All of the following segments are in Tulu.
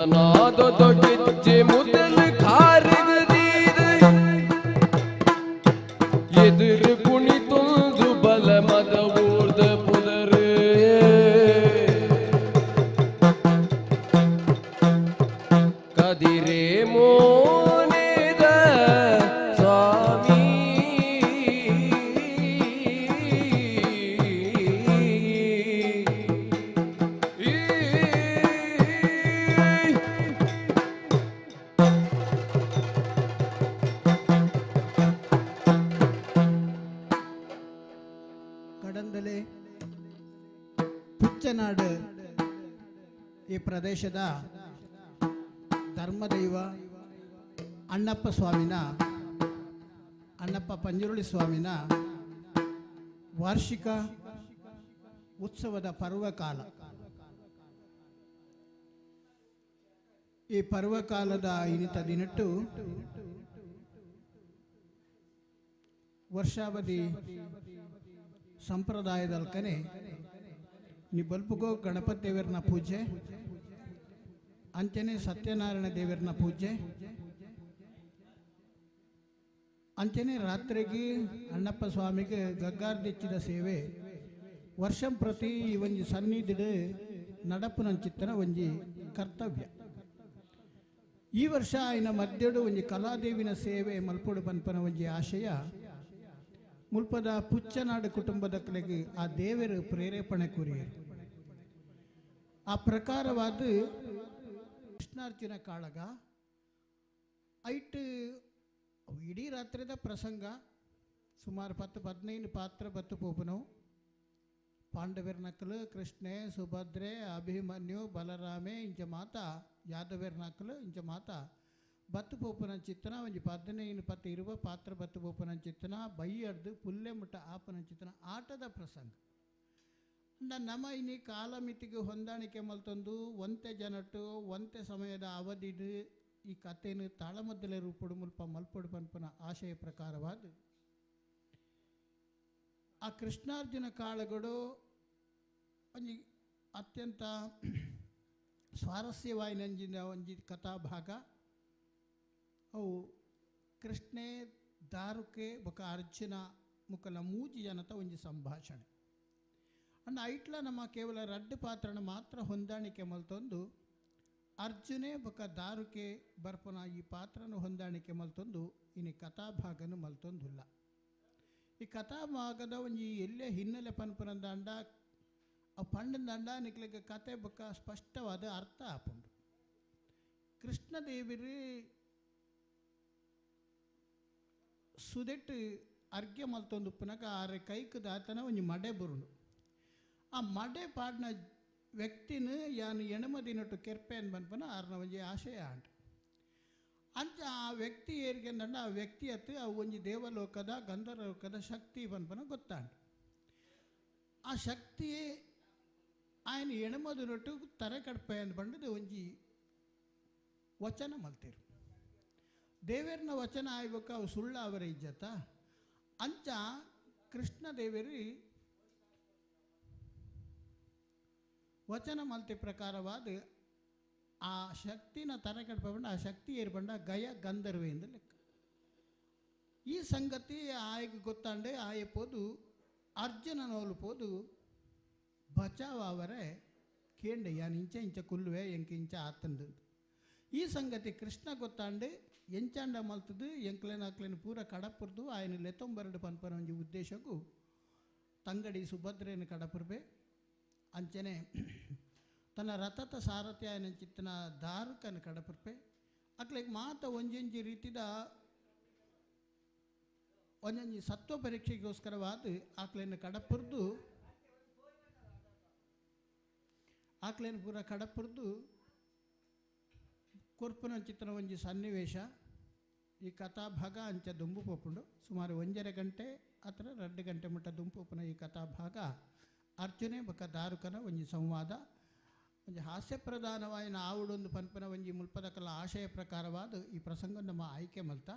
ನಾದೊದ ಗೆಜ್ಜೆ ಮುದಲು ಕಾರುಗ ದೀದು ಎದುರು ಕುಣಿತೊಂದು ಬಲ ಮದ ಊರ್ದ ಪುದರು ಕದಿರೆ ಮೋನೆದ ಸ್ವಾಮಿ. ಕಡಂದಲೆ ಪುಚ್ಚನಾಡು ಈ ಪ್ರದೇಶದ ಧರ್ಮದೈವ ಅಣ್ಣಪ್ಪ ಸ್ವಾಮಿನ, ಅಣ್ಣಪ್ಪ ಪಂಜುರುಳಿ ಸ್ವಾಮಿನ ವಾರ್ಷಿಕ ಉತ್ಸವದ ಪರ್ವಕಾಲ. ಈ ಪರ್ವಕಾಲದ ಇನ್ನಿತ ದಿನಟ್ಟು ವರ್ಷಾವಧಿ ಸಂಪ್ರದಾಯದಲ್ಕನೆ ನಿಬಲ್ಪುಗೋ ಗಣಪತಿ ದೇವರನ ಪೂಜೆ, ಅಂಚನೆ ಸತ್ಯನಾರಾಯಣ ದೇವರನ ಪೂಜೆ, ಅಂಚನೆ ರಾತ್ರಿಗೆ ಅಣ್ಣಪ್ಪ ಸ್ವಾಮಿಗೆ ಗಗ್ಗಾರ್ದೆಚ್ಚಿದ ಸೇವೆ. ವರ್ಷಂ ಪ್ರತಿ ಈ ಒಂಜಿ ಸನ್ನಿಧಿಡು ನಡಪುನಂಚಿತ್ತನ ಒಂಜಿ ಕರ್ತವ್ಯ. ಈ ವರ್ಷ ಆಯ್ನ ಮಧ್ಯಡು ಒಂಜಿ ಕಲಾದೇವಿನ ಸೇವೆ ಮಲ್ಪೊಡು ಪನ್ಪನ ಒಂಜಿ ಆಶಯ ಮುಲ್ಪದ ಪುಚ್ಚನಾಡು ಕುಟುಂಬದ ಕಲೆಗೆ ಆ ದೇವರು ಪ್ರೇರೇಪಣೆ ಕೂರಿಯರು. ಆ ಪ್ರಕಾರವಾದ ಕೃಷ್ಣಾರ್ಜುನ ಕಾಳಗ ಐಟ್ ಇಡೀ ರಾತ್ರಿದ ಪ್ರಸಂಗ ಸುಮಾರು 10-15 ಪಾತ್ರ ಬತ್ತು ಪೋಪುನವು. ಪಾಂಡವರ ನಕಲು ಕೃಷ್ಣೆ, ಸುಭದ್ರೆ, ಅಭಿಮನ್ಯು, ಬಲರಾಮೆ ಇಂಚ ಮಾತಾ, ಯಾದವರ ನಕಲು ಇಂಚ ಮಾತಾ ಬತ್ತು ಪೋಪುನ ಚಿತ್ತನ ಒಂಜಿ 15 10 ಇರುವ ಪಾತ್ರ ಬತ್ತು ಪೋಪುನ ಚಿತ್ತನ ಬೈಯರ್ದು ಪುಲ್ಲೆ ಮುಟ್ಟ ಆಪನ ಚಿತ್ತನ ಆಟದ ಪ್ರಸಂಗ. ನಮ್ಮ ಇನಿ ಕಾಲಮಿತಿಗೆ ಹೊಂದಾಣಿಕೆ ಮಲ್ತೊಂದು ಒಂತೆ ಜನಟ್ಟು ಒಂತೆ ಸಮಯದ ಅವಧಿಡು ಈ ಕಥೆಯನ್ನು ತಾಳಮದ್ದಲೆ ರೂಪುಡು ಮುಲ್ಪ ಮಲ್ಪೊಡು ಪನ್ಪನ ಆಶಯ ಪ್ರಕಾರವಾದ ಆ ಕೃಷ್ಣಾರ್ಜುನ ಕಾಳಗಳು ಒಂಜಿ ಅತ್ಯಂತ ಸ್ವಾರಸ್ಯವಾಯಿನಂಜಿನ ಒಂಜಿ ಕಥಾಭಾಗ. ಅವು ಕೃಷ್ಣೆ ದಾರುಕೆ ಬೊಕ ಅರ್ಜುನ ಮುಕಲ ಮೂಜಿ ಜನತ ಒಂಜಿ ಸಂಭಾಷಣೆ. ಅಂಡ ಐಟ್ಲ ನಮ್ಮ ಕೇವಲ ರಡ್ಡು ಪಾತ್ರನ ಮಾತ್ರ ಹೊಂದಾಣಿಕೆ ಮಲ್ತೊಂದು ಅರ್ಜುನೆ ಬೊಕ ದಾರುಕೆ ಬರ್ಪನ ಈ ಪಾತ್ರನ ಹೊಂದಾಣಿಕೆ ಮಲ್ತೊಂದು ಇನಿ ಕಥಾಭಾಗನು ಮಲ್ತೊಂದುಲ್ಲ. ಈ ಕಥಾಭಾಗದ ಒಂಜಿ ಎಲ್ಲೇ ಹಿನ್ನೆಲೆ ಪನ್ಪನಂದಾಂಡ ಆ ಪಂಡಂದಾಂಡ ನಿಕ್ಲಿಗೆ ಕತೆ ಬೊಕ ಸ್ಪಷ್ಟವಾದ ಅರ್ಥ ಆಪುಂಡು. ಕೃಷ್ಣದೇವಿರು ಸುದೆಟ್ಟು ಅರ್ಘ್ಯ ಮಲ್ತೊಂದು ಉಪ್ಪುನಗ ಆರೆ ಕೈಕ್ ದಾತನ ಒಂಜಿ ಮಡೆ ಬರುಂಡು. ಆ ಮಡೆ ಪಾಡ್ನ ವ್ಯಕ್ತಿನ ಯಾನು ಎಣಮದಿನೊಟ್ಟು ಕೆರ್ಪೆ ಅನ್ ಆರ್ನ ಒಂಜಿ ಆಶಯ ಆಂಡ್. ಅಂಚ ಆ ವ್ಯಕ್ತಿ ಏರಿಗೆಂದಂಡ ಆ ವ್ಯಕ್ತಿ ಅತ್ತು ಅವು ಒಂಜಿ ದೇವಲೋಕದ ಗಂಧರ್ವಲೋಕದ ಶಕ್ತಿ ಪನ್ಪನ ಗೊತ್ತಾಂಡು. ಆ ಶಕ್ತಿಯೇ ఆయన ಎಣಮದಿನೊಟ್ಟು ತರೆ ಕಡ್ಪೆ ಅಂದ್ ಬಂಡದು ಒಂಜಿ ವಚನ ಮಲ್ತೇರು. ದೇವೇರ್ನ ವಚನ ಆಯ್ಬೇಕು ಅವು ಸುಳ್ಳ ಅವರ ಇಜ್ಜತ. ಅಂಚ ಕೃಷ್ಣ ದೇವೇರಿ ವಚನ ಮಲ್ತಿ ಪ್ರಕಾರವಾದ ಆ ಶಕ್ತಿನ ತರೆ ಕಡ್ಪಂಡ ಆ ಶಕ್ತಿ ಏರ್ಪಂಡ ಗಯ ಗಂಧರ್ವೆ ಎಂದು ಲೆಕ್ಕ. ಈ ಸಂಗತಿ ಆಯಗೆ ಗೊತ್ತಾಂಡೆ ಆಯ ಪೋದು ಅರ್ಜುನನೋಲು ಪೋದು ಬಚಾವ್ ಅವರೇ ಕೇಂಡೆ ಯಾನ್ ಇಂಚ ಇಂಚ ಕುಲ್ಲುವೆ ಎಂಕ ಇಂಚ ಆತಂದು. ಈ ಸಂಗತಿ ಕೃಷ್ಣ ಗೊತ್ತಾಂಡೆ ಎಂಚಾಂಡ ಮಲ್ತದು ಎಂಕ್ಲೇನ ಅಕ್ಲೇನ ಪೂರ ಕಡಪುರ್ದು ಆಯನ ಲೆತ್ತೊಂಬರಡು ಪನ್ಪನ ಒಂಜಿ ಉದ್ದೇಶಕ್ಕೂ ತಂಗಡಿ ಸುಭದ್ರೆಯನ್ನು ಕಡಪುರ್ಬೆ. ಅಂಚನೆ ತನ್ನ ರಥದ ಸಾರಥಿ ಆಯನ ಚಿತ್ತನ ದಾರುಕನ ಕಡಪುರ್ಪೆ. ಅಕ್ಲೆಗ್ ಮಾತ ಒಂಜೊಂಜಿ ರೀತಿದ ಒಂಜೊಂಜಿ ಸತ್ವ ಪರೀಕ್ಷೆಗೋಸ್ಕರವಾದ ಆಕ್ಲೇನ ಕಡಪುರ್ದು ಆಕ್ಲೇನ ಪೂರ ಕಡಪುರ್ದು ಕೊರ್ಪುನ ಚಿತ್ರ ಒಂಜಿ ಸನ್ನಿವೇಶ. ಈ ಕಥಾಭಾಗ ಅಂಚ ದುಂಬು ಪೋಪುಂಡು. ಸುಮಾರು 1.5 ಗಂಟೆ ಅಥವಾ 2 ಗಂಟೆ ಮುಟ್ಟ ದುಂಬು ಪೋಪುನ ಈ ಕಥಾಭಾಗ ಅರ್ಜುನೆ ಬೊಕ ದಾರುಕನ ಒಂಜಿ ಸಂವಾದ ಒಂಜಿ ಹಾಸ್ಯ ಪ್ರಧಾನವಾಯಿನ ಆವುಡೊಂದು ಪನ್ಪನ ಒಂಜಿ ಮುಲ್ಪದಕಲ ಆಶಯ ಪ್ರಕಾರವಾದ ಈ ಪ್ರಸಂಗ ನಮ್ಮ ಆಯ್ಕೆ ಮಲ್ತ.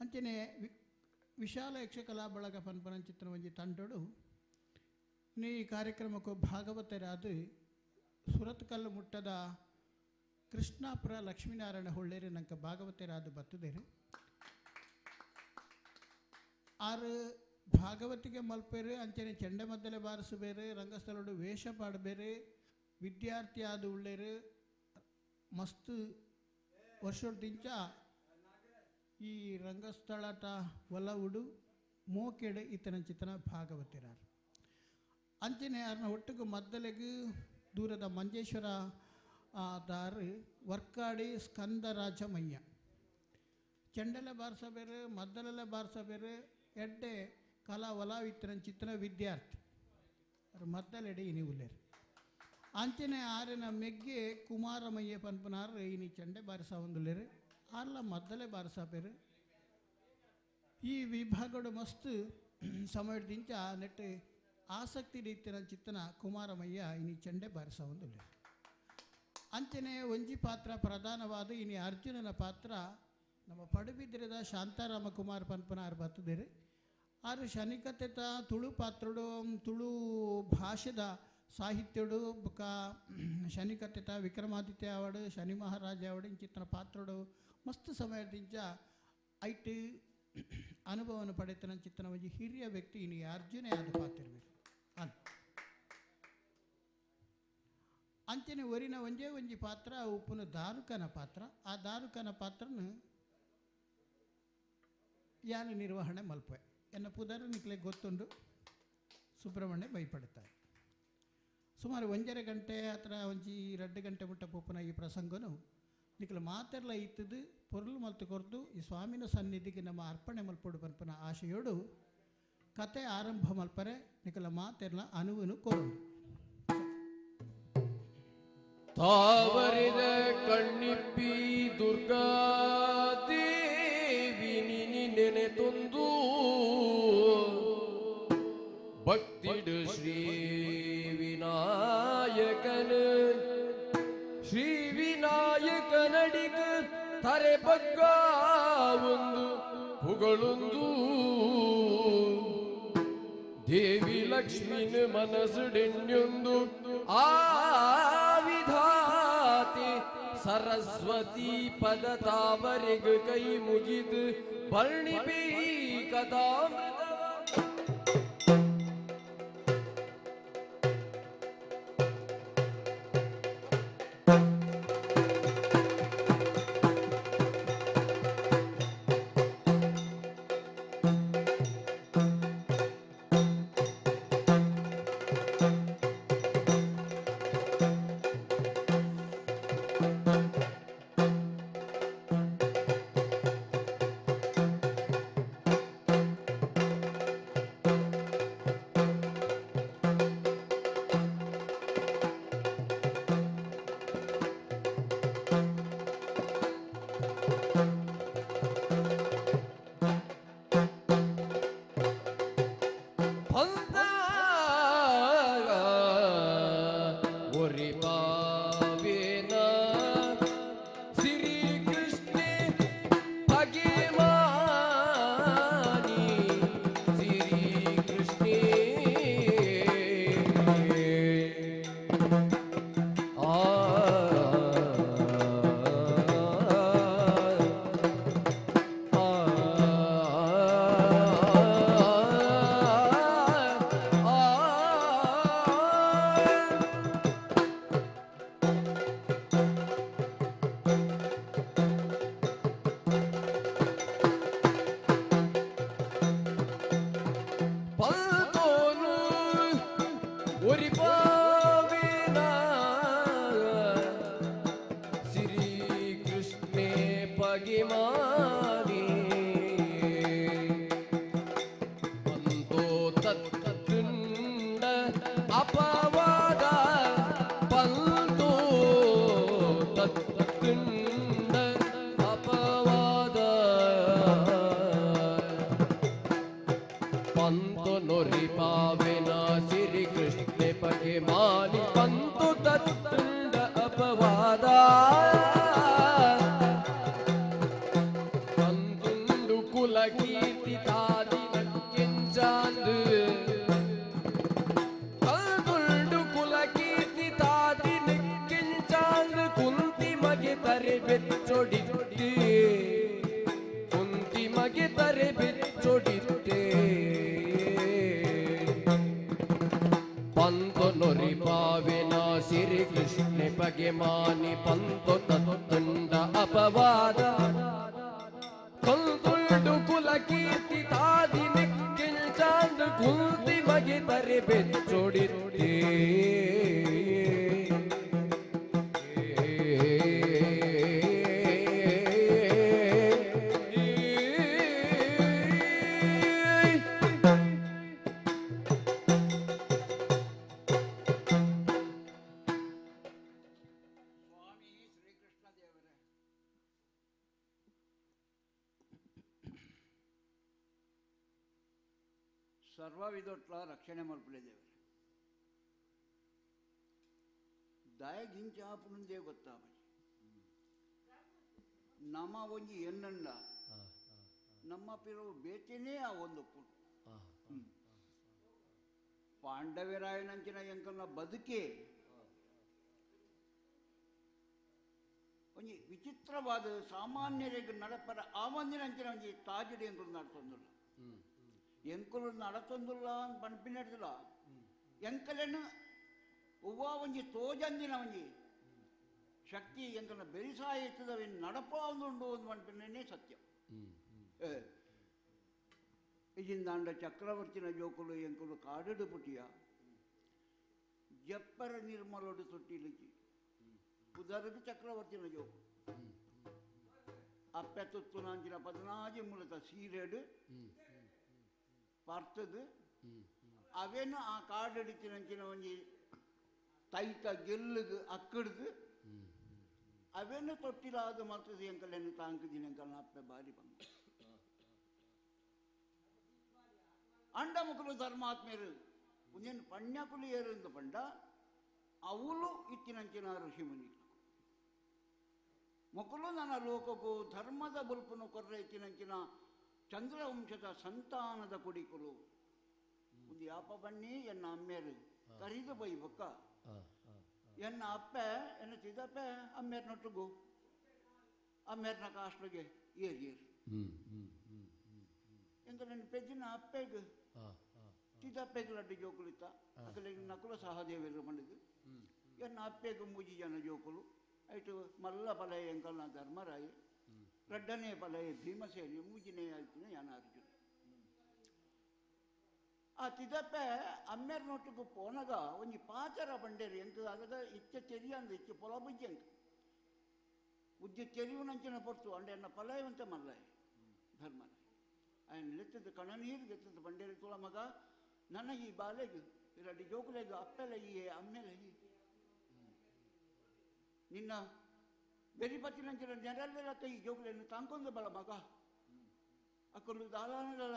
ಅಂಚನೆ ವಿಶಾಲ ಯಕ್ಷಕಲಾ ಬಳಗ ಪನ್ಪನ ಚಿತ್ರ ಒಂಜಿ ತಂಡೋಡು ಈ ಕಾರ್ಯಕ್ರಮಕ್ಕೂ ಭಾಗವತರಾದ ಸುರತ್ಕಲ್ಲು ಮುಟ್ಟದ ಕೃಷ್ಣಾಪುರ ಲಕ್ಷ್ಮೀನಾರಾಯಣ ಹೊಳ್ಳೇರಿ ನಂಕ ಭಾಗವತರಾದ ಬತ್ತದೇರು. ಆರು ಭಾಗವತಿಗೆ ಮಲ್ಪೇರು, ಅಂಚನೆ ಚೆಂಡೆ ಮದ್ದಲೆ ಬಾರಿಸಬೇರು, ರಂಗಸ್ಥಳಡು ವೇಷ ಪಾಡಬೇರು, ವಿದ್ಯಾರ್ಥಿ ಆದ ಉಳ್ಳೇರು. ಮಸ್ತ್ ವರ್ಷದಿಂಚ ಈ ರಂಗಸ್ಥಳಟ ಒಲವುಡು ಮೋಕೆಡು ಇತನಂಚಿತನ ಭಾಗವತಿರಾರು. ಅಂಚನೆ ಅರ್ನ ಒಟ್ಟುಗು ಮದ್ದಲೆಗು ದೂರದ ಮಂಜೇಶ್ವರ ದಾರು ವರ್ಕಾಡಿ ಸ್ಕಂದರಾಜಮಯ್ಯ ಚೆಂಡಲೆ ಬಾರಿಸಬೇರು, ಮದ್ದಲೆಲ್ಲ ಬಾರಿಸಬೇರು, ಎಡ್ಡೆ ಕಲಾ ಒಲಾವಿತ್ತನಂಚಿತನ ವಿದ್ಯಾರ್ಥಿ ಅವ್ರು ಮದ್ದಲೆಡೆ ಇನಿ ಉಲ್ಲೇರು. ಅಂಚನೆ ಆರಿನ ಮೆಗ್ಗೆ ಕುಮಾರಮಯ್ಯ ಪನ್ಪನಾರು ಇನಿ ಚೆಂಡೆ ಬಾರಿಸ ಒಂದುಲ್ಲೇರು, ಆರ್ಲ ಮದ್ದಲೆ ಬಾರಿಸಬೇರು. ಈ ವಿಭಾಗಡು ಮಸ್ತ್ ಸಮಯದಿಂಚ ನೆಟ್ಟು ಆಸಕ್ತಿ ರೀತಿಯ ಚಿತ್ತನ ಕುಮಾರಮಯ್ಯ ಇನಿ ಚೆಂಡೆ ಬಾರಿಸ ಒಂದುಲ್ಲೇರು. ಅಂಚನೆ ಒಂಜಿ ಪಾತ್ರ ಪ್ರಧಾನವಾದ ಇನಿ ಅರ್ಜುನನ ಪಾತ್ರ ನಮ್ಮ ಪಡುಬಿದ್ರದ ಶಾಂತಾರಾಮ ಕುಮಾರ್ ಪನ್ಪನಾರು ಬರ್ತದೇರು. ಆರು ಶನಿಕತೆತ ತುಳು ಪಾತ್ರಡು, ತುಳು ಭಾಷೆದ ಸಾಹಿತ್ಯಡು, ಬೊಕ ಶನಿಕತೆತ ವಿಕ್ರಮಾದಿತ್ಯ ಆವಡು, ಶನಿ ಮಹಾರಾಜ ಆವಡು ಇಂಚಿತ್ತನ ಪಾತ್ರಡು ಮಸ್ತ್ ಸಮಯದಿಂಚ ಐಟ್ ಅನುಭವವನ್ನು ಪಡೆತನ ಚಿತ್ತನ ಒಂಜಿ ಹಿರಿಯ ವ್ಯಕ್ತಿ ಇನಿ ಅರ್ಜುನೇ ಆದ ಪಾತ್ರ ಅನ್. ಅಂಚನೆ ಒರಿನ ಒಂಜೇ ಒಂಜಿ ಪಾತ್ರ ಉಪ್ಪುನ ದಾರುಕನ ಪಾತ್ರ. ಆ ದಾರುಕನ ಪಾತ್ರನ ಯಾನು ನಿರ್ವಹಣೆ ಮಲ್ಪೆ ಎನ್ನ ಪುದರ್ ನಿಕ್ಲೆ ಗೊತ್ತುಂಡು ಸುಬ್ರಹ್ಮಣ್ಯ ಭಯಪಡುತ್ತಾರೆ. ಸುಮಾರು 1.5 ಗಂಟೆ ಅಥವಾ 1-2 ಗಂಟೆ ಮುಟ್ಟ ಪೋಪುನ ಈ ಪ್ರಸಂಗನು ನಿಕ್ಲೆ ಮಾತೆಲ್ಲ ಇತ್ತದು ಪೊರುಳು ಮಲ್ತು ಕೊರ್ದು ಈ ಸ್ವಾಮಿನ ಸನ್ನಿಧಿಗೆ ನಮ್ಮ ಅರ್ಪಣೆ ಮಲ್ಪೊಡು ಪನ್ಪನ ಆಶೆಯೋಡು ಕತೆ ಆರಂಭ ಮಲ್ಪರೆ ನಿಕಲ ಮಾತೆಲ್ಲ ಅನುವನ್ನು ಕೊರುಂಡು. ತಾವರಿದ ಕಣ್ಣಿಪ್ಪಿ ದುರ್ಗಾ ದೇವಿ ನೆನೆ ತೊಂದು ಭಕ್ತಿಡು ಶ್ರೀ ವಿನಾಯಕನ ಶ್ರೀ ವಿನಾಯಕನಡಿಗ ತರೆ ಬಗ್ಗ ಒಂದು ಪುಗಳೊಂದು ದೇವಿ ಲಕ್ಷ್ಮಿನ ಮನಸ್ಸುಡೆಣ್ಣೊಂದು ಆ ವಿಧಾತಿ ಸರಸ್ವತಿ ಪದ ತಾವರೆಗ ಕೈ ಮುಗಿದು ವರ್ಣಿಪಿ ಕಥಾಮೃತವ. ಮಗೆ ತರೆ ಬೆಚ್ಚೊಡಿತ್ತೆ ಕುಂತಿ ಮಗೆ ತರೆ ಬೆಚ್ಚೊಡಿತ್ತೆ ಪಂತು ನೊರಿ ಪಾವಿನ ಸಿರಿ ಕೃಷ್ಣ ಪಗೆ ಮಾನಿ ಪಂತು ತತ್ತುಂಡ ಅಪವಾದ ಕಂತುಂಡು ಕುಲ ಕೀರ್ತಿ ತಾದಿ ನಿಕ್ಕಿಂಚಾಂದ್ ಕುಂತಿ ಮಗೆ ತರೆ ಬೆಚ್ಚೊಡಿತ್ತೆ ಸ್ವಾಮಿ ಶ್ರೀಕೃಷ್ಣ ದೇವರೇ, ಸರ್ವವಿಧೊಟ್ಲ ರಕ್ಷಣೆ ಮಲ್ಪಲೆ ದೇವರೇ. ದಾಯಗಿಂಚಾಪುನಂದೇ ಗೊತ್ತಾಪಜಿ ನಮ ಒಂಜಿ ಎನ್ನಂಡ ನಮ್ಮ ಪಿರವು ಬೇತೇನೇ ಆ ಒಂದು ಪುಣ್. ಪಾಂಡವರಾಯನಂಚಿನ ಎಂಕಲ್ನ ಬದುಕೆ ಒಂಜಿ ವಿಚಿತ್ರವಾದ ಸಾಮಾನ್ಯರಿಗೆ ನಡಪರ ಆ ಒಂದಿನಂಚಿನ ಒಂಜಿ ತಾಜಿಡಿ ಎಂಕುಲು ನಡತೊಂದುಲ್ಲ ಎಂಕುಲು ನಡತೊಂದುಲ್ಲ ಅಂತ ಪನ್ಪಿನಡ್ದಿಲ್ಲ ಎಂಕಲೆನು ಒವ್ವ ಒಂಜಿ ತೋಜಂದಿನ ಒಂಜಿ ಶಕ್ತಿ ಎಂಕಲ್ನ ಬೆರಿಸಾಯ ಇತ್ತದವಿನ್ ನಡಪಾವುಂಡು ಒಂದು ಪನ್ಪಿನೇ ಸತ್ಯ. ಇಜಿಂದಾಂಡ ಚಕ್ರವರ್ತಿನ ಜೋಕುಲು ಎಂಕುಲು ಕಾಡುಡು ಪುಟಿಯ ಜಪ್ಪರ ನಿರ್ಮಲೋಡು ತೊಟ್ಟಿಲಿಜಿ ಪುದರ್ಗ್ ಚಕ್ರವರ್ತಿನ ಜೋಕು ಅಪ್ಪೆ ತುತ್ತುನಾಂಚಿನ ಪದಿನಾಜಿ ಮೂಲತ ಸೀರೆಡು ಪರ್ತದು ಅವೇನು ಆ ಕಾಡಡಿತಿನಂಚಿನ ಒಂಜಿ ತೈತ ಗೆಲ್ಲುಗು ಅಕ್ಕಡ್ದು ಅವೇನು ತೊಟ್ಟಿಲಾದ ಮಲ್ತದ ಎಂಕಲೆನು ತಾಂಕುದಿನ ಎಂಕಲ್ನ ಅಪ್ಪೆ ಬಾರಿ ಬಂದ ಅಂಡ ಮುಕುಲು ಧರ್ಮಾತ್ಮೇರು ಒಂದೇನು ಪಣ್ಯಕುಲು ಏರಿಂದು ಪಂಡ ಅವಳು ಇತ್ತಿನಂಚಿನ ಋಷಿಮುನಿ ಮುಕುಲು ನನ್ನ ಲೋಕಕ್ಕೂ ಧರ್ಮದ ಬುಲ್ಪುನು ಕೊರ್ರೆ ಇತ್ತಿನಂಚಿನ ಚಂದ್ರವಂಶದ ಸಂತಾನದ ಕುಡಿಕುಲು ಒಂದು ಯಾಪ ಬನ್ನಿ ಎನ್ನ ಅಮ್ಮೇರು ಕರಿದು ಬೈ ಬೊಕ್ಕ ಎನ್ನ ಅಪ್ಪೆ ಎನ್ನ ಚಿದಪ್ಪೆ ಅಮ್ಮೇರ್ನೊಟ್ಟಿಗೂ ಅಮ್ಮೇರ್ನ ಕಾಸ್ಟ್ಲಿಗೆ ಏರಿ ಏರು ಎಂತ ನನ್ನ ಪೆಜ್ಜಿನ ಅಪ್ಪೆಗ್ ಚಿದಪ್ಪೆಗ್ ಲಡ್ಡು ಜೋಕುಲಿತ್ತ ಅಕಲೆ ನಕುಲ ಸಹದೇವರು ಬಂದಿದ್ದು ಎನ್ನ ಅಪ್ಪೆಗ್ ಮೂಜಿ ಜನ ಜೋಕುಲು ಐಟು ಮಲ್ಲ ಪಲಯ ಎಂಕಲ್ನ ಧರ್ಮರಾಯಿ ರಡ್ಡನೇ ಪಲಯ ಭೀಮಸೇನಿ ಮೂಜಿನೇ ಆಯ್ತಿನ ಯಾನ ಅರ್ಜುನ. ಆ ತಿದಪ್ಪೆ ಅಮ್ಮೇರ್ನೊಟ್ಟಿಗೂ ಪೋನಗ ಒಂಜಿ ಪಾಚರ ಬಂಡೇರು ಎಂಕ್ ಅದಗ ಇಚ್ಚ ತೆರಿಯಂದು ಇಚ್ಚ ಪೊಲ ಬುಜ್ಜಿ ಎಂಕ್ ಉದ್ಯ ತೆರಿಯುನಂಚಿನ ಪೊರ್ತು ಅಂಡೆ ಎನ್ನ ಪಲಯವಂತ ಮಲ್ಲಯ ಧರ್ಮರಾಯ ఆయన ಲೆತ್ತದ ಕಣನೀರು ಗೆತ್ತದ ಬಂಡೇರಿ ತುಳ ಮಗ ನನ್ನ ಈ ಬಾಲೆಗ್ ಇರಡಿ ಜೋಕುಲೆಗ್ ಅಪ್ಪೆಲ ಈ ಅಮ್ಮೆಲ ಈ ನಿನ್ನ ಬೆರಿಪತ್ತಿನಂಚಿನ ನೆರಳೆಲ್ಲ ಕೈ ಜೋಕುಲೆನ್ನು ತಾಂಕೊಂದು ಬಲ ಮಗ ಅಕ್ಕಲು ದಾಲಾನದಲ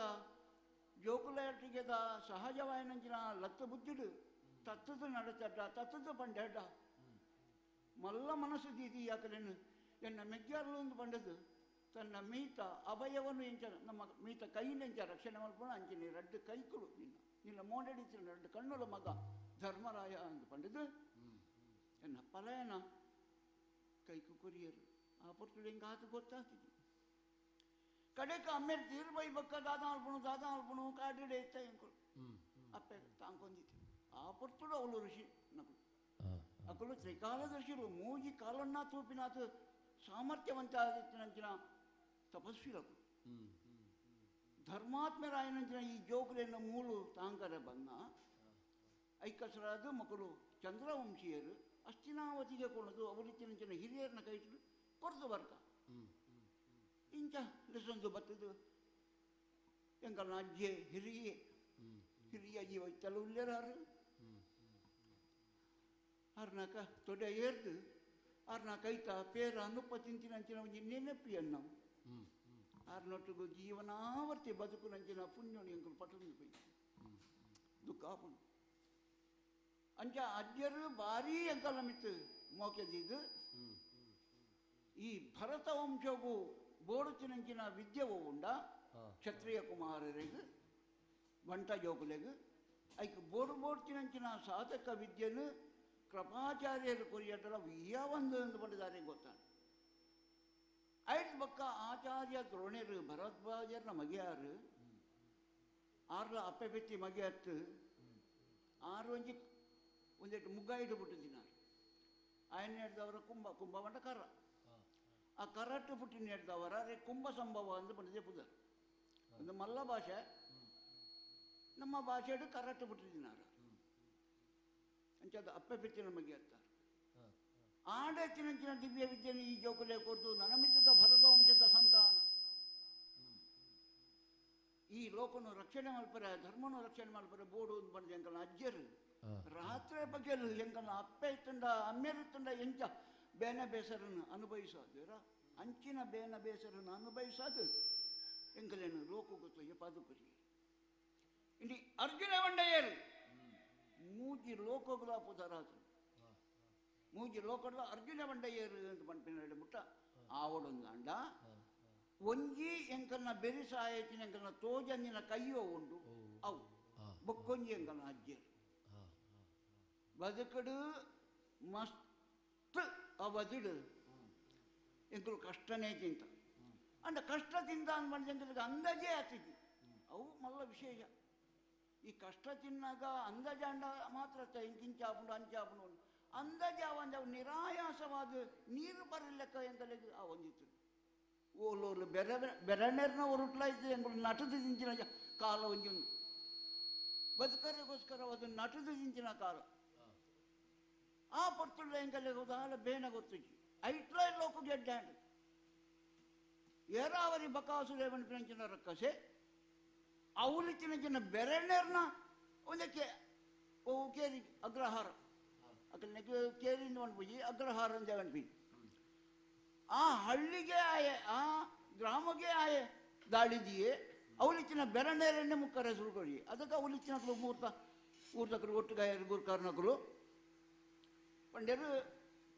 ಜೋಕುಲೆಟ್ಟಿಗೆದ ಸಹಜವಾಯನಂಚಿನ ಲತ್ತ ಬುದ್ಧಿಡು ತತ್ತದ ನಡತಡ್ಡ ತತ್ತದ ಪಂಡೆಡ್ಡ ಮಲ್ಲ ಮನಸ್ಸು ದೀದಿ ಯಾಕಲೇನು ಎನ್ನ ಮೆಗ್ಯಾರ್ಲು ಒಂದು ಪಂಡದು ತನ್ನ ಮೀತ ಅವಯವನು ಎಂಚ ನಮ್ಮ ಮೀತ ಕೈನೆಂಚ ರಕ್ಷಣೆ ಮಲ್ಪುಣ ಅಂಚಿನ ರಡ್ಡು ಕೈಕುಲು ನಿನ್ನ ನಿನ್ನ ಮೋಡಡಿತಿನ ರಡ್ಡು ಕಣ್ಣುಲ ಮಗ ಧರ್ಮರಾಯ ಅಂದು ಪಂಡದು ಎನ್ನ ಪಲಯನ ಕೈಕು ಕೊರಿಯರು ಆ ಪೊರ್ತುಡು ಎಂಕ ಆತು ಗೊತ್ತಾಗ್ತಿದೆ ಕಡೆಕ ಅಮ್ಮೇರ್ ತೀರ್ಬೈ ಬಕ್ಕ ದಾದ ಅಲ್ಪಣು ದಾದ ಅಲ್ಪಣು ಕಾಡಿಡೆ ಇತ್ತ ಎಂಕುಲು ಅಪ್ಪೆ ತಾಂಕೊಂದಿತ್ತು ಆ ಪೊರ್ತುಡು ಅವಳು ಋಷಿ ನಕುಲು ಅಕುಲು ತ್ರಿಕಾಲದರ್ಶಿರು ಮೂಜಿ ಕಾಲನ್ನ ತೂಪಿನಾಥ ಸಾಮರ್ಥ್ಯವಂತ ನಂಚಿನ ತಪಸ್ವಿಲಕು ಧರ್ಮಾತ್ಮರಾಯನಂಚಿನ ಈ ಜೋಕುಲೆನ್ನ ಮೂಲು ತಾಂಕರ ಬಂಗ ಐಕಸರಾದ ಮಕ್ಕಳು ಚಂದ್ರವಂಶೀಯರು ಅಸ್ತಿನಾವತಿಗೆ ಕೊಣದು ಅವರಿತ್ತಿನಂಚಿನ ಹಿರಿಯರನ್ನ ಕೈಟು ಕೊರ್ದು ಬರ್ಕ ಇಂಚ ಲಿಸೊಂದು ಬತ್ತದು ಎಂಕಲ್ನ ಅಜ್ಜೆ ಹಿರಿಯೇ ಹಿರಿಯ ಜೀವ ಕೆಲವು ಅರ್ನಾಕ ತೊಡೆ ಏರ್ದು ಅರ್ನ ಕೈತ ಪೇರ ಅನುಪ ತಿಂತಿನಂಚಿನ ಒಂಜಿ ನೆನಪಿ ಅನ್ನ ಆರ್ನೊಟ್ಟಿಗೂ ಜೀವನಾವರ್ತಿ ಬದುಕುನಂಚಿನ ಪುಣ್ಯನು ಎಂಕುಲು ಪಟ್ಟೊಂದು ಪೋಯಿ ದುಃಖ ಆಪುಂಡು ಅಂಚ ಅಜ್ಜರು ಭಾರೀ ಎಂಕಲ್ನ ಮಿತ್ತು ಮೋಕೆದಿದ್ದು ಈ ಭರತ ವಂಶಗೂ ಬೋಡುತ್ತಿನಂಚಿನ ವಿದ್ಯೆ ಉಂಡ ಕ್ಷತ್ರಿಯ ಕುಮಾರರಿಗೆ ಬಂಟ ಜೋಕುಲೆಗ್ ಐಕ್ ಬೋಡು ಬೋಡ್ತಿನಂಚಿನ ಸಾಧಕ ವಿದ್ಯೆನು ಕೃಪಾಚಾರ್ಯರು ಕೊರಿಯಟಲ ಒಂದು ಎಂದು ಪಂಡಿದ್ದಾರೆ ಗೊತ್ತಾನೆ. ಆಚಾರ್ಯ ದ್ರೋಣರು ಭರದ್ವಾಜರ್ನ ಮಗೆಯಾರು ಆರ್ಲ ಅಪ್ಪೆ ಬೆತ್ತಿ ಮಗೆ ಅತ್ತು ಆರು ಒಂಜಿ ಒಂದೆಟ್ಟು ಮುಗ್ಗಾಯಿಡು ಬಿಟ್ಟಿದ್ದಿನಾರು ಆಯನ ಹಿಡ್ದವರ ಕುಂಭ ಕುಂಭ ಬಂಡ ಕರ ಆ ಕರಟ್ಟು ಪುಟ್ಟಿನ ಹಿಡ್ದವರ ಅರೆ ಕುಂಭ ಸಂಭವ ಅಂದು ಬಂದಿದೆ ಪುದರ್ ಒಂದು ಮಲ್ಲ ಭಾಷೆ ನಮ್ಮ ಭಾಷೆಡು ಕರಟ್ಟು ಬಿಟ್ಟಿದ್ದಿನಾರು ಅಂಚದ ಅಪ್ಪೆ ಬೆತ್ತಿನ ಮಗೆ ಅತ್ತಾರೆ ಆಡೆತ್ತಿನಂಚಿನ ದಿವ್ಯ ವಿದ್ಯೆಯನ್ನು ಈ ಜೋಕುಲೆ ಕೊಟ್ಟು ನನಮಿತ್ತದ ಭರತ ವಂಶದ ಸಂತಾನ ಈ ಲೋಕನು ರಕ್ಷಣೆ ಮಲ್ಪರೆ ಧರ್ಮನು ರಕ್ಷಣೆ ಮಲ್ಪರೆ ಬೋಡು ಅಂತ ಬಂದ ಎಂಕಲ್ನ ಅಜ್ಜರು ರಾತ್ರಿ ಬಗ್ಗೆ ಎಂಕಲ್ನ ಅಪ್ಪೆ ಇತ್ತಂಡ ಅಮ್ಮೆರಿತ್ತಂಡ ಎಂಚ ಬೇನೆ ಬೇಸರನ್ನು ಅನುಭವಿಸೋದು ಅಂಚಿನ ಬೇನ ಬೇಸರನ್ನು ಅನುಭವಿಸೋದು ಎಂಕಲೇನು ಲೋಕ ಗೊತ್ತು ಪಾದುಕರಿ ಇಲ್ಲಿ ಅರ್ಜುನ ಬಂಡೆಯರು ಮೂಜಿ ಲೋಕಗಳ ಪುದರಾದ್ರು ಮೂಜಿ ಲೋಕಡ್ಲ ಅರ್ಜುನ ಬಂಡೆಯರು ಅಂತ ಪಂಪಿನ ಮುಟ್ಟ ಆವಡೊಂದಾಂಡ ಒಂಜಿ ಎಂಕಲ್ನ ಬೆರಿಸಾಯತಿನ ಎಂಕಲ್ನ ತೋಜಂದಿನ ಕೈಯೋ ಉಂಡು ಅವು ಬೊಕ್ಕೊಂಜಿ ಎಂಕಲ್ನ ಅಜ್ಜಿಯರು ಬದುಕಡು ಮಸ್ತ್ ಅವಧಿಡು ಎಂಕಲು ಕಷ್ಟನೇ ತಿಂತ ಅಂಡ ಕಷ್ಟ ತಿಂದ ಅಂದ್ಬಂದು ಎಂಕಲಿಗೆ ಅಂದಾಜೇ ಆತಿದ್ವಿ ಅವು ಮಲ್ಲ ವಿಶೇಷ. ಈ ಕಷ್ಟ ತಿನ್ನಾಗ ಅಂದಾಜಾಂಡ ಮಾತ್ರ ಇಂಚಿಂಚಾಪುಂಡು ಅಂಚಾಪುಂಡು ಅಂದಾಜೆ ಅವಂದ ಅವು ನಿರಾಯಾಸವಾದ ನೀರು ಬರಲೆಕ್ಕ ಎಂಕಲಿಗೆ ಆ ಒಂದಿತ್ತು ಓಲೋಲು ಬೆರ ಬೆರನೇರ್ನ ಒರುಟ್ಲ ಇದ್ದು ಎಂಕಲು ನಟದ ದಿಂಚಿನ ಕಾಲ ಒಂಜೊಂದು ಬದುಕರಿಗೋಸ್ಕರ ಅದು ನಟದ ದಿಂಚಿನ ಕಾಲ ಆ ಪೊರ್ತುಳ್ಳ ಎಂಕಲಿಗೆ ಹೋದಾಲ ಬೇನ ಗೊತ್ತಿಜ್ಜಿ ಐಟ್ಲ ಲೋಕ ಗೆಡ್ಡಾಂಡ್ ಏರಾವರಿ ಬಕಾಸುರೇವನ್ ಪಿನಂಚಿನ ರಕ್ಕಸೆ ಅವಲಿತ್ತಿನ ಜನ ಬೆರನೇರ್ನ ಒಂದಕ್ಕೆ ಓ ಕೇರಿ ಅಗ್ರಹಾರ ಅಕಲ್ನೆಗೆ ಕೇರಿಂದ ಒಂದು ಅಗ್ರಹಾರ ಅಂತ ಅನ್ಪಿ ಆ ಹಳ್ಳಿಗೆ ಆಯೆ ಆ ಗ್ರಾಮಗೆ ಆಯೆ ದಾಳಿದೆಯೇ ಅವಲಿಚ್ಚಿನ ಬೆರನೇರನ್ನೇ ಮುಕ್ಕರ ಹೆಸರು ಕೊಡಿ ಅದಕ್ಕೆ ಅವಲಿಚ್ಚಿನ ಮೂರ್ತ ಊರ್ತಕರು ಒಟ್ಟುಗಾಯರು ಗುರುಕಾರನಕರು ಪಂಡ್ಯರು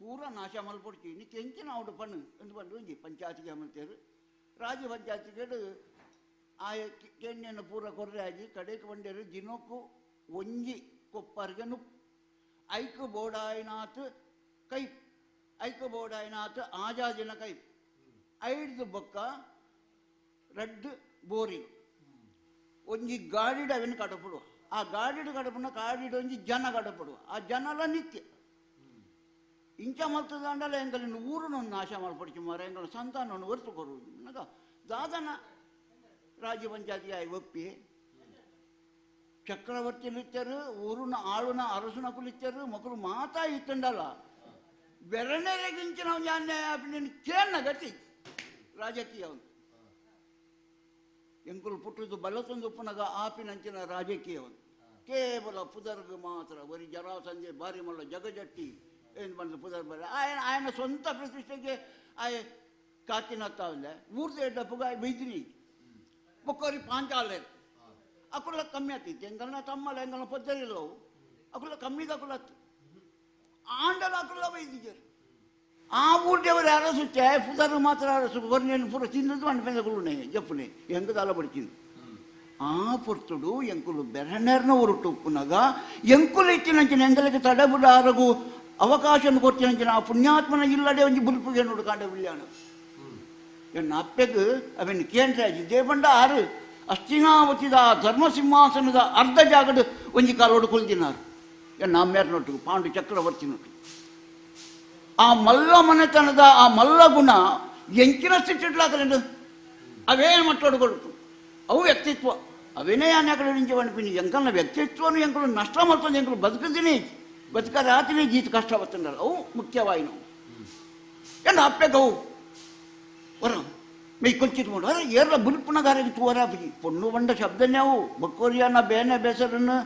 ಪೂರ ನಾಶ ಮಲ್ಪೊಡ್ಚಿ ಇನ್ನು ಕೆಂಚಿನ ಅವಡು ಪಣ್ಣು ಎಂದು ಬಂದು ಒಂಜಿ ಪಂಚಾಯತಿಗೆ ಅಮಲ್ತೇರು ರಾಜ್ಯ ಪಂಚಾಯತಿಗೆ ಆಯ ಕೆಣ್ಣೆಯನ್ನು ಪೂರ ಕೊರ್ರೆ ಆಗಿ ಕಡೆಗೆ ಬಂಡೇರು ದಿನಕ್ಕೂ ಒಂಜಿ ಕೊಪ್ಪರಿಗೆ ನುಪ್ಪು ಐಕ್ ಬೋಡಾಯಿನಾಥ್ ಕೈ ಐಕ್ ಬೋಡಾಯಿನಾಥ್ ಆಜಾದಿನ ಕೈ ಐಡ್ದು ಬೊಕ್ಕ ರಡ್ಡು ಬೋರಿಲು ಒಂಜಿ ಗಾಡಿಡ್ ಅವೆನ್ ಕಡಪಡುವ ಆ ಗಾಡಿಡ್ ಕಡಪುನ ಕಾಡಿಡ್ ಒಂಜಿ ಜನ ಕಡಪಡುವ ಆ ಜನಲ ನಿತ್ಯ ಇಂಚ ಮಲ್ತದಾಂಡಲ ಎಂಕಲಿನ ಊರುನ ನಾಶ ಮಲ್ಪಡಿಚು ಮಾರ ಎಂಕಲ ಸಂತಾನವನ್ನು ಹೊರ್ತು ಕೊರುವುದು ನಗ ದಾದನ ರಾಜ್ಯ ಪಂಚಾಯತಿಗೆ ಆಯ್ ಒಪ್ಪಿ ಚಕ್ರವರ್ತಿಲಿತ್ತರು ಊರುನ ಆಳುನ ಅರಸುನ ಕುಲಿತ್ತರು ಮಕ್ಕಳು ಮಾತಾ ಇತ್ತಂಡಲ್ಲ ಬೆರನೆರೆಗಿಂಚಿನ ಅನ್ಯಾಯ ಕೇಳನ ಗತಿ ರಾಜಕೀಯ ಒಂದು ಎಂಕುಲು ಪುಟ್ಟುದು ಬಲತೊಂದು ಉಪ್ಪುನಗ ಆಪಿನಂಚಿನ ರಾಜಕೀಯ ಒಂದು ಕೇವಲ ಪುದರ್ಗ್ ಮಾತ್ರ ಬರೀ ಜರಾಸಂಜೆ ಬಾರಿ ಮಲ್ಲ ಜಗಜಟ್ಟಿ ಏನು ಬಂದು ಪುದರ್ ಬರ ಆಯನ ಆಯನ ಸ್ವಂತ ಪ್ರತಿಷ್ಠೆಗೆ ಆಯ ಕಾತಿನತ್ತಾವಿಲ್ಲ ಊರ್ದ ಎಡ್ಡಪ್ಪಗ ಬೈದಿನಿ ಬೊಕ್ಕೋರಿ ಪಾಂಚಾಲೇರು ಅಕುಲ ಕಮ್ಮಿ ಆಗ್ತಿತ್ತು ಎಂಕಲ್ನ ತಮ್ಮಲ್ಲ ಎಂಕಲ್ನ ಪದ್ದರಿಲ್ಲವು ಅಕುಲ ಕಮ್ಮಿದ ಅಕುಲ ಆಂಡಲ ಅಕುಲ ಬೈದಿಜರು ಆ ಊರ್ದೇವರು ಅರಸು ಪುದರು ಮಾತ್ರ ಅರಸು ಕೊರ್ನೇನು ಪೂರ ತಿಂದದ್ದು ಅಣ್ಣ ಜಪ್ಪುನೆ ಹೆಂಗ ದಾಲ ಬಡಿచింది ಆ ಪೊರ್ತುಡು ಎಂಕುಲು ಬೆರನೇರ್ನ ಉರುಟು ಉಪ್ಪುನಗ ಎಂಕುಲು ಇತ್ತಿನಂಚಿನ ಎಂಕಲಿಗೆ ತಡೆಬುಡಾರಗು ಅವಕಾಶ ಕೊಡ್ತಿನಂಚಿನ ಆ ಪುಣ್ಯಾತ್ಮನ ಇಲ್ಲಡೆ ಒಂಜಿ ಬುಲ್ಪುಗೆ ನೋಡು ಕಾಂಡ ವಿಲ್ಯಾಣ ಎನ್ನ ಅಪ್ಪೆಗ್ ಅವೆನ್ ಕೇಂದ್ರ ದೇಬಂಡ ಆರು ಅಸ್ತಿನಾವತಿದ ಧರ್ಮಸಿಂಹಾಸನದ ಅರ್ಧ ಜಾಗಡ್ ಒಂಜಿ ಕಾಲೋಡು ಕುಲ್ದಿನಾರು ಎನ್ನ ಅಮ್ಮೇರ್ನೊಟ್ಟು ಪಾಂಡು ಚಕ್ರವರ್ತಿನೊಟ್ಟು ಆ ಮಲ್ಲ ಮನೆತನದ ಆ ಮಲ್ಲ ಗುಣ ಎಂಚಿನ ಸ್ಥಿತಿಡ್ಲಾಕಲೇನು ಅವೇ ಮಟ್ಟೋಡು ಕೊಡ್ತು ಅವು ವ್ಯಕ್ತಿತ್ವ ಅವೇನೇ ಯಾನ್ಯಾಕಡೆ ನಿಂಚೆ ಅನಿಪಿನಿ ಎಂಕಲ್ನ ವ್ಯಕ್ತಿತ್ವನು ಎಂಕಲು ನಷ್ಟ ಮಾಡ್ತಂದು ಎಂಕಲು ಬದುಕದಿನಿ ಬದುಕ ರಾತ್ರಿ ಜೀತ ಕಷ್ಟ ಬರ್ತಂಡಲ್ಲ ಅವು ಮುಖ್ಯವಾಯಿನವು ಎನ್ನ ಅಪ್ಪೆಗವು ವರ ಮೈ ಕೊಂಚಿಟ್ಕೊಂಡು ಅರೆ ಏರ್ಲ ಬುಲ್ಪುನಗಾರಿಗೆ ತೂವರಾಪಿ ಪೊಣ್ಣು ಬಂಡ ಶಬ್ದನ್ಯಾವು ಬಕ್ಕೋರಿಯನ್ನ ಬೇನೆ ಬೇಸರನ್ನು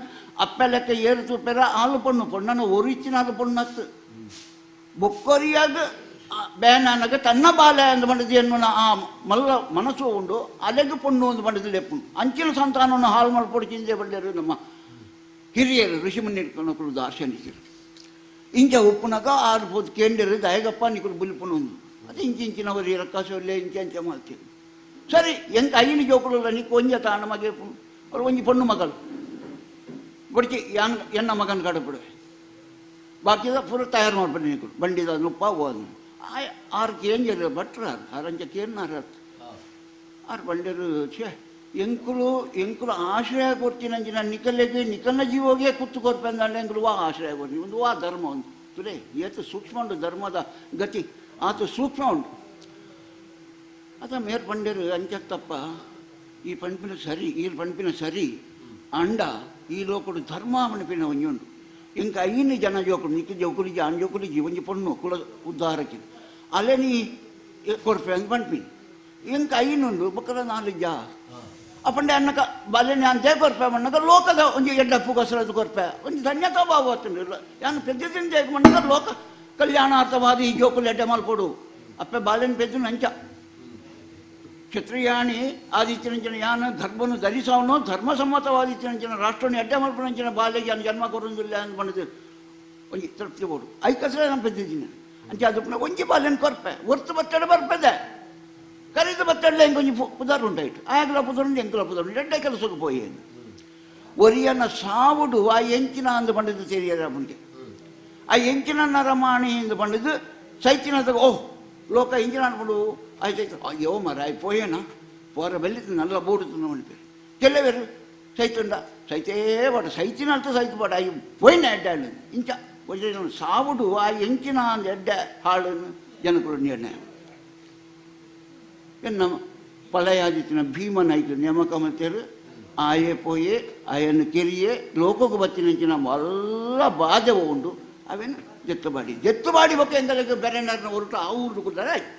ಅಪ್ಪೆ ಲೆಕ್ಕ ಏರು ತೂಪೆರ ಆಲು ಪೊಣ್ಣು ಪೊಣ್ಣನ್ನು ಒರಿಚಿನ ಆಲು ಪೊಣ್ಣತ್ತು ಬೊಕ್ಕೊರಿಯಾಗ ಬೇನಾನಗ ತನ್ನ ಬಾಲೆ ಅಂದು ಬಂಡದು ಎನ್ನುವ ಆ ಮಲ್ಲ ಮನಸ್ಸು ಉಂಡು ಅಲೆಗೆ ಪೊಣ್ಣು ಒಂದು ಬಂಡದು ಲೆಪ್ಪುಂಡು ಅಂಚಿನ ಸಂತಾನವನ್ನು ಹಾಳು ಮಲ್ಪೊಡು ಬಂಡರು ನಮ್ಮ ಹಿರಿಯರು ಋಷಿಮುನಿ ದಾರ್ಶನಿಕರು ಇಂಚ ಉಪ್ಪುನಗ ಆರು ಪೋದು ಕೇಂದ್ರ ದಯಗಪ್ಪ ನಿಕುಲು ಬುಲ್ಪುನು ಒಂದು ಅದು ಇಂಚ ಇಂಚಿನವರು ರಕ್ಕಸೊಲ್ಲೆ ಇಂಚ ಇಂಚ ಮಾಡ್ತೀವಿ ಸರಿ ಎಂಕ ಐನು ಜೋಕುಲು ನಿಕ್ಕು ಒಂಜ ತಾಣ ಮಗೆ ಅವ್ರು ಒಂಜಿ ಪೊಣ್ಣು ಮಗಳು ಬಡ್ಚಿ ಯಾನ್ ಎನ್ನ ಮಗನ ಕಡಪಡುವೆ ಬಾಕಿದ ಪೂರ ತಯಾರು ಮಾಡ್ಬಿಡಿ ನಿಕುಲು ಬಂಡಿದ ನುಪ್ಪ ಹೋದ ಆರು ಕೇಂಜರು ಭಟ್ರ ಆರಂಚ ಕೇರ್ನಾರ ಆರು ಬಂಡರು ಛೇ ಎಂಕುಲು ಎಂಕುಲು ಆಶ್ರಯ ಕೊಡ್ತೀನಂಚಿನ ನಿಕಲೆಗೆ ನಿಕಲ್ನ ಜೀವೋಗೆ ಕುತ್ತು ಕೊರ್ಪೆಂದಂಡ ಎಂಕುಲು ವಾ ಆಶ್ರಯ ಕೊಡ್ತೀನಿ ಒಂದು ವಾ ಧರ್ಮ ಒಂದು ತುಲೆ ಏತು ಸೂಕ್ಷ್ಮ ಉಂಟು ಧರ್ಮದ ಗತಿ ಆತು ಸೂಕ್ಷ್ಮ ಉಂಟು ಅದ ಮೇರ್ ಪಂಡರು ಅಂಚತ್ತಪ್ಪ ಈ ಪಂಪಿನ ಸರಿ ಈ ಪಂಪಿನ ಸರಿ ಅಂಡ ಈ ಲೋಕಡು ಧರ್ಮ ಮಣಪಿನ ಒಂಜಿ ಉಂಟು ಇಂಕ ಐನು ಜನ ಜೋಕುಡು ನಿಕ್ಕ ಜೋಕುಲಿ ಜಾನ್ ಜೋಕುಲಿ ಜೀವಂಜಿ ಪೊಣ್ಣು ಕುಲ ಉದ್ಧಾರಕ್ಕೆ ಅಲ್ಲೇ ನೀ ಕೊರ್ಪೆ ಅಂತ ಪಂಪಿನಿ ಇಂಕ ಐನುಂಡು ಬಕ್ಕರ ನಾಲು ಜಾ ಅಪ್ಪಂಡೆ ಅನ್ನಕ ಬಾಲ್ಯನೆ ಅಂತೆ ಕೊರ್ಪೆ ಮಣ್ಣಕ ಲೋಕದ ಒಂಜಿ ಎಡ್ಡಪ್ಪು ಕಸರದು ಕೊರ್ಪೆ ಒಂಜಿ ಧನ್ಯತಾ ಭಾವ ಆತುಂಡು ಯಾನ್ ಪೆದ್ದಿನ ದೇಕ ಮಣ್ಣಕ ಲೋಕ ಕಲ್ಯಾಣಾರ್ಥವಾದ ಈ ಜೋಕುಲು ಎಡ್ಡೆ ಮಲ್ಪೊಡು ಅಪ್ಪೆ ಬಾಲ್ಯನ ಪೆದ್ದಿನ ಅಂಚ ಕ್ಷತ್ರಿಯಾಣಿ ಆದಿತ್ಯನಂಚಿನ ಯಾನ ಧರ್ಮನು ಧರಿಸವನು ಧರ್ಮ ಸಮ್ಮತವಾದಿತ್ಯನಂಚಿನ ರಾಷ್ಟ್ರನು ಎಡ್ಡೆ ಮಲ್ಪನಂಚಿನ ಬಾಲ್ಯಗೆ ಯಾನು ಜನ್ಮ ಕೊರೊಂದಿಲ್ಲ ಅಂತ ಬಂದದ್ದು ಒಂಜಿ ತೃಪ್ತಿ ಬೋಡು ಐಕಸರೆ ನಾನು ಪೆದ್ದಿದ್ದೀನಿ ಅಂಚೆ ಅದು ಒಂಜಿ ಬಾಲ್ಯನ ಕೊರ್ಪೆ ಒರ್ತು ಬತ್ತಡೆ ಬರ್ಪದೆ ಕರಿದು ಬತ್ತಡ್ಲೆ ಇಂಕೊಂಜಿ ಪುದರ್ ಉಂಟಾಯ್ತು ಆಯಗ್ಲ ಪುದರುಂಡು ಎಂಕಲ ಪುದರುಂಡು ಎಡ್ಡೆ ಕೆಲಸಕ್ಕೆ ಪೋಯಿ ಒರಿಯನ ಸಾವುಡು ಆ ಎಂಚಿನ ಅಂದು ಬಂದದ್ದು ತೆರಿಯದ ಮುಂದೆ ಆ ಎಂಚಿನ ನರಮಾಣಿ ಎಂದು ಬಂದದ್ದು ಸೈತಿನ ಓಹ್ ಲೋಕ ಎಂಚಿನ ಅನ್ಕೊಂಡು ಆಯ್ತಾಯ್ತು ಅಯ್ಯೋ ಮರ ಆಯ್ ಪೋಯೇನ ಪೋರ ಬೆಲ್ಲಿತು ನಲ್ಲ ಬೋಡುತ್ತು ಮಣಿಪೇರು ಕೆಲವರು ಸೈತುಂಡ ಸೈತೇ ಬಾಟ ಸೈತಿನ ಅಂತ ಸೈತು ಬಾಟ ಅಯ್ಯೋ ಪೋಯಿನ ಎಡ್ಡೆ ಹಾಳು ಇಂಚ ಒಂಜಿ ಸಾವುಡು ಆ ಎಂಚಿನ ಅಂದು ಎಡ್ಡೆ ಹಾಳನ್ನು ಜನಕರು ನಿರ್ಣಯ ಎನ್ನ ಪಳಯಾದಿತ್ತಿನ ಭೀಮನಾಯ್ತು ನೇಮಕ ಮತ್ತೇರು ಆಯೆ ಪೋಯೆ ಆಯನ ಕೆರಿಯೆ ಲೋಕಕ್ಕೆ ಬತ್ತಿನಂಚಿನ ಎಲ್ಲ ಬಾಧೆ ಉಂಡು ಅವೇನು ಜೆತ್ತುಬಾಡಿ ಜೆತ್ತುಬಾಡಿ ಬೊಕ್ಕ ಎಂದಲಿಗೆ ಬೆರೆನರ್ನ ಹೊರಟು ಆ ಊರು ಕೂತಾರೆ ಆಯ್ತು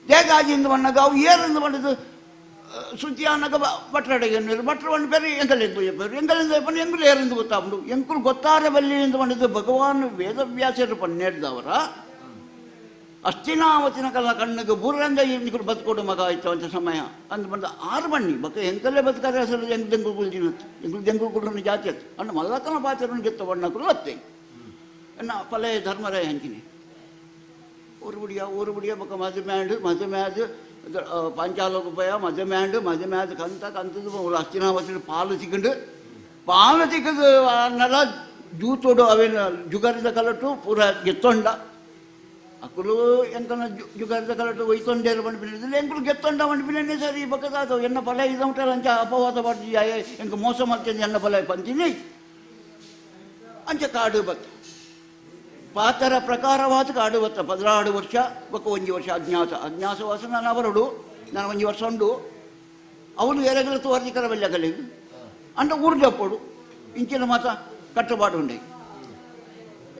ದೇಗಾಜಿಂದ ಬಣ್ಣಗ ಅವು ಏರಿಂದ ಬಂದದ್ದು ಸುದ್ದಿ ಅನ್ನಗ ಭಟ್ರಡೆಗೆ ಭಟ್ರ ಒಂದು ಬೇರೆ ಎಂಕಲಿಂದ ಬೇರೆ ಎಂಕಲಿಂದ ಬಣ್ಣ ಎಂಕುಲು ಏರಿಂದ ಗೊತ್ತಾಗ್ಬಿಡು ಎಂಕುಲು ಗೊತ್ತಾರೆ ಬಲ್ಲಿ ಎಂದು ಬಂದದ್ದು ಭಗವಾನ್ ವೇದವ್ಯಾಸರು ಪನ್ನೆಡ್ದವರ ಅಸ್ಥಿನಾವತಿನ ಕಲ್ಲ ಕಣ್ಣಿಗೆ ಬೂರಂದ ನಿಕುಲು ಬದುಕೊಡು ಮಗ ಆಯ್ತು ಅಂತ ಸಮಯ ಅಂದ್ ಬಂದ ಆರು ಬಣ್ಣಿ ಬಕ್ಕ ಎಂಕಲ್ಲೇ ಬದುಕಾರೆ ಹೆಸರು ಎಂಕ್ ದೆಂಗು ಕುಲ್ದಿನತ್ತು ಎಂಕುಲು ದೆಂಗು ಕುಲ್ನ ಜಾತಿ ಆಯ್ತು ಅಣ್ಣ ಮಲ್ಲಕನ ಪಾತ್ರನ ಗೆತ್ತ ಬಣ್ಣ ಕುಲ್ಲತ್ತೆ ಎನ್ನ ಪಲೆ ಧರ್ಮರಾಯ ಹಂಚಿನಿ ஒரு ಬುಡಿಯ ಬೊಕ್ಕ ಮದುಮ್ಯಾಂಡ್ ಮದುಮ್ಯಾದ್ ಪಾಂಚಾಲೋಪಯ ಮದುಮ್ಯಾಂಡ್ ಮದುಮ್ಯಾದ್ ಕಂತ ಕಂತದ ಅಸ್ಥಿನಾವತಿನ ಪಾಲು ತಿಕ್ಕಂಡು ಪಾಲು ತಿಕ್ಕದು ಅನ್ನಲ ಜೂತೋಡು ಅವೇನು ಜುಗರಿದ ಕಲಟು ಪೂರ ಗೆತ್ತೊಂಡ ಅಕ್ಕಲು ಎಂಕನ ಜುಗರಿದ ಕಲಟು ಒಯ್ತೊಂಡೇರು ಬಂಡ್ಪಿನ ಎಂಕುಲು ಗೆತ್ತೊಂಡ ಬಂಡ್ಪಿನೇ ಸರಿ ಬಕ್ಕದಾದ ಎನ್ನ ಫಲ ಇದು ಅಂಚ ಅಪವಾದ ಪಡ್ದು ಎಂಕ ಮೋಸ ಮಾಡ್ತೀನಿ ಎನ್ನ ಫಲ ಪಂಚಿನಿ ಅಂಚ ಕಾಡು ಬತ್ತ ಪಾತರ ಪ್ರಕಾರವಾದ ಕಾಡು ಬತ್ತ 16 ವರ್ಷ ಬೊಕ್ಕ ಒಂಜಿ ವರ್ಷ ಅಜ್ಞಾತ ಅಜ್ಞಾತವಾಸ ನಾನು ಅವರುಡು ನಾನು ಒಂಜಿ ವರ್ಷ ಉಂಡು ಅವನು ಎರಗಲ ತೋರ್ಜಿಕರ ಬಲ್ಯಗಲಿ ಅಂಡ ಊರು ಜಪ್ಪೋಡು ಇಂಚಿನ ಮಾತ ಕಟ್ಟುಪಾಡು ಉಂಡೆ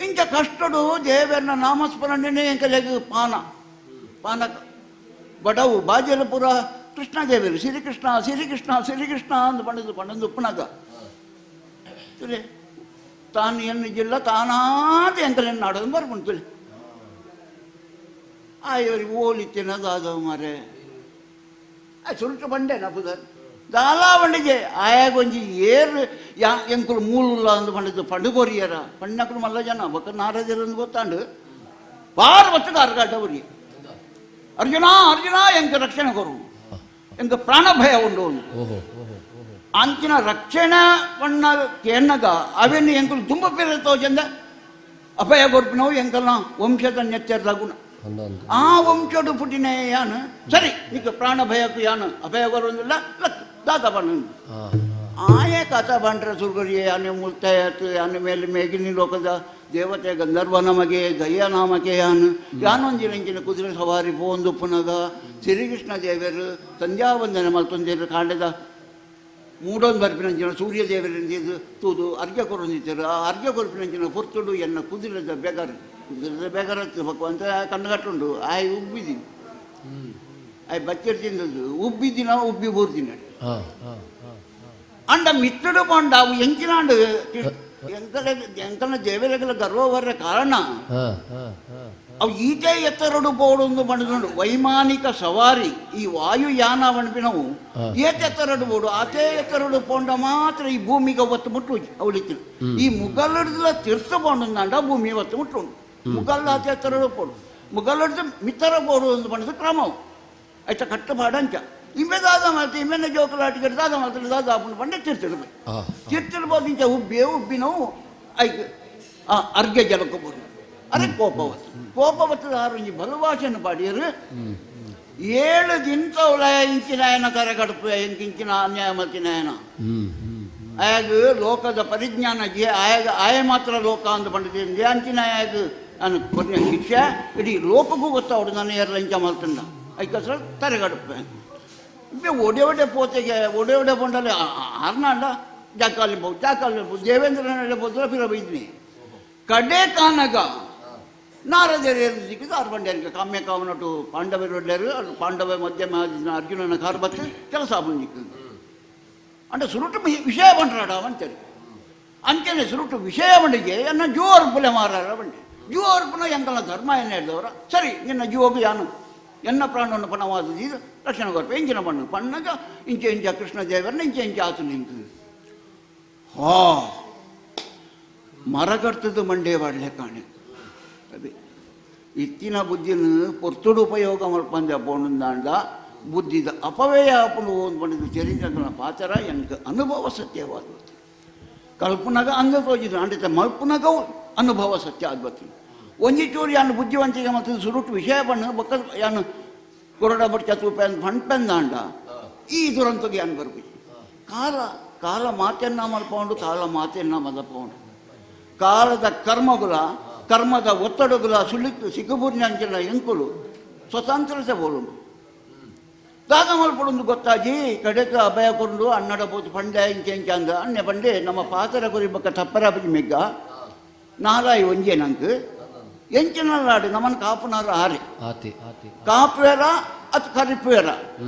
ಇಂಚ ಕಷ್ಟಡು ದೇವರನ್ನ ನಾಮಸ್ಮರಣೆ ಎಂಕಲೆಗ್ ಪಾನ ಪಾನ ಬಡವು ಬಾಜಲಪುರ ಕೃಷ್ಣದೇವರು ಶ್ರೀಕೃಷ್ಣ ಶ್ರೀಕೃಷ್ಣ ಶ್ರೀಕೃಷ್ಣ ಅಂದು ಪಂಡದು ಪಂಡಂದು ಉಪ್ಪುನಾಗ ತುಲೆ ತಾನು ಎನ್ನು ಜಿಲ್ಲ ತಾನಾದ ಎಂಕಲೆನ್ನು ನಾಡೋದು ಬರ್ಕೊಂಡು ತುಲೆ ಆ ಇವರಿಗೆ ಓಲಿ ತಿನ್ನೋದಾದವು ಮಾರೆ ಆ ಸುರುಟು ಬಂಡೆ ನಪುದ ದಾಲಾ ಬಂಡಿಗೆ ಆಯಾಗೊಂಜಿ ಏರು ಯಾ ಎಂಕುಲು ಮೂಲುಲ್ಲ ಅಂದು ಬಂಡಿದ್ದು ಪಂಡುಗೋರಿಯರ ಪಣ್ಣకులు ಮಲ್ಲ ಜನ ಬೊಕ್ಕ ನಾರದಿರಂದು ಗೊತ್ತಾಂಡು ಬಾರು ಬತ್ತದ ಅರ್ಗಾಟವರಿಗೆ ಅರ್ಜುನ ಅರ್ಜುನ ಎಂಕ ರಕ್ಷಣೆ ಕೊರು ಎಂಕ ಪ್ರಾಣ ಭಯ ಉಂಡು ಅಂಚಿನ ರಕ್ಷಣೆ ಪಣ್ಣ ಕೇನ್ನಗ ಅವೆನ್ನು ಎಂಕುಲು ತುಂಬ ಪಿರತೋ ಚಂದ ಅಭಯ ಕೊರ್ಪಿನವು ಎಂಕಲ್ನ ವಂಶದ ನೆತ್ತೆರ್ದ ಗುಣ ಆ ವಂಶಡು ಪುಟಿನೇ ಯಾನು ಸರಿ ನಿಕ್ಕ ಪ್ರಾಣ ಭಯಕ್ಕೂ ಯಾನು ಅಭಯ ಬರೋದಿಲ್ಲ ಲಕ್ ದಾತ ಬಣ್ಣ ಆಯೇ ಕಥಾ ಬಂಡ್ರ ಸುರ್ಗರಿ ಯಾನೆ ಮುಲ್ತಾಯತು ಯಾನೆ ಮೇಲೆ ಮೇಗಿನಿ ಲೋಕದ ದೇವತೆ ಗಂಧರ್ವ ನಮಗೆ ಗಯ್ಯ ನಾಮಕೆ ಯಾನು ಯಾನೊಂಜಿನಂಚಿನ ಕುದುರೆ ಸವಾರಿ ಪೋಂದು ಪುನಗ ಶ್ರೀಕೃಷ್ಣ ದೇವರು ಸಂಧ್ಯಾವಂದನೆ ಮಲ್ತೊಂದಿರು ಕಾಂಡದ ಮೂಡೊಂದು ಬರ್ಪಿನಂಚಿನ ಸೂರ್ಯ ದೇವರಿಂದ ತೂದು ಅರ್ಘ್ಯ ಕೊರೊಂದಿತ್ತಾರೆ ಆ ಅರ್ಘ್ಯ ಕೊರಪಿನಂಚಿನ ಪೊರ್ತುಡು ಎನ್ನ ಕುದುರೆದ ಬೆಗರು ಕುದುರೆದ ಬೆಗರ ಭಗವಂತ ಕಣ್ಣುಗಟ್ಟುಂಡು ಆಯ್ ಉಬ್ಬಿದ್ದೀನಿ ಆಯ್ ಬಚ್ಚರ್ ತಿಂದದ್ದು ಉಬ್ಬಿದ್ದಿನ ಉಬ್ಬಿ ಬೋರ್ದಿನ ಅಂಡ ಮಿತ್ರಡು ಪಂಡ ಅವು ಎಂಚಿನಾಂಡು ಎಂಕಲ ಎಂಕಲ್ನ ದೇವರೆಗಳ ಗರ್ವ ಬರ್ರ ಕಾರಣ ಅವು ಈಟೇ ಎತ್ತರಡು ಬೋಡೊಂದು ಬಂದು ವೈಮಾನಿಕ ಸವಾರಿ ಈ ವಾಯುಯಾನ ವಣಪಿನವು ಏತೆ ಎತ್ತರಡು ಬೋಡು ಆತೇ ಎತ್ತರಡು ಪೋಂಡ ಮಾತ್ರ ಈ ಭೂಮಿಗೆ ಒತ್ತು ಮುಟ್ಟು ಅವಳಿತ್ತು ಈ ಮುಗಲ್ಲಡ್ದಲ ತೀರ್ಥ ಪೋಂಡಂದಾಂಡ ಭೂಮಿ ಒತ್ತು ಮುಟ್ಟು ಮುಗಲ್ಲ ಆತೆ ಎತ್ತರಡು ಪೋಡು ಮುಗಲ್ಲಡ್ದು ಮಿತ್ತರ ಬೋಡು ಒಂದು ಬಂದ ಕ್ರಮವು ಆಯ್ತಾ ಕಟ್ಟುಪಾಡಂಚ ಇಮ್ಮೆ ದಾದ ಮಾಡ್ತು ಇಮ್ಮೆನ ಜೋಕಲಾಟಿಗೆ ದಾದ ಮಾಡ್ತಾರೆ ದಾದ ಹಾಕೊಂಡು ಬಂಡೆ ತೀರ್ತಿಡ್ಬೇಕು ತೀರ್ತಿಡ್ಬೋದು ಇಂಚ ಉಬ್ಬಿ ಉಬ್ಬಿನವು ಐಕ್ ಆ ಅರ್ಘ್ಯ ಜಲಕ್ಕೆ ಬೋಡು ಅರೆ ಕೋಪವತ್ತು ಕೋಪವತ್ತು ಆರು ಬಲವಾಸನ ಪಾಡಿಯರು 7 ದಿನದ ಇಂಚಿನಾಯನ ಕರೆ ಕಡುಪು ಇಂಕಿಂಚಿನ ಅನ್ಯಾಯ ಮತ್ತಿನಾಯನ ಆಯಾಗ ಲೋಕದ ಪರಿಜ್ಞಾನ ಜಿ ಆಯಾಗ ಆಯ ಮಾತ್ರ ಲೋಕ ಅಂದು ಪಂಡಿತ ಅಂಚಿನ ಆಯಾಗ ನಾನು ಕೊನೆಯ ಶಿಕ್ಷೆ ಇಡೀ ಲೋಕಕ್ಕೂ ಗೊತ್ತಾವಡು ನಾನು ಏರ್ ಲಂಚ ಮಲ್ತಂಡ ಐಕಸ್ರ ತರೆಗಡುಪೆ ಒಡೆ ಒಡೆ ಪೋತೆಗೆ ಒಡೆ ಒಡೆ ಪೊಂಡಲ್ಲಿ ಆರ್ನಾಂಡ ಜಾಕಾಲಿ ಬಹು ಜಾಕಾಲಿ ದೇವೇಂದ್ರನ ಬೋದ್ರ ಫಿರ ಬೈದ್ನಿ ಕಡೆ ಕಾನಗ ನಾರದೇರು ಸಿಕ್ಕಿದ್ದು ಆರು ಬಂಡ್ಯಾರಿಗೆ ಕಾಮ್ಯ ಕಾವನಟು ಪಾಂಡವರು ಪಾಂಡವ ಮಧ್ಯಮ ಅರ್ಜುನನ ಕಾರ್ಬತ್ತು ಕೆಲಸ ಬಂದಿಕ್ಕು అంటే ಸುರುಟು ವಿಷಯ ಬಂಡ್ರಾಡ ಅಂತಾರೆ ಅಂಚನೆ ಸುರುಟು ವಿಷಯ ಬಂಡಿಗೆ ಎನ್ನ ಜೋರ್ಪುಲೆ ಮಾರಾರ ಬಂಡಿ ಜೋರ್ಪುನ ಎಂಕಲ ಧರ್ಮ ಏನು ಹೇಳಿದವರ ಸರಿ ನಿನ್ನ ಜೀವಗು ಯಾನು ಎನ್ನ ಪ್ರಾಣವನ್ನು ಪಣವಾದ ಇದು ರಕ್ಷಣೆ ಕೊರಪೆ ಇಂಚಿನ ಬಣ್ಣ ಪಣ್ಣಗ ಇಂಚೆ ಇಂಚ ಕೃಷ್ಣ ದೇವರನ್ನ ಇಂಚೆ ಇಂಚೆ ಆತು ನಿಂತು ಹಾ ಮರಗರ್ತದ ಮಂಡೆ ಬಾಡ್ಲೆ ಕಾಣೆ ಅದೇ ಇತ್ತಿನ ಬುದ್ಧಿನ ಪೊರ್ತುಡು ಉಪಯೋಗ ಮಲ್ಪಂದೆ ಪೋಣಂದಾಂಡ ಬುದ್ಧಿದ ಅಪವ್ಯಯ ಅಪ್ಪನು ಒಂದು ಚರಿತ್ರೆ ಪಾತ್ರ ಎನ್ಕ ಅನುಭವ ಸತ್ಯವಾದ ಕಲ್ಪನಾಗ ಅಂಗ ತೋಜಿದ್ರು ಅಂಡಿತ ಮಲ್ಪನಾಗ ಅನುಭವ ಸತ್ಯ ಆದ್ಬತ್ತು ಒಂಜಿ ಚೂರು ಯಾನು ಬುದ್ಧಿವಂತಿಗೆ ಮತ್ತು ಸುರುಟು ವಿಷಯ ಬಣ್ಣ ಬೊಕ್ಕ ಯಾನು ಕೊರಡ ಬಟ್ ಚತುಪೆ ಅಂತ ಪಂಪೆಂದಾಂಡ ಈ ದುರಂತಗೆ ಯಾನು ಬರ್ಬೇಕು ಕಾಲ ಕಾಲ ಮಾತೆನ್ನ ಮಲ್ಪೌಂಡು ಕಾಲ ಮಾತೆನ್ನ ಮದಪೌಂಡು ಕಾಲದ ಕರ್ಮಗುಲ ಕರ್ಮದ ಒತ್ತಡಗುಲ ಸುಳ್ಳಿತ್ತು ಸಿಕ್ಕಬೂರಿನ ಎಂಕುಲು ಸ್ವತಂತ್ರತೆ ಬೋಲುಂಡು ದಾಗ ಮಲ್ಪಡೊಂದು ಗೊತ್ತಾಜಿ ಕಡೆಕ ಅಭಯ ಕೊಂಡು ಅನ್ನಡ ಬೋತು ಪಂಡೆ ಇಂಚೆ ಇಂಚ ಅಂದ ಅನ್ಯ ಪಂಡೆ ನಮ್ಮ ಪಾತರ ಕುರಿ ಬಕ್ಕ ತಪ್ಪರ ಮಿಗ್ಗ ನಾಲಾಯಿ ಒಂಜೆ ನಂಗೆ ಎಂಚಿನಲ್ಲಾಡು ನಮ್ಮನ್ನು ಕಾಪುನಾರು ಆರೆ ಕಾಪುವೇರ ಅದು ಕರಿಪುವೇರ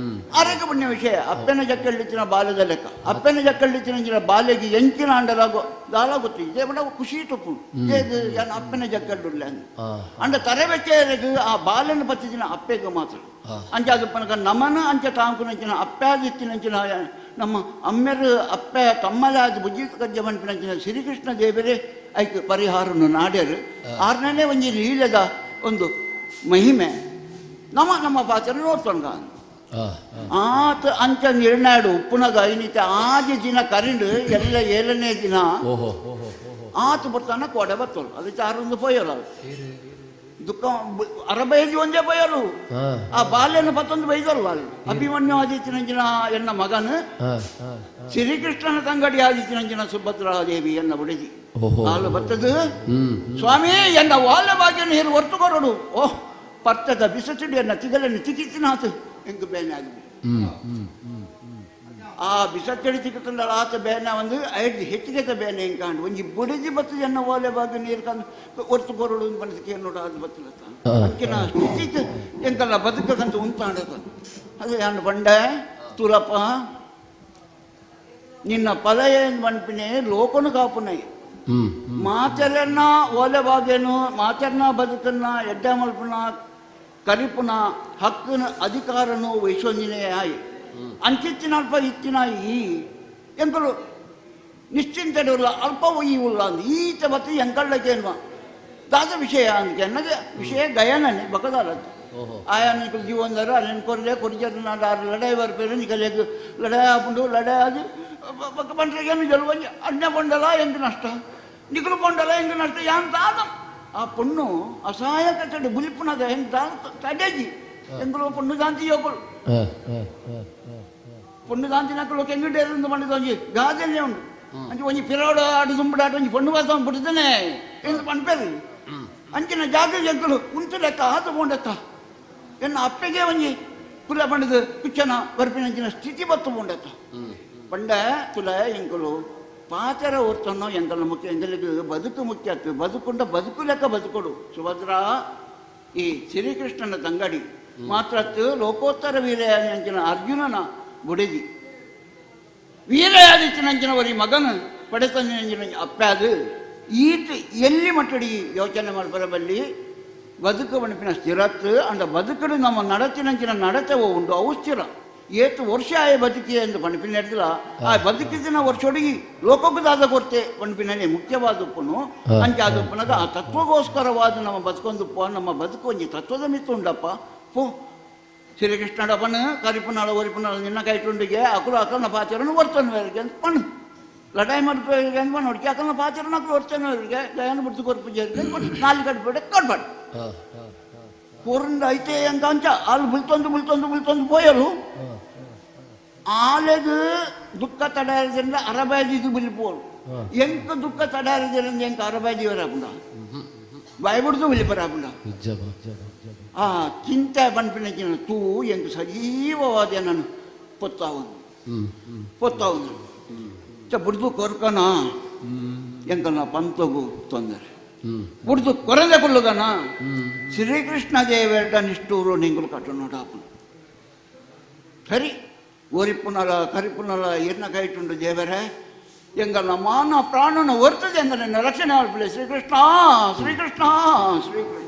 ಆರೋಗ್ಯ ಪುಣ್ಯ ವಿಷಯ ಅಪ್ಪನ ಜಕ್ಕಳ್ಳಿತ್ತಿನ ಬಾಲ್ಯದ ಲೆಕ್ಕ ಅಪ್ಪನ ಜಕ್ಕಳ್ಳಿತ್ತಿನ ಬಾಲ್ಯಗೆ ಎಂಚಿನ ಅಂಡಲಾಗೋ ದಾಲ ಗೊತ್ತು ಇದೇ ಬಣ್ಣ ಖುಷಿ ತೊಪ್ಪು ಅಪ್ಪನ ಜಕ್ಕಳ್ಳುಲ್ಲ ಅಂಡ ತರಬೇಕೆಗೆ ಆ ಬಾಲ್ಯನ ಪತ್ತಿನ ಅಪ್ಪೆಗೆ ಮಾತ್ರ ಅಂಚೆ ಅದು ಪನಕ ನಮನ ಅಂಚೆ ತಾಂಕುನಂಚಿನ ಅಪ್ಪಾದಿತ್ತಿನಂಚಿನ ನಮ್ಮ ಅಮ್ಮೆರು ಅಪ್ಪೆ ತಮ್ಮಲಾದ ಬುಜ್ಜಿ ಕಜ್ಜ ಮನ್ಪಿನಂಚಿನ ಶ್ರೀಕೃಷ್ಣ ದೇವರೇ ಐಕ್ ಪರಿಹಾರನು ನಾಡ್ಯರು ಆರನೇ ಒಂಜಿ ಲೀಲದ ಒಂದು ಮಹಿಮೆ ನಮ್ಮ ನಮ್ಮ ಪಾತ್ರ ನೋಡ್ತೊಂಡ ಆತ ಅಂಚ ನಿರ್ಣಯ ಉಪ್ಪುನಗ ಐನಿತ ಆಜಿ ದಿನ ಕರಿಂಡು ಎಲ್ಲ 7ನೇ ದಿನ ಆತ ಬರ್ತಾನ ಕೋಡೆ ಬರ್ತೋಳು ಅದು ಚಾರೊಂದು ಪೋಯಲ್ಲ ದುಃಖ ಅರಬೈದು ಒಂದೇ ಬಯಲು ಆ ಬಾಲ್ಯನ ಪತ್ತೊಂದು ಬೈದಲ್ವ ಅಲ್ಲಿ ಅಭಿಮನ್ಯು ಆದಿತ್ಯನಂಜಿನ ಎನ್ನ ಮಗನು ಶ್ರೀಕೃಷ್ಣನ ತಂಗಡಿ ಆದಿತ್ಯನಂಜಿನ ಸುಭದ್ರಾದೇವಿ ಎನ್ನ ಬುಡಿದಿ ಹಾಲು ಬರ್ತದು ಸ್ವಾಮಿ ಎನ್ನ ವಾಲ್ಯ ಭಾಗ್ಯನ ಹೇರು ಹೊರ್ತುಕೊರಡು ಓಹ್ ಪರ್ತದ ಬಿಸಚಿಡಿ ಎನ್ನ ತಿಗಲನ್ನು ತಿಕ್ಕಿಸಿನಾತು ಎಂಕು ಬೇನೆ ಆಗಿದೆ ಆ ಬಿಸಚ್ಚಡಿ ತಿಕ್ಕಂಡ ಆತ ಬೇನೆ ಒಂದು ಐದು ಹೆಚ್ಚಿಗೆ ಬೇನೆ ಹಿಂಗಾಂಡು ಒಂಜಿ ಬುಡಿದಿ ಬತ್ತದ ಎನ್ನ ಓಲೆ ಬಾಗ ನೀರು ಕಂಡು ಒರ್ತು ಕೊರಡು ಮನಸ್ಸಿಗೆ ನೋಡ ಅದು ಬತ್ತದ ಅಕ್ಕಿನ ಸ್ಥಿತಿ ಎಂಕಲ್ಲ ಬದುಕಂತ ಉಂಟಾಂಡ ಅದು ಯಾನು ಬಂಡೆ ತುಲಪ್ಪ ನಿನ್ನ ಫಲ ಏನು ಮನ್ಪಿನೇ ಲೋಕನು ಕಾಪುನೈ ಮಾತೆರನ್ನ ಓಲೆ ಬಾಗೇನು ಮಾತೆರನ್ನ ಬದುಕನ್ನ ಎಡ್ಡೆ ಮಲ್ಪುನ ಕರಿಪುನ ಹಕ್ಕನ ಅಧಿಕಾರನು ವೈಶ್ವಂಜನೇ ಆಯಿ ಅಂಚಿತ್ತಿನ ಅಲ್ಪ ಇತ್ತಿನ ಈ ಎಂಕಲು ನಿಶ್ಚಿಂತೆಡುಲ್ಲ ಅಲ್ಪ ಈ ಉಲ್ಲ ಅಂದ್ ಈತ ಬತ್ತಿ ಎಂಕಳ್ಳಕೇನ್ವ ದಾದ ವಿಷಯ ಅಂದ್ಕೆ ಅನ್ನಗೆ ವಿಷಯ ಗಯನನೆ ಬಕದಾಲದ್ದು ಆಯಾ ನಿಕಲ್ ಜೀವನದಾರ ಅಲ್ಲಿ ಕೊರ್ಲೆ ಕೊರಿಜರ್ ನಾಡು ಲಡಾಯಿ ಬರ್ಪೇರು ನಿಕಲೆಗ್ ಲಡಾಯಿ ಆಪುಂಡು ಲಡಾಯಿ ಅದು ಬಕ್ಕ ಬಂಟ್ರಿಗೇನು ಜಲ್ವಂಜಿ ಅಣ್ಣ ಪೊಂಡಲ ಎಂಟು ನಷ್ಟ ನಿಕಲು ಪೊಂಡಲ ಎಂಟು ನಷ್ಟ ಯಾನ್ ತಾದ ಆ ಪೊಣ್ಣು ಅಸಹಾಯಕ ತಡೆ ಬುಲಿಪುನಗ ಹೆಂಗೆ ತಡೆಜಿ ಎಂಕಲು ಪೊಣ್ಣು ದಾಂತಿ ಯೋಕಲು ಪೊಣ್ಣು ದಾಂತಿನಕಲು ಕೆಂಗಿಡೇರು ಮಂಡಿದ ಒಂಜಿ ಗಾದೆನೇ ಉಂಡು ಅಂಚೆ ಒಂಜಿ ಪಿರೋಡ ಆಡು ದುಂಬುಡಾಟ ಒಂಜಿ ಪೊಣ್ಣು ವಾಸ ಬಿಡ್ತಾನೆ ಎಂದು ಪನ್ಪೇರು ಅಂಚಿನ ಜಾಗ ಎಂಕಲು ಉಂಟು ಲೆಕ್ಕ ಆತು ಪೋಂಡೆತ್ತ ಎನ್ನ ಅಪ್ಪೆಗೆ ಒಂಜಿ ಕುಲ ಪಂಡದು ಕುಚ್ಚನ ಬರ್ಪಿನಂಚಿನ ಸ್ಥಿತಿ ಬತ್ತು ಪೋಂಡೆತ್ತ ಪಂಡ ತುಲ ಎಂಕಲು ಪಾತರ ಒರ್ತನೋ ಎಂಕಲ ಮುಖ್ಯ ಎಂಕಲಿಗೆ ಬದುಕು ಮುಖ್ಯ ಆಯ್ತು ಬದುಕುಂಡ ಬದುಕು ಲೆಕ್ಕ ಬದುಕೊಡು ಸುಭದ್ರ ಈ ಶ್ರೀಕೃಷ್ಣನ ತಂಗಡಿ ಮಾತ್ರ ಲೋಕೋತ್ತರ ವೀರಯಾದಿನಂಚಿನ ಅರ್ಜುನನ ಬುಡಿದಿ ವೀರಯಾದಿತ್ಯನಂಚಿನವರಿ ಮಗನ ಪಡೆತಂಜಿನ ಅಪ್ಪಾದು ಈತ ಎಲ್ಲಿ ಮಟ್ಟಡಿ ಯೋಚನೆ ಮಾಡ್ಬರಬಲ್ಲಿ ಬದುಕು ಮಣಪಿನ ಸ್ಥಿರತ್ತು ಅಂಡ ಬದುಕಡು ನಮ್ಮ ನಡತಿನಂಚಿನ ನಡತೆ ಉಂಡು ಅವು ಸ್ಥಿರ ಏತು ವರ್ಷ ಆಯ ಬದುಕಿ ಎಂದು ಪಣಪಿನ ಹಿಡಿದಿಲ್ಲ ಆ ಬದುಕಿದಿನ ವರ್ಷೊಡಗಿ ಲೋಕಕ್ಕದಾದ ಕೊರತೆ ಪಣಪಿನಲ್ಲಿ ಮುಖ್ಯವಾದ ಉಪ್ಪುನು ಅಂಚಾದ ಉಪ್ಪನಾಗ ಆ ತತ್ವಗೋಸ್ಕರವಾದ ನಮ್ಮ ಬದುಕೊಂದುಪ್ಪ ನಮ್ಮ ಬದುಕು ಒಂಜಿ ತತ್ವದ ಮಿತ್ತು ಉಂಡಪ್ಪ ಪೋ ಶ್ರೀಕೃಷ್ಣಡಪ್ಪನ ಕರಿಪುನಾಳ ಒರಿಪುನಾಳ ನಿನ್ನ ಕೈಟುಂಡಿಗೆ ಅಕುಲು ಅಕಲ್ನ ಪಾಚರನ್ನು ವರ್ತನ ಅಂತ ಪಣ್ಣು ಲಡಾಯಿ ಮಾಡ್ಕೊಂಡು ನೋಡಿ ಯಾಕಂದ್ರೆ ಪಾತ್ರನಾಗ ಹೊರ್ತೇನೆ ಅವರಿಗೆ ದಯಾನ ಬಿಡ್ತು ಕೊರ್ಪು ನಾಲ್ಕು ಕಟ್ಬೇಡ ಕೊಡ್ಬೇಡ ಕೊರಂಡ ಐತೆ ಅಂತ ಅಂಚ ಅಲ್ಲಿ ಬುಲ್ತೊಂದು ಬುಲ್ತೊಂದು ಬುಲ್ತೊಂದು ಪೋಯಲು ಆಲೆಗ್ ದುಃಖ ತಡಾರದಿಂದ ಅರಬಾದಿ ಬುಲಿಪೋರು ಎಂಕ ದುಃಖ ತಡಾರದಿಂದ ಎಂಕ ಅರಬಾದಿ ವರಾಪುಂಡ ಬಾಯ್ಬಿಡ್ದು ಬುಲಿಪರಾಪುಂಡ ಆ ಚಿಂತೆ ಪನ್ಪಿನ ತೂ ಎಂಕ ಸಜೀವವಾದ ನಾನು ಪೊತ್ತಾವನು ಪೊತ್ತಾವನು ಬುಡ್ದು ಕೊರ್ಕನ ಎಂಕನ ಪಂತಗು ತೊಂದರೆ ಬುಡ್ದು ಕೊರಂದೆ ಕೊಲ್ಲುಗನ ಶ್ರೀಕೃಷ್ಣ ದೇವೇಟ ನಿಷ್ಠೂರು ನಿಂಗುಲು ಕಟ್ಟು ನೋಡಾಪುನ ಸರಿ ಒರಿಪುನಲ ಕರಿಪುನಲ ಎನ್ನ ಕೈಟುಂಡು ದೇವರೇ ಎಂಗಲ್ಲ ಮಾನ ಪ್ರಾಣನ ಹೊರ್ತದೆ ಎಂಗಲ ರಕ್ಷಣೆ ಆಳ್ಪಿಲ್ಲ ಶ್ರೀಕೃಷ್ಣ ಶ್ರೀಕೃಷ್ಣ ಶ್ರೀಕೃಷ್ಣ.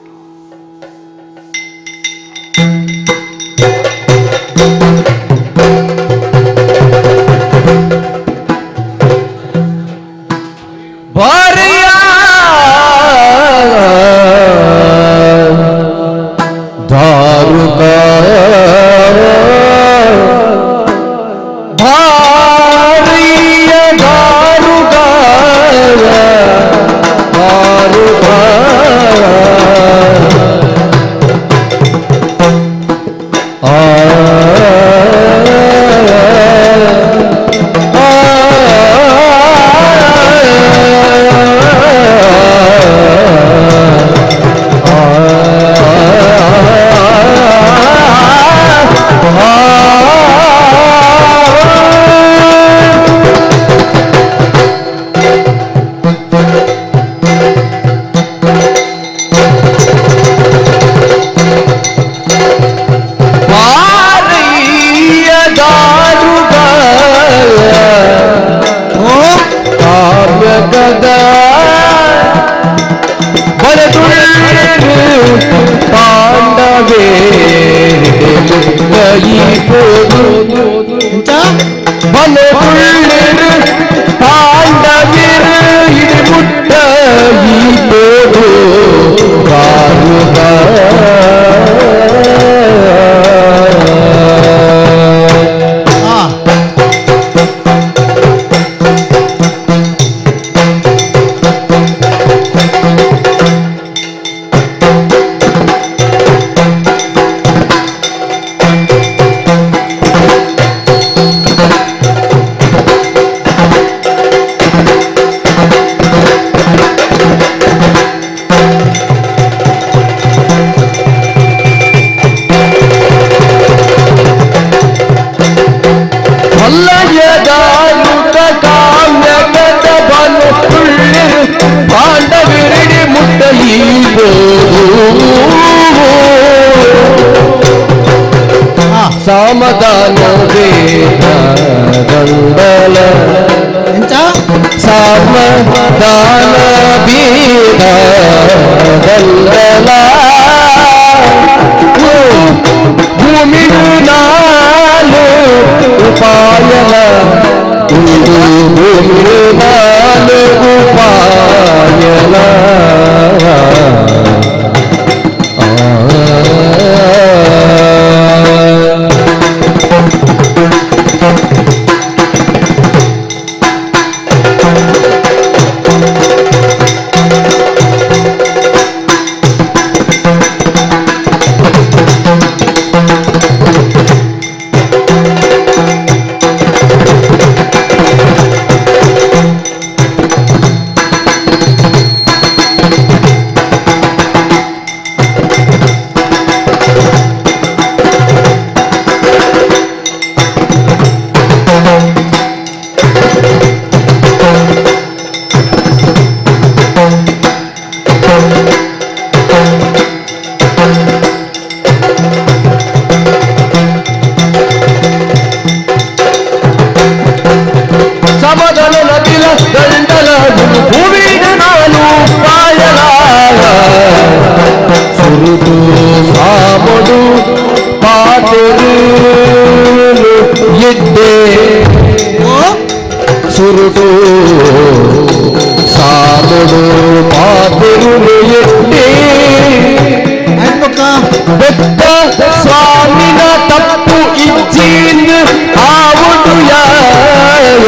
ಸಾಮದಾನ ವೇದ ದಂಡಲ ಸಾಮದಾನ ವೇದ ದಂಡಲ ಭೂಮಿ ನಾಲು ಉಪಾಯನ ಭೂಮಿ ನಾಲು ಉಪಾಯನ. ಸುರುಟು ಸಾಮುಡು ಪಾತಿರುಳು ಎಟ್ಟಿ ಬೆತ್ತ ಸ್ವಾಮಿನ ತಪ್ಪು ಇಚ್ಚಿನ್ ಆವುಡು ಯಾಯ.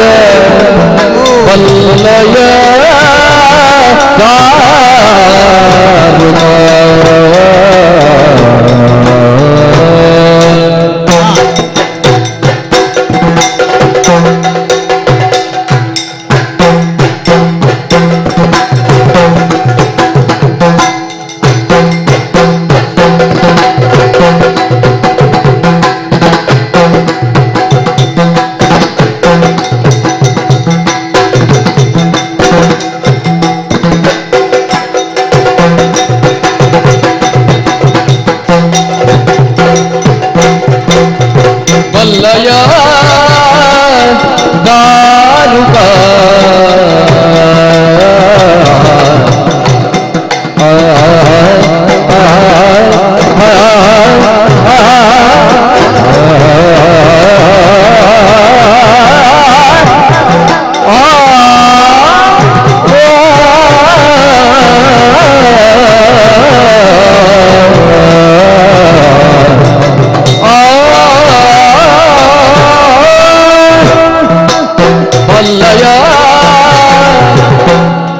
ಬಲ್ಲಯ ದಾರುಕ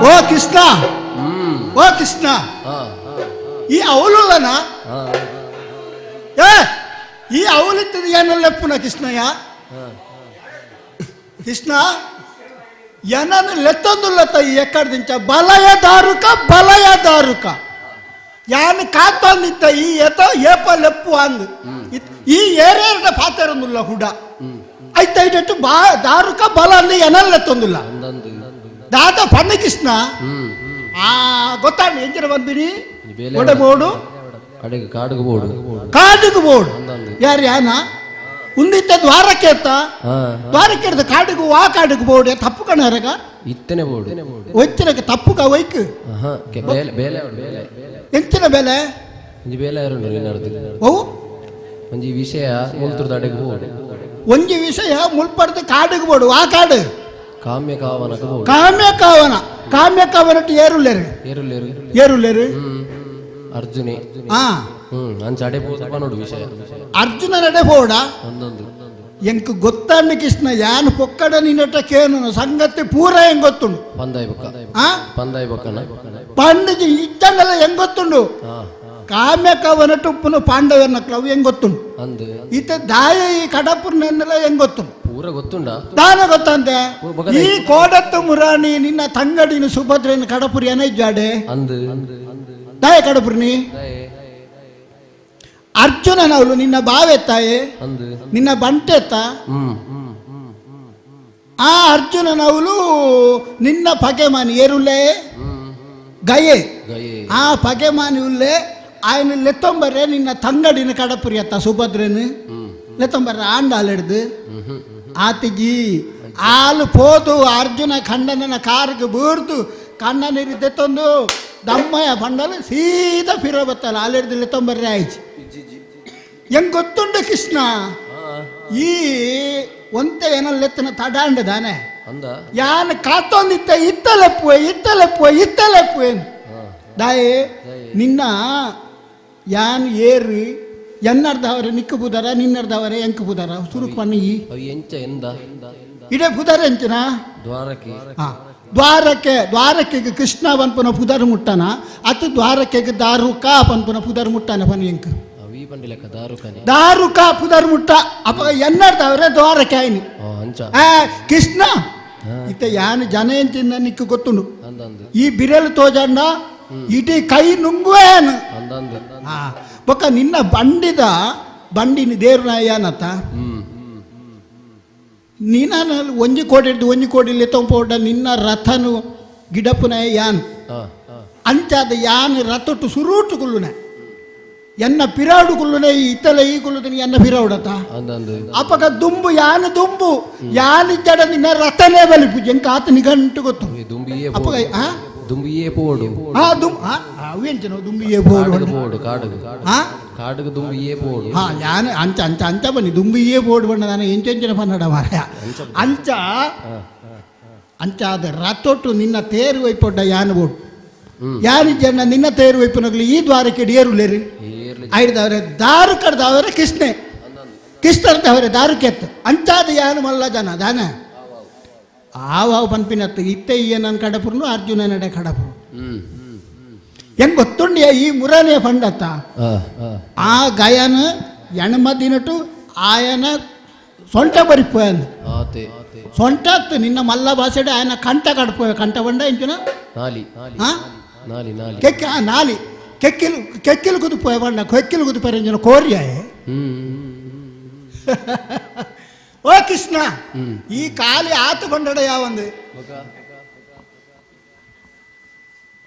ಓ ಕೃಷ್ಣ, ಓ ಕೃಷ್ಣ, ಈ ಅವಲುಲ್ಲನ ಏ ಈ ಅವಲಿತ್ತದ ಏನಲ್ಲೆಪ್ಪುನ ಕೃಷ್ಣಯ್ಯ? ಕೃಷ್ಣ ಏನನ್ನು ಲೆತ್ತೊಂದುಲ್ಲತ್ತ ಈ ಎಕ್ಕಡ್ದಿಂಚ ಬಲಯ ದಾರುಕ ಬಲಯ ದಾರುಕ ಯಾನು ಕಾತೊಂದಿತ್ತ ಈ ಏತ ಏಪ ಲೆಪ್ಪು ಅಂದು ಈ ಏರೇರ ಪಾತೆರೊಂದುಲ್ಲ ಹುಡ ಐತೈಟಟ್ಟು ಬಾ ದಾರುಕ ಬಲ ಅಂದು ಏನಲ್ಲೆತ್ತೊಂದುಲ್ಲ ದಾದ ಪಣ್ಣ ಕೃಷ್ಣ. ಆ ಗೊತ್ತಾಂಡ ಎಂಜಿನ ಬಂದಿನಿ ಒಡಬೋಡು ಅಡೆಗೆ ಕಾಡುಗು ಬೋಡು ಕಾಡುಗು ಬೋಡು ಯಾರು ಯಾನ ಉಂದಿತ್ತ ದ್ವಾರಕ್ಕೆ ದ್ವಾರಕ್ಕೆ ಹಿಡ್ದು ಕಾಡುಗು ಆ ಕಾಡುಗು ಬೋಡು ತಪ್ಪು ಕಣರಗ ಇತ್ತನೆ ಬೋಡು ಒಚ್ಚಿನಕ್ಕೆ ತಪ್ಪು ಕ ಒಯ್ಕ್ ಬೇಲೆ ಬೇಲೆ ಬೇಲೆ ಎಂಚಿನ ಬೆಲೆ ಒಂಜಿ ಬೇಲೆ ಯಾರುಂಡು ನಿನ್ನರ್ದು ಓ ಒಂಜಿ ವಿಷಯ ಮುಲ್ತುರ್ದ ಅಡೆಗೆ ಬೋಡು ಒಂಜಿ ವಿಷಯ ಮುಲ್ಪಡ್ದು ಕಾಡುಗು ಬೋಡು ಆ ಕಾಡು ಕಾಮ್ಯ ಕಾವನಕ ಬೋಡು ಕಾಮ್ಯ ಕಾವನ ಕಾಮ್ಯ ಕಾವನಟ್ಟು ಏರುಲ್ಲೇರು ಏರುಲ್ಲೇರು ಏರುಲ್ಲೇರು ಅರ್ಜುನೆ ಹಾ ಅಂಚ ಅಡೆ ಪೋದು ನೋಡು ವಿಷಯ ಅರ್ಜುನ ನಡೆ ಬೋಡ ಒಂದೊಂದು ಎಂಕ್ ಗೊತ್ತಾಂಡ ಕೃಷ್ಣ ಯಾನ್ ಪೊಕ್ಕಡ ನಿನ್ನಟ ಕೇನು ಸಂಗತಿ ಪೂರ ಹೆಂಗ್ ಗೊತ್ತುಂಡು ಪಂದಾಯ್ ಬೊಕ್ಕ ಆ ಪಂದಾಯ್ ಬೊಕ್ಕನ ಪಂಡಿಜಿ ಇಟ್ಟಂಗಲ್ಲ ಹೆಂಗ್ ಗೊತ್ತುಂಡು ಕಾಮ್ಯ ಕವನಟ್ಟು ಉಪ್ಪುನು ಪಾಂಡವನ ಕ್ಲವ್ ಹೆಂಗ್ ಗೊತ್ತುಂಡು ಅಂದು ಈತ ದಾಯ ಈ ಕಡಪುರ್ನೆಲ್ಲ ಹೆಂಗ್ ಗೊತ್ತುಂಡು ಪೂರ ಗೊತ್ತುಂಡ ದಾನ ಗೊತ್ತಂತೆ ಈ ಕೋಡತ್ತು ಮುರಾಣಿ ನಿನ್ನ ತಂಗಡಿನ ಸುಭದ್ರನ ಕಡಪುರಿ ಏನ ಇದ್ದಾಡೆ ಅಂದು ದಾಯ ಕಡಪುರ್ನಿ ಅರ್ಜುನನವಳು ನಿನ್ನ ಬಾವೆತ್ತಾಯೆ ಅಂದು ನಿನ್ನ ಬಂಟೆತ್ತ ಆ ಅರ್ಜುನನವಳು ನಿನ್ನ ಪಗೆಮಾನಿ ಏರುಲೇ ಗಯೆ ಗಯೆ ಆ ಪಗೆಮಾನಿ ಉಲ್ಲೇ ఆయన ಲೆತ್ತೊಂಬರ್ರೆ ನಿನ್ನ ತಂಗಡಿನ ಕಡಪುರಿ ಅತ್ತ ಸುಭದ್ರನು ಲೆತ್ತೊಂಬರ್ರೆ ಆಂಡಾಲೆಡ್ದು ಆತಿಗಿ ಆಲು ಪೋದು ಅರ್ಜುನ ಖಂಡನ ಕಾರ್ಗೆ ಬೂರ್ದು ಕಣ್ಣ ನೀರು ತೆತ್ತೊಂದು ದಮ್ಮಯ ಬಂಡಲು ಸೀದಾ ಫಿರೋ ಬತ್ತಲ್ಲ ಆಲೆಡ್ದು ಲೆತ್ತೊಂಬರ್ರೆ ಆಯ್ತು ಹೆಂಗ್ ಗೊತ್ತುಂಡು ಕೃಷ್ಣ ಈ ಒಂತೆ ಏನಲ್ಲೆತ್ತನ ತಡಾಂಡದಾನೆ ಅಂದ ಯಾನ್ ಕಾತೊಂದಿತ್ತ ಇತ್ತಲೆಪ್ಪುವೆ ಇತ್ತಲೆಪ್ಪುವೆ ಇತ್ತಲೆಪ್ಪುವೆ ದಾಯೆ ನಿನ್ನ ಯಾನ್ ಏರಿ ಎನ್ನರ್ದವರೆ ನಿಕ್ಕು ಬುದಾರ ನಿನ್ನರ್ದವರೆ ಎಂಕು ಬುದಾರ ಸುರುಕ್ ಪಣ್ಣಿ ಈ ಅವು ಎಂಚ ಎಂದ ಇಡೆ ಬುದಾರ ಎಂಚಿನ ದ್ವಾರಕ್ಕೆ ಹಾ ದ್ವಾರಕ್ಕೆ ದ್ವಾರಕ್ಕೆ ಕೃಷ್ಣ ಪನ್ಪುನ ಪುದರ್ ಮುಟ್ಟನ ಅತು ದ್ವಾರಕ್ಕೆ ದಾರುಕ ಪನ್ಪುನ ಪುದರ್ ಮುಟ್ಟನ ಪನ್ ಎಂಕ್ ಅವಿ ಪಂಡಿ ಲೆಕ್ಕ ದಾರುಕನೆ ದಾರುಕ ಪುದರ್ ಮುಟ್ಟ ಅಪ್ಪ ಎನ್ನರ್ದವರೆ ದ್ವಾರಕ್ಕೆ ಆಯ್ನಿ ಅಂಚ ಆ ಕೃಷ್ಣ ಇತ್ತ ಯಾನು ಜನ ಎಂಚಿನ ನಿಕ್ಕು ಗೊತ್ತುಂಡು ಅಂದಂದು ಈ ಬಿರಲು ತೋಜಂಡ ಇಡೀ ಕೈ ನುಂಗುವೇನು ಅಂದಂದು ಆ ಬೊಕ್ಕ ನಿನ್ನ ಬಂಡಿದ ಬಂಡಿನ ದೇವ್ರ ಯಾನತ್ತ ನೀನ ಒಂಜಿ ಕೋಡಿ ಹಿಡ್ದು ಒಂಜಿ ಕೋಡಿ ಲೆತ್ತೊಂಪೋಡ ನಿನ್ನ ರಥನು ಗಿಡಪುನ ಯಾನ್ ಅಂಚಾದ ಯಾನ್ ರಥೊಟ್ಟು ಸುರೂಟು ಕುಲ್ಲುನೆ ಎನ್ನ ಪಿರಾಡು ಕುಲ್ಲುನೆ ಈ ಇತ್ತಲ ಈ ಕುಲ್ಲುದನಿ ಎನ್ನ ಪಿರಾವುಡತ ಅಂದಂದು ಅಪಗ ದುಂಬು ಯಾನು ದುಂಬು ಯಾನು ಜಡ ನಿನ್ನ ರಥನೇ ಬಲಿಪು ಎಂಕ ಆತ ನಿಗಂಟು ಗೊತ್ತು ದುಂಬಿಯೇ ಅಪಗ ಆ ದುಂಬಿಯೇ ಪೋಡು ಆ ದುಂ ಆ ಅವೆಂಚನ ದುಂಬಿಯೇ ಬೋಡು ಕಾಡುಗು ಪೋಡು ಕಾಡುಗು ಆ ಕಾಡುಗು ದುಂಬಿಯೇ ಪೋಡು ಹಾ ಯಾನು ಅಂಚ ಅಂಚ ಅಂಚ ಬನ್ನಿ ದುಂಬಿಯೇ ಬೋಡು ಬಣ್ಣ ನಾನು ಎಂಚೆಂಚಿನ ಪನ್ನಡ ಮಾರಾಯ ಅಂಚ ಅಂಚ ಅದ ರಥೊಟ್ಟು ನಿನ್ನ ತೇರು ವೈಪೊಡ್ಡ ಯಾನು ಬೋಡು ಯಾರು ಜನ ನಿನ್ನ ತೇರು ವೈಪುನಗ್ಲು ಈ ದ್ವಾರಕ್ಕೆ ಏರುಲೇರು ಏರ್ಲಿ ಐಡ್ದವರೆ ದಾರು ಕಡ್ದವರೆ ಕೃಷ್ಣೆ ಕೃಷ್ಣರ್ದವರೆ ದಾರು ಕೆತ್ತು ಅಂಚಾದ ಯಾನು ಮಲ್ಲ ಜನ ದಾನ ಆವಾವ್ ಪನ್ಪಿನತ್ತು ಇತ್ತೆ ಈ ನನ್ನ ಕಡಪುರ್ನು ಅರ್ಜುನ ನಡೆ ಕಡಪುರು ಹೆಂಗ್ ಗೊತ್ತುಂಡಿಯ ಈ ಮುರನೇ ಫಂಡತ್ತ ಆ ಗಯನ ಎಣಮದಿನಟು ಆಯನ ಸೊಂಟ ಬರಿಪೋಯನ್ ಆತೆ ಸೊಂಟ ನಿನ್ನ ಮಲ್ಲ ಭಾಷೆಡೆ ಆಯನ ಕಂಠ ಕಡ್ಪೋಯ ಕಂಠ ಬಂಡ ಇಂಚಿನ ನಾಲಿ ಆ ನಾಲಿ ನಾಲಿ ಕೆಕ್ಕೆ ಆ ನಾಲಿ ಕೆಕ್ಕಿಲು ಕೆಕ್ಕಿಲು ಕುದುಪೋಯ ಬಂಡ ಕೆಕ್ಕಿಲು ಕುದುಪೋಯ ಇಂಚಿನ ಕೋರಿಯಾಯೆ ಓ ಕೃಷ್ಣ ಈ ಕಾಲಿ ಆತು ಬಂಡಡ ಯಾವಂದು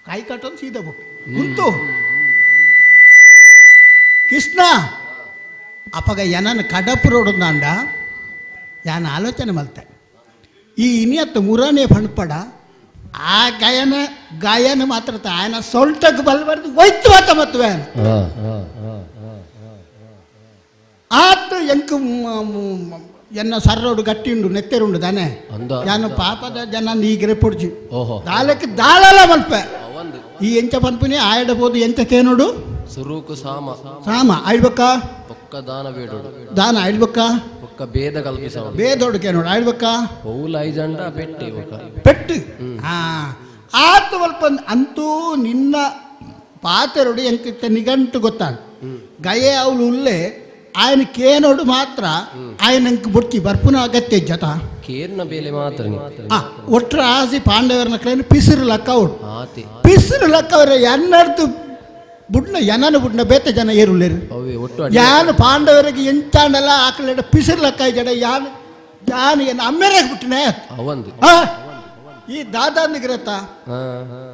ಕಾಯಿ ಕಟ್ಟೊಂದು ಸೀದಾ ಬುಕ್ ಉಂಟು ಕೃಷ್ಣ ಅಪಗ ಎನನ್ ಕಡಪುರೋಡುಂದಾಂಡ ಯಾನ ಆಲೋಚನೆ ಮಲ್ತೆ ಈ ಇನಿಯತ್ತು ಮುರನೇ ಪಣಪಡ ಆ ಗಾಯನ ಗಾಯನ ಮಾತ್ರ ಆಯನ ಸೊಲ್ಟಕ್ಕೆ ಬಲ್ಬಾರ್ದು ಒಯ್ತು ಮಾತ ಮತ್ತು ಆತ ಎಂಕ್ ಎನ್ನ ಸರ್ರೋಡು ಗಟ್ಟಿ ಉಂಡು ನೆತ್ತೆರುಂಡು ತಾನೆ ಯಾನು ಪಾಪದ ಜನ ನೀಗ್ರೆ ಪೊಡ್ಜಿ ದಾಲಕ್ಕೆ ದಾಳಲ ಮಲ್ಪೆ ಈ ಎಂಚ ಪನ್ಪುನಿ ಆಯಡಬೋದು ಎಂಚ ಕೇನೋಡು ಸುರೂಕು ಸಾಮ ಸಾಮ ಆಯ್ಬಕ್ಕ ಪೊಕ್ಕ ದಾನ ಬೇಡೋಡು ದಾನ ಆಯ್ಬಕ್ಕ ಪೊಕ್ಕ ಭೇದ ಕಲ್ಪಿಸ ಬೇದೋಡು ಕೇನೋಡು ಆಯ್ಬಕ್ಕ ಹೌಲ ಐಜಂಡ ಪೆಟ್ಟಿ ಪೆಟ್ಟು ಹಾ ಆತ ಸ್ವಲ್ಪ ಅಂತೂ ನಿನ್ನ ಪಾತೆರೊಡು ಎಂಕಿತ್ತ ನಿಗಂಟು ಗೊತ್ತಾಗ ಗಯೆ ಅವಳು ಉಲ್ಲೆ ఆయన ಕೇನೋಡು ಮಾತ್ರ ఆయన ಇಂಕ ಬುಡ್ಕಿ ಬರ್ಪುನ ಅಗತ್ಯ ಜತ ಕೇರ್ನ ಬೇಲೆ ಮಾತ್ರ ಒಟ್ರ ಆಸಿ ಪಾಂಡವರನ ಕ್ಲೇನು ಪಿಸಿರು ಲಕ್ಕ ಅವಡು ಪಿಸಿರು ಲಕ್ಕ ಅವರ ಎನ್ನರ್ದು ಬುಡ್ನ ಎನನ ಬುಡ್ನ ಬೇತ ಜನ ಏರುಲ್ಲೇರು ಯಾನು ಪಾಂಡವರಿಗೆ ಎಂಚಾಂಡಲ್ಲ ಆಕಲೆಡ ಪಿಸಿರು ಲಕ್ಕ ಜಡ ಯಾನು ಯಾನು ಏನು ಅಮ್ಮೆರಾಗ ಬಿಟ್ಟನೆ ಈ ದಾದಾಂದಿಗಿರತ್ತ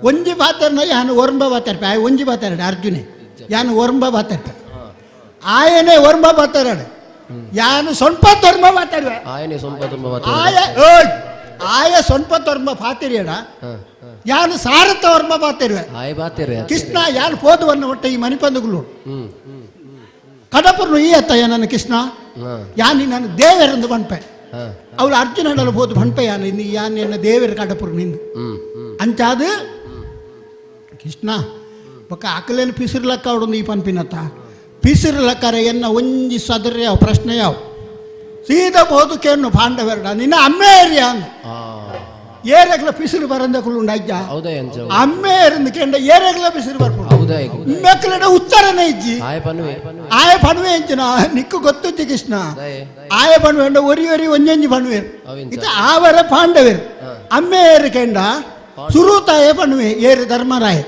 ಒಂಜಿ ಬಾತರ್ನ ಯಾನು ಒರಂಬ ಬಾತಾರ್ಪೆ ಆಯ್ ಒಂಜಿ ಬಾತಾರಡೆ ಅರ್ಜುನೆ ಯಾನು ಒರಂಬ ಬಾತಾರ್ಪೆ ಆಯನೇ ಒರ್ಮ ಮಾತಾಡ ಯಾನು ಸೊಲ್ಪ ತೊರ್ಮ ಮಾತಾಡುವೆ ಆಯನೇ ಸೊಲ್ಪ ತೊರ್ಮ ಆಯ ಆಯ ಸೊಲ್ಪ ತೊರ್ಮ ಪಾತಿರಿಯಡ ಯಾನು ಸಾರತ ವರ್ಮ ಪಾತಿರುವೆ ಆಯ ಬಾತಿರ ಕೃಷ್ಣ ಯಾನು ಪೋದುವನ್ನ ಒಟ್ಟ ಈ ಮಣಿಪಂದುಗಳು ಕಡಪುರ್ನು ಈ ಅತ್ತ ನನ್ನ ಕೃಷ್ಣ ಯಾನಿ ನಾನು ದೇವರೆಂದು ಬನ್ಪೆ ಅವಳು ಅರ್ಜುನಡಲು ಹೋದು ಬನ್ಪೆ ಯಾನು ಇನ್ನು ಯಾನ್ ಎನ್ನ ದೇವರ ಕಡಪುರ್ ನಿಂದು ಅಂಚಾದು ಕೃಷ್ಣ ಬೊಕ್ಕ ಅಕಲೇನು ಪಿಸಿರ್ಲಕ್ಕ ಅವಡೊಂದು ಈ ಪನ್ಪಿನತ್ತ ಪಿಸಿರ್ಲಕ್ಕರೆ ಎನ್ನ ಒಂಜಿ ಸದರ ಯಾವ ಪ್ರಶ್ನೆ ಯಾವ ಸೀದಾ ಬೋದು ಕೇನು ಪಾಂಡವೆರಡ ನಿನ್ನ ಅಮ್ಮೆ ಏರಿಯ ಏರಗ್ಲ ಪಿಸಿರು ಬರಂದ ಕುಳ್ಳುಂಡ ಅಜ್ಜ ಅಮ್ಮೆ ಏರಂದು ಕೇಂಡ ಏರಗ್ಲ ಪಿಸಿರು ಬರ್ಪುಂಡು ಮೆಕ್ಕಲಡ ಉತ್ತರನೇ ಇಜ್ಜಿ ಆಯ ಪಣುವೆ ಎಂಚಿನ ನಿಕ್ಕು ಗೊತ್ತುಜ್ಜಿ ಕೃಷ್ಣ ಆಯ ಪಣುವೆ ಅಂಡ ಒರಿ ಒರಿ ಒಂಜೊಂಜಿ ಪಣುವೆ ಇದು ಆವರ ಪಾಂಡವೇರು ಅಮ್ಮೆ ಏರು ಕೇಂಡ ಸುರುತಾಯ ಪಣುವೆ ಏರು ಧರ್ಮರಾಯ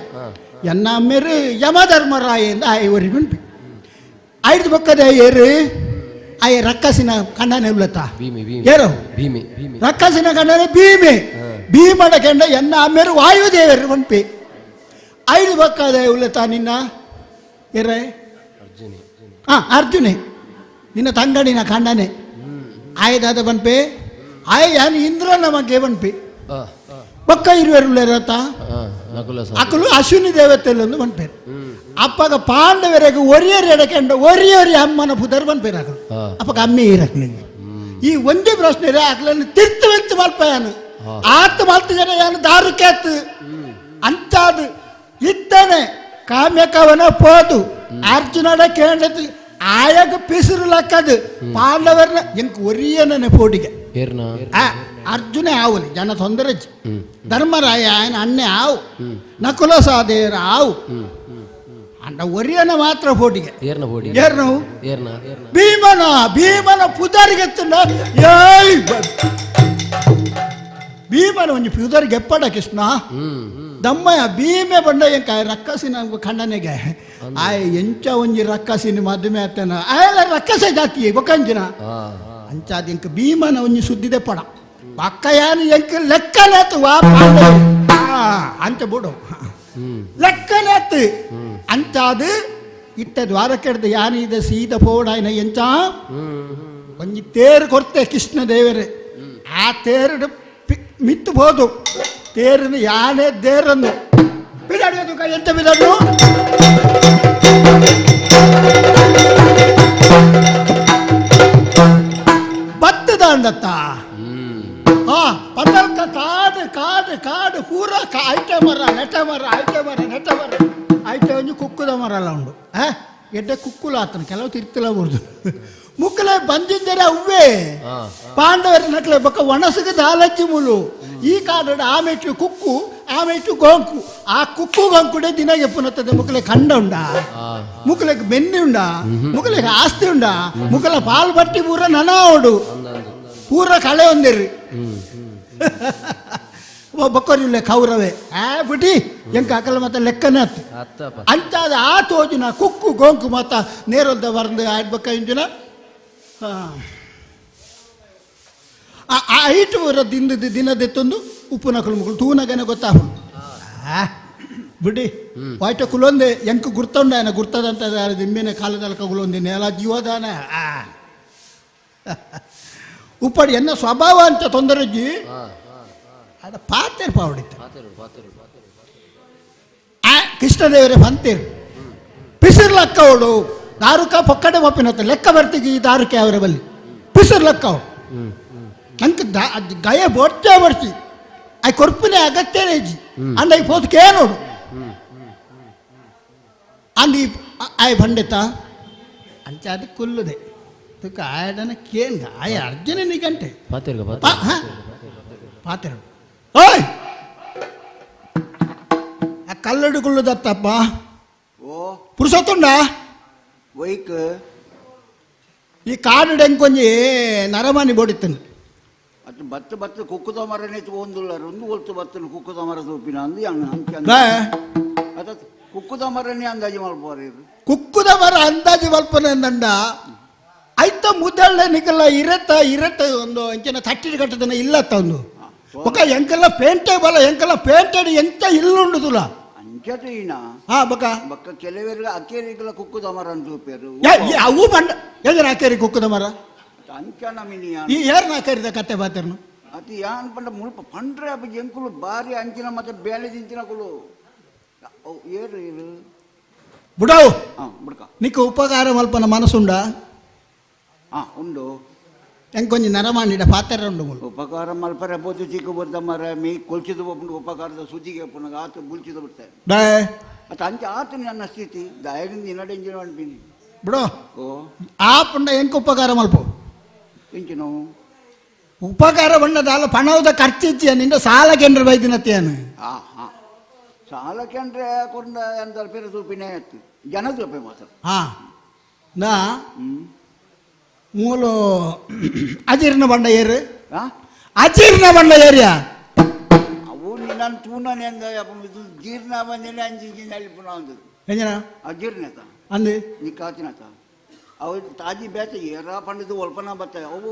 ಎನ್ನ ಅಮ್ಮೇರು ಯಮ ಧರ್ಮರಾಯ ಎಂದ ಆಯ ಒರಿ ಪಣಪಿ ಐದು ಬೊಕ್ಕದ ಏರು ಆಯ ರಕ್ಕಸಿನ ಕಣ್ಣನೆ ಉಲ್ಲತ್ತ ಏರು ರಕ್ಕಸಿನ ಕಣ್ಣನೆ ಭೀಮೆ ಭೀಮನ ಕೆಂಡ ಎನ್ನ ಅಮ್ಮೇರು ವಾಯುದೇವರು ಪಣಪಿ ಐದು ಬೊಕ್ಕದ ಉಲ್ಲತ್ತ ನಿನ್ನ ಏರೇ ಹಾಂ ಅರ್ಜುನೆ ನಿನ್ನ ತಂಗಡಿನ ಕಣ್ಣನೆ ಆಯದಾದ ಪನ್ಪೆ ಆಯ ಯಾನು ಇಂದ್ರನ ಮಗೆ ಪನ್ಪಿ ಬೊಕ್ಕ ಇರುವೆರುಳ್ಳೇರತ್ತ ಅಕಲು ಅಶ್ವಿನಿ ದೇವತೆಲ್ಲೊಂದು ಪನ್ಪೇರು ಅಪ್ಪಗ ಪಾಂಡವರಿಗೆ ಒರಿಯರಿ ಎಡಕೆಂಡ ಒರಿಯರಿ ಅಮ್ಮನ ಪುದರ್ ಪನ್ಪೇರು ಅಕಲು ಅಪ್ಪಗ ಅಮ್ಮೆ ಇರಕ್ಲಿಂಗ ಈ ಒಂದೇ ಪ್ರಶ್ನೆ ಇರ ಅಕಲನ್ನು ತಿರ್ತು ವೆತ್ತು ಮಲ್ಪ ಯಾನು ಆತ ಮಲ್ತು ಜನ ಯಾನು ದಾರು ಕೇತು ಅಂತಾದು ಇತ್ತನೆ ಕಾಮ್ಯಕವನ ಪೋದು ಅರ್ಜುನಡ ಕೇಂಡದು ಆಯಗ ಪಿಸಿರು ಲಕ್ಕದು ಪಾಂಡವರ್ನ ಎಂಕ್ ಒರಿಯನನೆ ಪೋಡಿಗೆ ಅರ್ಜುನೆ ಆవుಲಿ ಜನ ತೊಂದರೆ ಧರ್ಮರಾಯ ఆయన ಅಣ್ಣೆ ಆವು ನಕುಲ ಸಹದೇವರ ಆವು ಅಂಡ ಒರಿಯನ ಮಾತ್ರ ಪೋಟಿಗೆ ಏರ್ನು ಭೀಮನ ಭೀಮನ ಪುದರಿಗೆತ್ತುಂಡ ಏಯ್ ಭೀಮನ ಒಂಜಿ ಪುದರಿಗೆ ಎಪ್ಪಡ ಕೃಷ್ಣ ದಮ್ಮಯ್ಯ ಭೀಮೆ ಬಂಡ ಎಂಕ ರಕ್ಕಸಿನ ಖಂಡನೆಗೆ ಆಯ ಎಂಚ ಒಂಜಿ ರಕ್ಕಸಿನ ಮದುವೆ ಆತನ ಆಯಲ ರಕ್ಕಸೆ ಜಾತಿ ಬೊಕ್ಕಂಜಿನ ಅಂಚಾದ ಎಂಕ ಭೀಮನ ಒಂಜಿ ಸುದ್ದಿದೆ ಪಡ ಪಕ್ಕ ಯಾನು ಎಂಕ ಲೆಕ್ಕನೇತು ವಾ ಅಂಚ ಬಿಡು ಲೆಕ್ಕನೇತು ಅಂಚಾದು ಇತ್ತ ದ್ವಾರಕೆಡ್ದು ಯಾನು ಇದೆ ಸೀದ ಪೋಡಾಯನ ಎಂಚ ಒಂಜಿ ತೇರು ಕೊರ್ತೆ ಕೃಷ್ಣ ದೇವರೇ ಆ ತೇರು ಮಿತ್ತು ಬೋದು ತೇರನ್ನು ಯಾನೇ ದೇರನ್ನು ಬಿಡಾಡು ಎಂತ ಬಿಡಾಡು ಬತ್ತದ ಅಂದತ್ತ ಹಾ ಪಂದಲ್ಕ ಕಾಡು ಕಾಡು ಕಾಡು ಪೂರ ಐಟೆ ಮರ ನೆಟೆ ಮರ ಐಟೆ ಮರ ನೆಟೆ ಮರ ಐಟೆ ಒಂಜಿ ಕುಕ್ಕುದ ಮರ ಎಲ್ಲ ಉಂಡು ಆ ಎಡ್ಡೆ ಕುಕ್ಕುಲ ಆತನ ಕೆಲವು ತಿರ್ತಲ ಬರುದು ಮುಕ್ಕಲೆ ಬಂದಿದ್ದರೆ ಅವ್ವೇ ಪಾಂಡವರ ನಕ್ಲೆ ಬೊಕ್ಕ ಒಣಸುಗೆ ದಾಲಚ್ಚಿ ಮುಲು ಈ ಕಾಡು ಆಮೆಟ್ಟು ಕುಕ್ಕು ಆಮೆಟ್ಟು ಗೋಂಕು ಆ ಕುಕ್ಕು ಗೋಂಕುಡೆ ದಿನ ಎಪ್ಪುನತ್ತದೆ ಮುಕ್ಕಲೆ ಕಂಡ ಉಂಡ ಮುಕ್ಕಲೆಗೆ ಬೆನ್ನಿ ಉಂಡ ಮುಕ್ಕಲೆಗೆ ಆಸ್ತಿ ಉಂಡ ಮುಕ್ಕಲ ಪಾಲ್ ಬಟ್ಟಿ ಪೂರ ನನ ಓಡು ಪೂರ ಕಳೆ ಒಂದಿರ್ರಿ ಬೊಕ್ಕರಿಲ್ಲ ಕೌರವೆ ಆ ಬಿಡಿ ಎಂಕ ಅಕಲ ಮತ್ತೆ ಲೆಕ್ಕನೇ ಅತ್ತು ಅಂತಾದ ಆ ತೋಜುನ ಕುಕ್ಕು ಗೋಂಕು ಮತ್ತ ನೇರೊಲ್ದ ಬರ್ದು ಆಡ್ಬಕ್ಕ ಇಂಜಿನ ಆ ಐಟು ಬರ ದಿನದ ದಿನದೆತ್ತೊಂದು ಉಪ್ಪು ನಕಲು ಮುಕ್ಕಳು ತೂನಗನೆ ಗೊತ್ತಾಗ ಬಿಡಿ ವಾಯ್ಟ ಕುಲೊಂದೆ ಎಂಕ್ ಗುರ್ತೊಂಡ ಏನ ಗುರ್ತದಂತ ದಿಮ್ಮಿನ ಕಾಲದಲ್ಲಿ ಕುಲೊಂದೆ ನೆಲ ಜೀವದಾನ. ಉಪ್ಪಡಿ ಎನ್ನ ಸ್ವಭಾವ ಅಂತ ತೊಂದರೆಜ್ಜಿ ಅಡ ಪಾತೆರ್ ಪಾವಡಿತ್ತ ಆ ಕೃಷ್ಣದೇವರೇ ಪಂತೇರು ಪಿಸಿರ್ ಲಕ್ಕವಳು ದಾರುಕ ಪೊಕ್ಕಡೆ ಒಪ್ಪಿನತ್ತ ಲೆಕ್ಕ ಬರ್ತಿಗೆ ಈ ದಾರುಕೆ ಅವರ ಬಲ್ಲಿ ಪಿಸಿರ್ ಲಕ್ಕವಳು ನಂಗೆ ಗಯ ಬೊಟ್ಟೆ ಬರ್ತಿ I ಕೊರ್ಪಿನ ಅಗತ್ಯನೇ ಇಜ್ಜಿ ಅಂಡ ಈ ಪೋತಕ್ಕೆ ನೋಡು ಅಂದ್ ಆಯ್ ಬಂಡೆತ ಅಂಚ ಅದು ಕುಲ್ಲುದೆ ತುಕ್ಕ ಆಯಡನ ಕೇಂದ್ರ ಆಯ ಅರ್ಜುನ ನಿಗಂಟೆ ಪಾತೆರು ಓಯ್ ಆ ಕಲ್ಲಡು ಕುಲ್ಲುದತ್ತಪ್ಪ ಓ ಪುರುಷೋತ್ತುಂಡ ವೈಕ್ ಈ ಕಾಡು ಎಂಕೊಂಜಿ ನರಮಾನಿ ಬೋಡಿತ್ತನು ಅದು ಬತ್ತು ಬತ್ತು ಕುಕ್ಕುದ ಮರನೇ ಒಂದುಲ್ಲಾರ ಒಂದು ಒಲ್ತು ಬತ್ತನು ಕುಕ್ಕುದ ಮರ ತೂಪಿನ ಅಂದು ಅಂಚ ಅದ ಕುಕ್ಕುದ ಮರನೇ ಅಂದಾಜು ಮಲ್ಪೋರು ಕುಕ್ಕುದ ಮರ ಅಂದಾಜು ಮಲ್ಪನೆ ಅಂದಂಡ ಐತ ಮುದ್ದಳ್ಳೆ ನಿಕಲ್ಲ ಇರತ್ತ ಇರತ್ತ ಒಂದು ಅಂಚಿನ ತಟ್ಟಿನ ಕಟ್ಟದನ ಇಲ್ಲತ್ತ ಒಂದು ಒಕ್ಕ ಎಂಕೆಲ್ಲ ಪೇಂಟೆ ಬಲ ಎಂಕೆಲ್ಲ ಪೇಂಟೆಡ್ ಎಂತ ಇಲ್ಲುಂಡುದುಲ ಅಂಚ ಹಾ ಬಕ ಬಕ್ಕ ಕೆಲವರಿಗೆ ಅಕ್ಕೇರಿಗೆಲ್ಲ ಕುಕ್ಕುದ ಮರ ಅಂತ ತೂಪೇರು ಅವು ಬಂಡ ಎದರ ಅಕ್ಕೇರಿ ಕುಕ್ಕುದ ಮರ ಅಂಚನ ಮಿನಿಯ ಈ ಏರ್ನ ಅಕ್ಕೇರಿದ ಕತೆ ಬಾತೆರ್ನು ಅದು ಯಾನ್ ಪಂಡ ಮುಲ್ಪ ಪಂಡ್ರೆ ಅಪ್ಪ ಎಂಕುಲು ಬಾರಿ ಅಂಚಿನ ಮತ್ತೆ ಬೇಲೆ ದಿಂಚಿನ ಕುಲು ಏರು ಏರು ಬುಡವು ಹಾ ಬುಡ್ಕ ನಿಕ್ಕ ಉಪಕಾರ ಮಲ್ಪನ ಮನಸ್ಸುಂಡ ಹಾ ಉಂಡು ಎಂಕೊಂಜಿ ನರಮಾಣಿಡ ಪಾತೆರ ಉಂಡು ಮುಲು ಉಪಕಾರ ಮಲ್ಪರೆ ಬೋತು ಚಿಕ್ಕ ಬರ್ದ ಮರ ಮೀ ಕೊಲ್ಚಿದ ಒಬ್ಬನು ಉಪಕಾರದ ಸುದ್ದಿಗೆ ಪುನಗ ಆತ ಬುಲ್ಚಿದ ಬಿಡ್ತಾರೆ ಬೇ ಅತ್ತ ಅಂಚ ಆತ ನನ್ನ ಸ್ಥಿತಿ ದಾಯರಿಂದ ನಿನ್ನಡೆಂಜಿನ ಅನ್ಪಿನಿ ಬಿಡೋ ಓ ಆ ಪುಂಡ ಎಂಕ ಉಪಕಾರ ಮಲ್ಪ ಎಂಚಿನ ಉಪಕಾರ ಬಣ್ಣದ ಪಣವದ ಖರ್ಚಿಜ್ಜಿಯ ನಿನ್ನ ಸಾಲ ಕೇಂದ್ರ ಬೈದಿನತ್ತೇನು ಹಾ ಹಾ ಸಾಲ ಕೇಂದ್ರ ಕೊಂಡ ಎಂತ ಪೇರು ತೂಪಿನೇ ಆಯ್ತು ಜನ ತೂಪೆ ಮಾತ್ರ ಹಾ ನಾ ಹ್ಮ್ ಮೂಲು ಅಜೀರ್ಣ ಬಂಡ ಏರು ಹಾ ಅಜೀರ್ಣ ಬಂಡ ಏರಿಯಾ ಅವು ನಿನ್ನ ತೂನನೆ ಅಂದ ಇದು ಜೀರ್ಣ ಬಂದಿಲ್ಲ ಅಂಜಿ ನಲಿಪುನ ಅಂದದ್ದು ಎಂಜನ ಅಜೀರ್ಣತ ಅಂದು ನಿಕ್ಕಾತಿನತ ಅವು ತಾಜಿ ಬೇತ ಏರ ಪಂಡದು ಒಲ್ಪನ ಬತ್ತ ಅವು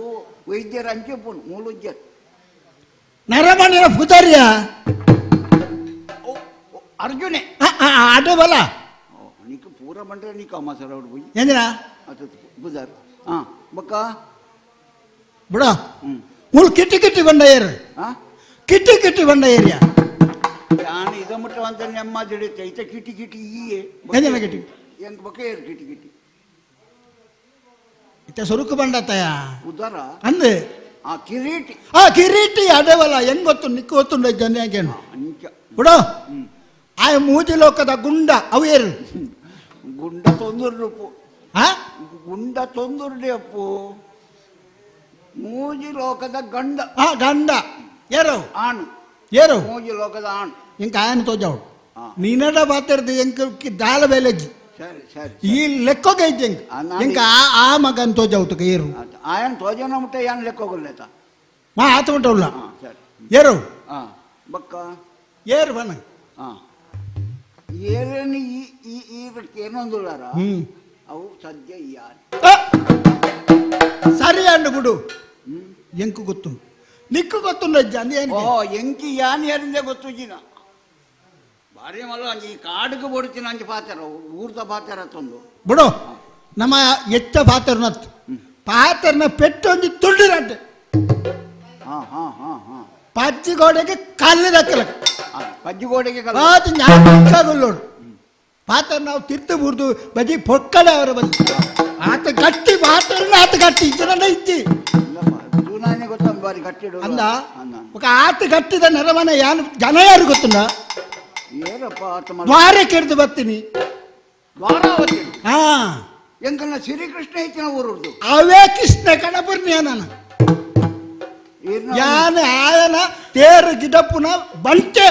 ವೈದ್ಯರ ಅಂಚೆ ಪುನ್ ಮೂಲುಜ್ಜರ್ ನರಮಣಿನ ಪುತರಿಯ ಅರ್ಜುನೆ ಅಡೆ ಬಲ ಓ ನಿಕ್ ಪೂರ ಬಂಡ್ರೆ ನಿಕ್ಕ ಅಮ್ಮ ಸರ್ ಅವ್ರು ಪೋಯಿ ಎಂಜನ ಅದು ಬುದಾರ್ ಹಾಂ ಬಕ್ಕ ಬಿಡ ಹ್ಞೂ ಮೂಲು ಕಿಟ್ಟಿ ಕಿಟ್ಟಿ ಬಂಡ ಏರು ಹಾಂ ಕಿಟ್ಟಿ ಕಿಟ್ಟಿ ಬಂಡ ಏರಿಯಾ ಯಾನ್ ಇದ ಮುಟ್ಟವಂತ ನೆಮ್ಮದಿಡುತ್ತೆ ಐತ ಕಿಟಿ ಕಿಟಿ ಈಯೆ ಎಂಜನ ಕಿಟಿ ಎಂಕ್ ಬಕ್ಕ ಏರು ಕಿಟಿ ಕಿಟಿ ಇತ್ತ ಸುರುಕು ಬಂಡತಯ ಉದರ ಅಂದು ಆ ಕಿರೀಟಿ ಆ ಕಿರೀಟಿ ಅಡೆವಲ್ಲ ಹೆಂಗ್ ಗೊತ್ತು ನಿಕ್ಕು ಗೊತ್ತುಂಡ ಜನ ಯಾಕೇನು ಅಂಚ ಬಿಡು ಆ ಮೂಜಿ ಲೋಕದ ಗುಂಡ ಅವು ಏರು ಗುಂಡ ತೊಂದರೆ ರೂಪು ಆ ಗುಂಡ ತೊಂದರೆ ಅಪ್ಪು ಮೂಜಿ ಲೋಕದ ಗಂಡ ಆ ಗಂಡ ಏರು ಆಣು ಏರು ಮೂಜಿ ಲೋಕದ ಆಣು ಇಂಕ ಆಯನ ತೋಜಾವು ಆ. ನೀನಡ ಬಾತಿರ್ದು ಎಂಕ ದಾಲ ಬೇಲೆಜ್ಜಿ ಸರಿ ಸರಿ ಈ ಲೆಕ್ಕೋಗೆ ಇಜ್ಜಿ ಎಂಕ್ ಆ, ನಾನು- ಎಂಕ ಆ ಆ ಮಗನ್ ತೋಜಾವು ಏರು ಆಯನ್ ತೋಜನ ಮುಟ್ಟ ಯಾನ್ ಲೆಕ್ಕೋಗಲ್ಲೇತ ಮಾ ಆತ ಉಂಟಲ್ಲ ಹಾ ಸರಿ ಏರು ಹಾ ಬಕ್ಕ ಏರು ಬನ್ನ ಹಾ ಏರೇನು ಈ ಈ ಈ ಏನೊಂದುಲ್ಲಾರ ಹ್ಮ್ ಅವು ಸದ್ಯ ಯಾರು ಆ! ಸರಿ ಅಂಡು ಬಿಡು ಎಂಕು ಗೊತ್ತು ನಿಕ್ಕು ಗೊತ್ತುಂಡ ಅಜ್ಜ ಅಂದ್ ಓ ಎಂಕಿ ಯಾನ್ ಯಾರಿಂದ ಗೊತ್ತು ಜಿನ ಭಾರಿ ಮಲ್ಲ ಈ ಕಾಡಿಗೆ ಬಡ್ತೀನಿ ಅಂಜಿ ಪಾತೆರ ಊರ್ದ ಪಾತೆರ ತಂದು ಬಿಡು ನಮ್ಮ ಎಚ್ಚ ಪಾತೆರ್ನತ್ತು ಪಾತೆರ್ನ ಪೆಟ್ಟೊಂಜಿ ತುಂಡಿರಂಟೆ ಹಾ ಹಾ ಹಾ ಹಾ ಪಚ್ಚಿ ಗೋಡೆಗೆ ಕಲ್ಲು ದಕ್ಕಲ ಪಜ್ಜಿಗೋಡೆಗೆ ಕಲ್ಲು ಅದು ಜ್ಞಾಪಕಗೊಳ್ಳೋಡು ಪಾತ್ರ ನಾವು ತಿರ್ತು ಬುರ್ದು ಬಜಿ ಪೊಕ್ಕಡೆ ಅವರ ಬಂದು ಆತ ಗಟ್ಟಿ ಪಾತ್ರನ ಆತ ಗಟ್ಟಿ ಇಜ್ಜನ ಇಜ್ಜಿ ಇಲ್ಲಪ್ಪ ಜೂನಾನೆ ಗೊತ್ತ ಬಾರಿ ಗಟ್ಟಿಡು ಅಂದ ఒక ಆತ ಗಟ್ಟಿದ ನೆರವನ ಯಾನು ಜನ ಯಾರು ಗೊತ್ತುಂಡ ಏರಪ್ಪ ಆತ ಮಲ್ಲ ದ್ವಾರ ಕೆಡ್ದು ಬರ್ತೀನಿ ದ್ವಾರಾವತಿ ಹಾ ಎಂಕಲ್ನ ಶ್ರೀಕೃಷ್ಣ ಹೆಚ್ಚಿನ ಊರುರ್ದು ಅವೇ ಕೃಷ್ಣ ಕಣಪುರ್ನಿಯ ನಾನು ಏರ್ನ ಯಾನ ಆಯನ ತೇರು ಗಿಡಪ್ಪುನ ಬಂಟೆ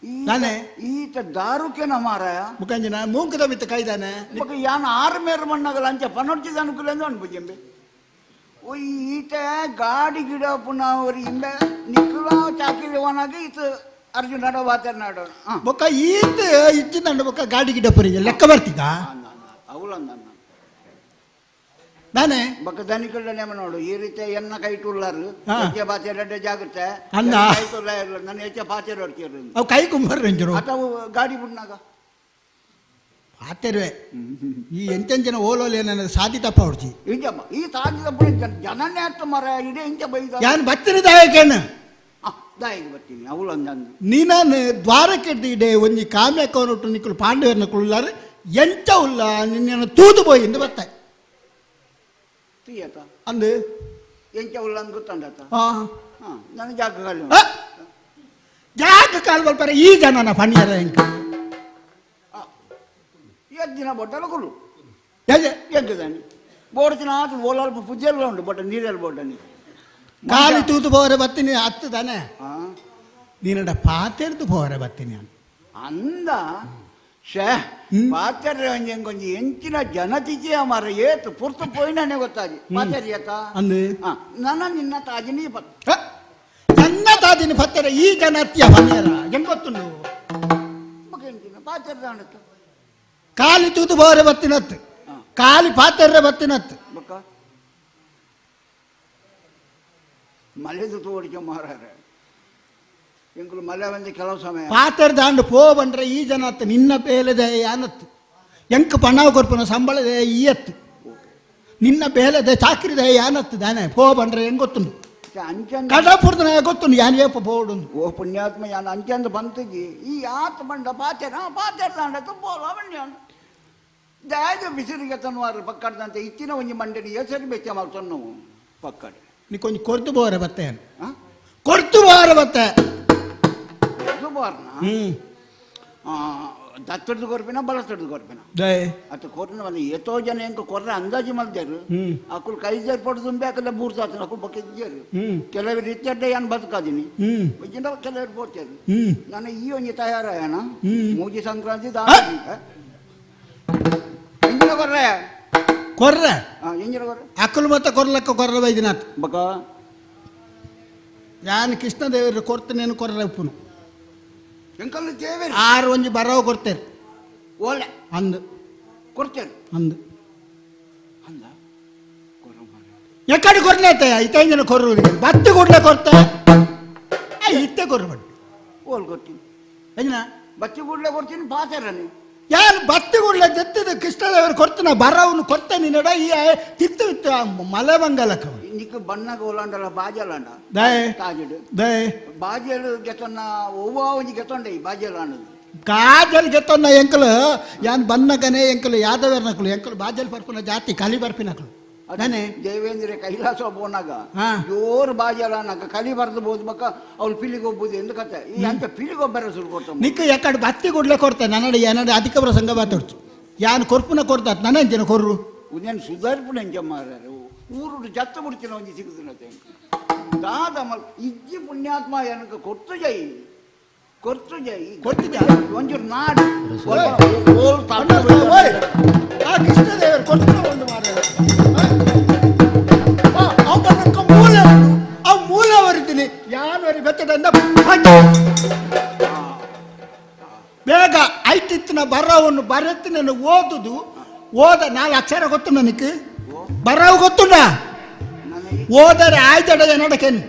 ಈತ- ನಾನೇ. ಈತ ದಾರುಕೆನ ಮಾರಾಯ ಮುಖಂಜನ ಮೂಂಕದ ಮಿತ್ತ ಕೈದಾನೆ ಬೊಕ ಯಾನ್ ಆರು ಮೇರು ಮಣ್ಣಗಲ ಅಂಚ ಪನೊಡ್ಚಿದ ಅನುಕೂಲ ಅಂದ್ ಅನ್ಪುಜೆಂಬೆ ಓ ಈತ ಗಾಡಿ ಗಿಡ ಪುನಃ ಅವ್ರು ಇಂಬೆ ನಿಕ್ಕುಲ ಚಾಕಿರಿ ಓನಾಗ ಈತ ಅರ್ಜುನ ನಡ ವಾತರ್ ನಾಡ ಹಾ ಬೊಕ್ಕ ಈತ ಇಚ್ಚಿದಂಡ ಬೊಕ್ಕ ಗಾಡಿ ಗಿಡಪ್ಪರಿಗೆ ಲೆಕ್ಕ ಬರ್ತಿದ್ದ ಅವಳ ನಾನೇ ಬೊಕ್ಕ ದನಿಕಲ್ಡ ನೇಮ ನೋಡು ಈ ರೀತಿ ಎನ್ನ ಕೈ ಟುಲ್ಲಾರು ಹಾ. ಹೆಚ್ಚೆ ಬಾತೆ ರೆಡ್ಡೆ ಜಾಗ್ರತೆ ಅಲ್ಲ. ಕೈ ತುಲ್ಲ ಇಲ್ಲ ನನ್ನ ಹೆಚ್ಚೆ ಪಾತೆ ಹೊಡ್ತೀರು ಅವು ಕೈ ಕುಂಬರ್ ರಂಜರು ಅಥವಾ ಗಾಡಿ ಬಿಡ್ನಾಗ ಆತೇರುವೆ ಈ ಎಂತೆಂಚಿನ ಓಲೋಲಿ ಏನ ಸಾಧಿ ತಪ್ಪ ಹೊಡ್ಚಿ ಇಂಚಮ್ಮ ಈ ಸಾಧಿ ತಪ್ಪ ಜನನೇ ಅತ್ತ ಮರ ಇಡೇ ಇಂಚ ಬೈದ ಯಾನ್ ಬತ್ತಿನ ದಾಯಕೇನ ದಾಯಿಗೆ ಬರ್ತೀನಿ ಅವಳು ಅಂದಂದು ನೀನ ದ್ವಾರಕ್ಕೆ ಇಡೆ ಒಂಜಿ ಕಾಮ್ಯಕ್ಕವನೊಟ್ಟು ನಿಕ್ಕಲು ಪಾಂಡವರನ್ನ ಕುಳ್ಳಾರು ಎಂಚ ಉಲ್ಲ ನಿನ್ನ ತೂದು ಪೋಯಿಂದು ಬತ್ತ ತೀಯತ ಅಂದು ಎಂಚ ಉಲ್ಲ ಅಂದ್ ಗೊತ್ತಂಡತ ಹಾಂ ನನ್ನ ಜಾಗ ಕಾಲು ಜಾಗ ಕಾಲು ಬರ್ತಾರೆ ಈ ಜನನ ಫಣಿಯರ ಎಂಕ ಎದ್ದು ದಿನ ಬೊಟ್ಟಲ ಕುಲ್ಲು ಎಂಕದಾನಿ ಬೋಡ್ತಿನ ಆತು ಓಲಾಲ್ಪ ಪುಜ್ಜೆಲ್ಲ ಉಂಟು ಬಟ್ ನೀರೆಲ್ಲ ಬೋಟನಿ ಕಾಲಿ ತೂತು ಪೋರೆ ಬತ್ತೀನಿ ಹತ್ತು ತಾನೆ ನೀನಡ ಪಾತೆರ್ದು ಪೋರೆ ಬತ್ತೀನಿ ಅಂದ ಶೇ ಪಾತೆರ್ರೆ ಒಂಜಿ ಒಂಜಿ ಎಂಚಿನ ಜನತಿಜೆ ಮಾರ ಏತು ಪುರ್ತು ಪೋಯಿನೇ ಗೊತ್ತಾಜಿ ಪಾತೆರಿಯತ ಅಂದು ನನ್ನ ನಿನ್ನ ತಾಜಿನಿ ನನ್ನ ತಾಜಿನಿ ಪತ್ತರ ಈ ಜನತ್ಯ ಫಣಿಯರ ಹೆಂಗ್ ಗೊತ್ತುಂಡು ಎಂಚಿನ ಪಾತೆರ್ದ ಅಣತ್ತು ಕಾಲಿ ತೂತು ಬೋರೆ ಬತ್ತಿನತ್ತು ಕಾಲಿ ಪಾತೆರ್ರೆ ಬತ್ತಿನತ್ತು ಬಕ್ಕ ಮಲೆದು ತೋಡಿಕೆ ಮಾರಾರೆ ಎಂಕುಲು ಮಲೆ ಬಂದು ಕೆಲವು ಸಮಯ ಪಾತೆರ್ ದಾಂಡು ಪೋ ಬಂದ್ರೆ ಈ ಜನ ಅತ್ತ ನಿನ್ನ ಬೇಲೆದೆ ಯಾನತ್ತು ಎಂಕ್ ಪಣಾವ್ ಕೊರ್ಪುನ ಸಂಬಳದೆ ಈಯತ್ತು ನಿನ್ನ ಬೇಲೆದೆ ಚಾಕ್ರಿದೆ ಯಾನತ್ತು ದಾನೆ ಪೋ ಬಂದ್ರೆ ಹೆಂಗ್ ಗೊತ್ತುಂಡು ಕಡಪುರ್ದನ ಗೊತ್ತುಂಡು ಯಾನ್ ಏಪ ಪೋಡು ಓ ಪುಣ್ಯಾತ್ಮ ಯಾನ್ ಅಂಚಂದ ಬಂತಿಜಿ ಈ ಆತ ಬಂಡ ಪಾತೆರ ಪಾತೆರ್ ದಾಂಡ ಬೋಲ ಬಣ್ಣ ದಾಯದ ಬಿಸಿಲಿಗೆ ತನ್ನುವಾರು ಪಕ್ಕಡ್ದಂತೆ ಇತ್ತಿನ ಒಂಜಿ ಮಂಡಳಿ ಹೆಸರು ಬೆಚ್ಚ ಮಾಡ್ತನ್ನು ಪಕ್ಕಡೆ ನೀ ಕೊಂಚ ಕೊರ್ತು ಬೋರೆ ಬತ್ತೆ ಕೊರ್ತು ಬೋರೆ ಬತ್ತೆ ಕೊರ್ತು ಬೋರ್ನ ದತ್ತಡ್ದು ಕೊರ್ಪಿನ ಬಲತಡ್ದು ಕೊರ್ಪಿನ ಅತ್ತ ಕೊರ್ನ ಬಂದು ಎತ್ತೋ ಜನ ಎಂಕ ಕೊರ್ರ ಅಂದಾಜು ಮಲ್ದೇರು ಅಕ್ಕುಲ್ ಕೈ ಜರ್ ಪೊಟ್ಟು ತುಂಬಿ ಅಕ್ಕಲ್ಲ ಬೂರ್ತಾತನ ಅಕ್ಕುಲ್ ಬಕ್ಕಿದ್ದೇರು ಕೆಲವರು ಇತ್ತೆಡ್ಡೆ ಯಾನ್ ಬದುಕಾದಿನಿ ಕೆಲವರು ಪೋತೇರು ನಾನು ಈ ಒಂಜಿ ತಯಾರಾಯಣ ಮೂಜಿ ಸಂಕ್ರಾಂತಿ ದಾಂಡಿ ಎಂಜಿನ ಕೊರ್ರೆ ಕೊರ್ರೆ ಎಂಜಿನ ಕೊರ್ರೆ ಅಕ್ಕಲು ಮತ್ತೆ ಕೊರ್ಲಕ್ಕ ಕೊರ್ರ ವೈದ್ಯನಾಥ್ ಬಕ ಯಾನ್ ಕೃಷ್ಣದೇವರು ಕೊರ್ತನೇನು ಕೊರ್ರ ಉಪ್ಪುನು ಎಂಕಲ್ಲು ದೇವೇರು ಆರು ಒಂಜಿ ಬರವ ಕೊಡ್ತೇರು ಓಲೆ ಅಂದು ಕೊಡ್ತೇರು ಅಂದು ಅಂದ ಎಕ್ಕಡೆ ಕೊರ್ಲೇತ ಇತ್ತೈದು ಕೊರ್ರು ಬತ್ತಿ ಕೂಡಲೇ ಕೊರ್ತ ಇತ್ತೆ ಕೊರ್ರು ಬಡ್ಡಿ ಓಲ್ ಕೊಡ್ತೀನಿ ಎಂಜಿನ ಬತ್ತಿ ಕೂಡಲೇ ಕೊಡ್ತೀನಿ ಪಾತೆರನಿ ಯಾರು ಬತ್ತಿ ಕೂಡಲೇ ದತ್ತಿದ ಕೃಷ್ಣದೇವರು ಕೊಡ್ತಾನ ಬರವನು ಕೊಡ್ತಾನೆ ನಡ ಈ ತಿತ್ತು ಮಲೆ ಬಂಗಲಕ್ಕ ನಿಕ್ ಬಣ್ಣಗ ಓಲಾಂಡಲ ಬಾಜಲಾಂಡ ದಯೆ ತಾಜಿಡು ದಯೆ ಬಾಜಲು ಗೆತೊನ್ನ ಒವ್ವ ಒಂಜಿ ಗೆತೊಂಡೆ ಈ ಬಾಜಲು ಅನ್ನೋದು ಗಾಜಲ್ ಗೆತ್ತೊನ್ನ ಎಂಕಲು ಯಾನ್ ಬನ್ನಗನೆ ಎಂಕಲು ಯಾದವೇರ್ನಕಲು ಎಂಕಲು ಬಾಜಲ್ ಪರ್ಪುನ ಜಾತಿ ಕಲಿ ಬರ್ಪಿನಕಲು ನಾನೇ ದೇವೇಂದ್ರ ಕೈಲಾಸ ಪೋನಾಗ ಜೋರು ಬಾಜಲ ಅನ್ನಕ ಕಲಿ ಬರ್ದು ಬೋದು ಬಕ್ಕ ಅವ್ಳು ಪಿಲಿಗೆ ಹೋಗ್ಬೋದು ಎಂದು ಕತೆ ಈ ಅಂತ ಪಿಲಿಗೊಬ್ಬರ ಸುರು ಕೊಡ್ತಾನೆ ನಿಕ್ಕ ಎಕ್ಕಡೆ ಬತ್ತಿ ಕೂಡಲೇ ಕೊಡ್ತಾನೆ ನನ್ನಡ ಏನಡ ಅಧಿಕ ಪ್ರಸಂಗ ಮಾತಾಡ್ತು ಯಾನ್ ಕೊರ್ಪುನ ಕೊಡ್ತಾತ್ ನನ್ನ ಅಂಚಿನ ಕೊರ್ರು ಉದೇನು ಸುಧಾರ್ಪುಣ ಎಂಚ ಮಾರಾರೆ ಊರು ಜತ್ತ ಮುಡ್ತಿನ ಒಂಜಿ ಸಿಗುದಿನತೆ ದಾದ ಮಲ್ ಇಜ್ಜಿ ಪುಣ್ಯಾತ್ಮ ಏನಕ ಕೊರ್ತು ಜೈ ಕೊರ್ತು ಜೈ ಕೊರ್ತು ಜೈ ಒಂಚೂರು ನಾಡು ಆ ಕೃಷ್ಣದೇವರು ಕೊಡ್ತು ಒಂದು ಮಾರಾರೆ ಮೂಲ ಆ ಮೂಲ ಬರಿತೀನಿ ಯಾರು ಬೆತ್ತದಿಂದ ಬೇಗ ಐತಿತ್ತಿನ ಬರವನ್ನು ಬರೆತ್ತಿನ ಓದುದು ಓದ ನಾಲ್ಕು ಅಕ್ಷರ ಗೊತ್ತು ನನಗೆ ಬರವು ಗೊತ್ತುಂಡ ಓದರೆ ಆಯ್ತಡ ಏನಡಕೇನು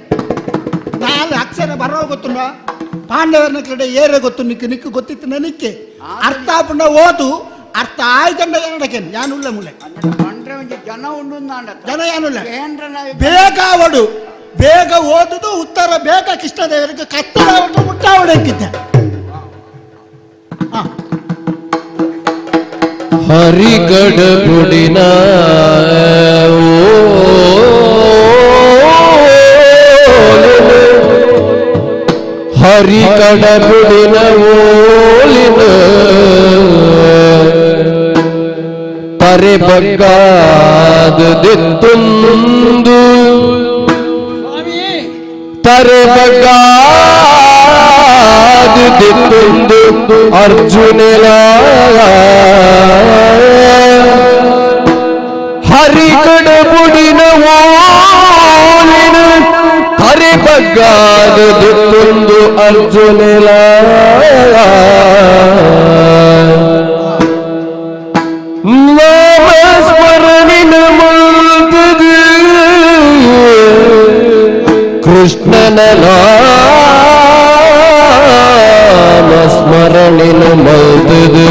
ನಾಲ್ಕು ಅಕ್ಷರ ಬರವು ಗೊತ್ತುಂಡ ಪಾಂಡವರನ ಕಡೆ ಏರೆ ಗೊತ್ತು ನಿಕ್ಕು ನಿಕ್ಕು ಗೊತ್ತಿತ್ತು ನನಕ್ಕೆ ಅರ್ಥ ಆಪುಂಡ ಓದು ಅರ್ಥ ಆಯ್ತಂಡ ಏನಡಕೇನು ಯಾನುಲ್ಲ ಮುಲೆ ಜನ ಉಂಡು ಜನ ಯಾನುಲ್ಲ ಬೇಗ ಅವಡು ಬೇಗ ಓದುದು ಉತ್ತರ ಬೇಗ ಕೃಷ್ಣದೇವರಿಗೆ ಕತ್ತಲ ಮುಟ್ಟಾವಡಕ್ಕಿದ್ದೆ ಹರಿಗಡಬುಡಿನ ಹರಿಗಡಬುಡಿನ ಓಲಿನ ತರೆ ಬಗ್ಗಾದದಿತ್ತೊಂದು ತರೆ ಬಗ್ಗಾದದಿತ್ತೊಂದು ಅರ್ಜುನೆಲ ಹರಿಗಡಬುಡಿನ ಓಲಿನ ತರೆ ಬಗ್ಗಾದದಿತ್ತೊಂದು ಅರ್ಜುನೆಲ ನಾಮಸ್ಮರಣಿನ ಮುಲ್ತದು ಕೃಷ್ಣನ ನಾಮ ಸ್ಮರಣೆನು ಮಲ್ತದು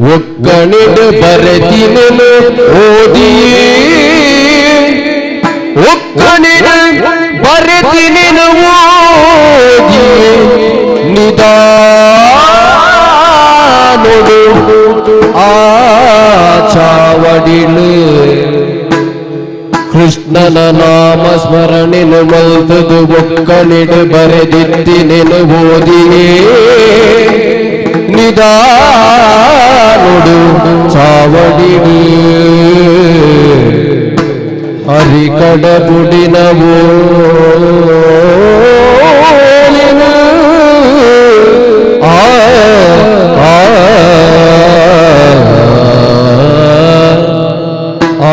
ಒಕ್ಕಣಿಡು ಬರೆತಿನೆನು ಓದಿಯೇ ಒಕ್ಕಣಿಡು ಬರೆತಿನೆನು ಓದಿಯೇ ನಿದಾನೊಡು ಆ ಚಾವಡಿಲು ಕೃಷ್ಣನ ನಾಮ ಸ್ಮರಣೆನು ಮಲ್ತದು ಒಕ್ಕಣಿಡು ಬರೆದಿತ್ತಿನೆನು ಓದಿಯೇ ನಿದಾನೊಡು ಚಾವಡಿಡು ಹರಿಕಡಬುಡಿನವೋ ಆ ಆ ಆ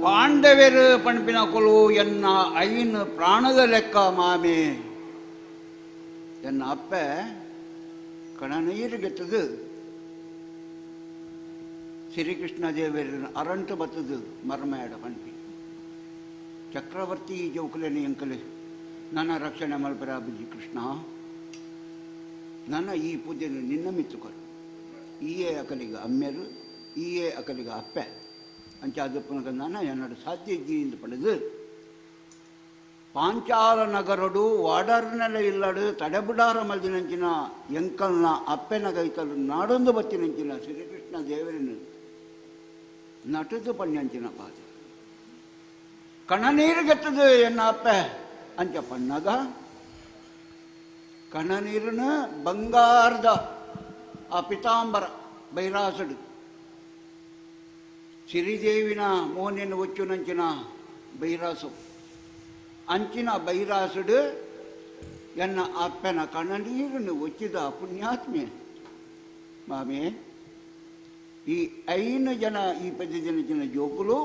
ಪಾಂಡವರು ಪಣಪಿನ ಕೊಲು ಎನ್ನ ಐನ್ ಪ್ರಾಣದ ಲೆಕ್ಕ ಮಾಮೆ ಎನ್ನ ಅಪ್ಪೆ ಕಣನೀರು ಗೆತ್ತದು ಶ್ರೀಕೃಷ್ಣ ದೇವರನ್ನು ಅರಂಟು ಬತ್ತದು ಮರ್ಮೇಡ ಪಣಪಿ ಚಕ್ರವರ್ತಿ ಜೌಕುಲನೆ ಎಂಕಲೆ ನನ್ನ ರಕ್ಷಣೆ ಮಲ್ಪರಾಬುಜಿ ಕೃಷ್ಣ ನನ್ನ ಈ ಪೂಜೆಯನ್ನು ನಿನ್ನ ಮಿತ್ತುಕರು ಈಯೇ ಅಕಲಿಗ ಅಮ್ಮೆರು ಈಯೇ ಅಕಲಿಗ ಅಪ್ಪೆ ಅಂಚಾದಪ್ಪನಗ ನಾನು ಎನ್ನಡ ಸಾಧ್ಯ ಇದ್ದೀ ಪಡೆದು ಪಾಂಚಾಲ ನಗರಡು ವಾಡರ್ನೆಲೆ ಇಲ್ಲಡು ತಡೆಬುಡಾರ ಮಲ್ದಿನಂಚಿನ ಎಂಕಲ್ನ ಅಪ್ಪೆನ ಕೈತಲು ನಾಡೊಂದು ಬತ್ತಿನಂಚಿನ ಶ್ರೀಕೃಷ್ಣ ದೇವರನ್ನು ನಟದು ಪಣ್ಯಂಚಿನ ಪಾದ ಕಣನೀರು ಗೆತ್ತದು ಎನ್ನ ಅಪ್ಪೆ ಅಂಚ ಪಣ್ಣಗ ಕಣನೀರನ್ನು ಬಂಗಾರದ ಆ ಪಿತಾಂಬರ ಬೈರಾಸಡು ಸಿರಿದೇವಿನ ಮೋನೆಯನ್ನು ಒಚ್ಚುನಂಚಿನ ಬೈರಾಸು ಅಂಚಿನ ಬೈರಾಸುಡು ಎನ್ನ ಅಪ್ಪನ ಕಣ್ಣನೀರನ್ನು ಒಚ್ಚಿದ ಪುಣ್ಯಾತ್ಮೆ ಮಾಮೆ ಈ ಐನು ಜನ ಈ ಪದ್ಯ ಜನ ಜನ ಜೋಕುಲು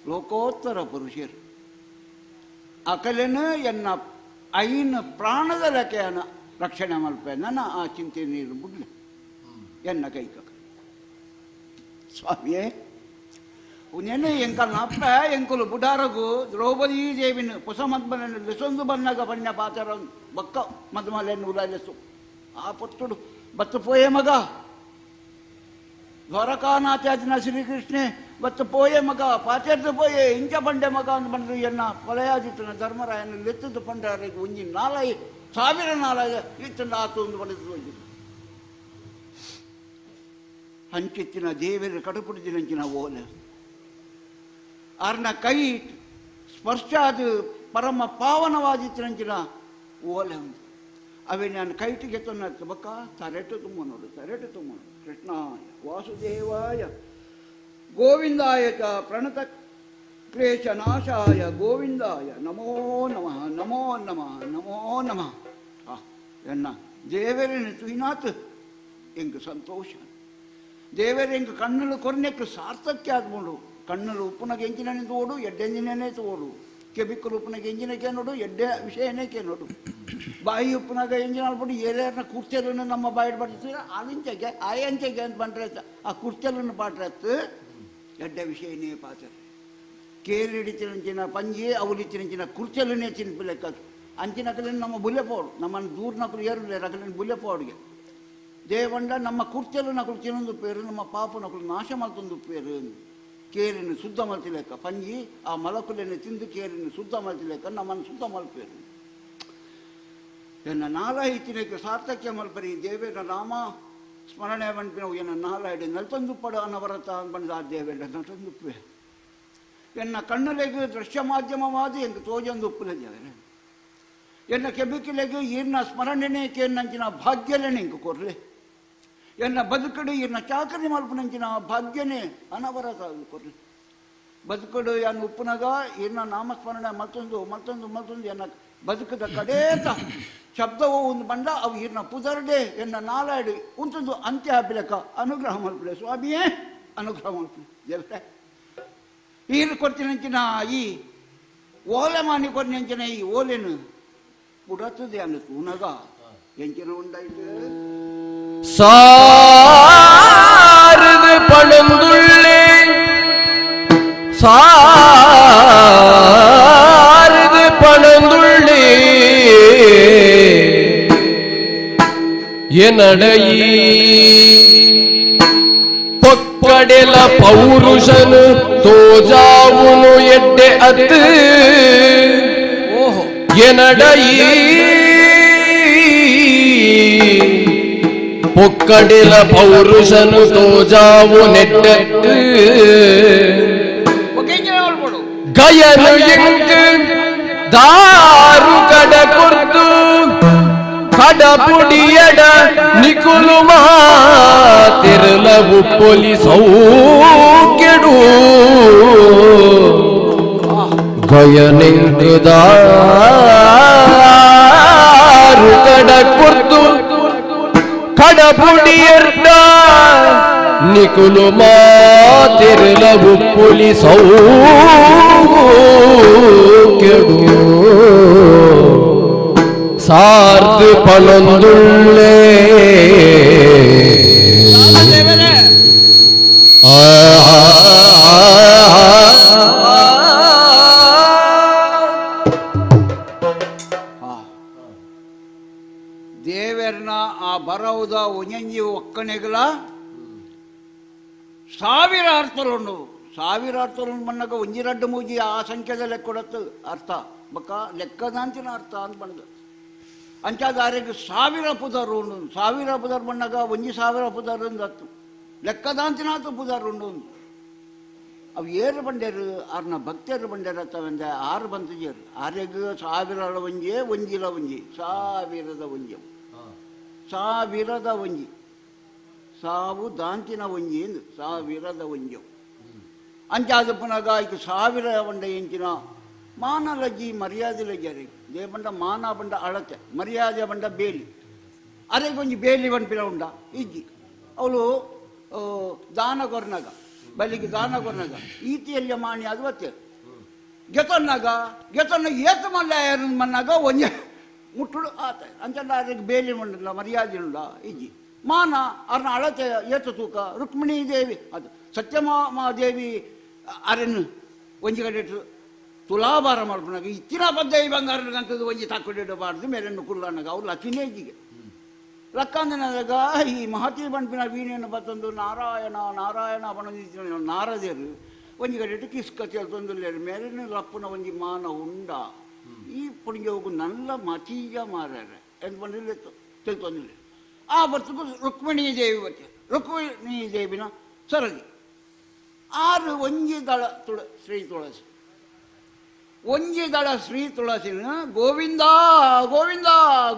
ಲೋಕೋತ್ತರ ಪುರುಷರು ಅಕಲೆನು ಎನ್ನ ಐನು ಪ್ರಾಣದ ಲೆಕ್ಕೆಯನ್ನ ರಕ್ಷಣೆ ಮಲ್ಪೆ ನನ್ನ ಆ ಚಿಂತೆ ನೀರು ಬುಡ್ಲೆ ಎನ್ನ ಕೈಕ ಸ್ವಾಮಿಯೇ ನೆನೆ ಎಂಕಲ್ನ ಅಪ್ಪ ಎಂಕುಲು ಬುಡಾರಗು ದ್ರೌಪದೀ ದೇವಿನ ಹೊಸ ಮದ್ಮಲನ್ನು ಲೆಸೊಂದು ಬನ್ನಗ ಬಣ್ಣ ಪಾತರ ಬಕ್ಕ ಮದ್ಮಲೆನ್ನು ಉಲಾಲೆಸು ಆ ಪೊತ್ತುಡು ಬತ್ತು ಪೋಯೆ ಮಗ ದ್ವಾರಕಾನಾಥಾದಿನ ಶ್ರೀಕೃಷ್ಣೆ ಬತ್ತು ಪೋಯೆ ಮಗ ಪಾತೆರ್ದು ಪೋಯೆ ಇಂಚ ಬಂಡೆ ಮಗ ಅಂದ್ ಬಂದು ಎನ್ನ ಕೊಲೆಯಾದಿತ್ತನ ಧರ್ಮರಾಯನ ಲೆತ್ತದು ಪಂಡಾರಿಗೆ ಒಂಜಿ ನಾಲೈ ಸಾವಿರ ನಾಲೈ ಇತ್ತಂಡ ಆತು ಒಂದು ಬಂದಿದ್ದು ಹಂಚಿತ್ತಿನ ದೇವರ ಕಡುಪುಡಿದಿನಂಚಿನ ಓಲೆ ಆರ್ನ ಕೈ ಸ್ಪರ್ಶ ಅದು ಪರಮ ಪಾವನವಾದಿತ್ತಿನಂಚಿನ ಓಲೆ ಉಂಟು ಅವೇ ನಾನು ಕೈಟಿಗೆ ತೊನ್ನ ಬಕ್ಕ ತರೆಟು ತುಂಬ ನೋಡು ತರೆಟು ತುಂಬ ನೋಡು ಕೃಷ್ಣಾಯ ವಾಸುದೇವಾಯ ಗೋವಿಂದಾಯ ಚ ಪ್ರಣತ ಕ್ಲೇಶ ನಾಶಾಯ ಗೋವಿಂದಾಯ ನಮೋ ನಮಃ ನಮೋ ನಮಃ ನಮೋ ನಮಃ ಆ ಎನ್ನ ದೇವರಿನ ತುಯಿನಾತ್ ಎಂಗ್ ಸಂತೋಷ ದೇವರೆಂಗ್ ಕಣ್ಣಲು ಕೊರ್ನೆಕ್ ಸಾರ್ಥಕ್ಯ ಆದ್ಮುಂಡು ಕಣ್ಣಲು ಉಪ್ಪುನಗೆ ಎಂಜಿನೇ ತೋಡು ಎಡ್ಡೆಂಜಿನೇ ತೋಡು ಕೆಬಿಕ್ಕಲು ಉಪ್ಪುನಗೆ ಎಂಜಿನಕ್ಕೆ ನೋಡು ಎಡ್ಡೆ ವಿಷಯನೇ ನೋಡು ಬಾಯಿ ಉಪ್ಪುನಾಗ ಎಂಜಿನ ಅಲ್ಬಿಟ್ಟು ಏರೇರ್ನ ಕುರ್ಚಲನ್ನು ನಮ್ಮ ಬಾಯಿಡ್ ಬಡ್ತೀರ ಅಲಿಂಚಗೆ ಆಯಂಚೆಗೆ ಅಂತ ಬಂದ್ರೆ ಆ ಕುರ್ಚಲನ್ನು ಪಾಟ್ರತ್ತು ಎಡ್ಡೆ ವಿಷಯನೇ ಪಾತ್ರ ಕೇರಿ ಹಿಡಿತಿನಂಚಿನ ಪಂಜಿ ಅವಲಿತ್ತಿನಂಚಿನ ಕುರ್ಚಲನ್ನೇ ತಿನ್ಪಿಲೆಕ್ಕ ಅಂಚಿನ ಕಲೆಯನ್ನು ನಮ್ಮ ಬುಲೆ ಪೋಡು ನಮ್ಮನ್ನು ದೂರ ನಕಲು ಏರುಲೆ ರಕಲಿನ ಬುಲೆ ಪೋಡಿಗೆ ದೇವಂಡ ನಮ್ಮ ಕುರ್ಚಲು ನಕಲು ತಿನ್ನೊಂದು ಪೇರು ನಮ್ಮ ಪಾಪು ನಕಲು ನಾಶ ಮಲ್ತೊಂದು ಪೇರು ಕೇರಿನ ಶುದ್ಧ ಮಲ್ತಿಲೆಕ್ಕ ಪಂಜಿ ಆ ಮಲಕುಲೆಯನ್ನು ತಿಂದು ಕೇರಿನ ಶುದ್ಧ ಮಲ್ತಿಲೆಕ್ಕ ನಮ್ಮನ್ನು ಶುದ್ಧ ಮಲ್ಪೇರು ಎನ್ನ ನಾಲಾಯಿತಿನಕ್ಕೆ ಸಾರ್ಥಕ್ಯ ಮಲ್ಪರಿ ದೇವೇನ ರಾಮ ಸ್ಮರಣೆ ಬಂಪಿನವು ಎನ್ನ ನಾಲಾಯಿಡಿ ನಲ್ತೊಂದು ಪಡ ಅನವರತ ಬಂದ ಆ ದೇವೇನ ನಟೊಂದುಪ್ಪೆ ಎನ್ನ ಕಣ್ಣುಲೆಗು ದೃಶ್ಯ ಮಾಧ್ಯಮವಾದ ಎಂಕ್ ತೋಜೊಂದು ಉಪ್ಪುಲೆ ದೇವರೇ ಎನ್ನ ಕೆಬಿಕಿಲೆಗು ಈರ್ನ ಸ್ಮರಣೆನೇ ಕೇನ್ನಂಚಿನ ಭಾಗ್ಯಲೇನೆ ಇಂಕ್ ಕೊರ್ಲೆ ಎನ್ನ ಬದುಕಡು ಈರ್ನ ಚಾಕರಿ ಮಲ್ಪನಂಚಿನ ಭಾಗ್ಯನೇ ಅನವರತ ಕೊರ್ಲೆ ಬದುಕಡು ಎನ್ನ ಉಪ್ಪುನಗ ಈರ್ನ ನಾಮಸ್ಮರಣೆ ಮತ್ತೊಂದು ಮತ್ತೊಂದು ಮತ್ತೊಂದು ಎನ್ನ ಬದುಕದ ಕಡೇತ ಶಬ್ದವು ಒಂದು ಬಂಡ ಅವು ಈರ್ನ ಪುದರ್ಡೆ ಎನ್ನ ನಾಲಾಡಿ ಉಂಟೊಂದು ಅಂತ್ಯ ಹಬ್ಬಿಲಕ್ಕ ಅನುಗ್ರಹ ಮಲ್ಪಲೆ ಸ್ವಾಮಿಯೇ ಅನುಗ್ರಹ ಮಲ್ಪಲೆ ದೇವರೇ. ಈರು ಕೊಡ್ತಿನಂಚಿನ ಈ ಓಲೆ ಮಾನಿ ಕೊರ್ನಂಚಿನ ಈ ಓಲೆನು ಬುಡತ್ತದೆ ಅನ್ನು ತೂನಗ ಎಂಚಿನ ಉಂಡಾಯ್ತು ಸಾರದು ಪಣಂದುಳ್ಳೆ ಸಾರದು ಪಣಂದುಳ್ಳೆ ಎನಡಯಿ ಪೊಕ್ಕಡೆಲ ಪೌರುಷನು ತೋಜಾವುನು ಎಡ್ಡೆ ಅತ್ತು ಓಹೋ ಎನಡಯಿ ಪೊಕ್ಕಡೆಲ ಪೌರುಷನು ತೋಜಾವು ನೆಟ್ಟತ್ತು ಒಕೆಂಚಿನ ಮಲ್ಪಡು ಗಯನು ಎಂಕ್ ದಾರು ಕಡ ಕೊರ್ತು ಕಡಪುಡಿಯಡ ನಿಕುಲು ಮಾತಿರಲವು ಪೊಲಿಸೌಕೆಡು ಗಯನೆಂಕು ದಾರು ಕಡ ಕೊರ್ತು ಕಡಪುಡಿಯರ್ಡ ನಿಕುಲು ಮಾತಿರಲವು ಪೊಲಿಸೌಕೆಡು ಸಾರ್ದು ಪಣೊಂದುಳ್ಳೆ ಆ ದೇವೆರ್ನ ಆ ಬರವುದ ಒಂಜಿ ಒಕ್ಕಣೆಗಳ ಸಾವಿರ ಅರ್ಥಲುಂಡು. ಸಾವಿರ ಅರ್ಥಲುಂಡು ಮಣ್ಣಗ ಒಂಜಿ ರಡ್ಡು ಮೂಜಿ ಆ ಸಂಖ್ಯೆದ ಲೆಕ್ಕೊಡತ್ತು ಅರ್ಥ ಬಕ್ಕ ಲೆಕ್ಕದಾಂತಿನ ಅರ್ಥ ಅಂತ ಬಣ್ಣದ ಅಂಚಾದ ಸಾವಿರ ಪುದರ್ ಉಂಡು. ಸಾವಿರ ಪುದರ್ ಮಣ್ಣಗ ಒಂಜಿ ಸಾವಿರ ಪುದರ್ ಅಂದತ್ತು ಲೆಕ್ಕದಾಂತಿನಾತ ಪುದರ್ ಉಂಡು. ಅವು ಏರು ಬಂಡೇರು ಆರ್ನ ಭಕ್ತರು ಬಂಡೇರು ಅತ್ತವೆಂದೆ ಆರು ಬಂತಜೇರು ಆರೆಗ್ ಸಾವಿರ ಒಂಜಿ ಒಂಜಿಲ ಒಂಜಿ ಸಾವಿರದ ಒಂಜಿ ಸಾವಿರದ ಒಂಜಿ ಸಾವು ದಾಂತಿನ ಒಂಜಿ ಎಂದು ಸಾವಿರದ ಒಂಜಿ ಅಂಚಾದ ಪುನಗ ಈಗ ಸಾವಿರ ಒಂಡ ಎಂಚಿನ ಮಾನ ಲಜ್ಜಿ ಮರ್ಯಾದೆ ಲಜ್ಜಿ ಅರೆ ದೇಬಂಡ ಮಾನ ಬಂಡ ಅಳತೆ ಮರ್ಯಾದೆ ಬಂಡ ಬೇಲಿ ಅರೆಗೆ ಒಂಜಿ ಬೇಲಿ ಬಂಪಿನ ಉಂಡ ಇಜ್ಜಿ ಅವಳು ದಾನ ಕೊರ್ನಾಗ ಬಲಿಗೆ ದಾನ ಕೊರ್ನಾಗ ಈತಿಯಲ್ಲಿ ಮಾಣಿ ಅದು ಬತ್ತೇರು ಗೆತನ್ನಾಗ ಗೆತನ್ನ ಏತು ಮಲ್ಲ ಮನ್ನಾಗ ಒಂಜೆ ಮುಟ್ಟುಡು ಆತ ಅಂಚಂಡ ಅರೆಗೆ ಬೇಲಿ ಉಂಡಲ್ಲ ಮರ್ಯಾದೆ ಉಂಡ ಇಜ್ಜಿ ಮಾನ ಅರ್ನ ಅಳತೆ ಏತು ತೂಕ ರುಕ್ಮಿಣಿ ದೇವಿ ಅದು ಸತ್ಯಮಾದೇವಿ ಅರೆನು ಒಂಜಿ ಕಡೆ ತುಲಾಭಾರ ಮಾಡ್ಪನಾಗ ಇತ್ತಿನ ಪದ್ಧತಿ ಬಂಗಾರ ಅಂತದ್ದು ಒಂಜಿ ತಕ್ಕೊಂಡಿಡಬಾರ್ದು ಮೇರೆನ್ನು ಕುಲ್ಲನಾಗ ಅವ್ರು ಲಕ್ಕಿನೇಜಿಗೆ ಲಕ್ಕಂದನಾಗ ಈ ಮಹತಿ ಬಂಪಿನ ವೀಣೆಯನ್ನು ಬತ್ತಂದು ನಾರಾಯಣ ನಾರಾಯಣ ಬಣ್ಣ ನಾರದೇರು ಒಂಜಿ ಕಡೆ ಕಿಸ್ಕ ತಂದುಲ್ಲೇರು ಮೇರೆನು ಲಪ್ಪುನ ಒಂಜಿ ಮಾನ ಉಂಡ ಈ ಪುಡಿಗೆ ಹೋಗು ನಲ್ಲ ಮತೀಯ ಮಾರ್ಯಾರ ಎಂದು ಬಂದಿಲ್ಲ ತಿಳ್ತೊಂದಿಲ್ಲ. ಆ ಬರ್ತಕ್ಕೂ ರುಕ್ಮಿಣಿ ದೇವಿ ಬತ್ತೆ ರುಕ್ಮಿಣಿ ದೇವಿನ ಸರದಿ ಆರು ಒಂಜಿ ದಳ ತುಳ ಶ್ರೀ ತುಳಸಿ ಒಂಜಿ ದಳ ಶ್ರೀ ತುಳಸಿನ ಗೋವಿಂದ ಗೋವಿಂದ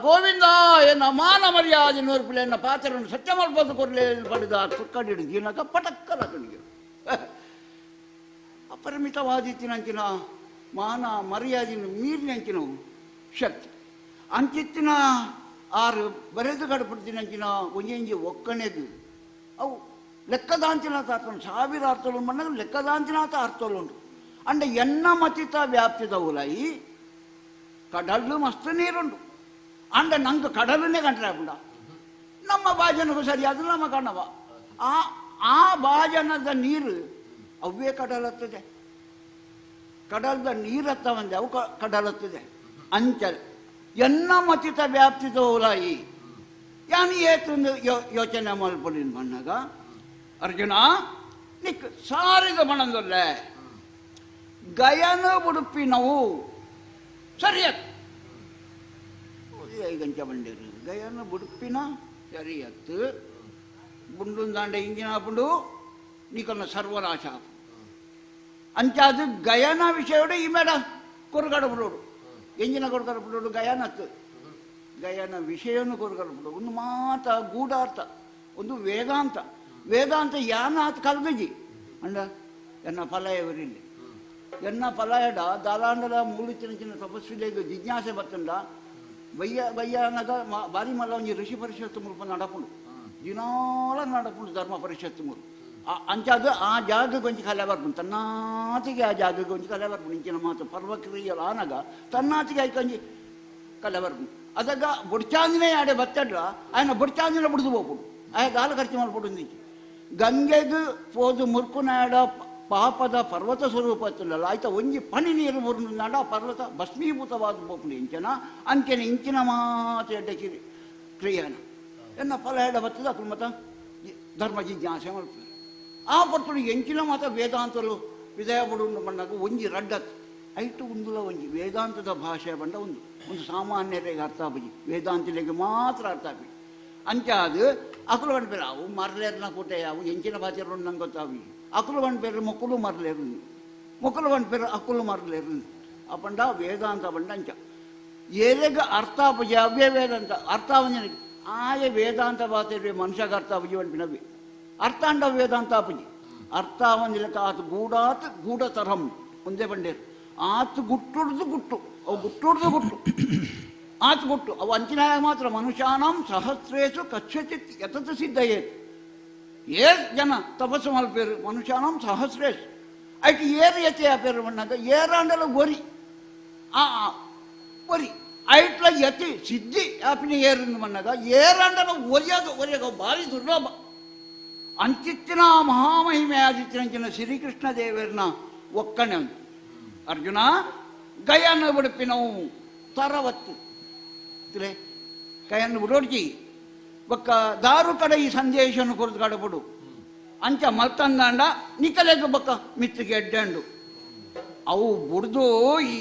ಗೋವಿಂದ ಎನ್ನ ಮಾನ ಮರ್ಯಾದೆ ನೂರ್ಪಿಲೆ ಎನ್ನ ಪಾತ್ರವನ್ನು ಸತ್ಯ ಮಲ್ಪದು ಕೊರಲೆ ಪಡೆದ ತುಕ್ಕಡಿಡು ಜೀನಕ ಪಟಕ್ಕಲ ಕಣಿಗೆ ಅಪರಿಮಿತವಾದಿತ್ತಿನಂಚಿನ ಮಾನ ಮರ್ಯಾದಿನ ಮೀರಿನಂಚಿನವು ಶಕ್ತಿ ಅಂಚಿತ್ತಿನ ಆರು ಬರೆದು ಕಡಪಡ್ತಿನಂಚಿನ ಒಂಜೊಂಜಿ ಒಕ್ಕಣೆದು ಅವು ಲೆಕ್ಕದಾಂತಿನಾಥ ಅರ್ಥ ಸಾವಿರ ಅರ್ಥలు ಮಣ್ಣು ಲೆಕ್ಕದಾಂತಿನಾಥ ಅರ್ಥలు ಉಂಟು. ಅಂಡ ಎನ್ನ ಮತಿತ ವ್ಯಾಪ್ತಿದವುಲಾಯಿ ಕಡಲು ಮಸ್ತ್ ನೀರುಂಟು ಅಂಡ ನಂಗೆ ಕಡಲನ್ನೇ ಕಂಡ್ರೆ ನಮ್ಮ ಬಾಜನಕ್ಕೂ ಸರಿಯಾದ ನಮ್ಮ ಕಣ್ಣವ ಆ ಆ ಬಾಜನದ ನೀರು ಅವೇ ಕಡಲತ್ತದೆ ಕಡಲದ ನೀರತ್ತವಂದೆ ಅವು ಕಡಲತ್ತದೆ ಅಂಚ ಎನ್ನ ಮತಿತ ವ್ಯಾಪ್ತಿದವುಲಾಯಿ ಯಾನು ಏತೊಂದು ಯೋಚನೆ ಮಲ್ಪೊಲಿನ ಮಣ್ಣಾಗ ಅರ್ಜುನ ನಿಕ್ ಸಾರಿದ ಮಣಂದೊಲ್ಲೆ ಗಯನ ಉಡುಪಿನವು ಸರಿಯತ್ ಗಂಚ ಬಂಡಿರು ಗಯನ ಬುಡುಪಿನ ಸರಿಯತ್ತು ಬುಂಡುಂದಾಂಡ ಇಂಜಿನ ಪುಂಡು ನೀಕನ್ನ ಸರ್ವನಾಶ ಅಂಚಾದ ಗಯನ ವಿಷಯೋಡು ಈ ಮೇಡ ಕೊರಗಡ ಬಿಡೋಡು ಎಂಜಿನ ಕೊರಗಡ ಬಿಡೋಡು ಗಯನತ್ತು ಗಯನ ವಿಷಯವನ್ನು ಕೊರಗಡ ಬಿಡೋಡು ಒಂದು ಮಾತ ಗೂಢಾರ್ಥ ಒಂದು ವೇದಾಂತ ವೇದಾಂತ ಯಾನ ಆತ ಕಲ್ದಜಿ ಅಂಡ ಎನ್ನ ಫಲ ಇವರಿಲ್ಲಿ ಎನ್ನ ಫಲಯಡ ದಾಲಾಂಡದ ಮೂಳು ಚಿನ್ನ ಚಿನ್ನ ತಪಸ್ವಿಲೆಗ್ ಜಿಜ್ಞಾಸೆ ಬತ್ತಂಡ ಬಯ್ಯ ಬಯ್ಯನಗ ಬಾರಿ ಮಲ್ಲ ಒಂಜಿ ಋಷಿ ಪರಿಷತ್ತು ಮುಲ್ಪ ನಡಪುಂಡು ದಿನಾಲ ನಡಪುಂಡು ಧರ್ಮ ಪರಿಷತ್ತು ಮೂರು ಅಂಚಾದ ಆ ಜಾಗ ಗೊಂಜಿ ಕಲೆ ಬರ್ಪುಂಡು ತನ್ನಾತಿಗೆ ಆ ಜಾಗ ಗೊಂಜಿ ಕಲೆ ಬರ್ಪುಂಡು ಇಂಚಿನ ಮಾತು ಪರ್ವಕ್ರಿಯಲು ಆನಗ ತನ್ನಾತಿಗೆ ಐಕೊಂಜಿ ಕಲೆ ಬರ್ಪುಂಡು ಅದಾಗ ಬುಡ್ಚಾಂದಿನೇ ಆಡೆ ಬತ್ತಡ್ಲ ಆಯನ ಬುಡ್ಚಾಂದಿನ ಬುಡ್ದು ಹೋಗ್ಬಿಡು ಆಯ ಗಾಲ ಖರ್ಚು ಮಾಡ್ಬಿಡು ಗಂಗೆಗ್ ಪೋದು ಮುರ್ಕುನಾಡ ಪಾಪದ ಪರ್ವತ ಸ್ವರೂಪ ಇತ್ತಲ್ಲ ಆಯ್ತಾ ಒಂಜಿ ಪನಿ ನೀರು ಮುರುನಾಡ ಪರ್ವತ ಭಸ್ಮೀಭೂತವಾದ ಪೋಪುಂಡು ಇಂಚನ ಅಂಚನೆ ಇಂಚಿನ ಮಾತು ಎಡ್ಡೆ ಕ್ರಿಯಾನ ಎನ್ನ ಫಲ ಎಡ ಬರ್ತದೆ ಅಕುಲು ಮತ ಧರ್ಮ ಜಿಜ್ಞಾಸೆ ಮಾಡ್ತಾರೆ ಆ ಪರ್ತುಡು ಎಂಚಿನ ಮಾತ ವೇದಾಂತಲು ವಿದಯ ಬಡು ಬಂದಾಗ ಒಂಜಿ ರಡ್ಡತ್ ಐಟು ಉಂದುಲ ಒಂಜಿ ವೇದಾಂತದ ಭಾಷೆ ಬಂಡ ಒಂದು ಒಂದು ಸಾಮಾನ್ಯರಿಗೆ ಅರ್ಥ ಆಪುಜಿ ವೇದಾಂತಲಿಗೆ ಮಾತ್ರ ಅರ್ಥ ಆಪಿ ಅಂಚ ಅದು ಅಕುಲು ಬಂಡ ಬೇರೆ ಅವು ಮರಲೇರ್ನ ಕೂಟೆ ಅವು ಎಂಚಿನ ಭಾಷೆ ನಂಗೆ ಗೊತ್ತಾವಿ ಅಕುಲು ಬಂಡ ಬೇರೆ ಮೊಕ್ಕಲು ಮರಲೇರು ಮೊಕ್ಕಲು ಬಂಡ ಬೇರೆ ಅಕುಲು ಮರಲೇರು ಅಪಂಡ ವೇದಾಂತ ಬಂಡ ಅಂಚ ಏರೆಗ ಅರ್ಥ ಆಪುಜಿ ಅವೇ ವೇದಾಂತ ಅರ್ಥ ಆಪುಜಿ ಆಯ ವೇದಾಂತ ಬಾತೆ ಮನುಷ್ಯಗ ಅರ್ಥ ಆಪುಜಿ ಬಂಪಿನವಿ ಅರ್ಥಾಂಡ ವೇದಾಂತ ಆಪುಜಿ ಅರ್ಥ ಆವಂದಿಲಕ ಆತ ಗೂಡಾತ್ ಗೂಢತರಂ ಒಂದೇ ಬಂಡೇರು ಆತ ಗುಟ್ಟುಡ್ದು ಗುಟ್ಟು ಅವು ಗುಟ್ಟುಡ್ದು ಗುಟ್ಟು ಆತ ಗುಟ್ಟು ಅವು ಅಂಚಿನಾಯ ಮಾತ್ರ ಮನುಷ್ಯಾನಾಂ ಸಹಸ್ರೇಶು ಕಶ್ಯಚಿತ್ ಯತತ ಸಿದ್ಧಯೇತ್ ಏ ಜನ ತಪಸ್ಸು ಮಲ್ಪೇರು ಮನುಷ್ಯಾನಾಂ ಸಹಸ್ರೇಶು ಐಟ್ ಏರು ಯತೆ ಆಪೇರು ಮಣ್ಣಾಗ ಏರಾಂಡಲ ಒರಿ ಆ ಒರಿ ಐಟ್ಲ ಯತಿ ಸಿದ್ಧಿ ಆಪಿನ ಏರು ಮಣ್ಣಾಗ ಏರಾಂಡಲ ಒರಿಯಾಗ ಒರಿಯಾಗ ಭಾರಿ ದುರ್ಲಭ ಅಂಚಿತ್ತಿನ ಮಹಾಮಹಿಮೆ ಆದಿತ್ತಿನಂಚಿನ ಶ್ರೀಕೃಷ್ಣ ದೇವರನ್ನ ಒಕ್ಕಣೆ ಒಂದು ಅರ್ಜುನ ಗಯನ ಬಿಡುಪಿನವು ತರವತ್ತು ತಿಲೆ ಕೈಯನ್ನು ಬಿಡೋಡ್ಜಿ ಬೊಕ್ಕ ದಾರು ಕಡೆ ಈ ಸಂದೇಶವನ್ನು ಕೊರದು ಕಡಬಿಡು ಅಂಚ ಮಲ್ತಂದಾಂಡ ನಿಕಲೆಗ ಬೊಕ್ಕ ಮಿತ್ತಿಗೆ ಎಡ್ಡಂಡು ಅವು ಬುಡ್ದು ಈ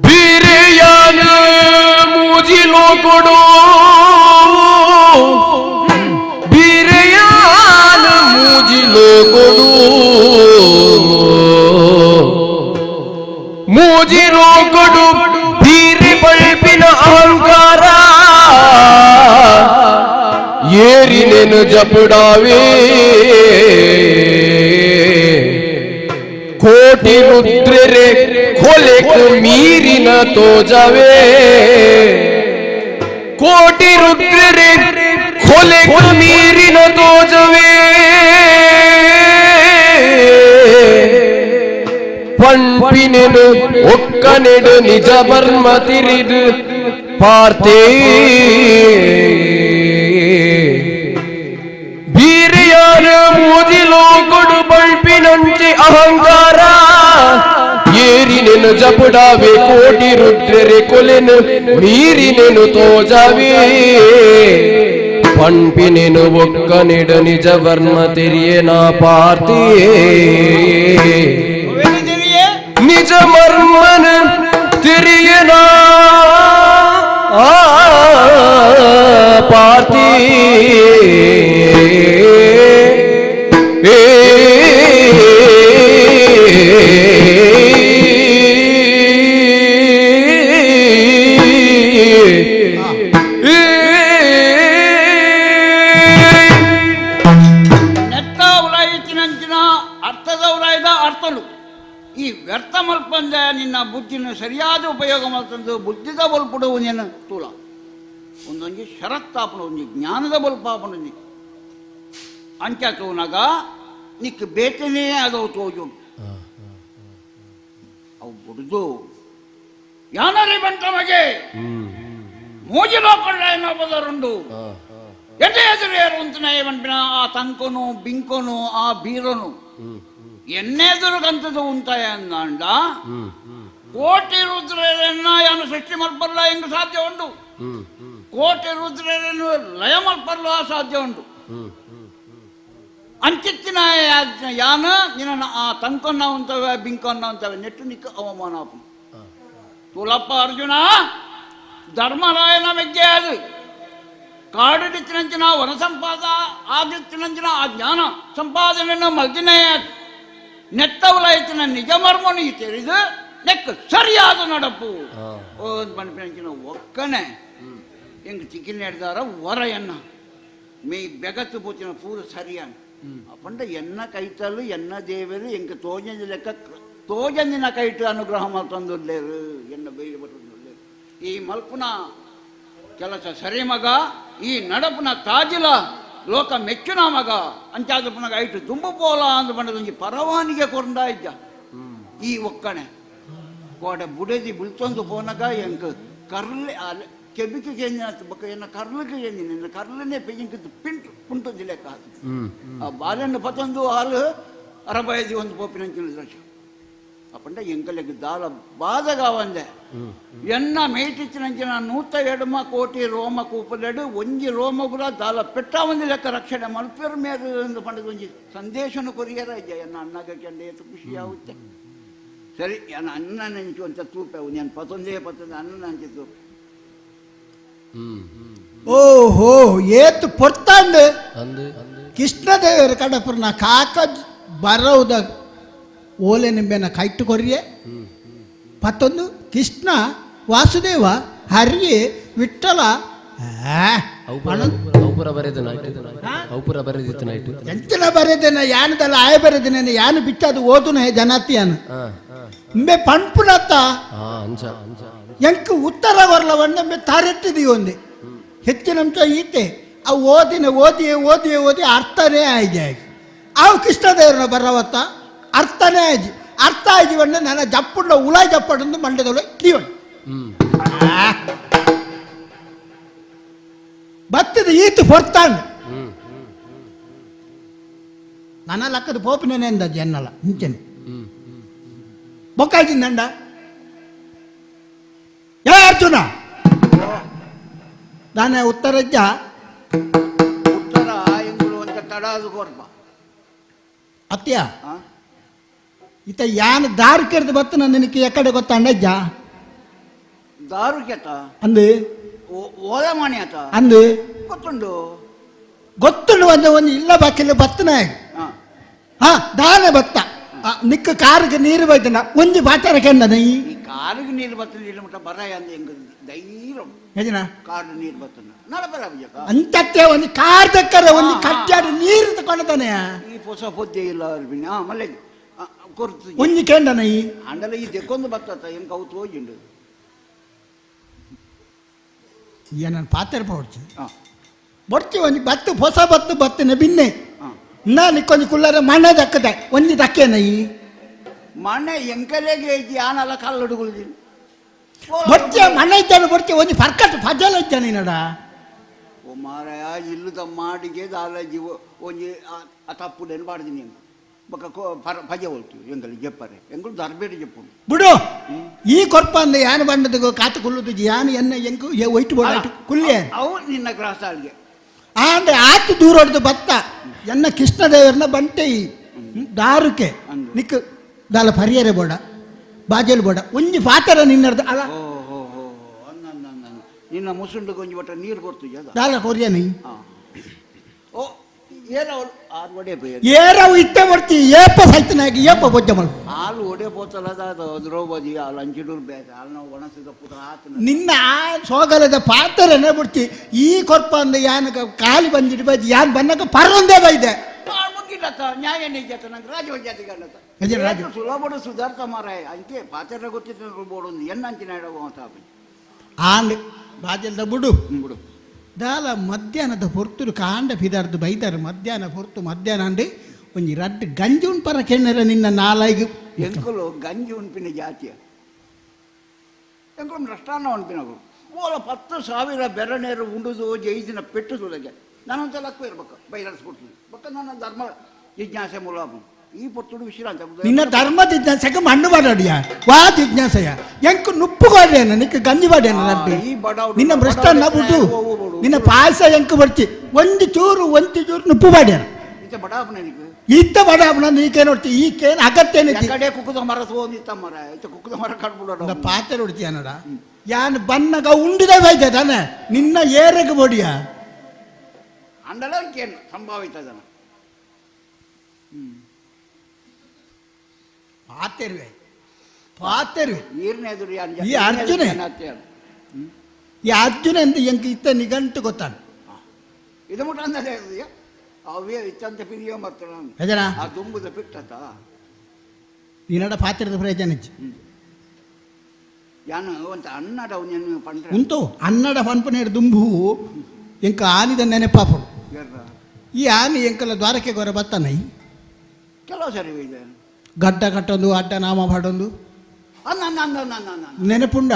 ಬಿರಿಯಾನ ಮೂಜಿಲು ಕೊಡು ಬಿರಿಯಾನ ಮೂಜಿಲು ಕೊಡು ಮೂಜಿಲು ಕೊಡು ಬೀರಿ ಬಲ್ಪಿನ ಅಹಂಕಾರ ಏರಿನೆನು ಜಪುಡಾವೇ ಕೋಟಿ ರುದ್ರರೆ ಕೊಲೆಕು ಮೀರಿನ ತೋಜವೇ ಕೋಟಿ ರುದ್ರರೆ ಕೊಲೆಕು ಮೀರಿನ ತೋಜವೇ ಪಂಪಿನೆನು ಒಕ್ಕನೆಡು ನಿಜ ಬರ್ಮ ತಿರಿದು ಪಾರ್ತೇ ಬೀರಿಯಾನ ಮೂಜಿಲೋ ಕೊಡು ಬಲ್ಪಿನಂಚೆ ಅಹಂಕಾರ ಏರಿನೆನು ಜಪುಡಾವೆ ಕೋಟಿ ರುದ್ರರೆ ಕೊಲೆನು ಮೀರಿನೆನು ತೋಜವೇ ಪಂಪಿನೆನು ಒಕ್ಕನೆಡು ನಿಜ ವರ್ಮ ತಿರಿಯನ ಪಾರ್ತಿಯೇ ನಿಜ ಮರ್ಮನ ತಿರಿಯನ ಪಾರ್ತಿ ನೆತ್ತ ಉಲಾಯಿತಿನಂಚಿನ ಅರ್ಥದ ಉಲಾಯ್ದ ಅರ್ಥಲು ಈ ವ್ಯರ್ಥ ಮಲ್ಪಂದೆ ನಿನ್ನ ಬುದ್ಧಿನ ಸರಿಯಾದ ಉಪಯೋಗ ಮಲ್ತಂದು ಬುದ್ಧಿದ ಬಲ್ಪುಡುವು ನೀನು ತೂಲ ಒಂದೊಂಜಿ ಷರತ್ತಾಪನ ಒಂಜಿ ಜ್ಞಾನದ ಬಲ್ಪಾಪನೊಂಜಿ ಅಂಚ ತೂನಾಗ ನಿಕ್ ಬೇಟನೇ ಅದವು ತೋಜು ಅವು ಬುಡ್ದು ಯಾನರಿ ಬಂಟ ಮಗೆ ಮೂಜಿಲೋ ಕೊಳ್ಳ ಎನ್ನೋಬದರುಂಡು ಎಡ್ಡೆ ಎದುರು ಏರು ಉಂತನೇ ಬಂಪಿನ ಆ ತಂಕೊನು ಬಿಂಕೊನು ಆ ಬೀರನು ಎನ್ನೆದುರುಗಂತದ್ದು ಉಂತಾಯ ಅಂದಾಂಡ ಕೋಟಿ ರುದ್ರರನ್ನ ಯಾನು ಸೃಷ್ಟಿ ಮಲ್ಪಲ್ಲ ಎಂದು ಸಾಧ್ಯ ಉಂಟು ಕೋಟಿ ರುದ್ರರನ್ನು ಲಯ ಮಲ್ಪಲ್ಲ ಸಾಧ್ಯ ಉಂಟು ಅಂಚಿತ್ತಿನ ಯಾನ ನಿನ್ನ ಆ ತಂಕೊನ್ನ ಉಂತವೆ ಬಿಂಕೊನ್ನ ಉಂತವೆ ನೆಟ್ಟು ನಿಕ್ಕ ಅವಮಾನ ತುಲಪ್ಪ ಅರ್ಜುನ ಧರ್ಮರಾಯನ ಮೆಗ್ಗೆ ಅದು ಕಾಡಿಡಿತ್ತಿನಂಚಿನ ವನ ಸಂಪಾದ ಆದಿತ್ತಿನಂಚಿನ ಆ ಜ್ಞಾನ ಸಂಪಾದನೆಯನ್ನು ಮಲ್ದಿನೇ ನೆತ್ತವಲಾಯ್ತಿನ ನಿಜ ಮರ್ಮನು ತೆರೆದು ನೆಕ್ ಸರಿಯಾದ ನಡಪು ಮನ್ಪಿನಂಚಿನ ಒಕ್ಕನೆ ಎಂಗ್ ಚಿಕ್ಕಿನ ಹಿಡ್ದಾರ ವರ ಎನ್ನ ಮೇ ಬೆಗತ್ತು ಪೂತಿನ ಪೂರ ಸರಿಯಾನ ಅಪ್ಪಂಡ ಎನ್ನ ಕೈತಲು ಎನ್ನ ದೇವರು ಎಂಕ್ ತೋಜಂಜಿ ಲೆಕ್ಕ ತೋಜಂಜಿನ ಕೈಟು ಅನುಗ್ರಹ ಮಲ್ತೊಂದುಲ್ಲೇರು ಎನ್ನ ಬೇರೆ ಬರ್ತೊಂದುಲ್ಲೇರು ಈ ಮಲ್ಪುನ ಕೆಲಸ ಸರಿ ಮಗ ಈ ನಡಪುನ ತಾಜಿಲ ಲೋಕ ಮೆಚ್ಚುನ ಮಗ ಅಂಚಾದ ಪುನಗ ಐಟು ದುಂಬು ಪೋಲ ಅಂದ್ ಪಂಡದೊಂಜಿ ಪರವಾನಿಗೆ ಕೊರಂದ ಇಜ್ಜ ಈ ಒಕ್ಕಣೆ ಕೋಡೆ ಬುಡದಿ ಬುಲ್ತೊಂದು ಪೋನಗ ಎಂಕ್ ಕರ್ಲೆ ಕೆಬಿಕೆ ಕೇಂದಿನ ಬೊಕ್ಕ ಎನ್ನ ಕರ್ಲಕ್ಕೆ ಕೇಂದಿನ ಕರ್ಲನೆ ಪೆಜಿಂಕ್ ಪಿಂಟು ಪುಂಟು ಲೆಕ್ಕ ಆ ಬಾಲೆನ್ನು ಪತೊಂದು ಹಾಲು ಅರಬಯದಿ ಒಂದು ಪೋಪಿನಂಚಿನ ದೃಶ್ಯ ಅಪ್ಪಂಡ ಎಂಕಲೆಗ್ ದಾಲ ಬಾಧಗಾವಂದೆ ಎನ್ನ ಮೇಟಿಚ್ಚಿನಂಚಿನ 102 ಕೋಟಿ ರೋಮ ಕೂಪಲೆಡು ಒಂಜಿ ರೋಮಗುಲ ದಾಲ ಪೆಟ್ಟ ಒಂದು ಲೆಕ್ಕ ರಕ್ಷಣೆ ಮಲ್ಪೆರ್ ಮೇರು ಎಂದು ಪಂಡದ ಒಂಜಿ ಸಂದೇಶನು ಕೊರಿಯರ ಇಜ್ಜ ಎನ್ನ ಅಣ್ಣಗ ಕೆಂಡ ಏತು ಖುಷಿ ಆಗುತ್ತೆ. ಸರಿ ಎನ್ನ ಅಣ್ಣ ನೆಂಚು ಅಂತ ತೂಪೆ ನಾನು ಪತೊಂದೇ ಪತ್ತೊಂದು ಅನ್ನ ನಂಚಿ ತೂಪೆ. ಓಹೋ ಏತು ಪೊರ್ತಾಂಡು ಕೃಷ್ಣದೇವರ ಕಡಪುರ್ನ ಕಾಕ ಬರವುದ ಓಲೆ ನಿಂಬೆನ ಕೈಟ್ಟು ಕೊರ್ಯೆ ಪತ್ತೊಂದು ಕೃಷ್ಣ ವಾಸುದೇವ ಹರಿ ವಿಠಲ ಎಂಚಿನ ಬರೆದೇನ ಯಾನದಲ್ಲ ಆಯ ಬರೆದಿನ ಯಾನು ಬಿಚ್ಚದು ಓದುನ ಜನತಿಯಾನು ಇಂಬೆ ಪಣ್ಪುನತ್ತ ಎಂಕ್ ಉತ್ತರ ಕೊರ್ಲವಣ್ಣ ತರೆಟ್ಟಿದಿ ಒಂದೆ ಹೆಚ್ಚಿನಂಶ ಈತೆ ಅವು ಓದಿನ ಓದಿ ಓದಿ ಓದಿ ಅರ್ಥನೇ ಆಯ್ದೆ ಅವು ಕೃಷ್ಣದೇವರನ್ನ ಬರವತ್ತ ಅರ್ಥನೇ ಆಯ್ತು ಅರ್ಥ ಆಯ್ದಿವಣ್ಣ ನನ್ನ ಜಪ್ಪುಂಡ ಉಲಾಯ್ ಜಪ್ಪಡಂದು ಮಂಡ್ಯದೊಳ ಕಿವಣ್ಣ ಬತ್ತದ ಈತು ಪೊರ್ತಾಂಡ್ ನನ್ನ ಲಕ್ಕದ ಪೋಪಿನೇ ಅಂದ ಜನ್ನಲ್ಲ ಇಂಚನೆ ಬೊಕ್ಕಾಯ್ತಿಂದಂಡ ಯಾ ಅರ್ಜುನ ನಾನೇ ಉತ್ತರಜ್ಜ ಉತ್ತರ ಎಂಗುಳು ಅಂತ ತಡಾದು ಕೊರ್ಪ ಅತ್ಯ ಇತ ಯಾನ್ ದಾರು ಕೆರೆದು ಬತ್ತ ನಿನಗೆ ಎಕಡೆ ಗೊತ್ತಾಂಡಜ್ಜ ದಾರು ಕೆತ್ತ ಅಂದು ಓದ ಮಾಣಿ ಆತ ಅಂದು ಗೊತ್ತುಂಡು ಗೊತ್ತುಂಡು ಒಂದು ಒಂದು ಇಲ್ಲ ಬಾಕಿಲ್ಲ ಬತ್ತನ ಹಾ ದಾನೆ ಬತ್ತ ನಿಕ್ಕ ಕಾರಿಗೆ ನೀರು ಬೈತನ ಒಂಜಿ ಬಾಚಾರ ಕೆಂಡ ಈ ಕಾರಿಗೆ ನೀರು ಬತ್ತ ನೀರು ಮುಟ್ಟ ಬರ ಅಂದ ಎಂಗ ಧೈರ್ಯ ಯಜನ ಕಾರು ನೀರು ಬತ್ತನ ನಡಬರ ಅಂಚತ್ತೆ ಒಂದು ಕಾರ್ ದಕ್ಕರೆ ಒಂದು ಕಟ್ಟಾಡಿ ನೀರು ತಕೊಂಡತಾನೆ ಈ ಹೊಸ ಪೊದ್ದೆ ಇಲ್ಲ ಅರ್ಬಿನ ಮಲ್ಲೆ ಕೊರ್ತು ಒಂಜಿ ಕೆಂಡನ ಈ ಅಂಡಲ ಈ ದೆಕ್ಕೊಂದು ಬತ್ತತ್ತ ಎಂಕ ಅವು ತೋಜಿಂಡು ಈ ನನ್ನ ಪಾತ್ರೆ ಪೋಡ್ಚಿ ಬೊಡ್ಚಿ ಒಂಜಿ ಬತ್ತು ಹೊಸ ಬತ್ತು ಬತ್ತಿನ ಬಿನ್ನೆ ನಾ ನಿಕ್ಕೊಂಜಿ ಕುಲ್ಲರೆ ಮಣ್ಣೆ ದಕ್ಕದೆ ಒಂಜಿ ದಕ್ಕೇನ ಈ ಮಣ್ಣೆ ಎಂಕಲೆಗೆ ಯಾನಲ್ಲ ಕಲ್ಲಡುಗುಲ್ದಿನಿ ಬೊಡ್ಚೆ ಮಣ್ಣೆ ಇದ್ದಾನೆ ಬೊಡ್ಚೆ ಒಂಜಿ ಫರ್ಕಟ್ ಫಜಲ ಇದ್ದಾನೆ ನಡ ಓ ಮಾರಾಯ ಇಲ್ಲದ ಮಾಡಿಗೆ ದಾಲ ಜೀವ ಒಂಜಿ ಆ ತಪ್ಪುಡೇನು ಮಾಡಿದೀನಿ ಬೊಕ್ಕ ಪಜೆ ಹೋಲ್ತು ಎಂಗಲು ಜಪ್ಪರೆ ಎಂಗಳು ದರ್ಬೇಡಿ ಜಪ್ಪು ಬಿಡು ಈ ಕೊರ್ಪ ಅಂದ ಯಾನು ಬಣ್ಣದ ಕಾತು ಕುಲ್ಲುದು ಯಾನು ಎನ್ನ ಎಂಕು ಒಯ್ಟು ಬೋಡ ಕುಲ್ಲೆ ಅವು ನಿನ್ನ ಗ್ರಾಸಾಳಿಗೆ ಆಂದ್ರೆ ಆತು ದೂರ ಹೊಡೆದು ಬತ್ತ ಎನ್ನ ಕೃಷ್ಣದೇವರನ್ನ ಬಂಟೆ ಈ ದಾರುಕೆ ನಿಕ್ ದಾಲ ಪರಿಯರೆ ಬೋಡ ಬಾಜಲ್ ಬೋಡ ಒಂಜಿ ಪಾತರ ನಿನ್ನರ್ದು ಅಲ್ಲ ಓ ಹೋ ಹೋ ನಿನ್ನ ಮುಸುಂಡು ಗೊಂಜಿ ಬಟ್ಟ ನೀರು ಕೊಡ್ತು ದಾಲ ಕೊರಿಯನಿ ಓ ಏರವು ಆರು ಒಡೆ ಏರವು ಇತ್ತೆ ಬರ್ತಿ ಏಪ ಸೈತನಾಗಿ ಏಪ ಬೊಜ್ಜ ಮಲ್ಪು ಹಾಲು ಒಡೆ ಪೋತಲದ ಅದು ದ್ರೌಪದಿ ಹಾಲು ಅಂಚಿಡೂರು ಬೇಕ ಹಾಲು ನಾವು ಒಣಸಿದ ಪುಟ ಆತನ ನಿನ್ನ ಆ ಸೋಗಲದ ಪಾತ್ರನೇ ಬಿಡ್ತಿ ಈ ಕೊರ್ಪ ಅಂದ ಯಾನ ಕಾಲಿ ಬಂದಿಟ್ಟು ಬಜ್ಜಿ ಯಾನ್ ಬನ್ನಕ ಪರೊಂದೇ ಬೈದೆ ಮುಗಿಲ್ಲತ್ತ ನ್ಯಾಯ ನಿಜತ್ತ ನಂಗೆ ರಾಜವಜಾತಿಗಲ್ಲತ್ತ ರಾಜ ಸುಲಭಡು ಸುಧಾರ್ಥ ಮಾರಾಯ ಅಂಕೆ ಪಾತ್ರ ಗೊತ್ತಿದ್ದ ಬೋಡು ಎನ್ನ ಅಂಚಿನ ಅಂತ ಆಂಡ್ ಬಾಜಲ್ದ ಬಿಡು ಬಿಡು ದಾಲ ಮಧ್ಯಾಹ್ನದ ಹೊರ್ತುರು ಕಾಂಡ ಫಿದಾರ್ದು ಬೈದಾರು ಮಧ್ಯಾಹ್ನ ಹೊರ್ತು ಮಧ್ಯಾಹ್ನ ಅಂಡು ಒಂಜಿ ರಡ್ಡು ಗಂಜಿ ಉಣ್ಪರ ಕೆಣ್ಣರ ನಿನ್ನ ನಾಲಾಯಿಗೆ ಎಂಕುಲು ಗಂಜಿ ಉಣ್ಪಿನ ಜಾತಿಯ ಎಂಕುಲು ರಷ್ಟಾನ ಉಣ್ಪಿನಗಳು ಓಲ 10,000 ಬೆರನೇರು ಉಂಡುದು ಜೈದಿನ ಪೆಟ್ಟು ತುಳಗೆ ನಾನೊಂದು ಲಕ್ಕು ಇರ್ಬೇಕು ಬೈರಡಿಸ್ಕೊಡ್ತೀನಿ ಬಕ್ಕ ನನ್ನ ಧರ್ಮ ಜಿಜ್ಞಾಸೆ ಮೂಲ ಈ ಪೊತ್ತುಡು ವಿಶ್ರಾಂತಿ ನಿನ್ನ ಧರ್ಮ ಜಿಜ್ಞಾಸೆಗೆ ಮಣ್ಣು ಬಾಡಡಿಯ ವಾ ಜಿಜ್ಞಾಸೆಯ ಎಂಕು ನುಪ್ಪು ಬಾಡೇನ ನಿಕ್ಕ ಗಂಜಿ ಬಾಡೇನ ರಡ್ಡು ನಿನ್ನ ಭ್ರಷ್ಟನ್ನ ಬಿಟ್ಟು ನಿನ್ನ ಪಾಯಸ ಎಂಕು ಬರ್ತಿ ಒಂದು ಚೂರು ಒಂದು ಚೂರು ನುಪ್ಪು ಬಾಡೇನ ಇತ್ತ ಬಡಾಪನ ನೀಕೆ ನೋಡ್ತಿ ಈಕೇನು ಅಗತ್ಯನಿದ್ದಿ ಕಡೆ ಕುಕ್ಕದ ಮರ ತೋಂದಿತ್ತ ಮರ ಇತ್ತ ಕುಕ್ಕದ ಮರ ಕಡ್ಬಿಡೋಣ ಪಾತ್ರೆ ಹೊಡ್ತೀಯ ನೋಡ ಯಾನ್ ಬನ್ನಗ ಉಂಡಿದ ಬೈದೆ ತಾನೆ ನಿನ್ನ ಏರಗ ಬೋಡಿಯ ಅಂಡಲ ಕೇನು ಸಂಭಾವಿತ ಜನ ಪಾತೆರುವೆ ಪಾತೆರುವೆ ನೀರಿನ ಎದುರು ಈ ಅರ್ಜುನೆ ಈ ಅರ್ಜುನ ಎಂದು ಎಂಕ್ ಇತ್ತ ನಿಘಂಟು ಗೊತ್ತಾನ ಇದು ಮುಟ್ಟ ಅಂದಲೇ ಅವೇ ಇತ್ತಂತ ಪಿರಿಯೋ ಮತ್ತು ಯಜನ ಆ ದುಂಬುದ ಪಿಟ್ಟತ ನೀನಡ ಪಾತ್ರದ ಪ್ರಯೋಜನ ಯಾನು ಅಂತ ಅನ್ನಡ ಅವನೇನು ಪಂಡ್ರೆ ಉಂಟು ಅನ್ನಡ ಪನ್ಪನೇಡು ದುಂಬು ಎಂಕ ಆನಿದ ನೆನಪಾಪಡು ಈ ಆನೆ ಎಂಕಲ ದ್ವಾರಕೆ ಗೊರ ಬತ್ತನೈ ಕೆಲವು ಸರಿ ಗಡ್ಡ ಕಟ್ಟೊಂದು ಅಡ್ಡ ನಾಮ ಪಾಡೊಂದು ನೆನಪುಂಡ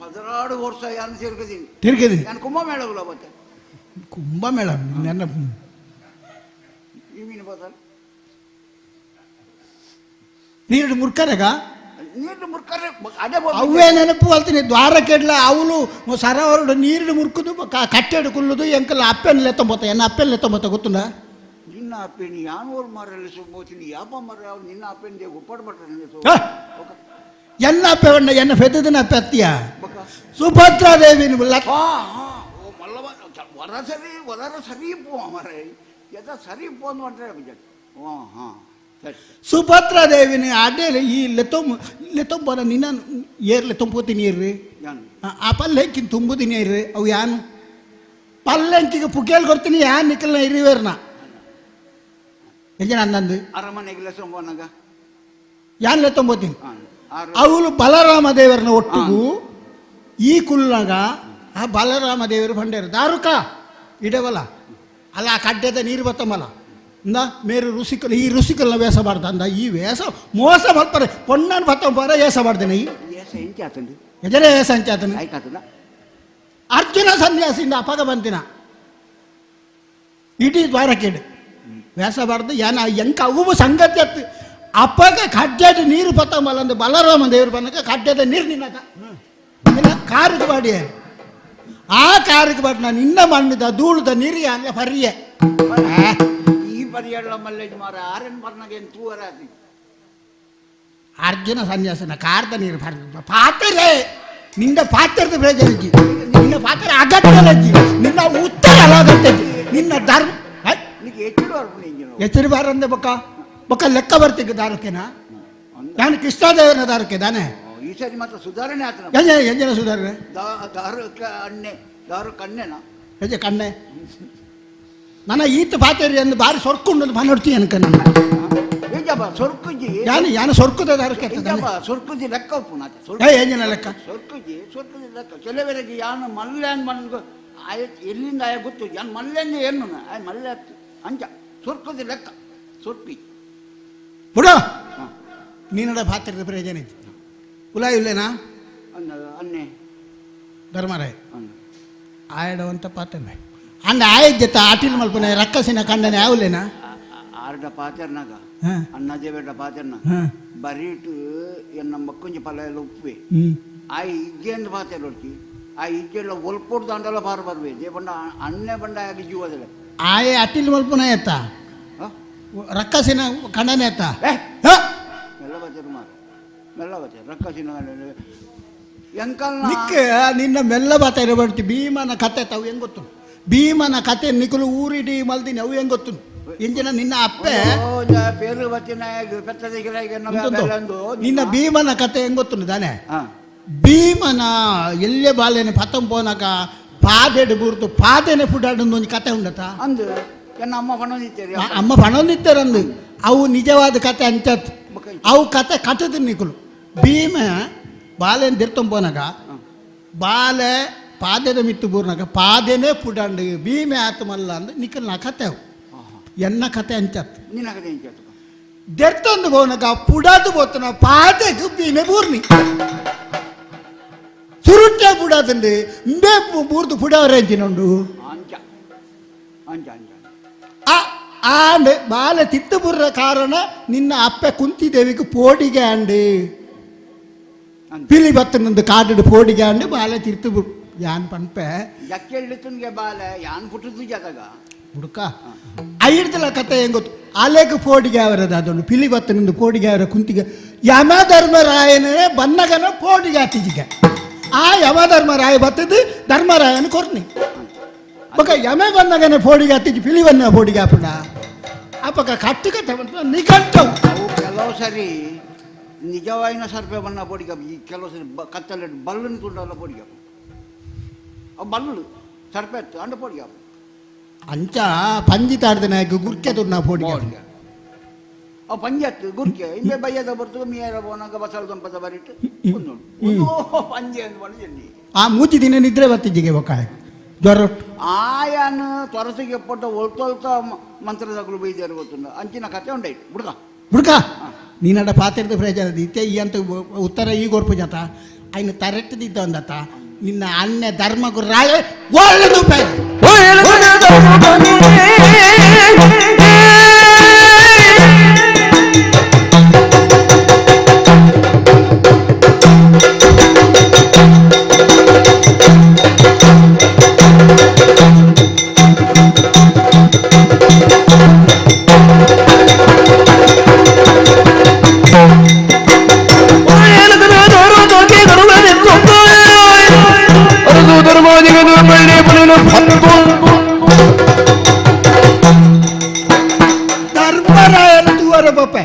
16 ವರ್ಷ ಯಾನು ತಿರುಗಿದೀನಿ ತಿರುಗಿದೀನಿ ನಾನು ಕುಂಭಮೇಳಗುಲ ಬತ್ತೆ ಕುಂಭಮೇಳ ನೆನಪು ಈ ಮೀನು ಬೋತಲ್ ನೀರು ಮುರ್ಕರೆಗ ನೀರು ಮುರ್ಕರೆ ಅದೇ ಅವೇ ನೆನಪು ಅಲ್ತೀನಿ ದ್ವಾರಕೆಡ್ಲ ಅವಳು ಸರವರಡು ನೀರು ಮುರ್ಕುದು ಕಟ್ಟೆಡು ಕುಲ್ಲುದು ಎಂಕಲ್ಲ ಅಪ್ಪೆನ ಲೆತ್ತಂಬೋತ ಎನ್ನ ಅಪ್ಪೆನ ಲೆತ್ತಂಬೋತ ಗೊತ್ತುಂಡ ನಿನ್ನ ಅಪ್ಪೆನಿ ಯಾನೋರ್ ಮಾರಲ್ಲಿ ಸುಮ್ಮೋತೀನಿ ಯಾಪ ಮರ ನಿನ್ನ ಅಪ್ಪೆನ ಉಪ್ಪಡ್ ಬಟ್ರೆ ಎನ್ನ ಅಪ್ಪೆ ಬಣ್ಣ ಎನ್ನ ಫೆದದಿನ ಅಪ್ಪೆ ಅತ್ತಿಯ ಸುಭದ್ರಾದೇವಿ ಮಲ್ಲವ ವರ ಸರಿ ವರ ಸರಿ ಪೋ ಮರ ಯದ ಸರಿ ಪೋನ್ ಮಾಡ್ರೆ ಹಾಂ ಹಾಂ ಸುಭದ್ರಾದೇವಿನ ಅಡ್ಡೇಲಿ ಈ ಲೆತ್ತೊಂಬ ಲೆತ್ತೊಂಬನ ನಿನ್ನ ಏರ್ ಲೆತ್ತೊಂಬೋತೀನಿ ಇರ್ರಿ ಆ ಪಲ್ಲೆಂಕಿನ ತುಂಬುದಿನಿ ಇರ್ರಿ ಅವು ಯಾನು ಪಲ್ಲೆಂಕಿಗೆ ಪುಕೇಲ್ ಕೊಡ್ತೀನಿ ಯಾನ್ ನಿಕ್ಕಲ್ನ ಇರಿವೇರ್ನ ಎಂಜನ ಅಂದಂದು ಅರಮನೆಗೆ ಲೆತ್ತೊಂಬೋನಾಗ ಯಾನ್ ಲೆತ್ತೊಂಬೋತೀನಿ ಅವಳು ಬಲರಾಮ ದೇವರನ್ನ ಒಟ್ಟಿಗೂ ಈ ಕುಲ್ನಾಗ ಆ ಬಲರಾಮ ದೇವರು ಬಂಡೇರು ದಾರುಕ ಇಡವಲ್ಲ ಅಲ್ಲ ಆ ಕಡ್ಡೆದ ನೀರು ಬತ್ತಂಬಲ್ಲ ಇಂದ ಮೇರು ರುಸಿಕಲ್ ಈ ರುಸಿಕಲ್ನ ವೇಷ ಮಾಡ್ದ ಅಂದ ಈ ವೇಷ ಮೋಸ ಮಾಡ್ತಾರೆ ಪೊಣ್ಣನ ಬತ್ತಂಬಾರ ಏಸ ಮಾಡ್ದೇನೆ ಈ ಯಜನೇ ಏಸ ಅಂಚಾತನ ಅರ್ಜುನ ಸನ್ಯಾಸಿಯಿಂದ ಅಪಗ ಬಂತಿನ ಇಡೀ ದ್ವಾರಕೇಡು ವೇಷ ಬಾರ್ದು ಏನ ಎಂಕ ಅವು ಸಂಗತಿ ಅತ್ತು ಅಪ್ಪಗ ಕಡ್ಡದ ನೀರು ಬತ್ತಂಬಲ್ಲ ಅಂದ ಬಲರಾಮ ದೇವರು ಬಂದಾಗ ಕಡ್ಡದ ನೀರು ನಿನ್ನಕ ನಿನ್ನ ಕಾರಿಗೆ ಬಾಡಿ ಆ ಕಾರಿಗೆ ಬಾಡಿ ನಾನು ನಿನ್ನ ಮಣ್ಣದ ಧೂಳುದ ನೀರು ಅಲ್ಲ ಪರಿಯೆ ಈ ಪರಿಯಲ್ಲ ಮಲ್ಲೇಜ್ ಮಾರ ಆರನ್ ಬರ್ನಾಗ ತೂವರ ಅರ್ಜುನ ಸನ್ಯಾಸನ ಕಾರ್ದ ನೀರು ಪಾತ್ರೆ ನಿನ್ನ ಪಾತ್ರದ ಪ್ರಯೋಜನ ನಿನ್ನ ಪಾತ್ರೆ ಅಗತ್ಯ ನಿನ್ನ ಉತ್ತರ ಅಗತ್ಯ ನಿನ್ನ ಧರ್ಮ ಎಚ್ಚರಿ ಬಾರಂದೆ ಬೊಕ್ಕ ಬೊಕ್ಕ ಲೆಕ್ಕ ಬರ್ತಿದ್ದ ದಾರಕ್ಕೆನಾ ನಾನು ಕೃಷ್ಣದೇವನ ದಾರಕ್ಕೆ ದಾನೆ ಈ ಸರಿ ಮಾತ್ರ ಸುಧಾರಣೆ ಆತನ ಎಂಜನ ಸುಧಾರಣೆ ದಾರು ಕಣ್ಣೆ ದಾರು ಕಣ್ಣೆನ ಹೆಜ್ಜೆ ಕಣ್ಣೆ ನನ್ನ ಈತ ಪಾತೇರಿ ಎಂದು ಬಾರಿ ಸೊರ್ಕೊಂಡು ಮನೋಡ್ತೀನಿ ಅನ್ಕ ನನ್ನ ಸೊರ್ಕುಜಿ ಯಾನು ಯಾನು ಸೊರ್ಕುದ ದಾರಕ್ಕೆ ಸೊರ್ಕುಜಿ ಲೆಕ್ಕ ಎಂಜನ ಲೆಕ್ಕ ಸೊರ್ಕುಜಿ ಸೊರ್ಕುಜಿ ಲೆಕ್ಕ ಕೆಲವರಿಗೆ ಯಾನು ಮಲ್ಲೆ ಅಂದ್ ಮನ್ಗ ಆಯ ಎಲ್ಲಿಂದ ಆಯ ಗೊತ್ತು ಯಾನು ಮಲ್ಲೆ ಅಂದ್ರೆ ಏನು ಆಯ್ ಮಲ್ಲೆ ಅಂಚ ಸೊರ್ಕುಜಿ ಲೆಕ್ಕ ಸೊರ್ಪಿ ಬಿಡು ನೀನಡ ಪಾತ್ರದ ಪ್ರಯೋಜನ ಐತಿ ಉಲಾ ಇಲ್ಲೇನಾ ಅನ್ನೆ ಧರ್ಮರಾಯ್ ಆಯಡವಂತ ಪಾತ್ರನೆ ಅಂಡ ಆಯಜ್ಜತ ಆಟಿಲ್ ಮಲ್ಪನೆ ರಕ್ಕಸಿನ ಕಂಡನೆ ಯಾವಲೇನಾ ಆರ್ಡ ಪಾತ್ರನಾಗ ಅಣ್ಣ ದೇವೇಡ ಪಾತ್ರನ ಬರೀಟು ಎನ್ನ ಮಕ್ಕುಂಜಿ ಪಲ ಎಲ್ಲ ಉಪ್ಪೆ ಆ ಇಜ್ಜೆಂದು ಪಾತ್ರ ಹೊಡ್ತಿ ಆ ಇಜ್ಜೆಲ್ಲ ಒಲ್ಪೊಡ್ ದಾಂಡಲ ಬಾರ ಬರ್ವೆ they ಬಂಡ ಅಣ್ಣೆ ಬಂಡ ಆಗಿ ಜೀವದಲ್ಲ ಆಯೆ ಅಟಿಲ್ ಮಲ್ಪನ ಎತ್ತ ರಕ್ಕಸಿನ ಕಂಡನೆ ಎತ್ತ ಮೆಲ್ಲ ಬತ್ತರ ಮಾರ ಮೆಲ್ಲ ಬತ್ತೆ ರಕ್ಕಸಿನ ಎಂಕಲ್ ನಿಕ್ಕ ನಿನ್ನ ಮೆಲ್ಲ ಬಾತ ಇರಬಾರ್ದು ಭೀಮನ ಕತೆ ತಾವು ಹೆಂಗ್ ಗೊತ್ತು ಭೀಮನ ಕತೆ ನಿಕುಲು ಊರಿಡಿ ಮಲ್ದಿನಿ ಅವು ಹೆಂಗ್ ಗೊತ್ತು ಎಂಜಿನ ನಿನ್ನ ಅಪ್ಪೆ ನಿನ್ನ ಭೀಮನ ಕತೆ ಹೆಂಗ್ ಗೊತ್ತು ತಾನೆ ಭೀಮನ ಎಲ್ಲೇ ಬಾಲೇನೆ ಪತ್ತಂಪೋನಾಗ ಪಾದೆಡು ಬೂರ್ತು ಪಾದೆನೆ ಪುಡಾಡು ಒಂದು ಕತೆ ಉಂಡತ ಅಂದು ಅಮ್ಮ ಪಣೊಂದಿತ್ತಾರೆ ಅಮ್ಮ ಪಣೊಂದಿತ್ತಾರಂದು ಅವು ನಿಜವಾದ ಕತೆ ಅಂಚತ್ ಅವು ಕತೆ ಕಟ್ಟದ ನಿಕುಲು ಭೀಮ ಬಾಲೆನ ದಿರ್ತಂಪೋನಾಗ ಬಾಲೆ ಪಾದೆದ ಮಿತ್ತು ಬೂರ್ನಾಗ ಪಾದೆನೇ ಪುಡಾಂಡು ಭೀಮೆ ಆತಮಲ್ಲ ಅಂದು ನಿಕಲ್ ನಾ ಕತೆ ಅವು ಎನ್ನ ಕತೆ ಅಂಚತ್ ನಿನ್ನ ಕತೆ ಅಂಚತ್ತು ದೆರ್ತೊಂದು ಬೋನಗ ಪುಡಾದು ಬೋತನ ಪಾದೆಗೆ ಭೀಮೆ ಬೂರ್ನಿ ಸುರುಟ್ಟೆ ಪುಡಾದಂಡು ಇಂಬೆ ಬೂರ್ದು ಪುಡವರೆಂಚಿನುಂಡು ಅಂಚ ಅಂಚ ಅಂಚ ಆಂಡ್ ಬಾಲೆ ತಿತ್ತು ಬುರ್ರ ಕಾರಣ ನಿನ್ನ ಅಪ್ಪೆ ಕುಂತಿದೇವಿಗೆ ಪೋಡಿಗೆ ಅಂಡು ಪಿಲಿ ಬತ್ತನಂದು ಕಾಡು ಪೋಡಿಗೆ ಅಂಡು ಬಾಲೆ ತಿರ್ತು ಬು ಯಾನ್ ಪನ್ಪೆ ಜಕ್ಕೆಳ್ಳಿತನ್ಗೆ ಬಾಲೆ ಯಾನ್ ಪುಟ್ಟದ್ದು ಜಾತಗ ಹುಡುಕ ಐಡ್ದಲ ಕತೆ ಹೆಂಗ್ ಗೊತ್ತು ಅಲೆಗೆ ಪೋಡಿಗೆ ಅವರದ ಅದೊಂದು ಪಿಲಿ ಬತ್ತನಿಂದ ಪೋಡಿಗೆ ಅವರ ಕುಂತಿಗೆ ಯಮಧರ್ಮರಾಯನೇ ಬನ್ನಗನ ಪೋಡಿಗೆ ಆತಿಜಿಗೆ ಆ ಯಮಧರ್ಮರಾಯ ಬತ್ತದ್ದು ಧರ್ಮರಾಯನ ಕೊರ್ನಿ ಬೊಕ ಯಮೆ ಬನ್ನಗನೆ ಪೋಡಿಗೆ ಆತಿಜಿ ಪಿಲಿ ಬನ್ನ ಪೋಡಿಗೆ ಆಪುಂಡ ಅಪಕ ಕಟ್ಟು ಕತೆ ಬಂತು ನಿಘಂಟವು ಅವು ಕೆಲವು ಸರಿ ನಿಜವಾಯಿನ ಸರ್ಪೆ ಬಣ್ಣ ಪೋಡಿಗೆ ಈ ಕೆಲವು ಸರಿ ಕತ್ತಲೆ ಬಲ್ಲುని ತುಂಡಲ್ಲ ಪೋಡಿಗೆ ಅವು ಬಲ್ಲು ಸರ್ಪೆ ಇತ್ತು ಅಂಡ ಪೋಡಿಗೆ ಅಂಚ ಪಂಜಿ ತಾಡ್ದನ ಗುರ್ಕೆ ತುಣ್ಣ ಪೋಡಿಗೆ ಅವು ಪಂಜಿ ಅತ್ತು ಗುರ್ಕೆ ಇಂಬೆ ಬಯ್ಯದ ಬರ್ತು ಮೀರ ಬೋನಾಗ ಬಸಲ್ ದೊಂಪದ ಬರಿಟ್ಟು ಒಂದು ಪಂಜಿ ಅಂತ ಬಂದು ಆ ಮೂಚಿ ದಿನ ನಿದ್ರೆ ಬತ್ತಿಜ್ಜಿಗೆ ಬೊಕ್ಕ ಜ್ವರೊಟ್ಟು ಆಯನ ತ್ವರಸಿಗೆ ಪೊಟ್ಟ ಒಲ್ತೊಲ್ತ ಮಂತ್ರದಗಳು ಬೈದೇರು ಅಂಚಿನ ಕತೆ ಉಂಡಾಯ್ತು ಬುಡ್ಕ ಬುಡ್ಕ ನೀನಡ ಪಾತ್ರದ ಪ್ರಯೋಜನ ಇತ್ತೆ ಈ ಅಂತ ಉತ್ತರ ಈ ಗೊರ್ಪು ಜಾತ ఆయన ತರೆಟ್ಟದಿದ್ದ ಒಂದತ್ತ ನಿನ್ನ ಅಣ್ಣ ಧರ್ಮಗು ರಾಯ ಒಳ್ಳೆದು ಧರ್ಮರಾಯನ ತೂವರ ಬಾಪೆ,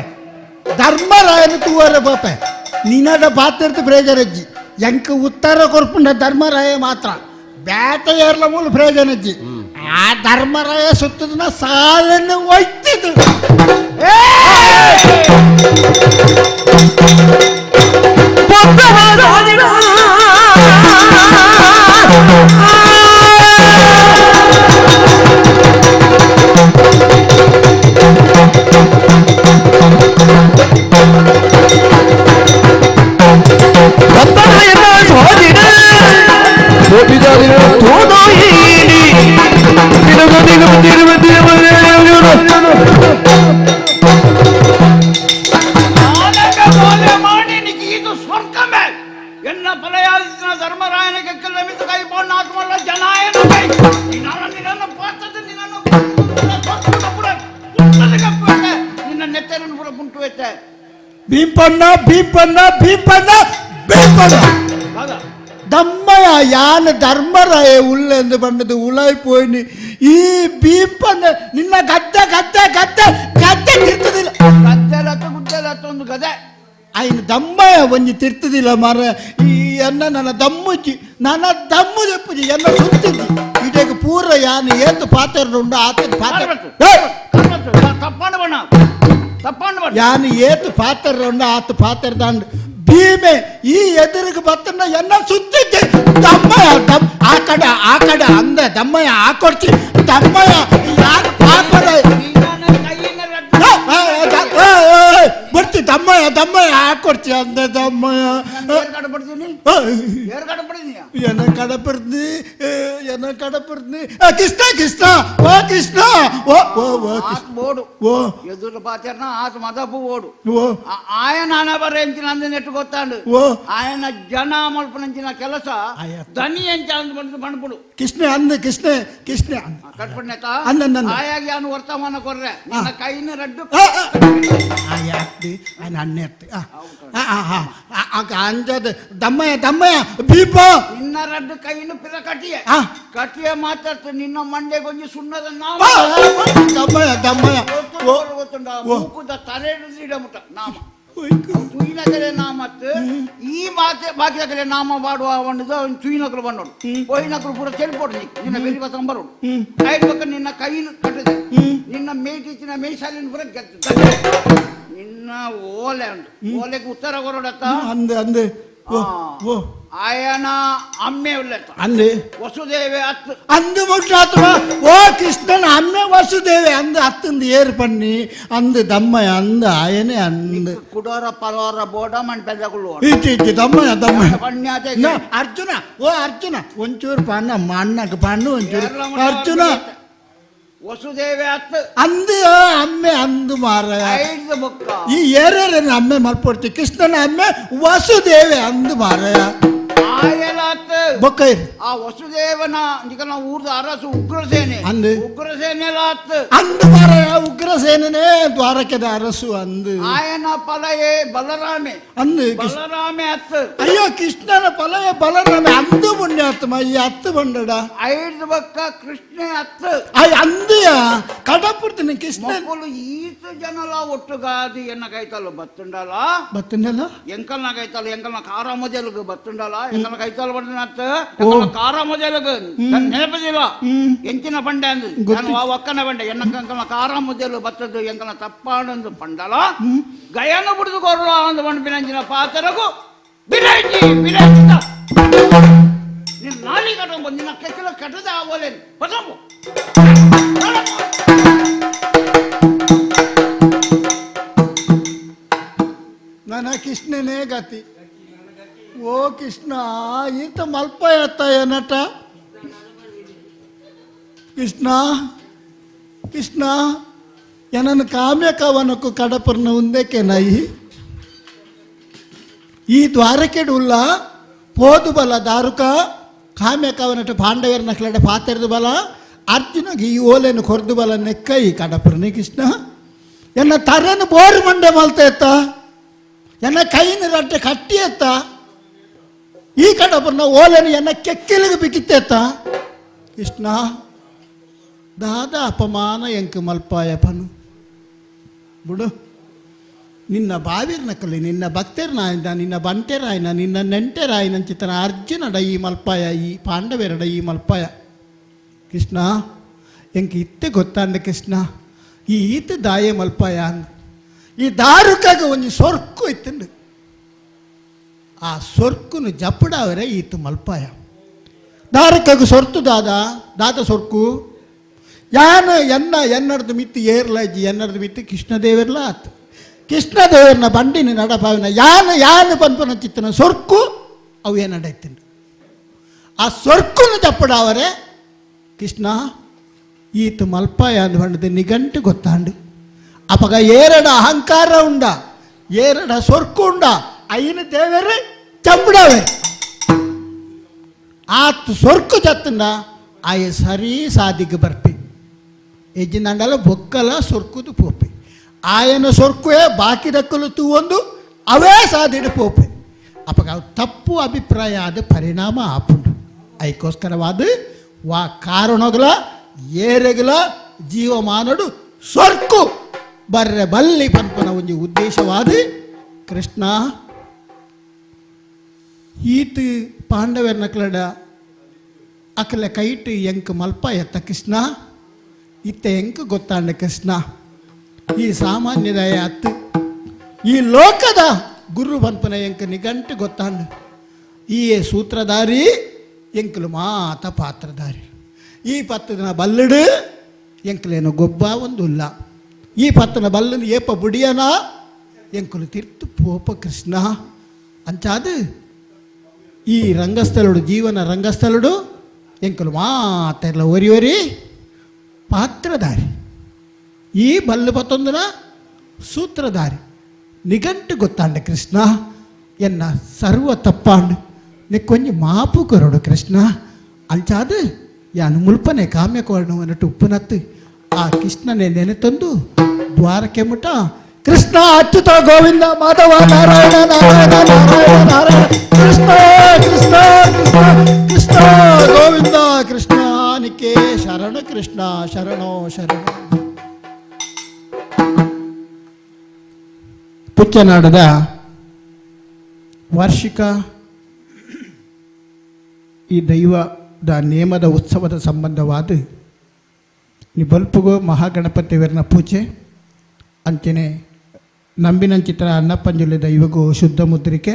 ಧರ್ಮರಾಯನ ತೂವರ ಬಾಪೆ, ನಿನ್ನಡ ಪಾತ್ರದ ಪ್ರಯೋಜನಜ್ಜಿ ಎಂಕ ಉತ್ತರ ಕೊರ್ಪುಂಡ ಧರ್ಮರಾಯ ಮಾತ್ರ ಬೇಟ ಏರ್ಲ ಮೂಲ ಪ್ರಯೋಜನಜ್ಜಿ. ಆ ಧರ್ಮರಾಯ ಸುತ್ತದನ್ನ ಸಾಲನ್ನು ಒಯ್ತಿದ್ದು. ಭೀಮಣ್ಣ ಭೀಮಣ್ಣ ಭೀಮಣ್ಣ ಭೀಮಣ್ಣ ದಮ್ಮಯ ಯಾನ ಧರ್ಮರಾಯ ಉಳ್ಳೆಂದು ಬಂದದ್ದು ಉಳಾಯ್ ಪೋಯ್ನಿ. ಈ ಭೀಮಣ್ಣ ನಿನ್ನ ಗದ್ದೆ ಗದ್ದೆ ಗದ್ದೆ ಗದ್ದೆ ತಿರ್ತದಿಲ್ಲ, ಒಂದು ಗದೆ ಆಯ್ನ ದಮ್ಮಯ ಒಂಜಿ ತಿರ್ತದಿಲ್ಲ ಮಾರ. ಈ ಎನ್ನ ನನ್ನ ದಮ್ಮುಜ್ಜಿ ನನ್ನ ದಮ್ಮು ದೆಪ್ಪುಜಿ ಎನ್ನ ಸುತ್ತಿದ್ದಿ ಇಡೀ ಪೂರ ಯಾನ ಏತು ಪಾತ್ರ ಉಂಡು ಆತ ಪಾತ್ರ ಯಾನು ಏತು ಪಾತ್ರ ಉಂಡು ಆತ ಪಾತ್ರದಾಂಡು ಭೀಮೆ ಈ ಎದುರಿಗೆ ಬತ್ತನ ಎನ್ನ ಸುತ್ತಿದ್ದೆ. ದಮ್ಮಯ್ಯ ದಮ್ ಆ ಕಡೆ ಆ ಕಡೆ ಅಂದ ದಮ್ಮಯ್ಯ ಆ ಕೊಡ್ತಿ ದಮ್ಮಯ್ಯ ಯಾರು ಪಾಪರ ಬರ್ತಿ ದಮ್ಮಯ್ಯ ದಮ್ಮಯ್ಯ ಆ ಕೊಡ್ತಿ ಅಂದ ದಮ್ಮಯ್ಯ ಎನ್ನ ಕಡಪರ್ದಿ ಎನ್ನ ಕಡಪರ್ದಿ ಕೃಷ್ಣ ಕೃಷ್ಣ ಓ ಕೃಷ್ಣ ಓ ಓ ಓ ಓಡು ಓ ಎದುರು ಪಾತ್ರನ ಆತ ಮದಪು ಓಡು ಓ ఆయన అనబరించిన అందినట్టు ಗೊತ್ತಾಂಡು ಓ ఆయన ಜನ ಮಲ್ಪನಂಚಿನ ಕೆಲಸ ದನಿ ಎಂಚ ಅಂದ್ ಪಣಪುಡು ಕೃಷ್ಣ ಅಂದ ಕೃಷ್ಣ ಕೃಷ್ಣ ಕಟ್ಪಣ್ಣೆತ ಅಂದ ಆಯಾಗಿ ಅವನು ವರ್ತಮಾನ ಕೊರ್ರೆ ನಿನ್ನ ಕೈನ ರಡ್ಡು ఆయన ಅಣ್ಣೆತ್ತು ಅಂಜದ ದಮ್ಮಯ್ಯ ದಮ್ಮಯ್ಯ ಬೀಪ ನಿನ್ನ ರಡ್ಡು ಕೈನು ಪಿರ ಕಟ್ಟಿಯ ಕಟ್ಟಿಯ ಮಾತಾಡ್ತು ನಿನ್ನ ಮಂಡೆ ಗೊಂಜಿ ಸುಣ್ಣದ ನಾಮ ದಮ್ಮಯ್ಯ ದಮ್ಮಯ್ಯ ಗೊತ್ತುಂಡ ಮೂಕುದ ತಲೆ ಮುಟ್ಟ ನಾಮ ತುಯಿನಕಲೆ ನಾಮತ್ತು ಈ ಮಾತೆ ಬಾಕಿದಕಲೆ ನಾಮ ಪಾಡುವ ಒಂದು ತುಯಿನಕಲು ಬಂದೋಡು ಪೋಯಿನಕಲು ಪೂರ ತೆಲ್ಪೋಡು ನಿನ್ನ ಬೆರಿ ಬಸಂ ಬರೋಡು ಐದು ಪಕ್ಕ ನಿನ್ನ ಕೈನು ಕಟ್ಟಿದೆ ನಿನ್ನ ಮೇಟಿಚಿನ ಮೇಸಾಲಿನ ಪೂರ ಗೆದ್ದು ನಿನ್ನ ಓಲೆ ಉಂಟು ಓಲೆಗೆ ಉತ್ತರ ಕೊರಡತ್ತ ಅಂದ ಅಂದ ಓ ಆಯನ ಅಮ್ಮೆ ಉಲ್ಲೆತ್ತ ಅಂದೆ ವಸುದೇವೆ ಅತ್ತು ಅಂದು ಮುಟ್ಟಾತ್ಮ ಓ ಕೃಷ್ಣನ ಅಮ್ಮೆ ವಸುದೇವೆ ಅಂದು ಅತ್ತಂದು ಏರು ಪನ್ನಿ ಅಂದು ದಮ್ಮಯ್ಯ ಅಂದ ಆಯನೆ ಅಂದು ಕುಡೋರ ಪಲೋರ ಬೋಡ ಮಣ್ ಪೆದ್ದಗುಳ್ಳು ಇಚ್ಚಿ ಇಚ್ಚಿ ದಮ್ಮಯ್ಯ ದಮ್ಮಯ್ಯ ಅರ್ಜುನ ಓ ಅರ್ಜುನ ಒಂಚೂರು ಪಣ್ಣ ಅಮ್ಮ ಅಣ್ಣಕ್ಕೆ ಪಣ್ಣು ಒಂಚೂರು ಅರ್ಜುನ ವಸುದೇವೆ ಅತ್ತು ಅಂದು ಅಮ್ಮೆ ಅಂದು ಮಾರಾಯ ಈ ಏರೇನ ಅಮ್ಮೆ ಮಲ್ಪೊಡ್ತಿ ಕೃಷ್ಣನ ಅಮ್ಮೆ ವಸುದೇವೆ ಅಂದು ಮಾರಾಯ ಬೊಕ್ಕೈರು ಆ ವಸುದೇವನ ನಿಕನ ಊರ್ದ ಅರಸು ಉಗ್ರಸೇನೆ ಅಂದು ಉಗ್ರಸೇನೆ ಅಂದು ಮಾರಾಯ ಉಗ್ರಸೇನೇ ದ್ವಾರಕದ ಅರಸು ಅಂದು ಆಯನ ಫಲಯೇ ಬಲರಾಮೆ ಅಂದು ಬಲರಾಮೆ ಅತ್ತು ಅಯ್ಯೋ ಕೃಷ್ಣನ ಫಲಯೇ ಬಲರಾಮೆ ಅಂದು ಪುಣ್ಯಾತ್ಮ ಈ ಅತ್ತು ಬಂಡಡ ಐದು ಬಕ್ಕ ಕೃಷ್ಣೆ ಅತ್ತು ಅಂದು ಕಡಪುಡ್ತೀನಿ ಕೃಷ್ಣ ಮಕ್ಕಳು ಈತ ಜನಲ ಒಟ್ಟುಗಾದಿ ಎನ್ನ ಕೈತಲ್ಲ ಬತ್ತುಂಡಲ ಬತ್ತುಂಡಲ ಎಂಕಲ್ನ ಕೈತಲ್ಲ ಎಂಕಲ್ನ ಕಾರ ಮೊದಲಿಗೆ ಬತ್ತುಂಡಲ ಎಂಕಲ್ನ ಕೈತಲ್ಲ ಬಂಡನತ್ತ ಕಾರ ಮೊದಲಿಗೆ ನೆನಪದಿಲ್ಲ ಎಂಚಿನ ಬಂಡೆ ಅಂದು ನಾನು ಆ ಒಕ್ಕನ ಬಂಡೆ ಎನ್ನ ಕಂಕಲ್ನ ಕಾರ ಮೊದಲು ಬತ್ತದ್ದು ಎಂಕಲ್ನ ತಪ್ಪಾಡಂದು ಪಂಡಲ ಗಯನ ಬಿಡಿದು ಕೊರಲ ಅಂದು ಬಂಡ ಬಿನಂಚಿನ ಪಾತ್ರಗೂ ಬಿರಂಜಿ ಬಿರಂಜಿತ ನಿನ್ನ ನಾಳಿ ಕಟ್ಟೊಂಬ ನಿನ್ನ ಕೆಚ್ಚಲ ಕಟ್ಟದ ಓಲೆನ್ ಪಸಂಬು ನನ್ನ ಕೃಷ್ಣನೇ ಗತಿ ಓ ಕೃಷ್ಣ ಈತ ಮಲ್ಪ ಎತ್ತ ಏನಟ ಕೃಷ್ಣ ಕೃಷ್ಣ ಎನನ್ನು ಕಾಮ್ಯಕವನಕ್ಕು ಕಡಪರ್ನ ಉಂದಕ್ಕೆ ನಾಯಿ ಈ ದ್ವಾರಕೆಡುಲ್ಲ ಪೋದು ಬಲ ದಾರುಕ ಕಾಮ್ಯಕವನಟ ಪಾಂಡವರ ನಕ್ಲಡ ಪಾತೆರ್ದು ಬಲ ಅರ್ಜುನಗೆ ಈ ಓಲೆನು ಕೊರ್ದು ಬಲ ನೆಕ್ಕ ಈ ಕಡಪರ್ನಿ ಕೃಷ್ಣ ಎನ್ನ ತರನು ಬೋರು ಮಂಡೆ ಮಲ್ತ ಎತ್ತ ಎನ್ನ ಕೈನ ರಡ್ಡೆ ಕಟ್ಟಿ ಎತ್ತ ಈ ಕಡಪರ್ನ ಓಲೆನು ಎನ್ನ ಕೆಕ್ಕಿಲಿಗೆ ಬಿಕ್ಕಿತ್ತೆತ್ತ ಕೃಷ್ಣ ದಾದ ಅಪಮಾನ ಎಂಕು ಮಲ್ಪಾಯಪನು ಬುಡು ನಿನ್ನ ಬಾವಿರ್ನಕಲಿ ನಿನ್ನ ಭಕ್ತರ್ನಾಯನ ನಿನ್ನ ಬಂಟೆರಾಯನ ನಿನ್ನ ನೆಂಟೆರಾಯನ ಚಿತನ ಅರ್ಜುನಡ ಈ ಮಲ್ಪಾಯ ಈ ಪಾಂಡವೆರಡ ಈ ಮಲ್ಪಾಯ ಕೃಷ್ಣ ಎಂಕ್ ಇತ್ತೆ ಗೊತ್ತಾಂಡ ಕೃಷ್ಣ ಈ ಈತ ದಾಯೆ ಮಲ್ಪಾಯ ಅಂದ ಈ ದಾರುಕಾಗ ಒಂಜಿ ಸೊರ್ಕು ಇತ್ತಂಡು ಆ ಸೊರ್ಕುನು ಜಪ್ಪಡಾವರೆ ಈತ ಮಲ್ಪಾಯ ದಾರುಕಾಗ ಸೊರ್ತು ದಾದ ದಾದ ಸೊರ್ಕು ಯಾನ ಎನ್ನ ಎನ್ನರ್ದು ಮಿತ್ತು ಏರ್ಲಾಜಿ ಎನ್ನರ್ದು ಮಿತ್ತು ಕೃಷ್ಣದೇವರ್ಲ ಆತು ಕೃಷ್ಣದೇವರನ್ನ ಬಂಡಿನ ನಡಪಾವಿನ ಯಾನ ಯಾನ ಪನ್ಪನ ಚಿತ್ತನ ಸೊರ್ಕು ಅವು ಏನಡೈತಿನ ಆ ಸೊರ್ಕುನು ತಪ್ಪಡಾವರೆ ಕೃಷ್ಣ ಈತ ಮಲ್ಪಾಯ ಅಂದ್ ಬಂಡದ ನಿಗಂಟು ಗೊತ್ತಾಂಡು ಅಪಗ ಏರಡ ಅಹಂಕಾರ ಉಂಡ ಏರಡ ಸೊರ್ಕು ಉಂಡ ಐನ ದೇವರೇ ಚಂಬಡಾವೆ ಆತ್ ಸೊರ್ಕು ಚತ್ತಂಡ ಆಯ ಸರಿ ಸಾದಿಗೆ ಬರ್ಪಿ ಎಜ್ಜಿನಂಡಲ ಬೊಕ್ಕಲ ಸೊರ್ಕುದು ಪೋಪೆ ಆಯನ ಸೊರ್ಕುವೆ ಬಾಕಿ ದಕ್ಕಲು ತೂವೊಂದು ಅವೇ ಸಾದಿಡು ಪೋಪೆ ಅಪಗ ಅವು ತಪ್ಪು ಅಭಿಪ್ರಾಯ ಆದ ಪರಿಣಾಮ ಆಪುಂಡು ಐಕೋಸ್ಕರವಾದ ವಾ ಕಾರಣಗಳ ಏರೆಗಲ ಜೀವಮಾನಡು ಸೊರ್ಕು ಬರ್ರೆ ಬಲ್ಲಿ ಪನ್ಪನ ಒಂಜಿ ಉದ್ದೇಶವಾದ ಕೃಷ್ಣ ಈತ ಪಾಂಡವರ್ನಕ್ಲಡ ಅಕಲ ಕೈಟ್ ಎಂಕ್ ಮಲ್ಪ ಎತ್ತ ಕೃಷ್ಣ ಇತ್ತ ಎಂಕ್ ಗೊತ್ತಾಂಡ ಕೃಷ್ಣ ಈ ಸಾಮಾನ್ಯದಯ ಅತ್ತು ಈ ಲೋಕದ ಗುರು ಪನ್ಪನ ಎಂಕ್ ನಿಗಂಟು ಗೊತ್ತಾಂಡ ಈ ಸೂತ್ರಧಾರಿ ಎಂಕಲು ಮಾತ ಪಾತ್ರಧಾರಿ ಈ ಪತ್ತದನ ಬಲ್ಲಡು ಎಂಕಲೇನು ಗೊಬ್ಬ ಒಂದು ಇಲ್ಲ ಈ ಪತ್ತನ ಬಲ್ಲನು ಏಪ ಬುಡಿಯನ ಎಂಕಲು ತೀರ್ತು ಪೋಪ ಕೃಷ್ಣ ಅಂಚಾದ ಈ ರಂಗಸ್ಥಳುಡು ಜೀವನ ರಂಗಸ್ಥಳುಡು ಎಂಕಲು ಮಾತೆಲ್ಲ ಒರಿ ಒರಿ ಪಾತ್ರಧಾರಿ ಈ ಬಲ್ಲು ಪತ್ತೊಂದನ ಸೂತ್ರಧಾರಿ ನಿಗಂಟು ಗೊತ್ತಾಂಡ ಕೃಷ್ಣ ಎನ್ನ ಸರ್ವ ತಪ್ಪಾಂಡು ನಿಕ್ಕೊಂಜಿ ಮಾಪು ಕೊರಡು ಕೃಷ್ಣ ಅಂಚಾದ ಯಾನು ಮುಲ್ಪನೆ ಕಾಮ್ಯ ಕೊರಡು ಅನ್ನಟ್ಟು ಉಪ್ಪುನತ್ತು ಆ ಕೃಷ್ಣನೇ ನೆನೆತಂದು ದ್ವಾರಕ್ಕೆ ಮುಟ ಕೃಷ್ಣ ಅಚ್ಯುತ ಗೋವಿಂದ ಮಾಧವ ನಾರಾಯಣ ನಾರಾಯಣ ನಾರಾಯಣ ನಾರಾಯಣ ಕೃಷ್ಣ ಕೃಷ್ಣ ಕೃಷ್ಣ ಕೃಷ್ಣ ಗೋವಿಂದ ಕೃಷ್ಣ ನಿಕೆ ಶರಣ ಕೃಷ್ಣ ಶರಣೋ ಶರಣ. ಪುಚ್ಚನಾಡದ ವಾರ್ಷಿಕ ಈ ದೈವದ ನೇಮದ ಉತ್ಸವದ ಸಂಬಂಧವಾದ ನಿಬಲ್ಪುಗು ಮಹಾಗಣಪತಿಯವರನ್ನ ಪೂಜೆ ಅಂಚನೆ ನಂಬಿನಂಚಿತ್ರ ಅನ್ನಪ್ಪಂಜುಲಿ ದೈವಗೂ ಶುದ್ಧ ಮುದ್ರಿಕೆ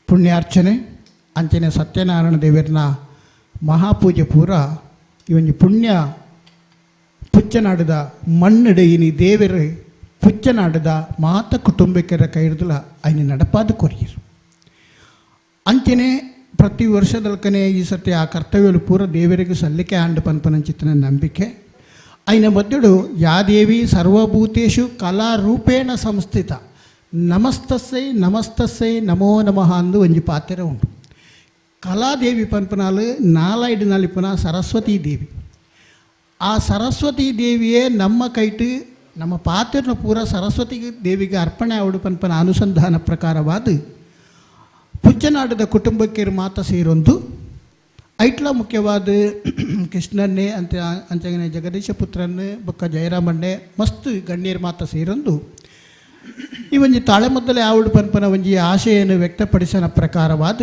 ಪುಣ್ಯಾರ್ಚನೆ ಅಂಚನೆ ಸತ್ಯನಾರಾಯಣ ದೇವರನ್ನ ಮಹಾಪೂಜೆ ಪೂರ ಇವೊಂಜಿ ಪುಣ್ಯ ಪುಚ್ಚನಾಡದ ಮಣ್ಣಡು ಇನಿ ದೇವರು ಪುಚ್ಚನಾಡದ ಮಾತ ಕುಟುಂಬಕ್ಕೆರ ಕೈರ್ದಲ ಐನಿ ನಡಪಾದ ಕೊರಿಯರು ಅಂಚನೆ ಪ್ರತಿ ವರ್ಷದಲ್ಕನೆ ಈ ಸತಿ ಆ ಕರ್ತವ್ಯలు ಪೂರ ದೇವರಿಗೆ ಸಲ್ಲಿಕೆ ಆಂಡ ಪನ್ಪನಂಚಿತನ ನಂಬಿಕೆ ಐನ ಮಧ್ಯಡು ಯಾದೇವಿ ಸರ್ವಭೂತೇಶು ಕಲಾರೂಪೇಣ ಸಂಸ್ಥಿತ ನಮಸ್ತಸ್ಸೈ ನಮಸ್ತಸ್ಸೈ ನಮೋ ನಮಃ ಅಂದು ಒಂಜಿ ಪಾತ್ರೆ ಉಂಟು. ಕಲಾದೇವಿ ಪನ್ಪನಾಲು ನಾಲೈಡು ನಲಿಪುನ ಸರಸ್ವತೀ ದೇವಿ. ಆ ಸರಸ್ವತೀ ದೇವಿಯೇ ನಮ್ಮ ಕೈಟು ನಮ್ಮ ಪಾತ್ರನ ಪೂರ ಸರಸ್ವತಿ ದೇವಿಗೆ ಅರ್ಪಣೆ ಆವಡು ಪನ್ಪನ ಅನುಸಂಧಾನ ಪ್ರಕಾರವಾದ ಪುಚ್ಚನಾಡದ ಕುಟುಂಬಕ್ಕೆ ಮಾತ ಸೇರೊಂದು ಐಟ್ಲ ಮುಖ್ಯವಾದ ಕೃಷ್ಣನ್ನೇ ಅಂತ ಅಂಚಗನೆ ಜಗದೀಶ ಪುತ್ರನ್ನೇ ಬೊಕ್ಕ ಜಯರಾಮಣ್ಣೆ ಮಸ್ತ್ ಗಣ್ಯರ ಮಾತ ಸೇರೊಂದು ಈ ಒಂಜಿ ತಾಳೆಮದ್ದಲೆ ಆವಡು ಪನ್ಪನ ಒಂಜಿ ಆಶೆಯನ್ನು ವ್ಯಕ್ತಪಡಿಸನ ಪ್ರಕಾರವಾದ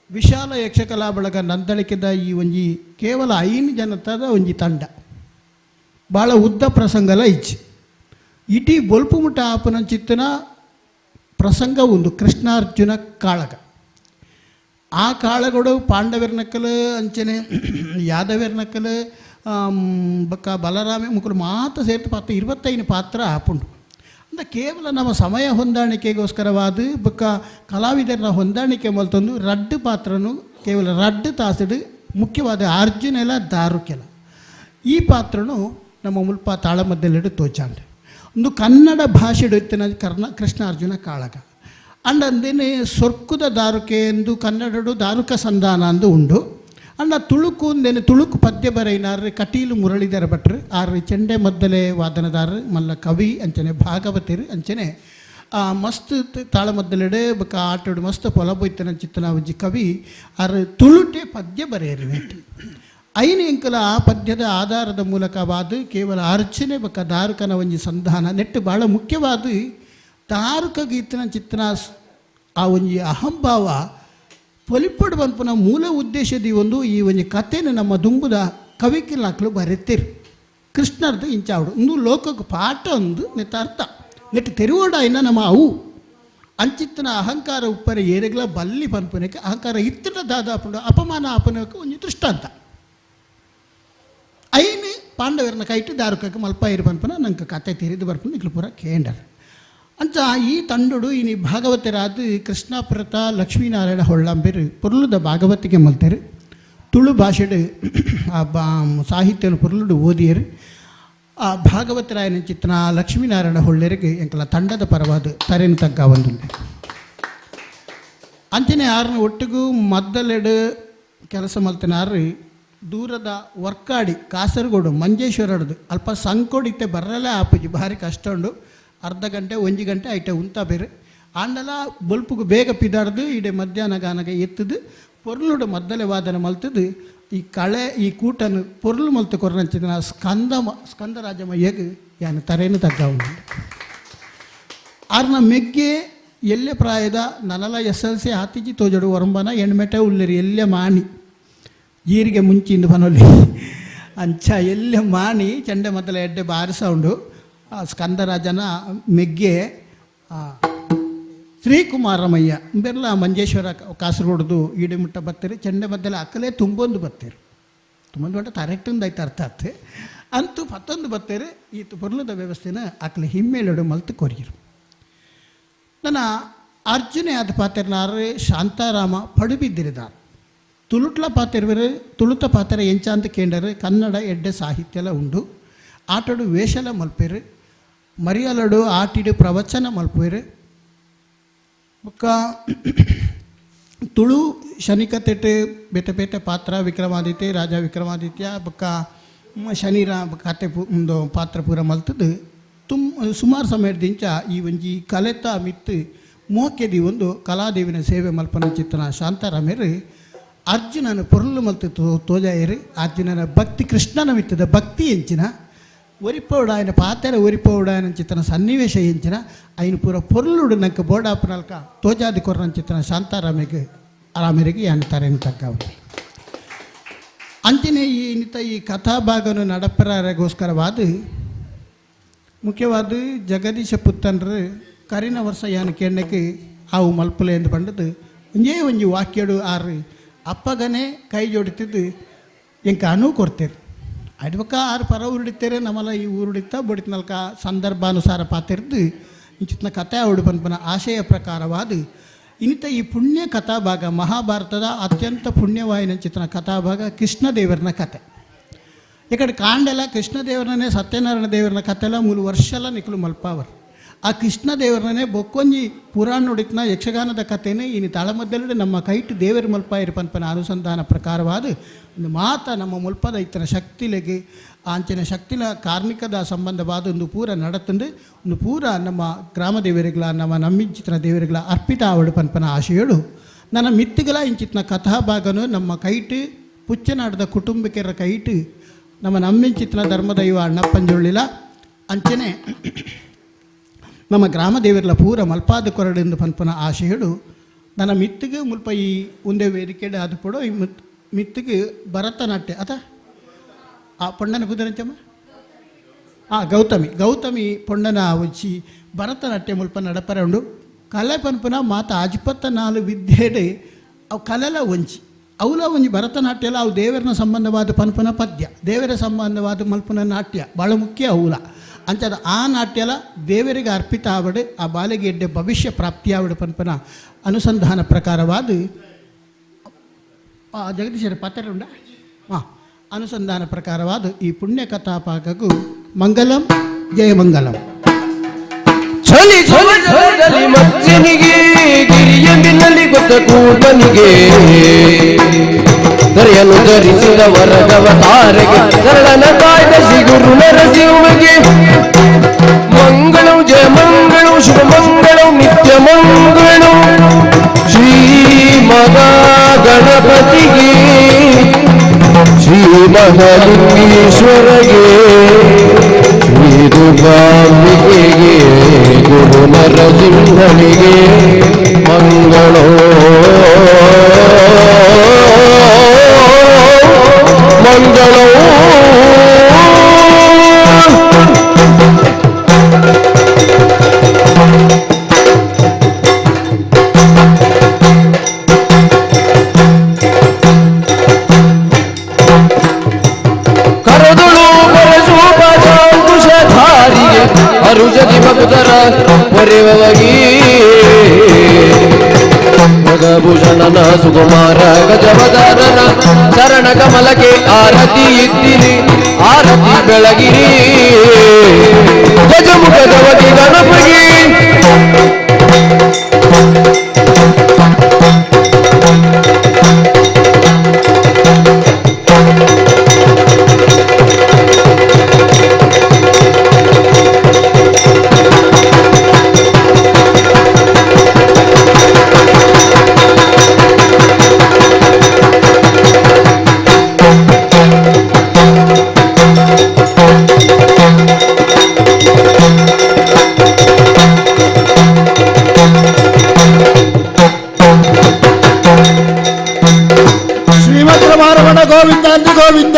ವಿಶಾಲ ಯಕ್ಷಕಲಾ ಬಳಗ ನಂದಳಿಕೆದ ಈ ಒಂಜಿ ಕೇವಲ 5 ಜನತದ ಒಂಜಿ ತಂಡ ಭಾಳ ಉದ್ದ ಪ್ರಸಂಗಲ ಇಚ್ಚಿ ಇಡೀ ಬೊಲ್ಪು ಮುಟ್ಟ ಆಪನ ಚಿತ್ತನ ಪ್ರಸಂಗ ಒಂದು ಕೃಷ್ಣಾರ್ಜುನ ಕಾಳಗ. ಆ ಕಾಳಗಳು ಪಾಂಡವರ್ನಕ್ಕಲು ಅಂಚನೆ ಯಾದವರ್ನಕ್ಕಲು ಬಕ್ಕ ಬಲರಾಮ ಮುಕ್ಕಲು ಮಾತ ಸೇರ್ತು ಪಾತ್ರ 25 ಪಾತ್ರ ಆಪುಂಡು. ಅಂದ ಕೇವಲ ನಮ್ಮ ಸಮಯ ಹೊಂದಾಣಿಕೆಗೋಸ್ಕರವಾದ ಬಕ್ಕ ಕಲಾವಿದರನ್ನ ಹೊಂದಾಣಿಕೆ ಮಲ್ತೊಂದು ರಡ್ಡು ಪಾತ್ರನು ಕೇವಲ ರಡ್ಡು ತಾಸಡು ಮುಖ್ಯವಾದ ಅರ್ಜುನೆಲ ದಾರುಕೆಲ ಈ ಪಾತ್ರನು ನಮ್ಮ ಮುಲ್ಪ ತಾಳಮದ್ದಲೆಡು ತೋಚಾಂಡ್. ಒಂದು ಕನ್ನಡ ಭಾಷೆಡು ಇತ್ತಿನ ಕೃಷ್ಣಾರ್ಜುನ ಕಾಳಗ ಅಂಡ್ ಅಂದೇನೆ ಸೊರ್ಕುದ ದಾರುಕೆ ಎಂದು ಕನ್ನಡಡು ದಾರುಕ ಸಂಧಾನ ಅಂದು ಉಂಡು. ಅಂಡ ತುಳುಕು ಅಂದೇನೆ ತುಳುಕು ಪದ್ಯ ಬರೈನಾರು ಕಟೀಲು ಮುರಳೀಧರ ಭಟ್ರು ಆರು ಚೆಂಡೆ ಮದ್ದಲೆ ವಾದನದಾರರು ಮಲ್ಲ ಕವಿ ಅಂಚನೆ ಭಾಗವತರು ಅಂಚನೆ ಮಸ್ತ್ ತಾಳಮದ್ದಲೆಡೆ ಬೊಕ್ಕ ಆಟೋಡು ಮಸ್ತ್ ಪೊಲಬೊಯ್ತನ ಚಿತ್ತನ ಒಂಜಿ ಕವಿ ಆರು ತುಳುಟೆ ಪದ್ಯ ಬರೆಯರು. ಐನು ಎಂಕಲ ಆ ಪದ್ಯದ ಆಧಾರದ ಮೂಲಕವಾದ ಕೇವಲ ಅರ್ಚನೆ ಬೊಕ್ಕ ದಾರುಕನ ಒಂಜಿ ಸಂಧಾನ ನೆಟ್ಟು ಭಾಳ ಮುಖ್ಯವಾದ ದಾರುಕ ಗೀತನ ಚಿತ್ತನ ಆ ಒಂಜಿ ಅಹಂಭಾವ ಪೊಲಿಪೊಡು ಪನ್ಪುನ ಮೂಲ ಉದ್ದೇಶದ ಒಂದು ಈ ಒಂಜಿ ಕಥೆನ ನಮ್ಮ ದುಂಬುದ ಕವಿಕಿಲ್ನಾಕ್ಲು ಬರೆತಿರು ಕೃಷ್ಣರ್ದು ಇಂಚಾವಡು ಒಂದು ಲೋಕಕ್ಕೆ ಪಾಠ ಒಂದು ನೆತ್ತ ಅರ್ಥ ನೆಟ್ಟು ತೆರುವೋಡಾಯಿನ ನಮ್ಮ ಅವು ಅಂಚಿತ್ತನ ಅಹಂಕಾರ ಉಪ್ಪರೆ ಏರೆಗ್ಲ ಬಲ್ಲಿ ಪನ್ಪುನಕ್ಕೆ ಅಹಂಕಾರ ಇತ್ತಿನ ದಾದಾಪುಂಡು ಅಪಮಾನ ಆಪನಕ್ಕೆ ಒಂಜಿ ದೃಷ್ಟಾಂತ. ಐನು ಪಾಂಡವರನ್ನ ಕೈಟು ದಾರುಕಕ್ಕೆ ಮಲ್ಪಾಯಿರು ಪನ್ಪುನ ನಂಗೆ ಕತೆ ತೆರೆದು ಬರ್ಪುನ ಇಕ್ಲು ಪೂರ ಕೇಂಡರ್. ಅಂಚ ಈ ತಂಡುಡು ಇನಿ ಭಾಗವತರಾದ ಕೃಷ್ಣಾಪುರತ ಲಕ್ಷ್ಮೀನಾರಾಯಣ ಹೊಳ್ಳಂಬೇರು ಪೊರ್ಲುದ ಭಾಗವತಿಗೆ ಮಲ್ತೇರು. ತುಳು ಭಾಷೆಡು ಆ ಸಾಹಿತ್ಯನು ಪೊರ್ಲುಡು ಓದಿಯರು. ಆ ಭಾಗವತರಾಯನ ಚಿತ್ರನ ಲಕ್ಷ್ಮೀನಾರಾಯಣ ಹೊಳ್ಳೇರಿಗೆ ಎಂಕಲ ತಂಡದ ಪರವಾದ ತರೆನು ತಗ್ಗ ಒಂದುಂಡೆ. ಅಂಚನೆ ಆರನ ಒಟ್ಟಿಗೂ ಮದ್ದಲೆಡು ಕೆಲಸ ಮಲ್ತನಾರು ದೂರದ ವರ್ಕಾಡಿ ಕಾಸರಗೋಡು ಮಂಜೇಶ್ವರಡ್ದು ಅಲ್ಪ ಸಂಕೋಡಿತ್ತೆ ಬರ್ರಲೇ ಆಪುಜಿ ಭಾರಿ ಕಷ್ಟ ಉಂಡು. ಅರ್ಧ ಗಂಟೆ ಒಂಜಿ ಗಂಟೆ ಐಟ ಉಂತ ಬೇರೆ ಆಂಡಲ ಬೊಲ್ಪುಗು ಬೇಗ ಪಿದಾಡ್ದು ಇಡೆ ಮಧ್ಯಾಹ್ನ ಗಾನಗ ಎತ್ತದು ಪೊರ್ಲುಡು ಮದ್ದಲೆ ವಾದನ ಮಲ್ತದು ಈ ಕಳೆ ಈ ಕೂಟನು ಪೊರ್ಲು ಮಲ್ತು ಕೊರನಂಚಿನ ಸ್ಕಂದರಾಜಮಯ್ಯಗ್ ಯಾನು ತರೇನು ತಗ್ಗ ಉಂಡು. ಆರ್ನ ಮೆಗ್ಗೆ ಎಲ್ಲೆ ಪ್ರಾಯದ ನನಲ SLC ಆತಿಜಿ ತೋಜಡು ಒರಂಬನ ಎಣ್ಮೆಟೆ ಉಲ್ಲೆರಿ ಎಲ್ಲೆ ಮಾಣಿ ಜೀರಿಗೆ ಮುಂಚಿಂದು ಬನೊಲಿ ಅಂಚ ಎಲ್ಲೆ ಮಾಣಿ ಚಂಡೆ ಮದ್ದಲ ಎಡ್ಡೆ ಬಾರಿಸ ಉಂಡು. ಸ್ಕಂದರಾಜನ ಮೆಗ್ಗೆ ಶ್ರೀಕುಮಾರಮಯ್ಯ ಬೆರ್ಲ ಮಂಜೇಶ್ವರ ಕಾಸರಗೋಡ್ದು ಈಡೆಮುಟ್ಟ ಬತ್ತೀರಿ ಚಂಡೆ ಮದ್ದಲ ಅಕ್ಕಲೇ ತುಂಬೊಂದು ಬತ್ತೀರಿ ತುಂಬೊಂದು ಬಂಟ ತರೆಟ್ಟೊಂದು ಐತೆ ಅರ್ಥ ಆಯ್ತು ಅಂತೂ ಪತ್ತೊಂದು ಬತ್ತೀರಿ ಈ ಪೊರ್ಲದ ವ್ಯವಸ್ಥೆನ ಅಕ್ಕಲೆ ಹಿಮ್ಮೇಲೆಡು ಮಲ್ತು ಕೊರಿಯರು. ನನ್ನ ಅರ್ಜುನೆ ಆದ ಪಾತ್ರನಾರು ಶಾಂತಾರಾಮ ಪಡುಬಿದ್ದಿರಿದಾರ ತುಳುಟ್ಲ ಪಾತಿರ್ವರು ತುಳುತ ಪಾತ್ರ ಎಂಚ ಅಂತ ಕೇಂಡರು ಕನ್ನಡ ಎಡ್ಡೆ ಸಾಹಿತ್ಯಲ ಉಂಡು. ಆಟಡು ವೇಷಲ ಮಲ್ಪೇರು ಮರಿಯಲಡು ಆಟಿಡು ಪ್ರವಚನ ಮಲ್ಪೇರು ಬೊಕ್ಕ ತುಳು ಶನಿಕತೆಟ್ ಬೇತೆ ಬೇತೆ ಪಾತ್ರ ವಿಕ್ರಮಾದಿತ್ಯ ರಾಜ ವಿಕ್ರಮಾದಿತ್ಯ ಬೊಕ್ಕ ಶನಿರ ಕತೆ ಒಂದು ಪಾತ್ರ ಪೂರ ಮಲ್ತದ್ದು ಸುಮಾರು ಸಮಯದಿಂಚ ಈ ಒಂಜಿ ಕಲೆತ ಮಿತ್ತು ಮೋಕೆದಿ ಒಂದು ಕಲಾದೇವಿನ ಸೇವೆ ಮಲ್ಪನ ಚಿತ್ರನ ಶಾಂತಾರಾಮೇರು ಅರ್ಜುನನ ಪೊರ್ಲು ಮಲ್ತು ತೋಜಾಯರು. ಅರ್ಜುನನ ಭಕ್ತಿ ಕೃಷ್ಣನ ಮಿತ್ತದ ಭಕ್ತಿ ಎಂಚಿನ ಒರಿಪೋಡಾಯನ ಪಾತೆರ ಒರಿಪೋಡಾಯನ ಚಿತ್ರನ ಸನ್ನಿವೇಶ ಎಂಚಿನ ಐನು ಪೂರ ಪೊರ್ಲುಡು ನಂಗೆ ಬೋಡಾಪನಲ್ಕ ತೋಜಾದಿ ಕೊರ್ರನ ಚಿತ್ರನ ಶಾಂತಾರಾಮಿಗೆ ರಾಮರಿಗೆ ಅಂತಾರೆ ತಗ್ಗವು. ಅಂಚನೆ ಈ ನಿತ ಈ ಕಥಾಭಾಗನು ನಡಪರಗೋಸ್ಕರವಾದ ಮುಖ್ಯವಾದ ಜಗದೀಶ ಪುತ್ತನ್ರು ಕರಿನ ವರ್ಷ ಯಾನ ಕೇಳಕ್ಕೆ ಆವು ಮಲ್ಪುಲೆ ಎಂದು ಬಂಡದು ಒಂಜೇ ಒಂಜಿ ವಾಕ್ಯಡು ಆರು ಅಪ್ಪಗನೇ ಕೈ ಜೋಡಿತಿದ್ದು ಎಂಕ ಅನು ಕೊಡ್ತೇವೆ ಅಡ್ಬಕ ಆರು ಪರ ಊರುಡಿತ್ತೇರೆ ನಮ್ಮಲ್ಲ ಈ ಊರುಡಿತ್ತ ಬೊಡಿತನಲ್ಕ ಸಂದರ್ಭಾನುಸಾರ ಪಾತಿರ್ದು ಇಂಚಿತ್ನ ಕಥೆ ಅವಡು ಪನ್ಪನ ಆಶಯ ಪ್ರಕಾರವಾದ ಇನ್ನಿತ ಈ ಪುಣ್ಯ ಕಥಾಭಾಗ ಮಹಾಭಾರತದ ಅತ್ಯಂತ ಪುಣ್ಯವಾಯಿನ ಚಿತ್ರನ ಕಥಾಭಾಗ ಕೃಷ್ಣದೇವರನ ಕತೆ. ಈ ಕಾಂಡೆಲ್ಲ ಕೃಷ್ಣದೇವರನ್ನೇ ಸತ್ಯನಾರಾಯಣ ದೇವರನ ಕಥೆಲ್ಲ 3 ವರ್ಷಲ ನಿಖಲು ಮಲ್ಪಾವರು. ಆ ಕೃಷ್ಣದೇವರನ್ನೇ ಬೊಕ್ಕೊಂಜಿ ಪುರಾಣ ನುಡಿತನ ಯಕ್ಷಗಾನದ ಕಥೆನೇ ಇನ್ನು ತಾಳಮದ್ದಲ್ಲಿ ನಮ್ಮ ಕೈಟು ದೇವರ ಮಲ್ಪಾಯಿರು ಪನ್ಪನ ಅನುಸಂಧಾನ ಪ್ರಕಾರವಾದ ಒಂದು ಮಾತ ನಮ್ಮ ಮುಲ್ಪದ ಇತ್ತನ ಶಕ್ತಿಲೆಗೆ ಆಂಚಿನ ಶಕ್ತಿಲ ಕಾರ್ಮಿಕದ ಸಂಬಂಧವಾದ ಒಂದು ಪೂರ ನಡತಂದು ಒಂದು ಪೂರ ನಮ್ಮ ಗ್ರಾಮ ದೇವರಿಗಳ ನಮ್ಮ ನಮ್ಮಿಂಚಿತನ ದೇವರಿಗಳ ಅರ್ಪಿತ ಆವಡು ಪನ್ಪನ ಆಶೆಯಳು ನನ್ನ ಮಿತ್ತುಗಳ ಇಂಚಿತನ ಕಥಾಭಾಗನು ನಮ್ಮ ಕೈಟು ಪುಚ್ಚನಾಡದ ಕುಟುಂಬಿಕರ ಕೈಟು ನಮ್ಮ ನಮ್ಮಿಂಚಿತನ ಧರ್ಮದೈವ ಅಣ್ಣಪ್ಪಂಜೊಳ್ಳಿಲ ಅಂಚನೆ ನಮ್ಮ ಗ್ರಾಮ ದೇವರಲ ಪೂರ ಮಲ್ಪಾದ ಕೊರಡೆಂದು ಪನ್ಪನ ಆಶೆಯಳು ನನ್ನ ಮಿತ್ತಿಗೆ ಮುಲ್ಪ ಈ ಒಂದೇ ವೇದಿಕೆಡೆ ಅದು ಕೊಡೋ ಈ ಮಿತ್ತಿಗೆ ಭರತನಾಟ್ಯ ಅತ ಆ ಪೊಣ್ಣನ ಕುದುರಂಚಮ್ಮ ಆ ಗೌತಮಿ ಗೌತಮಿ ಪೊಣ್ಣನ ಉಚ್ಚಿ ಭರತನಾಟ್ಯ ಮುಲ್ಪ ನಡಪರೆ ಉಂಡು ಕಲೆ ಪನ್ಪನ ಮಾತ 54 ವಿದ್ಯೆಡೆ ಅವು ಕಲೆಲ ಒಂಜಿ ಅವುಲ ಒಂಜಿ ಭರತನಾಟ್ಯಲ ಅವು ದೇವರನ ಸಂಬಂಧವಾದ ಪನ್ಪುನ ಪದ್ಯ, ದೇವರ ಸಂಬಂಧವಾದ ಮಲ್ಪುನ ನಾಟ್ಯ ಭಾಳ ಮುಖ್ಯ ಅವುಲ. ಅಂಚದ ಆ ನಾಟ್ಯಲ ದೇವರಿಗೆ ಅರ್ಪಿತ ಆವಡೆ ಆ ಬಾಲೆಗೆ ಎಡ್ಡೆ ಭವಿಷ್ಯ ಪ್ರಾಪ್ತಿಯಾವಡೆ ಪನ್ಪುನ ಅನುಸಂಧಾನ ಪ್ರಕಾರವಾದ ಜಗದೀಶರ ಪಾತ್ರ ಉಂಡ ಹಾಂ ಅನುಸಂಧಾನ ಪ್ರಕಾರವಾದ ಈ ಪುಣ್ಯ ಕಥಾಪಾಕಕ್ಕೂ ಮಂಗಲಂ ಜಯಮಂಗಲಂ. ಚಲಿ ಚಲಿ ಚಲಿ ಮಜ್ಜನಿಗೆ ಗಿರಿಯ ಮಿನ್ನಲಿ ಗೊತ್ತ ಕೂರ್ಮನಿಗೆ ದರೆಯನು ಧರಿಸಿದ ವರದವ ತಾರೆಗೆ ಶರಣನ ಕಾಯ್ದ ಶ್ರೀ ಗುರು ನರಸಿಂಹಗೆ ಮಂಗಳಂ ಜಯ ಮಂಗಳಂ ಶುಭ ಮಂಗಳಂ ನಿತ್ಯ ಮಂಗಳಂ ಶ್ರೀ ಮಗಾ ಗಣಪತಿಗೆ ಶ್ರೀ ಮಹಾಲಿಂಗೇಶ್ವರಗೆ ಶ್ರೀ ದುರ್ಗಾಂಬಿಕೆಗೆ ಗುರು ನರಸಿಂಹನಿಗೆ ಮಂಗಳೋ ಮಂಗಳೋ. ಕರದುಳು ಪರಶುಪಾಶಾಂಕುಶಧಾರಿಗೆ ಅರುಜದಿ ಮಗುದರ ಪೊರೆವಗಿ ಭೂಷಣನ ಸುಕುಮಾರ ಗಜವದರನ ಚರಣ ಕಮಲಕ್ಕೆ ಆರತಿ ಇದ್ದಿರಿ ಆರತಿ ಬೆಳಗಿರಿ ಗಜಮುಖದವಗೆ ಗಣಪಗೆ. ಶ್ರೀಮದ್ ರಮಾರಮಣ ಗೋವಿಂದ ಅಂದು ಗೋವಿಂದ.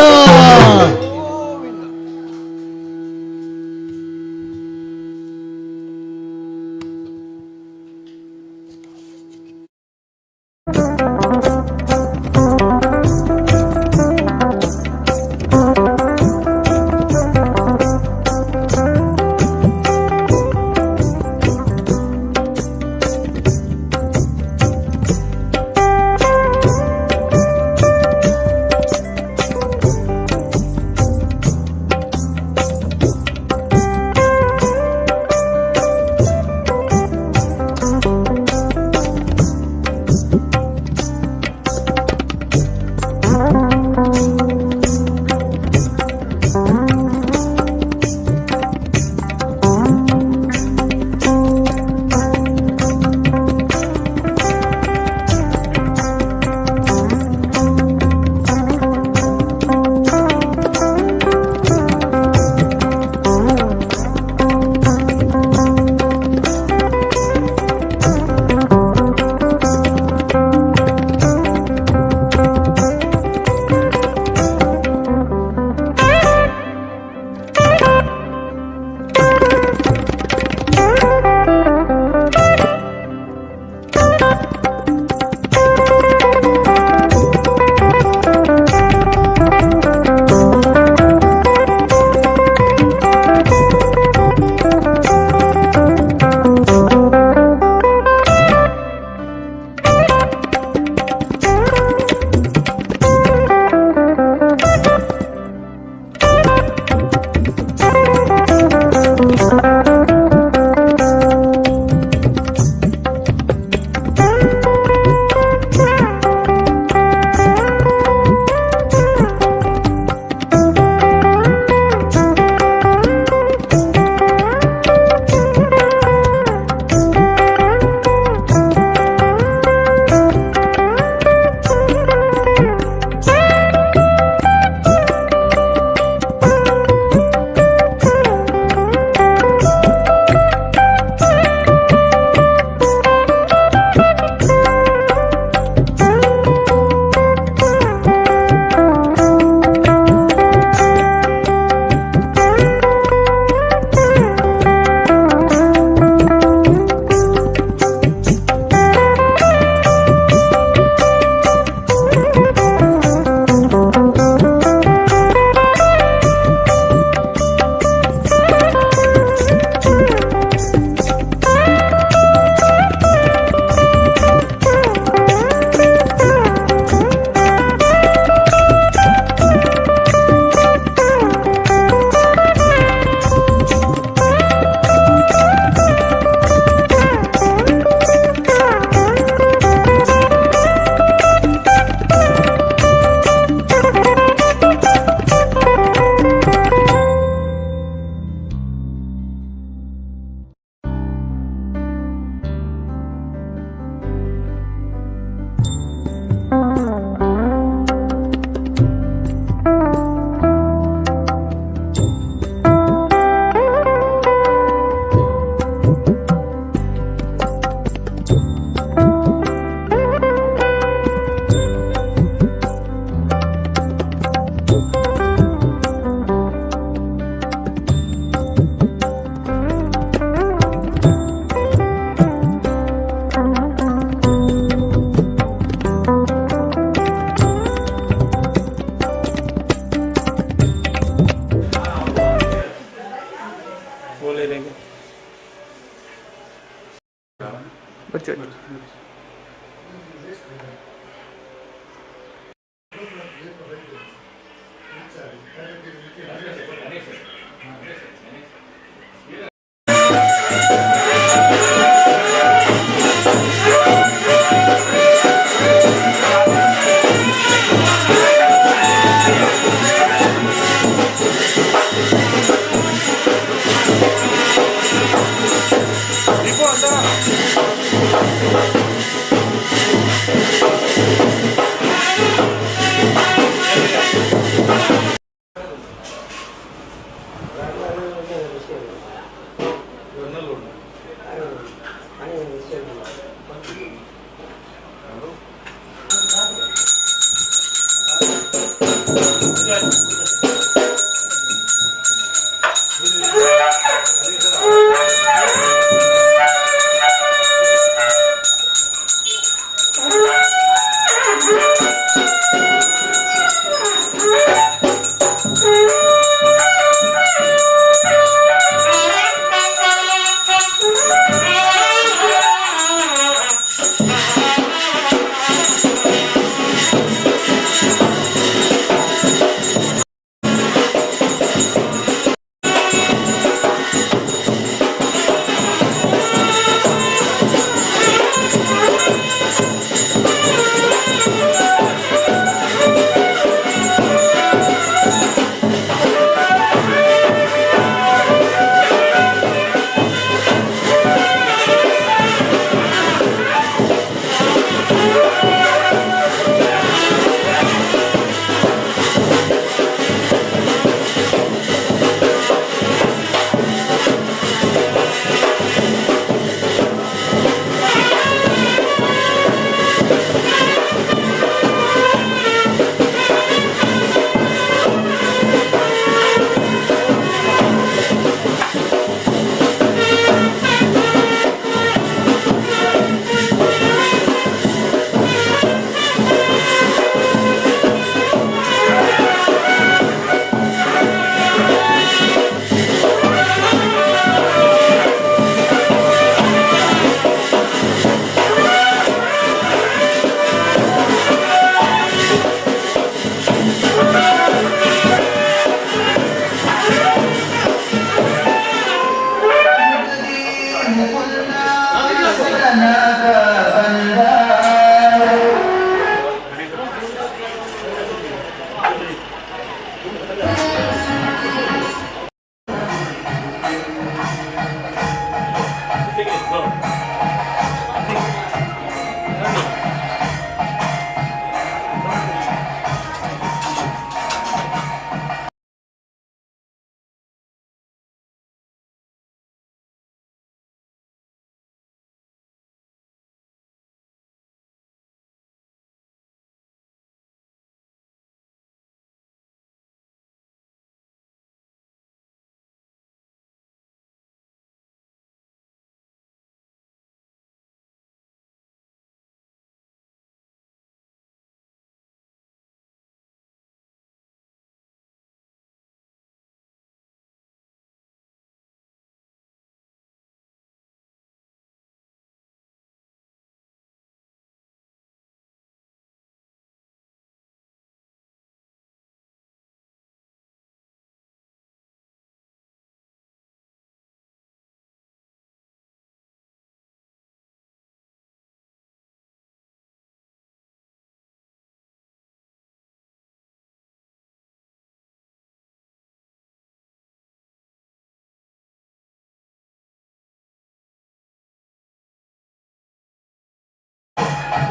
ಬೊರ್ಚಿ.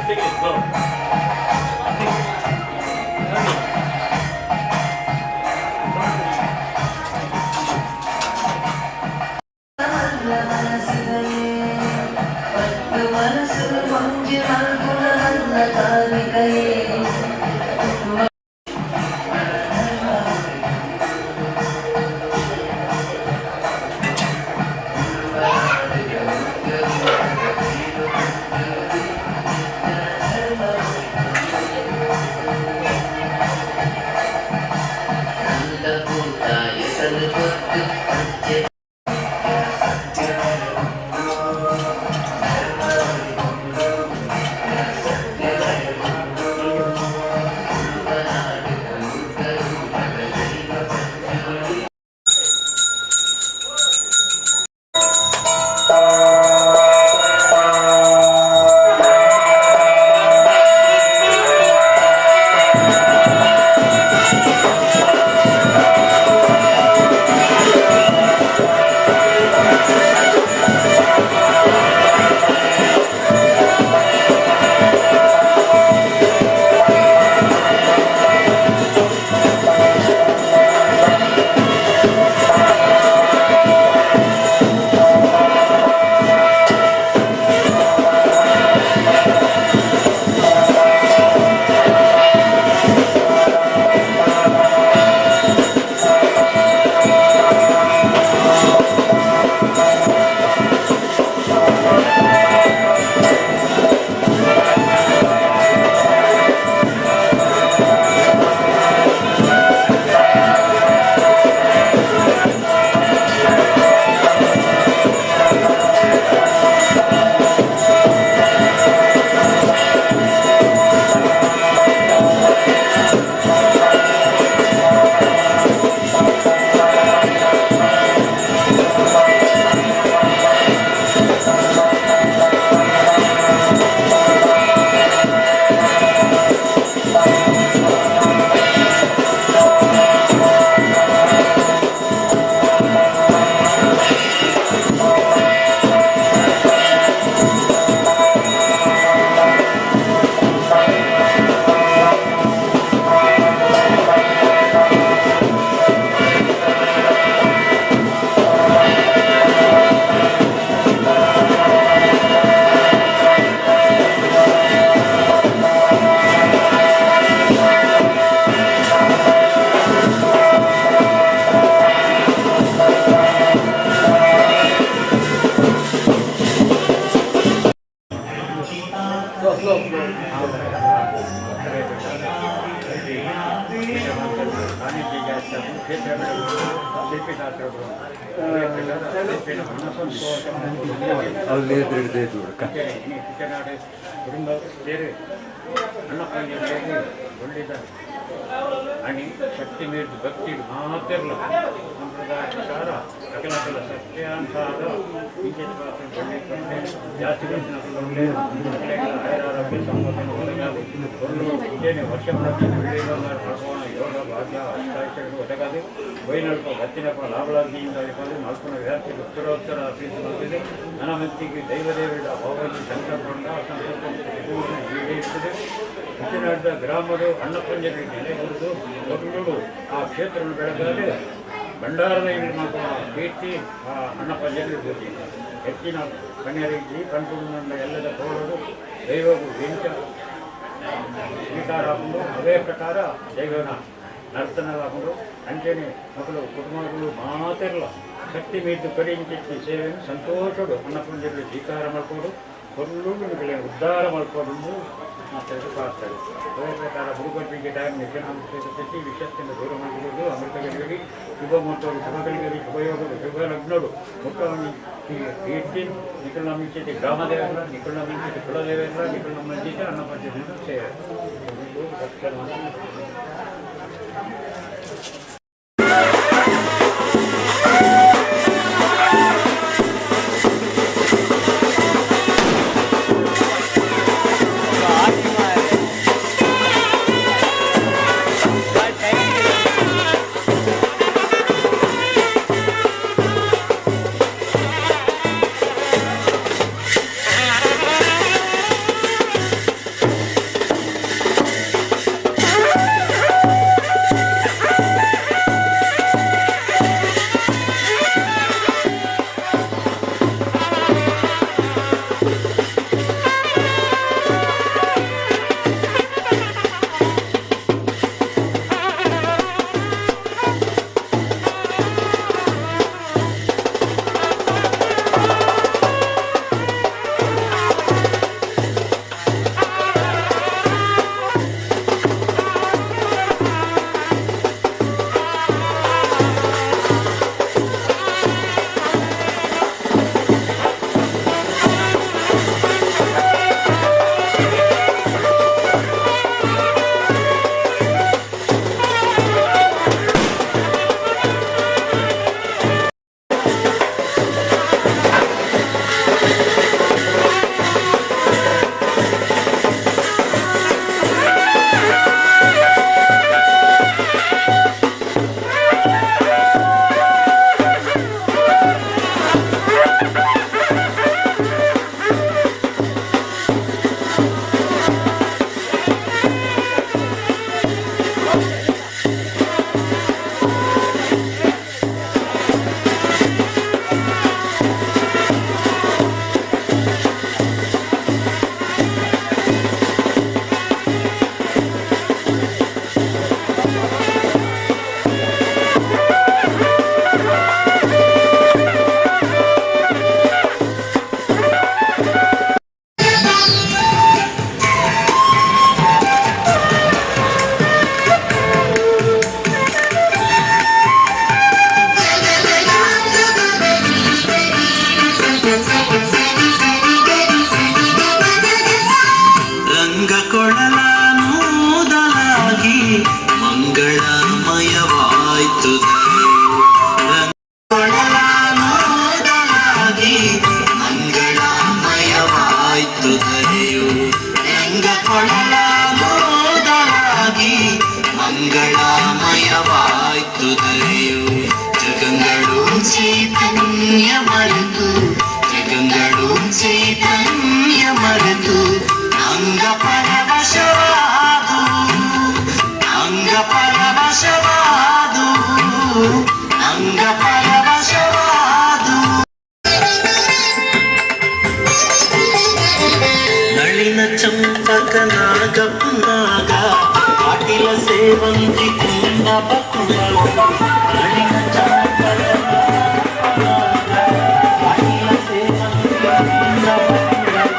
Thank you. ಸಾನ್ನಿಧ್ಯ ಜಾಸ್ತಿ ಆಪುಂಡು ಕ್ಷೇತ್ರ ಬೆಳಗುಂಡು ಶಿಲ್ಪಿಶಾಸ್ತ್ರಡು ಶಿಲ್ಪಿನ ಮನಸಂತೋಷ ಅಂಚನೆ ಇನಿ ಕುಟನಾಡು ಕುಟುಂಬ ಸೇರಿ ಅಣ್ಣಪ್ಪಂಜರಿಗೆ ಒಳ್ಳೆದ ಅಣಿ ಶಕ್ತಿ ಮೀರಿದ ಭಕ್ತಿ ಮಾತಿರಲ ಸಂಪ್ರದಾಯ ಪ್ರಕಾರ ಅಕಲ ಅಕಲ ಸತ್ಯಾಂಸಾರ ಇಂಚಿನ ಪಾತ್ರ ಒಳ್ಳೆ ಪಂಡೆ ಜಾಸ್ತಿ ಒಳ್ಳೆ ಆಯುರಾರೋಗ್ಯ ಸಂಪತ್ತನ್ನು ಒದಗಾದು ಒಂದು ಇದೇನೆ ವರ್ಷ ಪ್ರತಿ ಒಳ್ಳೆ ಮಲ್ಪೋಣ ಯೋಗ ಭಾಗ್ಯ ಅಷ್ಟಾಕ್ಷರಗಳು ಒದಗಾದು ಬೈನಲ್ಪ ಬತ್ತಿನಪ್ಪ ಲಾಭಲಾಭಿಯಿಂದ ಇಪ್ಪದು ಮಲ್ಪನ ವ್ಯಾಪ್ತಿ ಉತ್ತರೋತ್ತರ ಅಭಿವೃದ್ಧಿ ಮಾಡ್ತಿದೆ ನನಮತ್ತಿಗೆ ದೈವದೇವರ ಭಾವದಲ್ಲಿ ಸಂಕಲ್ಪ ಸಂಕಲ್ಪ ಪೂರ್ಣ ಈಡೇರಿಸುತ್ತದೆ. ಕುಟನಾಡದ ಗ್ರಾಮದ ಅಣ್ಣಪ್ಪಂಜರಿಗೆ ನೆಲೆ ಹುರಿದು ದೊಡ್ಡ ಆ ಕ್ಷೇತ್ರವನ್ನು ಬೆಳಗಾದೆ ಭಂಡಾರದ ಇಲ್ಲಿ ಮಾತ್ರ ಕೀರ್ತಿ ಆ ಅಣ್ಣಪ್ಪಂಜರಿಗೆ ಗೊತ್ತಿಲ್ಲ. ಹೆಚ್ಚಿನ ಕನ್ಯರಿಗೆ ಕಣ್ಪುಂಡ ಎಲ್ಲದ ಪೌರರು ದೈವವು ಎಂಚ ಸ್ವೀಕಾರ ಹಾಕೊಂಡು ಅದೇ ಪ್ರಕಾರ ದೈವನ ನರ್ತನವಾಕೊಂಡು ಅಂಚನೆ ಮಕ್ಕಳು ಕುಟುಂಬಗಳು ಮಾತಿರಲ್ಲ ಶಕ್ತಿ ಮೀರಿದ ಕಡಿಂಚಿತ್ತಿ ಸೇವೆಯನ್ನು ಸಂತೋಷಡು ಅಣ್ಣಪ್ಪಂಜರಿಗೆ ಸ್ವೀಕಾರ ಮಾಡಿಕೊಂಡು ಕೊಲ್ಲು ನಿಮಗೆ ಉದ್ಧಾರ ಮಾಡಿಕೊಂಡು ಮಾತಾಡಿ ಪ್ರಾರ್ಥನೆ. ಅದೇ ಪ್ರಕಾರ ಗುರುಕಲ್ಪಿಗೆ ಟೈಮ್ ನಿಜನಾಮಿ ವಿಷತ್ತಿಂದ ದೂರ ಮಾಡಿರುವುದು ಅಮೃತ ಗಳಿಗಡಿ ಶುಭ ಮುಹೂರ್ತಗಳು ಶುಭ ಗಳಿಗಡಿ ಶುಭಯೋಗಗಳು ಶುಭ ಲಗ್ನಗಳು ಮುಖವನ್ನು ಕೀರ್ತಿ ನಿಖಿಲ್ ನಮಿಂಚಿತಿ ಗ್ರಾಮದೇವರ ನಿಖಿಲ್ ನಮಿಂಚಿತಿ ಕುಲದೇವೇಂದ್ರ ನಿಖಿಲ್ ನಮಿಂಚಿತಿ ಅನ್ನಪಂಚದಿಂದ ಸೇವೆ ರಕ್ಷಣೆ. ರಂಗಕೊಳಲಾನೂದಲಾಗಿ ಮಂಗಳಮಯವಾಯ್ತು ರಂಗಕೊಳಲಾನೂದಲಾಗಿ ಮಂಗಳಮಯವಾಯ್ತು ದರೆಯು ರಂಗಕೊಳಲಾನೂದಲಾಗಿ ಮಂಗಳಮಯವಾಯ್ತು ದರೆಯು ಜಗಂಗಳು ಚೈತನ್ಯ ಮರೆತು ಜಗಂಗಳು ಚೈತನ್ಯ ಮರೆತು ಅಂಗ ಪರವಶವಾದು ಅಂಗ ಪರವಶವಾದು ಅಂಗ ಪರವಶವಾದು ನಳಿನ ಚಂಪಕ ನಾಗ ಪುನಾಗ ಪಾಟೀಲ ಸೇವಂತಿ ಕುಂದ ಬಕುಳ ನಳಿನ ಚಂಪಕ ನಾಗ ಪಾಟೀಲ ಸೇವಂತಿ ಕುಂದ ಬಕುಳ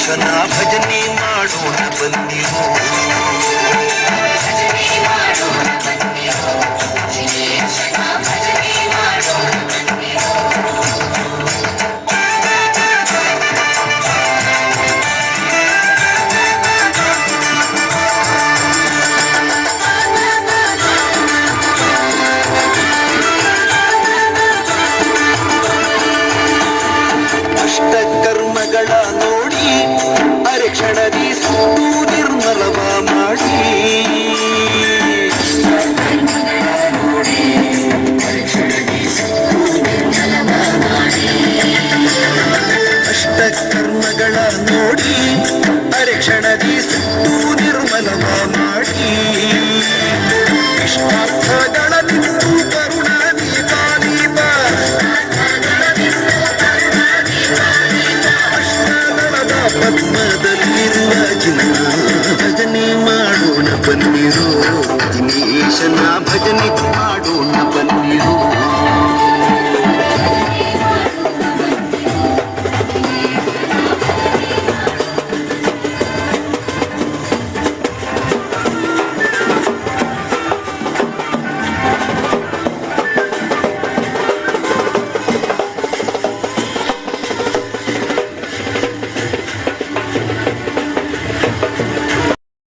ಜಿನೇಶನ ಭಜನೆ ಮಾಡೋಣ ಬನ್ನಿರೋ. ಅಷ್ಟಕರ್ಮಗಳ ನೋಡಿ ಅರೆಕ್ಷಣದಿ ಸುಟ್ಟು ನಿರ್ಮಲವ ಮಾಡಿ. ಅಷ್ಟಕರ್ಮಗಳ ನೋಡಿ ಅರೆಕ್ಷಣದಿ ಸುಟ್ಟು ನಿರ್ಮಲವ ಮಾಡಿ. ಇಷ್ಟಾರ್ಥಗಳ ನಿಂತು ಕರುಣ ದೀಪಾದೀಪ. ಅಷ್ಟದಳದ ಪದ್ಮದಲ್ಲಿರುವ ಜಿನ ಭಜನೆ ಮಾಡೋಣ ಬನ್ನಿರೋ. ಜಿನೇಶನ ಭಜನೆ ಮಾಡೋಣ ಬನ್ನಿರೋ.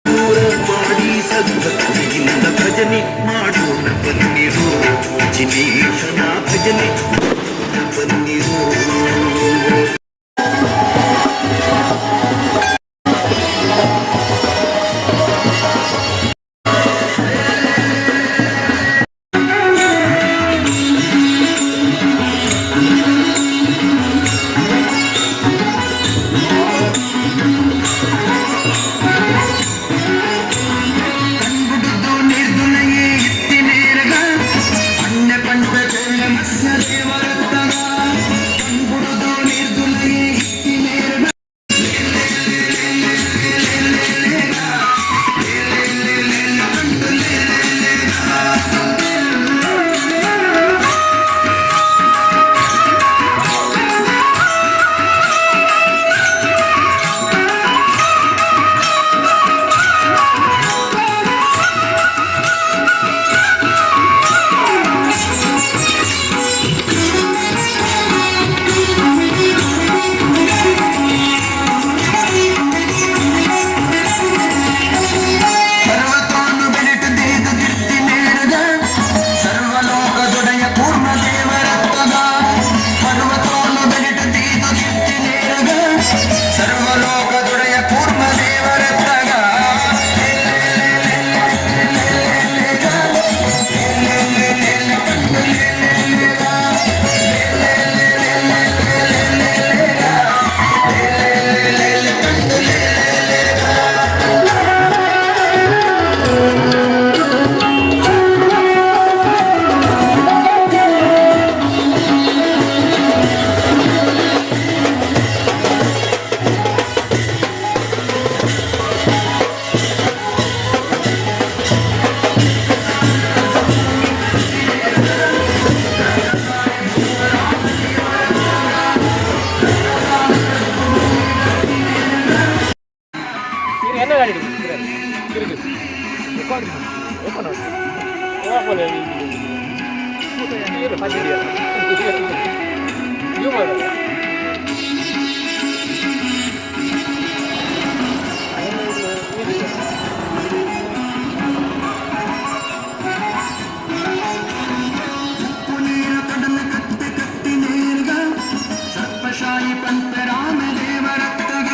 ದೂರ ಮಾಡಿ ಸದ್ಭಕ್ತಿಯಿಂದ ಭಜನೆ ಮಾಡೋಣ ಬನ್ನಿರೋ. ಜಿನೇಶನ ಭಜನೆ ಬನ್ನಿರೋ. ಕಣ್ಬುಡುದು ನಿರ್ದುಲಯೇ ಇತ್ತಿನೇರಗ ಅಣ್ಣ ಪಂಡ ಚೋಳ ಮತ್ಸ್ಯ ದೇವರತ್ತಗ. ಕಣ್ಬುಡುದು ನಿರ್ದುಲಯೇ ಇತ್ತಿನೇರಗ. ಪರ್ವತವನ್ನು ಬೆಳೆಟು ದೇದು ಕೀರ್ತಿ ನೇರಗ ಸರ್ವಲೋಕದೊಡೆಯ ಕೂರ್ಮ ದೇವರತ್ವದ. ಪರ್ವತವನ್ನು ಬೆಳೆಟು ದೇದು ಕೀರ್ತಿ ನೇರಗ ಸರ್ವಲೋಕದೊಡೆಯ ಕೂರ್ಮ ದೇವರತ್ವಗ. ನೀರ ಕಡಲ ಕತ್ತೆ ಕತ್ತಿ ನೇರ್ಗ ಸರ್ಪಶಾಯಿ ಪಂತ ರಾಮ ದೇವರತ್ತಗ.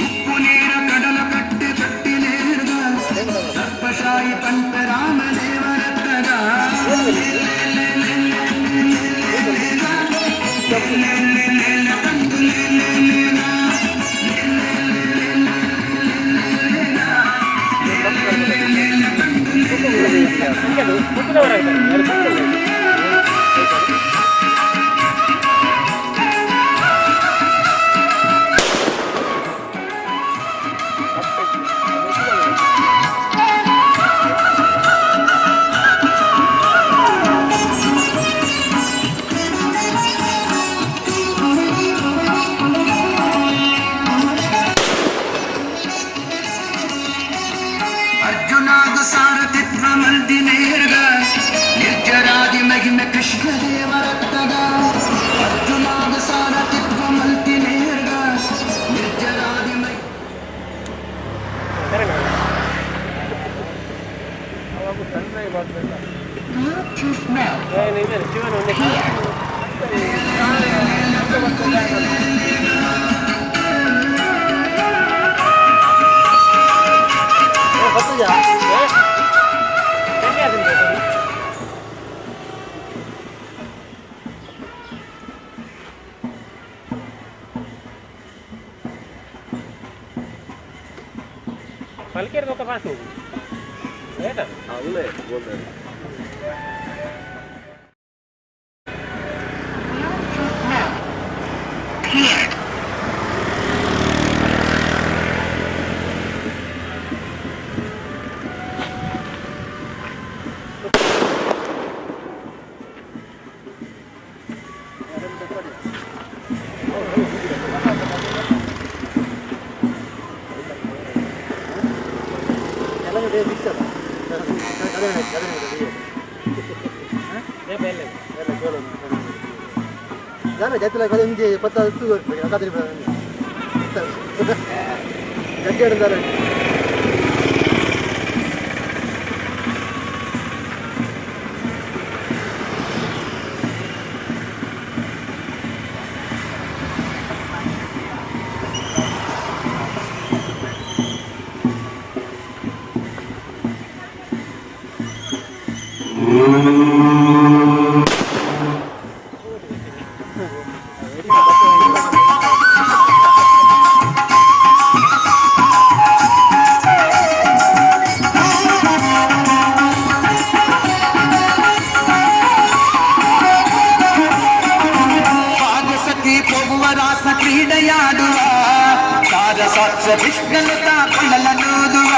ಉಪ್ಪು ನೀರ ಕಡಲ ಕಟ್ಟೆ ಕಟ್ಟಿ ನೇರ್ಗ ಸರ್ಪಶಾಯಿ ಮಲ್ದಿನೇರ್ಗ ನಿರ್ಜರಾದಿ ಮಹಿಮೆ ಕೃಷ್ಣ ದೇವರತ್ತಗ ಅರ್ಜುನಾಗ ಸಾರಥಿತ್ವ ಮಲ್ತಿನೇರ್ಗ ನಿರ್ಜರಾದಿ ಮಹಿ ಪಾದಸಖಿ ಪೊಗುವ ರಾಸ ಕ್ರೀಡೆಯಾಡುವ ಸಾರ ಸಾಕ್ಷ ವಿಷ್ಣನು ಕೊಳ್ಳಲನೂದುವ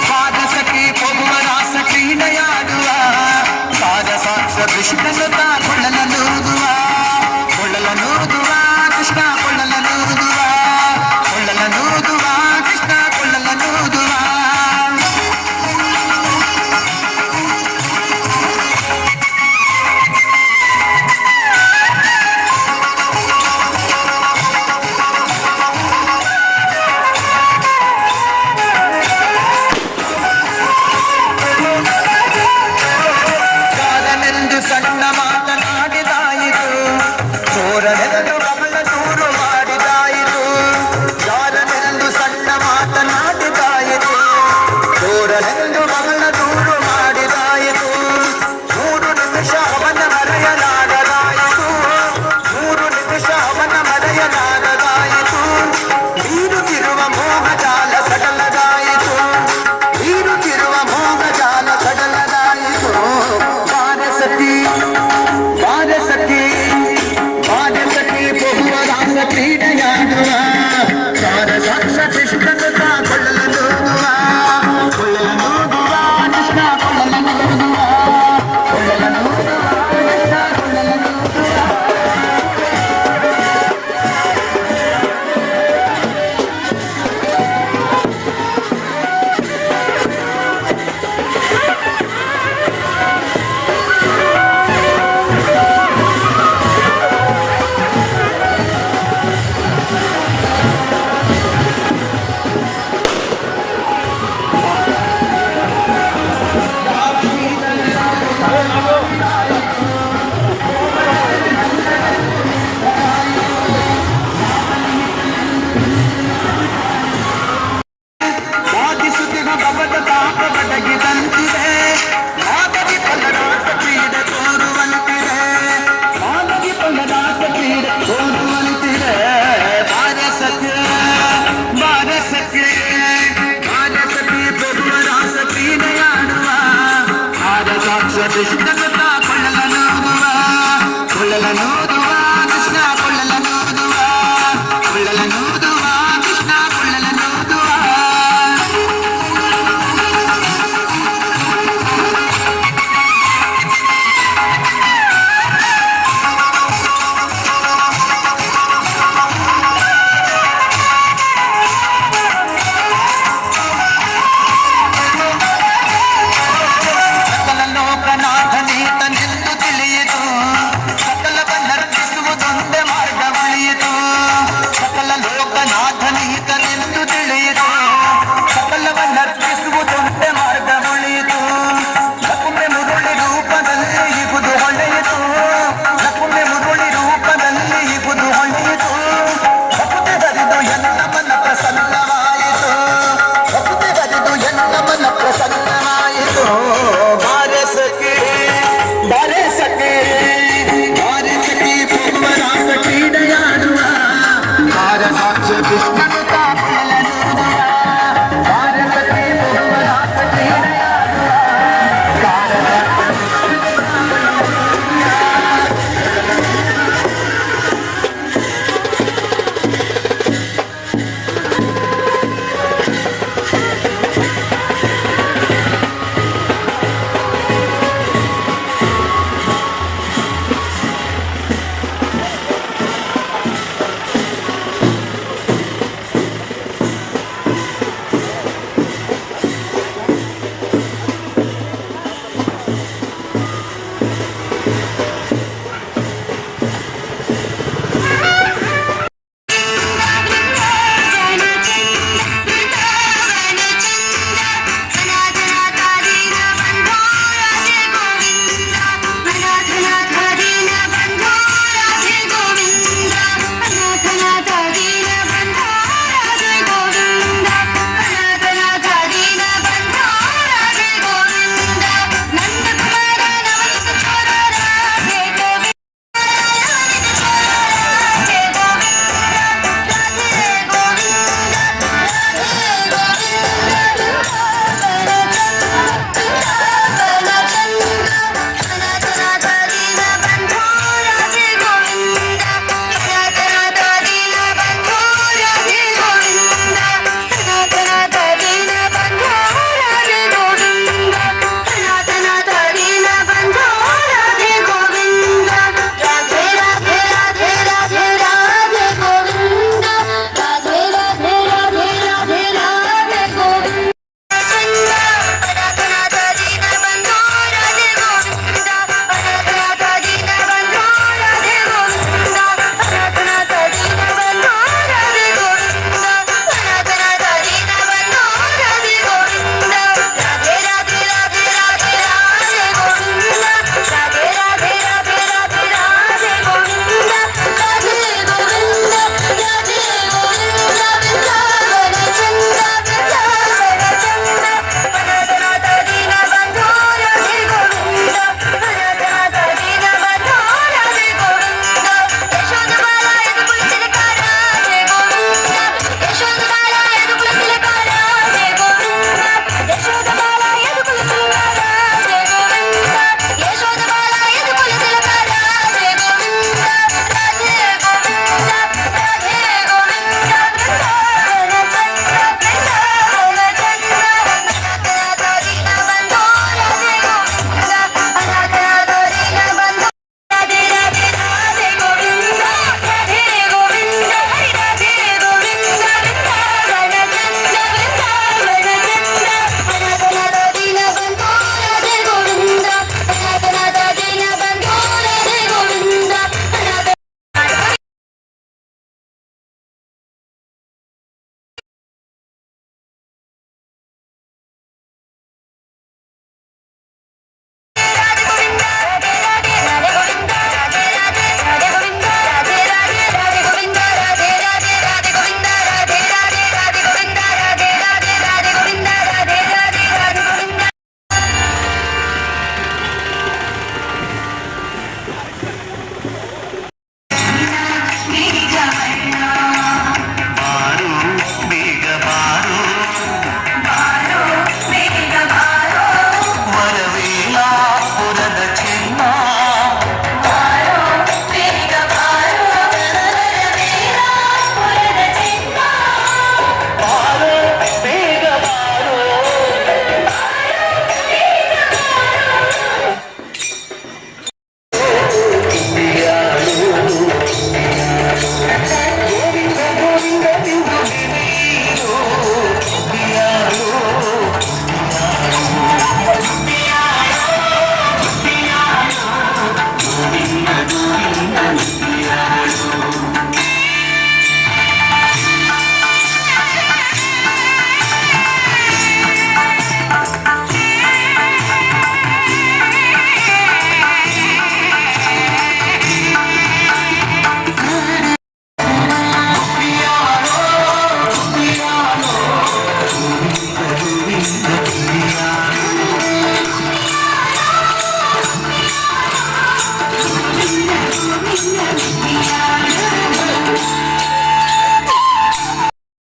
ಪಾದಸಖಿ ಪೊಗುವ ರಾಸ ಕ್ರೀಡೆಯಾಡುವ ಸಾರ ಸಾಕ್ಷ ವಿಷ್ಣನು ಕೊಳ್ಳಲನೂದುವ ಕೊಳ್ಳಲನೂದುವ ಕೃಷ್ಣ ಕೊಳ್ಳಲನೂದುವ ಕೊಳ್ಳಲನೂದುವ ಕೃಷ್ಣ ಕೊಳ್ಳಲನೂದುವ. ಕಾಲನೆಂದು ಸಣ್ಣ ಮಾತನಾಡಿದಾಯಿತು, ಚೋರನೆಂದು ಬಹಳ ದೂರು ಮಾಡಿದಾಯಿತು. ಯಾರನೆಂದು ಸಣ್ಣ ಮಾತನಾಡಿದಾಯಿತು, ಚೋರನೆಂದು ಬಹಳ ದೂರು ಮಾಡಿದಾಯಿತು. 3 ನಿಮಿಷ ಅವನ ಮರೆಯಲಾಗದಾಯಿತು, 3 ನಿಮಿಷ ಅವನ ಮರೆಯಲಾಗದಾಯಿತು. ಬೀರುತ್ತಿರುವ ಮೋಹಜಾಲ ಸಡಲದಾಯಿತು, ಬೀರುತ್ತಿರುವ ಮೋಹಜಾಲ ಸಡಲದಾಯಿತು. ಬಾರಸತಿ ಬಾರಸತಿ ಬಾರಸತಿ ಬಹುವ ರಾಸ ಕ್ರೀಡೆಯಾಡುವ ಸಾರ ಸಾಕ್ಷ ಕೃಷ್ಣನು ಕೊಳ್ಳಲನೂದುವ ಕೊಳ್ಳಲನೂದುವ ಕೃಷ್ಣ ಕೊಳ್ಳಲನೂದುವ ಕೊಳ್ಳಲನೂದುವ ಕೃಷ್ಣ ಕೊಳ್ಳಲನೂದುವ. ಬಾಧಿಸುತ್ತಿಹ ಭವದ ತಾಪ ಬಡಗಿದಂತಿದೆ, ಮಾದರಿ ಫಲರಾಸ ಕ್ರೀಡೆ ತೋರುವಂತಿದೆ, ಮಾದರಿ ಫಲರಾಸ ಕ್ರೀಡೆ ತೋರುವಂತಿದೆ. ಬಾರಸಕ್ಕೆ ಬಾರಸಕ್ಕೆ ಬಾರಸತಿ ಪ್ರಭುವ ರಾಸ ಕ್ರೀಡೆಯಾಡುವ ಆರ ಸಾಕ್ಷ ಕೃಷ್ಣನು ಕೊಳ್ಳಲನೂದುವ ಕೊಳ್ಳಲನೂದುವ ಕೃಷ್ಣ ಕೊಳ್ಳಲನೂದುವ ಕೊಳ್ಳಲನೂದುವ ಕೃಷ್ಣ ಕೊಳ್ಳಲನೂದುವ.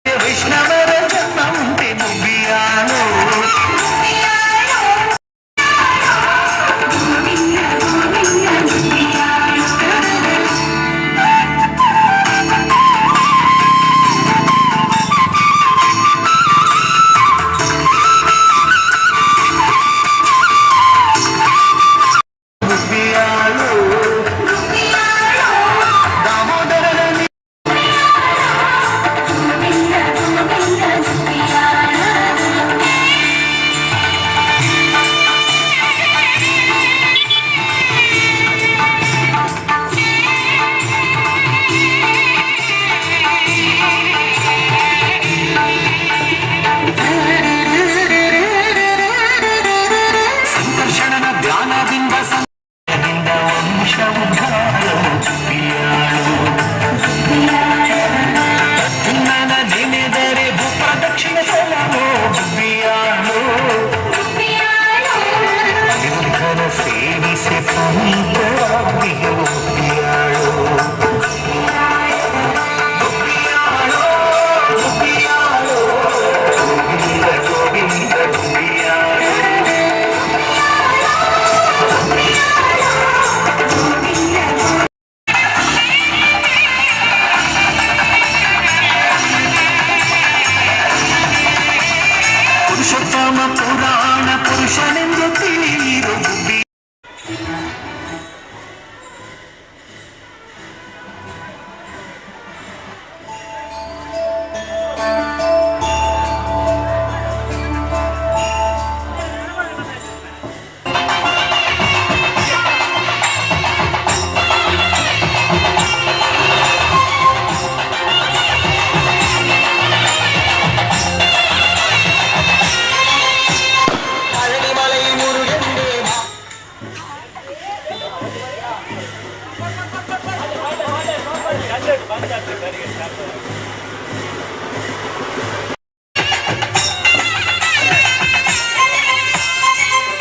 ವೈಷ್ಣವರ ಜನ್ಮ ಉಂಟೆ ಮುಬ್ಬಿಯಾಳೋ. ಮುಬ್ಬಿಯಾಳೋ ದಾಮೋದರನ. ಸಂಕರ್ಷಣನ ಧ್ಯಾನದಿಂದ ಸಂಕಟದಿಂದ ವಂಶ ಉದ್ಧಾರವು ಗುಬ್ಬಿಯಾಳು. ಪ್ರದ್ಯುಮ್ನನ ನೆನೆದರೆ ಭೂಪ್ರದಕ್ಷಿಣ ಫಲವೋ ಗುಬ್ಬಿಯಾಳು. ಅನಿರುದ್ಧನ ಸೇವಿಸಿ ಪುನೀತರಾಗಿಯೋ ಗುಬ್ಬಿಯಾಳು. ಗುಬ್ಬಿಯಾಳು, ಗುಬ್ಬಿಯಾಳು, ಗೋವಿಂದ ಗೋವಿಂದ ಗುಬ್ಬಿಯಾಳು. ಪುರುಷೋತ್ತಮ ಪುರಾಣ ಪುರುಷನೆಂದು ತಿಳಿಯಿರು ಗುಬ್ಬಿ. പഴനിമലൈ മുരുകന്റെ.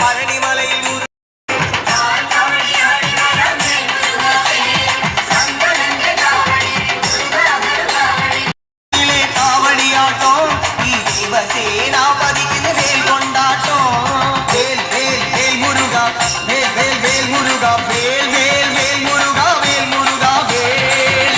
പഴനിമലയിൽ. കാവടിയാട്ടോ, ഈ ദേവസേനാപതിക്ക് വേൽ കൊണ്ടാട്ടോ. വേൽ വേൽ വേൽ മുരുക, വേൽ വേൽ വേൽ മുരുക, വേൽ വേൽ വേൽ മുരുക, വേൽ മുരുക വേൽ.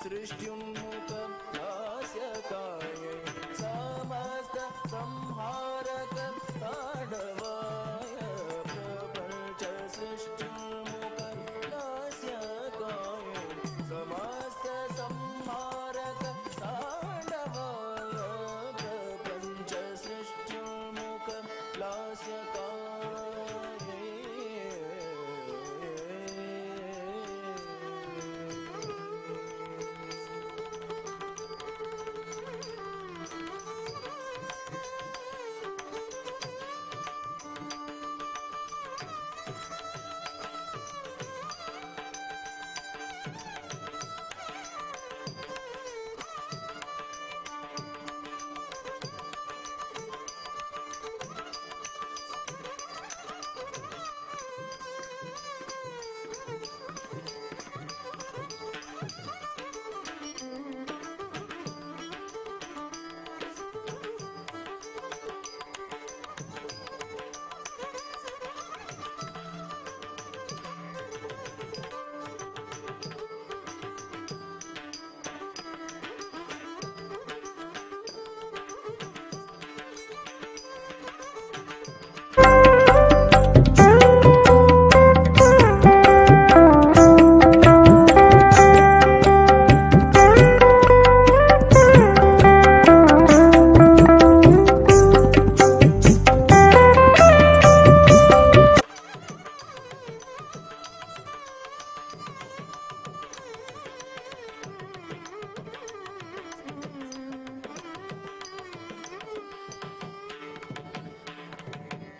सृष्ट्युन्मुख लास्यकाय समस्त संहारक तांडवाय प्रपंच सृष्ट्युन्मुख लास्यकाय समस्त संहारक तांडवाय प्रपंच सृष्ट्युन्मुख लास्यकाय.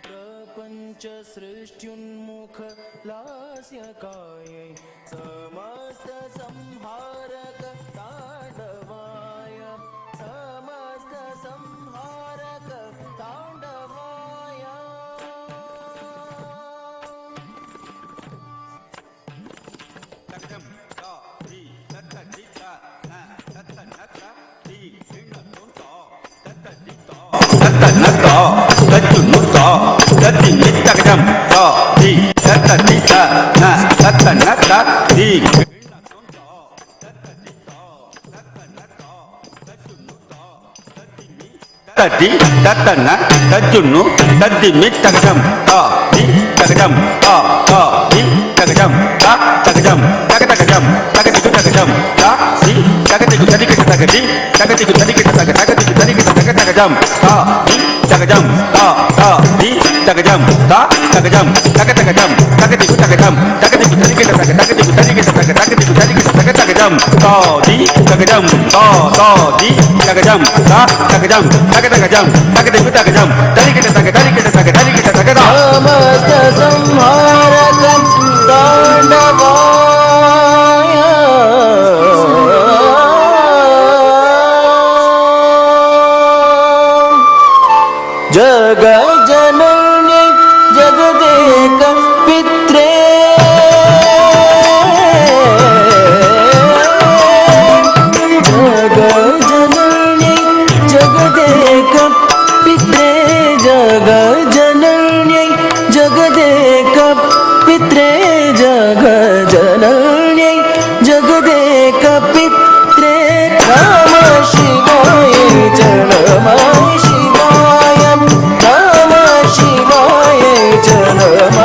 प्रपंच सृष्ट्युन्मुख लास्यकाय समस्त संहारक तांडवाय समस्त संहारक तांडवाय. తద్ది తత్తన్న తజ్జున్ను తద్దిమ్మి తగజం తా the తగజం తా తా the తగజం తా తగజం తగ తగజం తగతికు తగజం తా the తగతికు తదికిట తగది తగతికు తదికిట తగ తగతికు తదికిట తగ తగజం తా the తగజం తా తా the తగజం తా తగజం తగ తగజం తగతికు తగజం తగతికు తదికిట తగ తగతికు తదికిట తగ తగతికు తదికిట తగ తగజం తా the తగజం తా తా the తగజం తా తగజం తగ తగజం తగతికు తగజం తదికిట తగ తదికిట తగ తదికిట తగ తా. సమస్త సంహారక తాండవాయ జగజనన్య జగదేక పిత్రే జగజనన్య జగదేక పిత్రే జగజనన్య జగదేక పిత్రే జగజనన్య జగదేక పిత్రే నమ శివాయ చ నమ శివాయ నమ శివాయ చ నమ.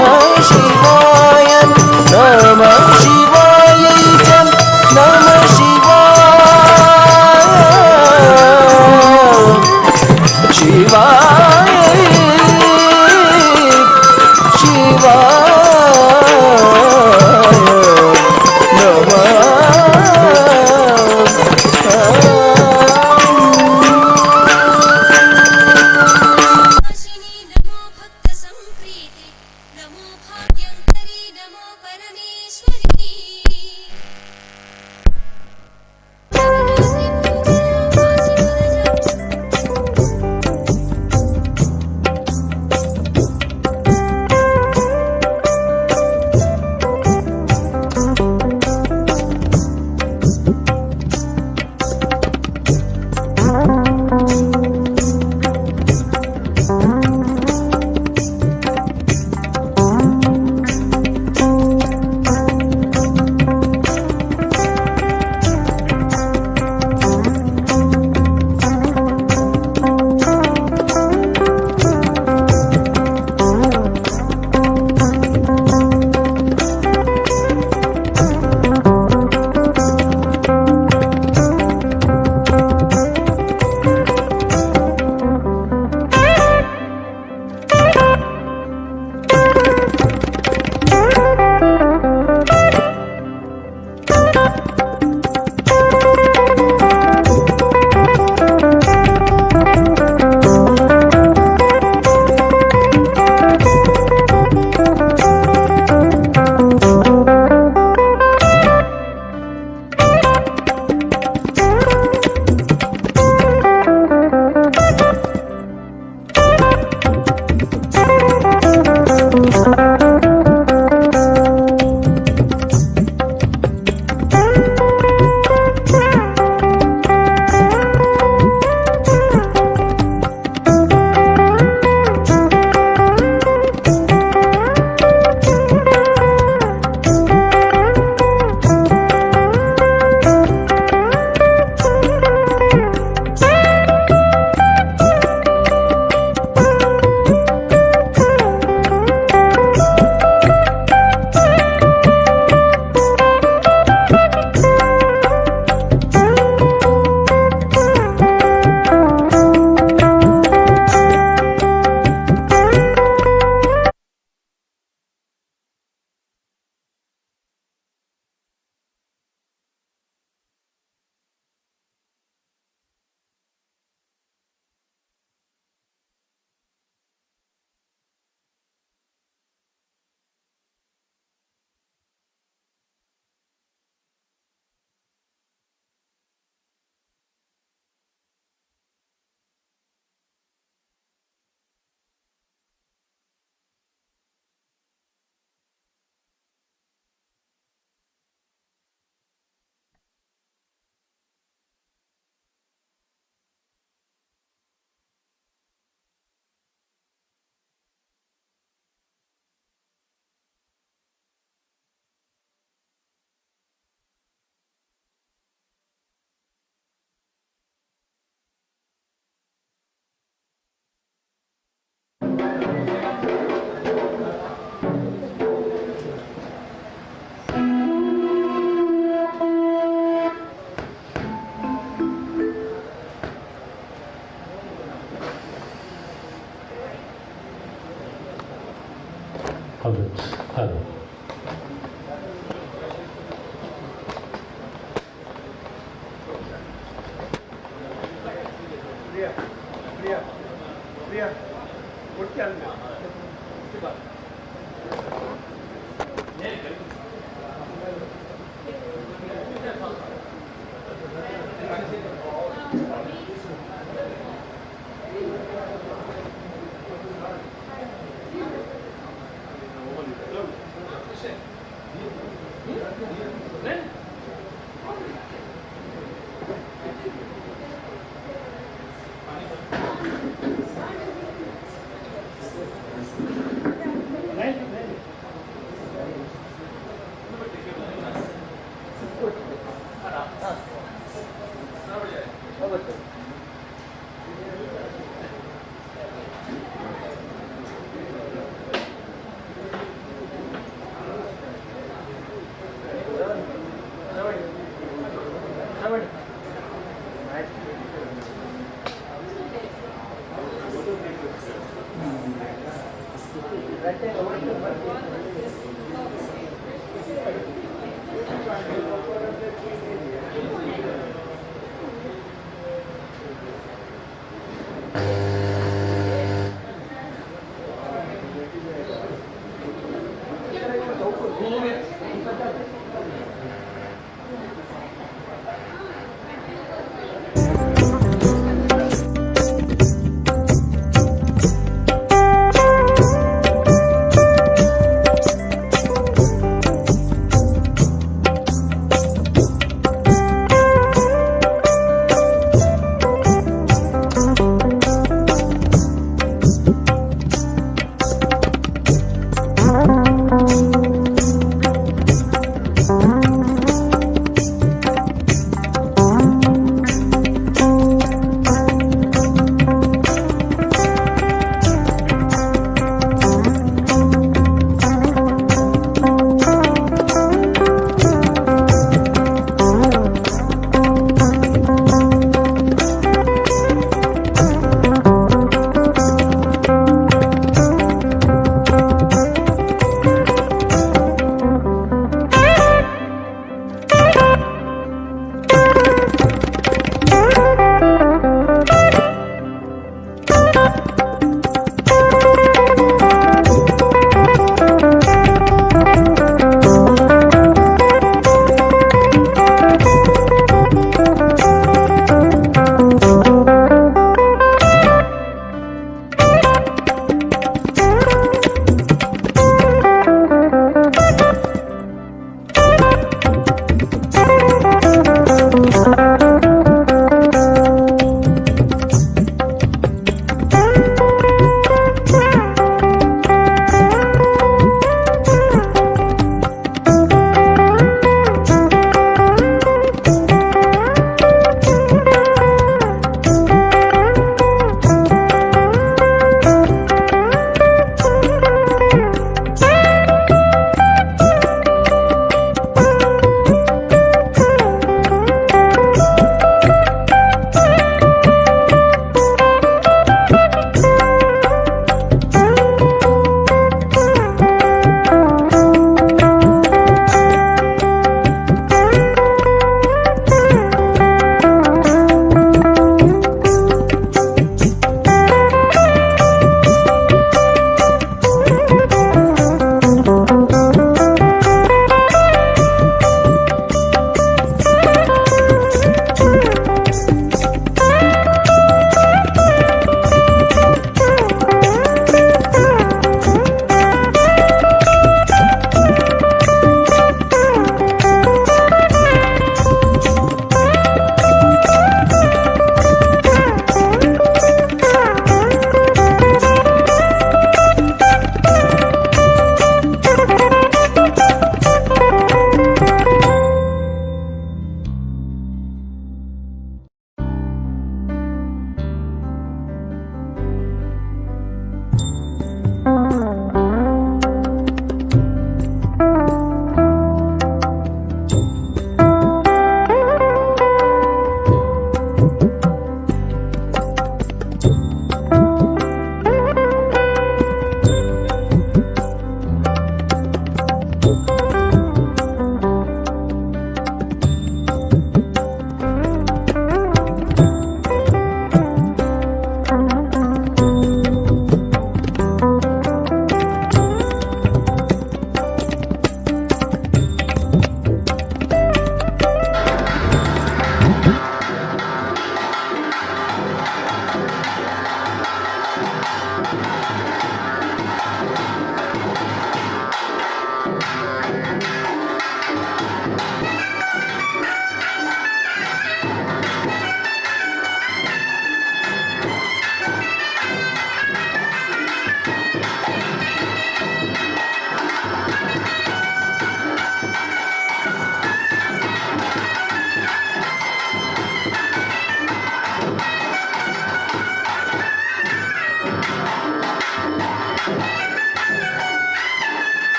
Hadi.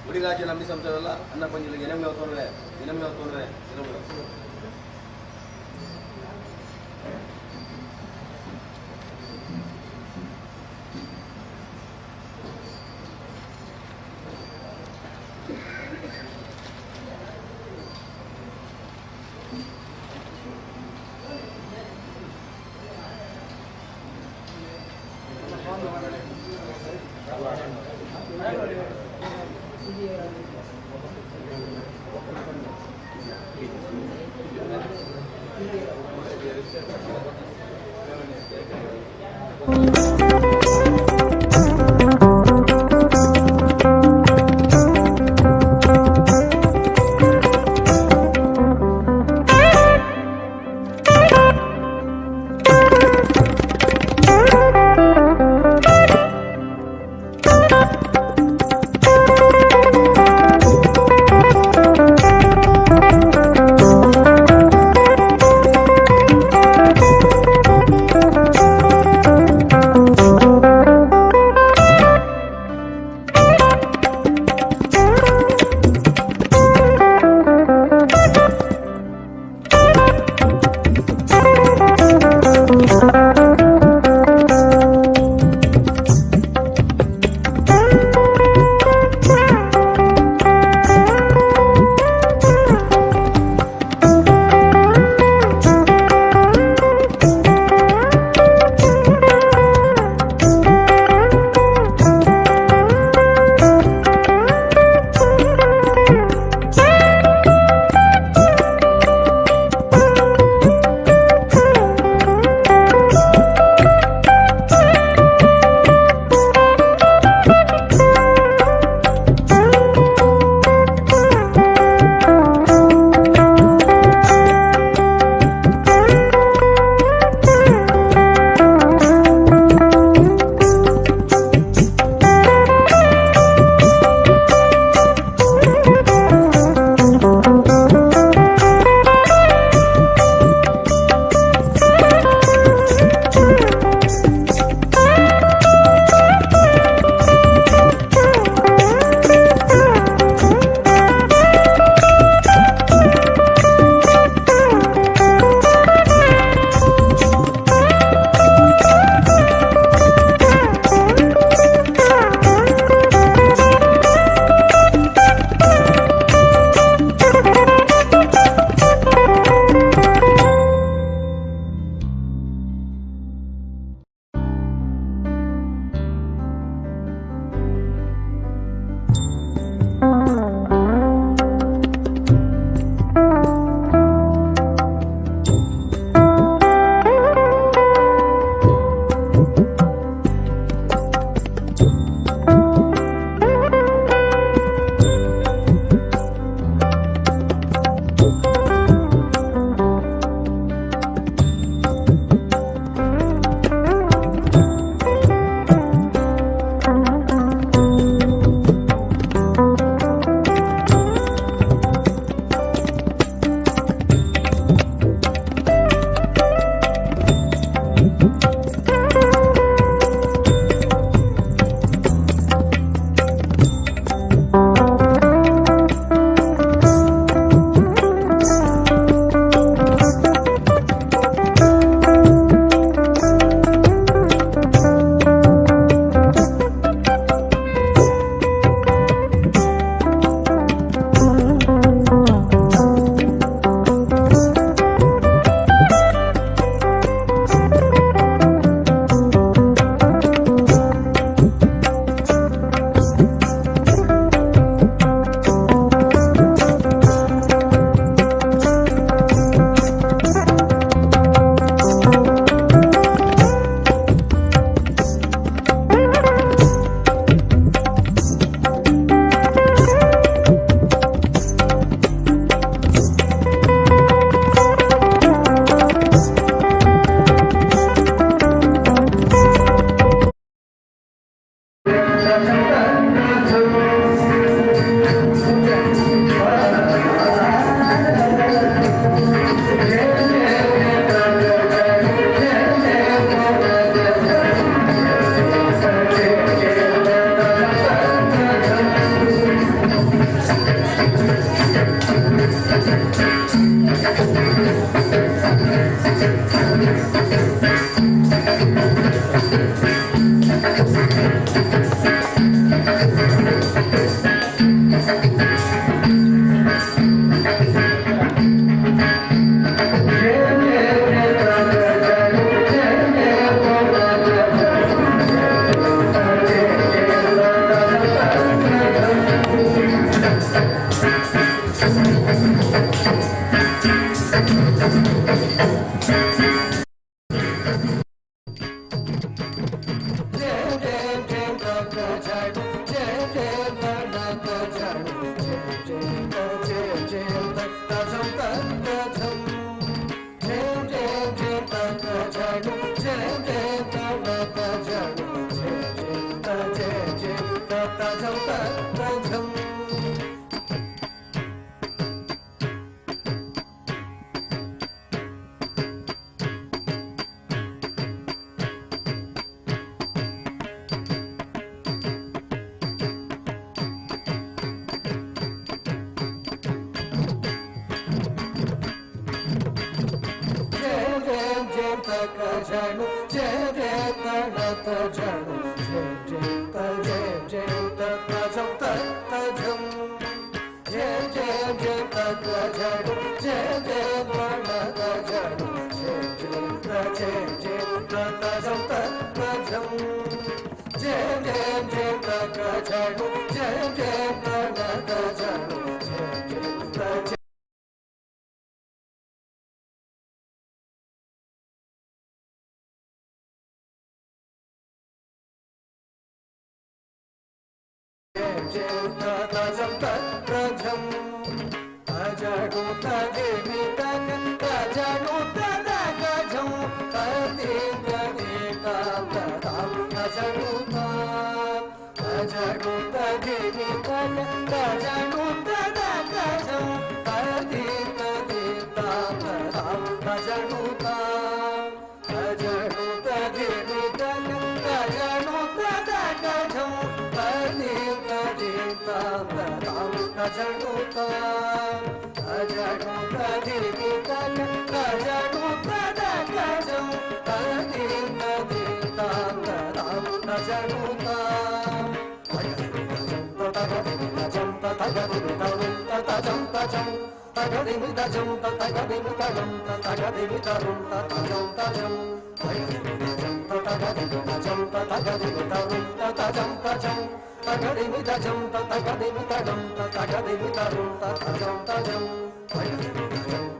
ಗುಡಿರಾಜ ನಂಬಿ ಸಂಸ್ಥೆಲ್ಲ ಅನ್ನ ಪಂಜಿಲಿಗೆ ಎನಮ್ಯ ತೋರ್ರೆ ಎನಮ್ಯ ತೋರ್ರೆ ಎನಮ್ಯ. ತಜ್ಜಂ ಜಯ ಜಯ ಜಯ ತಕ ಜಡು ಜಯ ಜಯ ತಣ ಜಡು ಜಯ ಜಯ ಜಯ ಜಯ ತಜಂ ತಜ್ಜಂ ಜಣು ಜಯ ಜಯ ತಣತ ಜಣು ಜಯ ಜಯ ಜಯ ಜಯ ತಜಂ ತಜಂ ಜಯ ಜಯ ಜಯ ತಕ ಜಣು ಜಯ ಜಯ ತಣತ ಜಣು ಜಯ ಜಯ ಜಯ ಜಯ ತಜಂ ತಜಂ ಜಯ ಜಯ ಜಯ ತಕ ಜಣು ಜಯ ಜಯ ತಣತ ಜಣು ಜಯ ಜಯ ತಜಂ ತಜಂ ಅಜಡು ತದಿಮಿ ತಕ ತಜಡು ತದಗಜಂ ತದಿ ತದಿ ತಾಂ ಅಜಡು ಅಜಡು ತದಿಮಿ ತಕ ತಜಡು ತದಗಜಂ ತದಿ ತದಿ ತಾಂ ಅಜಡು ಅಜಡು ತದಿಮಿ ತಕ ತಜಡು ತದಗಜಂ ತದಿ ತದಿ ತಾಂ ಅಜಡು ಅಜಡು ತದಿಮಿ ತಕ ತಜಡು ತದಗಜಂ ತದಿ ತದಿ ತಾಂ ಅಜಡು ತಜಂ ತಜಂ ತಗದಿಮಿ ತಜಂ ತಗದಿಮಿ ತಜಂ ತಗದಿಮಿ ತರುಂ ತಜಂ ತಜಂ ತಗದಿಮಿ ತಜಂ ತಗದಿಮಿ ತರುಂ ತಜಂ ತಜಂ ತಗದಿಮಿ ತಜಂ ತಗದಿಮಿ ತಜಂ ತಗದಿಮಿ ತರುಂ ತಜಂ ತಜಂ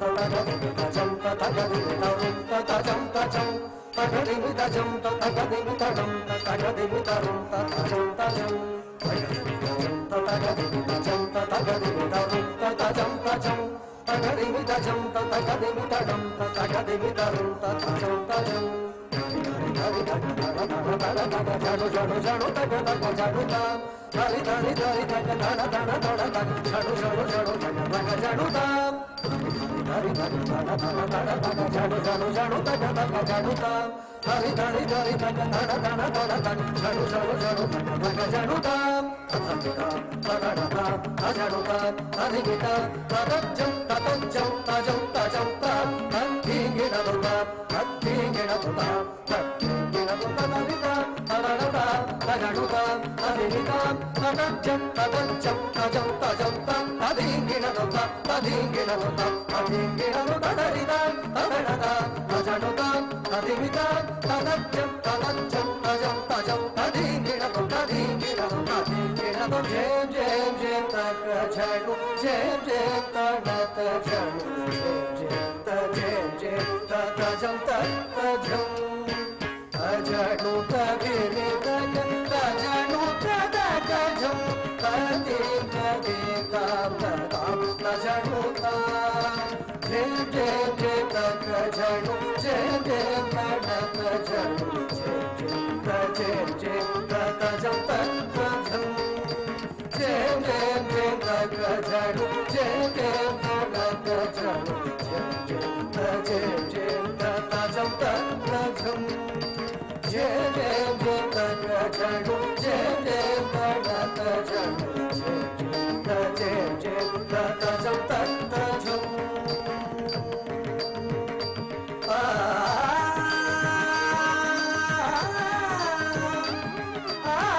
ತಗದಿಮಿ ತಜಂ ತಗದಿಮಿ ತರುಂ ತಜಂ ತಜಂ ತಗದಿಮಿ ತಜಂ ತಗದಿಮಿ ತಜಂ ತಗದಿಮಿ ತರುಂ ತಜಂ ತಜಂ ತಗದಿಮಿ ತಜಂ ತಗದಿಮಿ ತರುಂ ತಜಂ ತಜಂ ತಗದಿಮಿ ತಜಂ ತಗದಿಮಿ ತಜಂ ತಗದಿಮಿ ತರುಂ ತಜಂ ತಜಂ ಜಡು ಜಡು ಜಡು ತಗ ತಗ ಜಡು ತಾಂ ಹರಿ ಹರಿ ಹರಿ ತಗ ಧಣ ಧಣ ಧಣ ತಗ ಜಡು ಜಡು ಜಡು ತಗ ತಗ ಜಡು ತಾಂ ಹರಿ ಹರಿ ಧಣ ಧಣ ಧಣ ತಗ ಜಡು ಜಡು ಜಡು ತಗ ತಗ ಜಡು ತಾಂ ಹರಿ ಹರಿ ಹರಿ ತಗ ಧಣ ಧಣ ಧಣ ತಗ ಜಡು ಜಡು ಜಡು ತಗ ತಗ ಜಡು ತಾಂ ತಗಣ ಅಜಡು ತಾಂ ಹರಿಗಿತ ತದಜ್ಜಂ ತತಜ್ಜಂ ತಜಂ ತಜಂ ತಾಂ ತದ್ದೀಗಿಣದು ತಾಂ ತದ್ದೀಗಿಣದು ತಾಂ ತದ್ದೀಗಿಣದು ತದರಿತ ತದಣದ ತಗಡುತ ತದಿರಿತ ತದಜ್ಜಂ ತದಜ್ಜಂ ತಜಂ ತಜಂ ತಾಂ ತದೀಗಿಣದು ತಾಂ ತದೀಗಿಣದು ತಾಂ ತದೀಗಿಣದು ತದರಿತ ತದಣದ ತಜಡುತ ತದಿರಿತ ತದಜ್ಜಂ ತದಜ್ಜಂ ತಜಂ ತಜಂ ತದೀಗಿಣದು ತದೀಗಿಣದು ತದೀಗಿಣದು ಜಯ ಜಯ ಜಯ ತಕ ಜಡು ಜಯ ಜಯ ತಣತ ಜಡು ಜಯ ಜಯ ಜಯ ತಜಂ ತಜಂ ಅಜಡು ತದಿರಿ ತಕ ತಜಡು ತದಗಜಂ ತದಿ ತದಿ ತಾಂ ತಾಂ ತಜಡು ತಾಂ ಜಯ ಜಯ ಜಯ ತಕ ಜಡು ಜಯ ಜಯ ತಣತ ಜಡು ಜಯ ಜಯ ಜಯ ತಜಂ ತಜಂ ಜಯ ಜಯ ಜಯ ತಕ ಜಡು ಜಯ ಜಯ ತಣತ ಜಡು ಜಯ ಜಯ ಜಯ ತಜಂ ತಜಂ ಜಯ ಜಯ ಜಯ ತಕ ಜಡು ಜಯ ಜಯ ತಣತ ಜಡು ಜಯ ಜಯ ಜಯ ತಜಂ ತಜಂ ಆ ಆ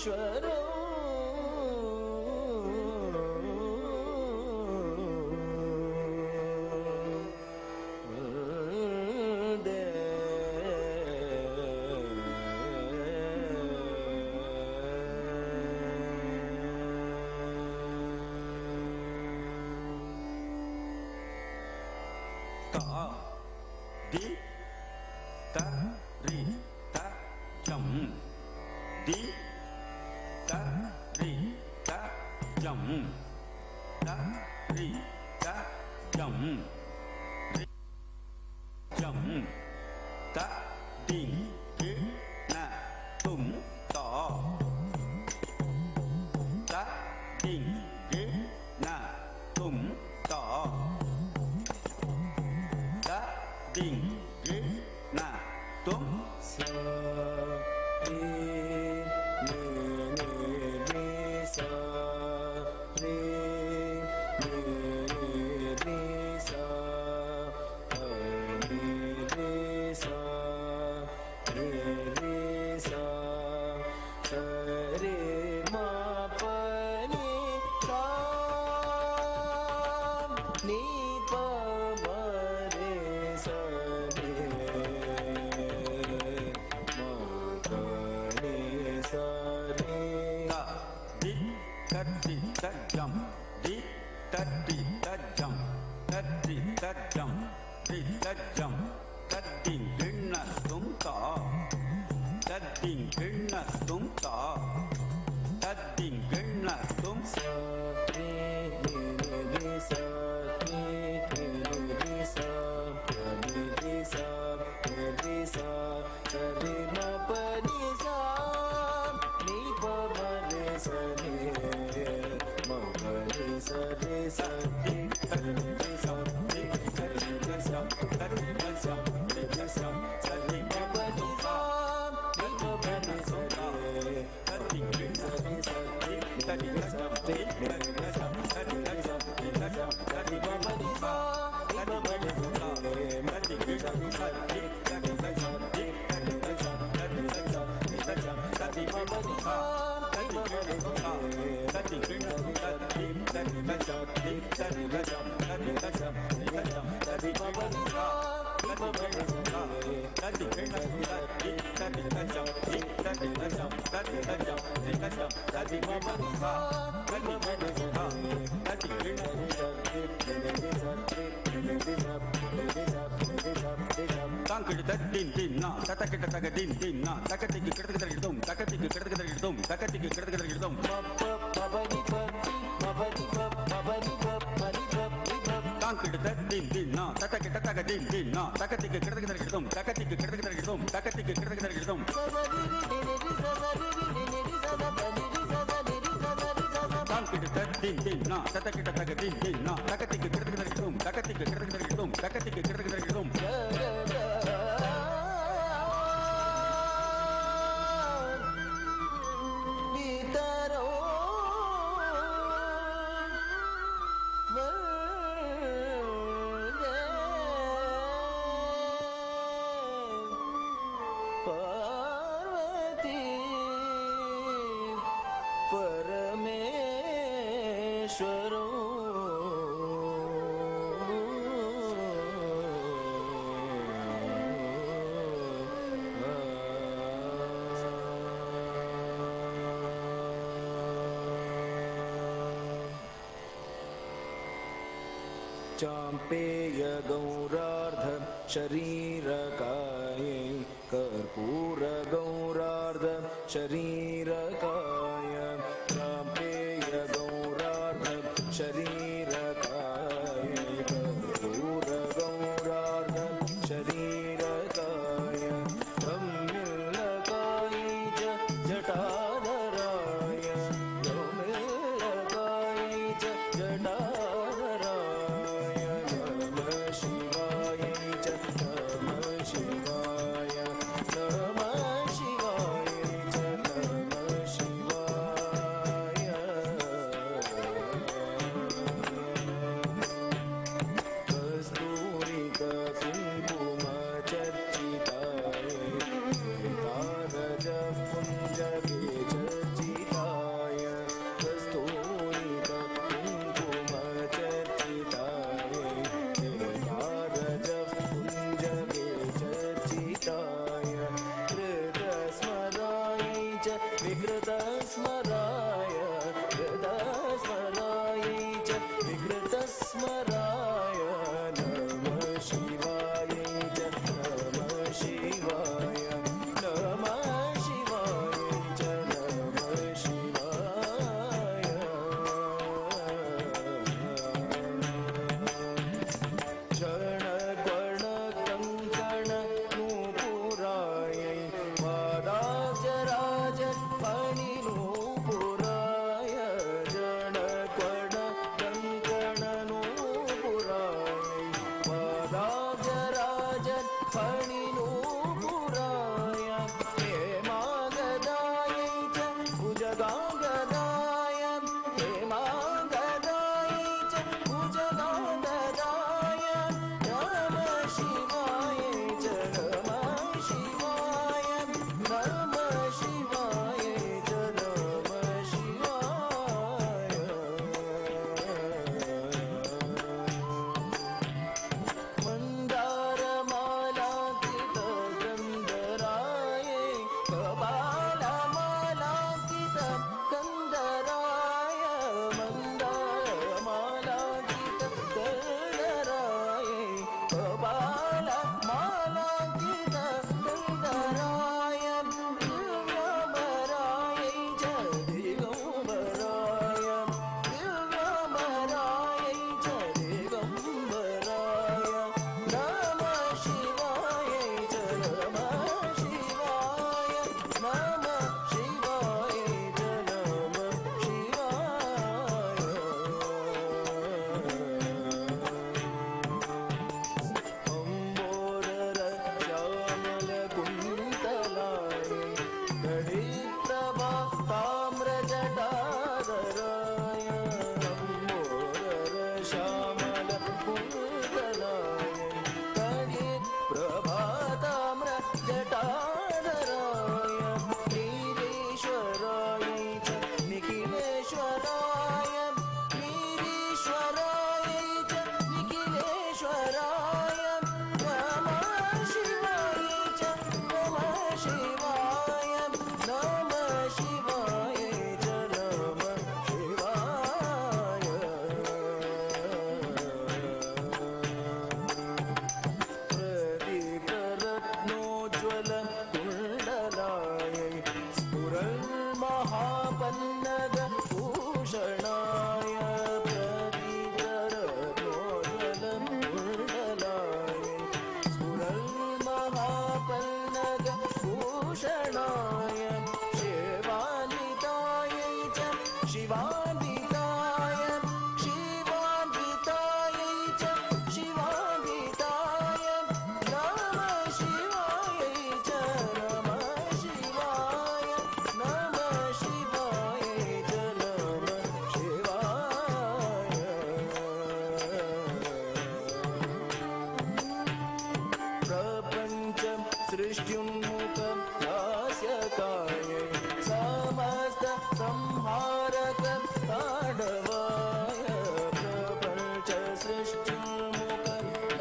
ಪರಮೇಶ್ವರೋ ವಂದೇ ತಾ the ತ ರಿ ತ ಜಂ the ತ ರಿ ತ ಜಂ ತ ರಿ ತ ಜಂ ರಿ ಜಂ ತ the ಗಿ ನ ತುಂ ತ ತ the ಗಿ ನ ತುಂ ತ ತ the ಗಿ ನ ತುಂ ಸಾ ರಿ ನಿ ನಿ ರಿ ಸಾ ರಿ ನಿ ನಿ ರಿ ಸಾ ಪ ನಿ ರಿ ಸಾ ರಿ ರಿ ಸಾ ಸ ರಿ ಮ ಪ ನಿ ಸಾ ನಿ ಪ ಮ ರೆ ಸ ರಿ ಮ ಪ ನಿ ಸ ರಿ ತ the ತ the ತ ಜಂ the ತ the ತ ಜಂ ತ the ತ ಜಂ the ತ ಜಂ ತ the ಗಿಣ್ಣ ತುಂ ತ ತ the ಗಿಣ್ಣ ತುಂ ತ ತ the ಗಿಣ್ಣ ತುಂ ಸಾ ರಿ ನಿ ನಿ ರಿ ಸಾ ರಿ ನಿ ನಿ ರಿ ಸಾ ಪ ನಿ ರಿ ಸಾ ನಿ ರಿ ಸಾ ಸ ರಿ ಮ ಪ ನಿ ಸಾ ನಿ ಪ ಮ ರೆ ಸ ನಿ ಮ ಪ ನಿ ಸ ರಿ ಸ ರಿ ತ ರಿ ರಿ ಸಾ ರಿ ತ ರಿ ರಿ ಸಾ ತ ರಿ ರಿ ಸಾ ರಿ ರಿ ಸಾ ಸ ರಿ ಮ ಪ ನಿ ಸಾ ನಿ ಪ ಮ ರೆ ಸ ರಿ ತ ರಿ ರಿ ಸ ರಿ ಸ ರಿ ತ ರಿ ರಿ ಸಾ ರಿ ನಿ ರಿ ರಿ ಸಾ ತ ರಿ ರಿ ಸಾ ರಿ ರಿ ಸಾ ತ ರಿ ಮ ಪ ನಿ ಸಾ ನಿ ಪ ಮ ರೆ ಸ ರಿ ಮ ರಿ ರಿ ಸಾ ಸ ರಿ ತ ರಿ ರಿ ಸಾ ರಿ ತ ರಿ ರಿ ಸಾ ತ ರಿ ರಿ ಸಾ ರಿ ರಿ ಸಾ ತ ರಿ ಮ ಪ ನಿ ಸಾ ನಿ ಪ ಮ ರೆ ಸ ರಿ ತ the ಗಿಣ್ಣ ತ the ತ ರಿ ರಿ ಸಾ ರಿ ತ ರಿ ರಿ ಸಾ ತ ರಿ ರಿ ಸಾ ರಿ ರಿ ಸಾ ತ ರಿ ಮ ಪ ನಿ ಸಾ ನಿ ಪ ಮ ರೆ ಸ ರಿ ತ the ಗಿಣ್ಣ ತ the ತ ರಿ ರಿ ಸಾ ರಿ ತ ರಿ ರಿ ಸಾ ತ ರಿ ರಿ ಸಾ ರಿ ರಿ ಸಾ ತ ರಿ ಮ ಪ ನಿ ಸಾ ನಿ ಪ ಮ ರೆ ಸ ರಿ ತ the ಗಿಣ್ಣ ತಾಂಕಿಡ ತ ದಿನ್ ದಿನ್ ನಾ ತತ ಕಿಟ ತಗ ದಿನ್ ದಿನ್ ನಾ ತಕ ತಿಕ್ಕಿ ಕಿಡತಕ ತರಗಿಡ್ದಂ ತಕ ತಿಕ್ಕಿ ಕಿಡತಕ ತರಗಿಡ್ದಂ ತಕ ತಿಕ್ಕಿ ಕಿಡತಕ ತರಗಿಡ್ದಂ ತಾಂಕಿಡ ತ ದಿನ್ ದಿನ್ ನಾ ತತ ಕಿಟ ತಗ ದಿನ್ ದಿನ್ ನಾ ತಕ ತಿಕ್ಕಿ ಕಿಡತಕ ತರಗಿಡ್ದಂ ತಕ ತಿಕ್ಕಿ ಕಿಡತಕ ತರಗಿಡ್ದಂ ತಕ ತಿಕ್ಕಿ ಕಿಡತಕ ತರಗಿಡ್ದಂ ತಾಂಕಿಡ ತ ದಿನ್ ದಿನ್ ನಾ ತತ ಕಿಟ ತಗ ದಿನ್ ದಿನ್ ನಾ ತಕ ತಿಕ್ಕಿ ಕಿಡತಕ ತರಗಿಡ್ದಂ ತಕ ತಿಕ್ಕಿ ಕಿಡತಕ ತರಗಿಡ್ದಂ ತಕ ತಿಕ್ಕಿ ಕಿಡತಕ ತರಗಿಡ್ದಂ ಪಾರ್ವತಿ ಪರಮೇಶ್ವರೋ चाम्पेय गौरार्ध शरीरकाये कर्पूर गौरार्ध शरीरकाय चाम्पेय गौरार्ध शरीरकाय कर्पूर गौरार्ध शरीरकाय ब्रह्मिल्लकाय च जटाधराय ब्रह्मिल्लकाय च जटाधराय नमः शिवाय च नमः शिवाय नमः शिवाय च नमः शिवाय कस्तूरिका कुङ्कुमतिलकं ಮಣಿನೂಪುರಾಯ ಹೇಮಾಂಗದಾಯ ಚ ಭುಜಗಾಂಗದಾಯ ಹೇಮಾಂಗದಾಯ ಚ ಭುಜಗಾಂಗದಾಯ ನಮ ಶಿವಾಯ ಚ ನಮ ಶಿವಾಯ ನಮ ಶಿವಾಯ ಚ ನಮ ಶಿವಾಯ ಮಂದಾರಮಾಲಾಂಕಿತ ಕಂದರಾಯ ಕಪಾಲಮಾಲಾಂಕಿತ ಕಂದರಾಯ ಮಂದಾರಮಾಲಾಂಕಿತ ಕಂದರಾಯ ಕಪಾಲಮಾಲಾಂಕಿತ ಕಂದರಾಯ ದಿವ್ಯಮರಾಯ ಚ ದಿಗಂಬರಾಯ ದಿವ್ಯಮರಾಯ ಚ ದಿಗಂಬರಾಯ ನಮ ಶಿವಾಯ ಚ ನಮ ಶಿವಾಯ ನಮ ಶಿವಾಯ ಚ ನಮ ಶಿವಾಯ ಅಂಬೋದರ ಶ್ಯಾಮಲ ಕುಂತಲಾಯ ಗಣಿಪ್ರಭಾ ತಾಮ್ರಜಟಾಧರಾಯ ಅಂಬೋದರ ಶ್ಯಾಮಲ ಕುಂತಲಾಯ ಗಣಿಪ್ರಭಾ ತಾಮ್ರ ಜಟಾಧರಾಯ ನೀರೇಶ್ವರಾಯ ಚ ನಿಖಿಲೇಶ್ವರಾಯ ನೀರೀಶ್ವರಾಯ ಚ ನಿಖಿಲೇಶ್ವರಾಯ ನಮ ಶಿವಾಯ ಚ ನಮ ಶಿವಾಯ ನಮ ಶಿವಾಯ ಚ ನಮ ಶಿವಾಯ ಪ್ರದೀಪರತ್ನೋಜ್ವಲ ಕುಂಡಲಾಯ ಸ್ಫುರಲ್ಮಹಾಪನ್ನಗ ಭೂಷಣಾಯ ಪ್ರದೀಪರತ್ನೋಜ್ವಲ ಕುಂಡಲಾಯ ಸ್ಫುರಲ್ಮಹಾಪನ್ನಗ ಭೂಷಣಾಯ ಶಿವಾನ್ವಿತಾಯ ಚ ಶಿವಾನ್ವಿತಾಯ ಶಿವಾನ್ವಿತಾಯ ಚ ಶಿವಾನ್ವಿತಾಯ ನಮ ಶಿವಾಯ ಚ ನಮ ಶಿವಾಯ ನಮ ಶಿವಾಯ ಚ ನಮ ಶಿವಾಯ ಪ್ರಪಂಚ ಸೃಷ್ಟ್ಯುನ್ಮುಖ ಹಾಸ್ಯಕಾಯ ಸಮಸ್ತ ಸಂಹಾರಕ ತಾಂಡವಾಯ ಪ್ರಪಂಚ ಸೃಷ್ಟ್ಯುನ್ಮುಖ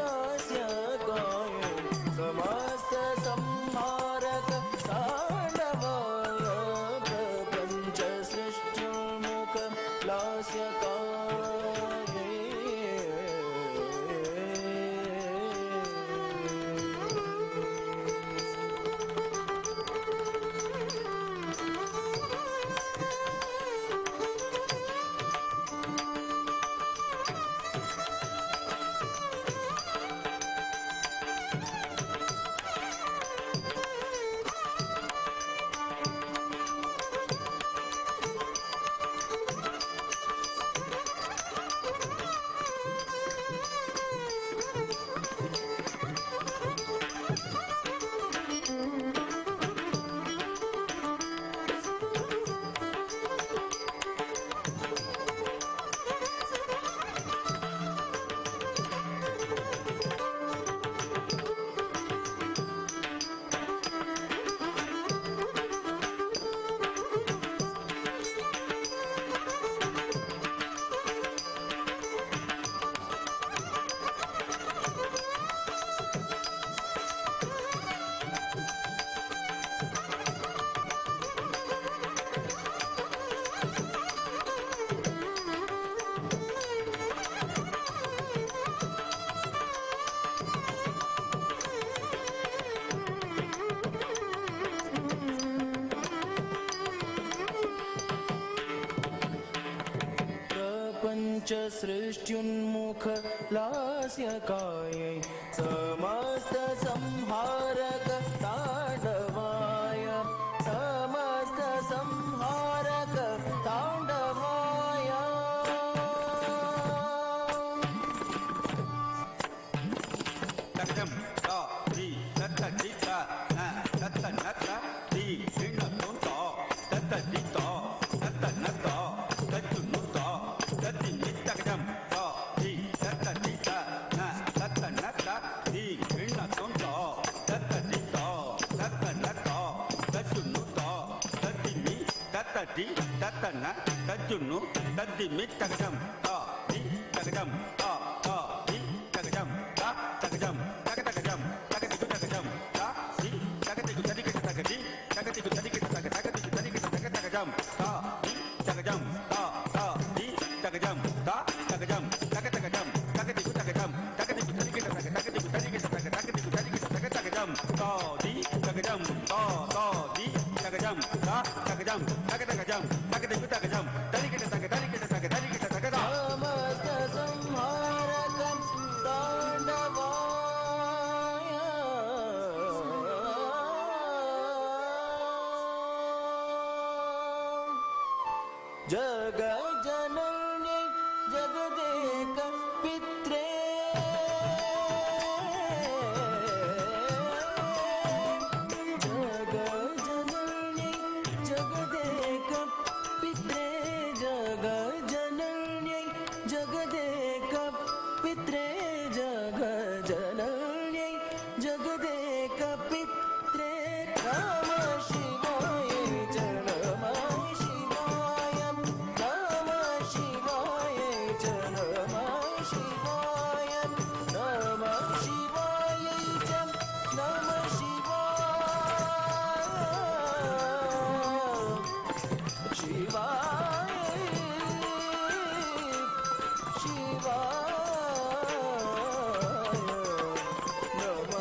ಹಾಸ್ಯಕಾಯ ಸಮಸ್ತ ಸಂಹಾರಕ ತಾಂಡವಾಯ ಪ್ರಪಂಚ ಸೃಷ್ಟ್ಯುನ್ಮುಖ ಲಾಸ್ಯಕಾಯ ಪ್ರಪಂಚ ಸೃಷ್ಟ್ಯುನ್ಮುಖ ಲಾಸ್ಯಕಾಯ ಸಮಸ್ತ ಸಂಹಾರಕ ತಾಂಡವಾಯ ಸಮಸ್ತ ಸಂಹಾರಕ ತಾಂಡವಾಯ ತಗಜಂ ತ ಧಿ ತತ್ತ ದಿ ತ ನ ತತ್ತ ನ ತ the ಣ ತೊ ತ ತತ್ತ the ತ ತತ್ತ ನ ತ ತಜ್ಜು ನು ತ ತದ್ದಿ ನಿ ತಗಜಂ ತ the ತತ್ತ the ತ ನ ತತ್ತ ನ ತ the ಣ ತೊ ತ ತತ್ತ the ತ ತತ್ತ ನ ತ ತಜ್ಜು ನು ತ ತದ್ದಿ ನಿ ತತ್ತ the ತತ್ತ ನ ತಜ್ಜು ನು ತದ್ದಿ ಮಿ ತಗಜಂ ತ the ತಗಜಂ ತ ತ the ತಗಜಂ ತ ತಗಜಂ ತಗ ತಗಜಂ ತಗ ತಿಗು ತಗಜಂ ತ the ತಗ ತಿಗು ತದಿಗ ತಗ the ತಗ ತಿಗು ತದಿಗ ತಗ ತಗ ತಿಗು ತದಿಗ ತಗ ತಗಜಂ ತ the ತಗಜಂ ತ ತ the ತಗಜಂ ತ ತಗಜಂ ತಗ ತಗಜಂ ತಗ ತಿಗು ತಗಜಂ ತಗ ತಿಗು ತದಿಗ ತಗ ತಗ ತಿಗು ತದಿಗ ತಗ ತಗ ತಿಗು ತದಿಗ ತಗ ತಗಜಂ ತ the ತಗಜಂ ತ ತ the ತಗಜಂ ತ ತಗಜಂ ತಗ ತಗಜಂ ತಗ ತಿಗು ತಗಜಂ ತದಿಗ ತಗ ತದಿಗ ತಗ ತದಿಗ ತಗ ತ. ಸಮಸ್ತ ಸಂಹಾರಕಂ ತಾಂಡವಾಯ ಜಗಜ್ಜನನ್ಯೈ ಜಗದೇಕ ಪಿತ್ರೇ ಜಗಜ್ಜನನ್ಯೈ ಜಗದೇಕ ಪಿತ್ರೇ ಜಗಜ್ಜನನ್ಯೈ ಜಗದೇಕ ಪಿತ್ರೇ ಜಗಜ್ಜನನ್ಯೈ ಜಗದೇಕ ಪಿತ್ರೇ ನಮ ಶಿವಾಯ ಚ ನಮ ಶಿವಾಯ ನಮ ಶಿವಾಯ ಚ ನಮ ಶಿವಾಯ ನಮ ಶಿವಾಯ ಚ ನಮ ಶಿವಾಯ ಶಿವಾಯ ಶಿವಾಯ ನಮಃ.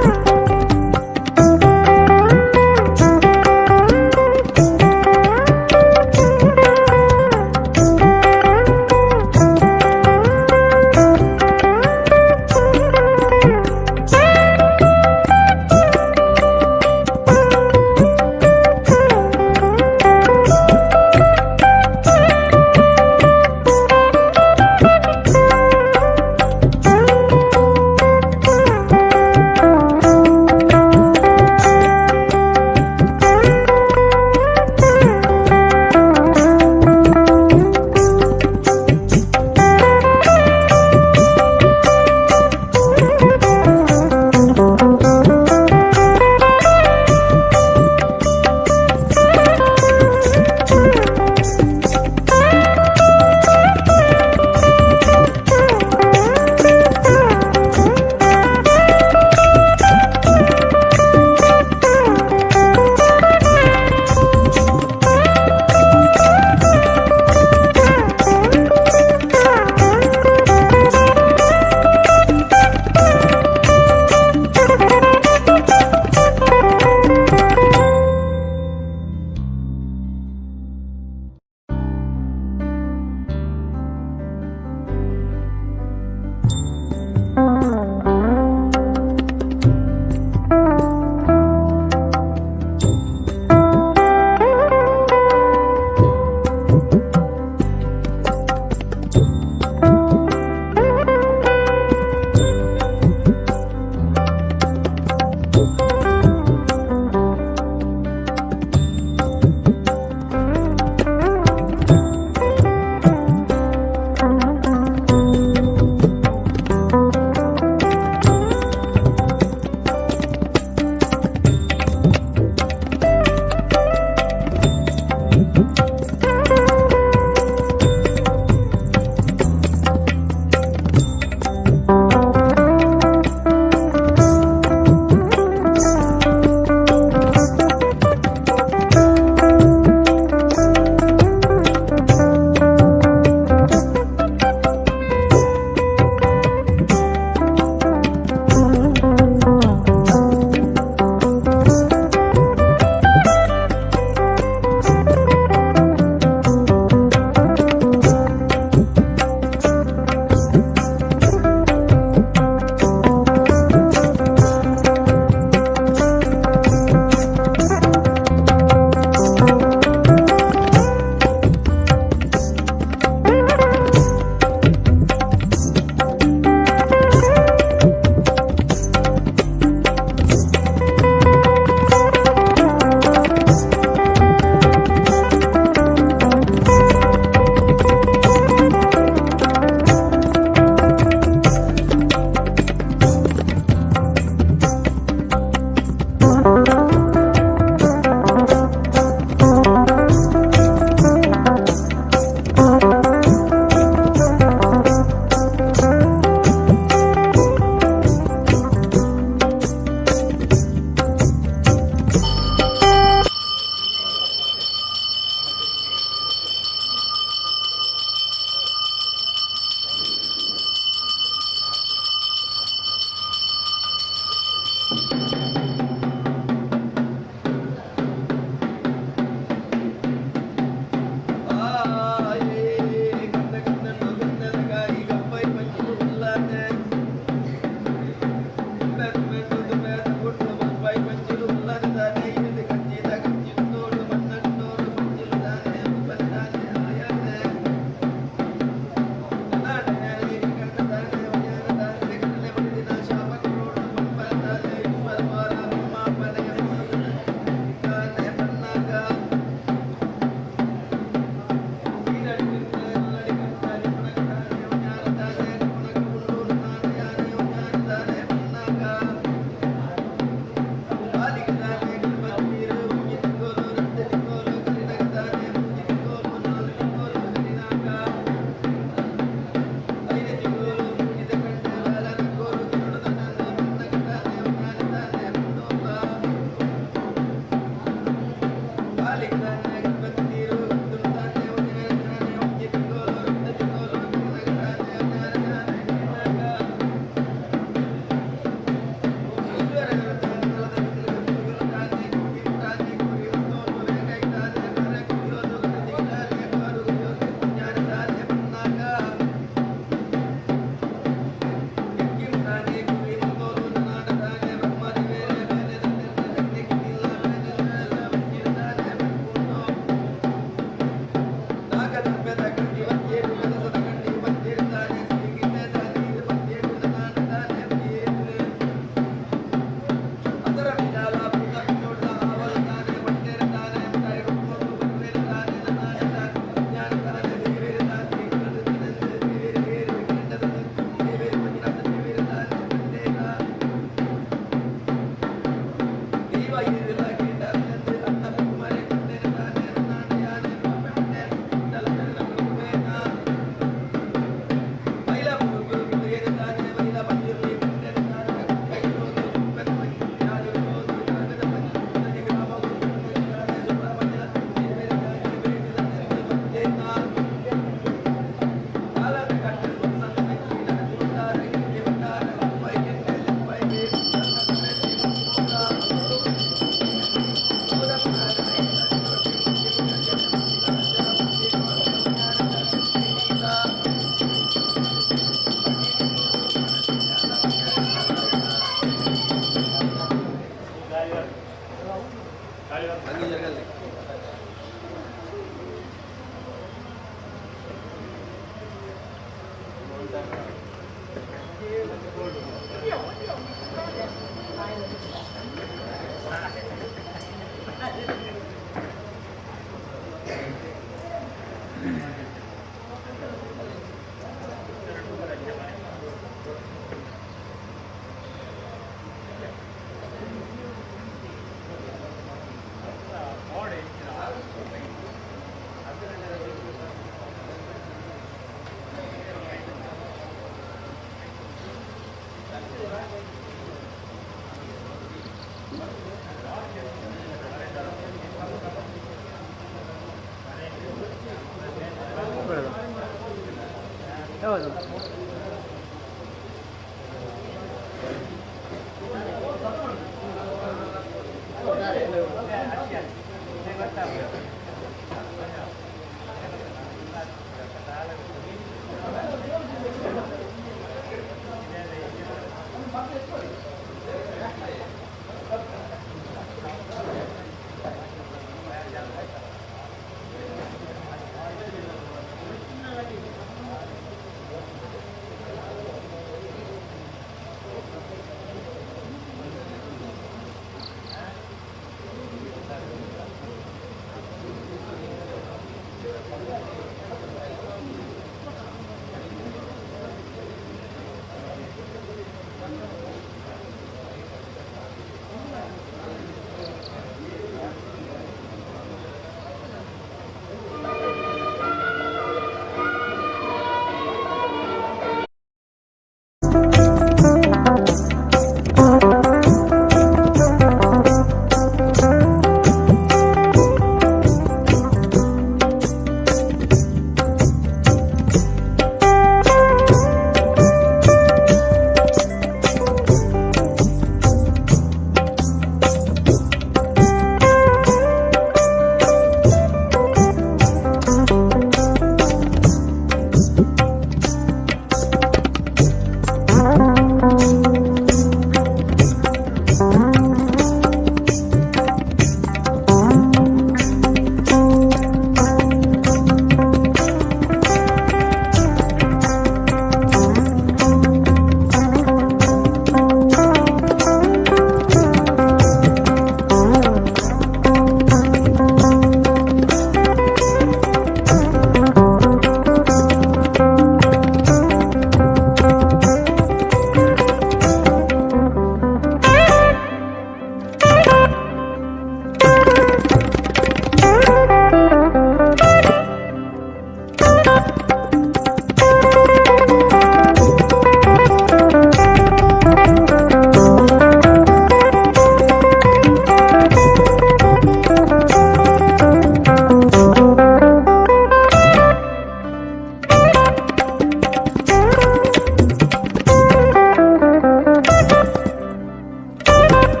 Thank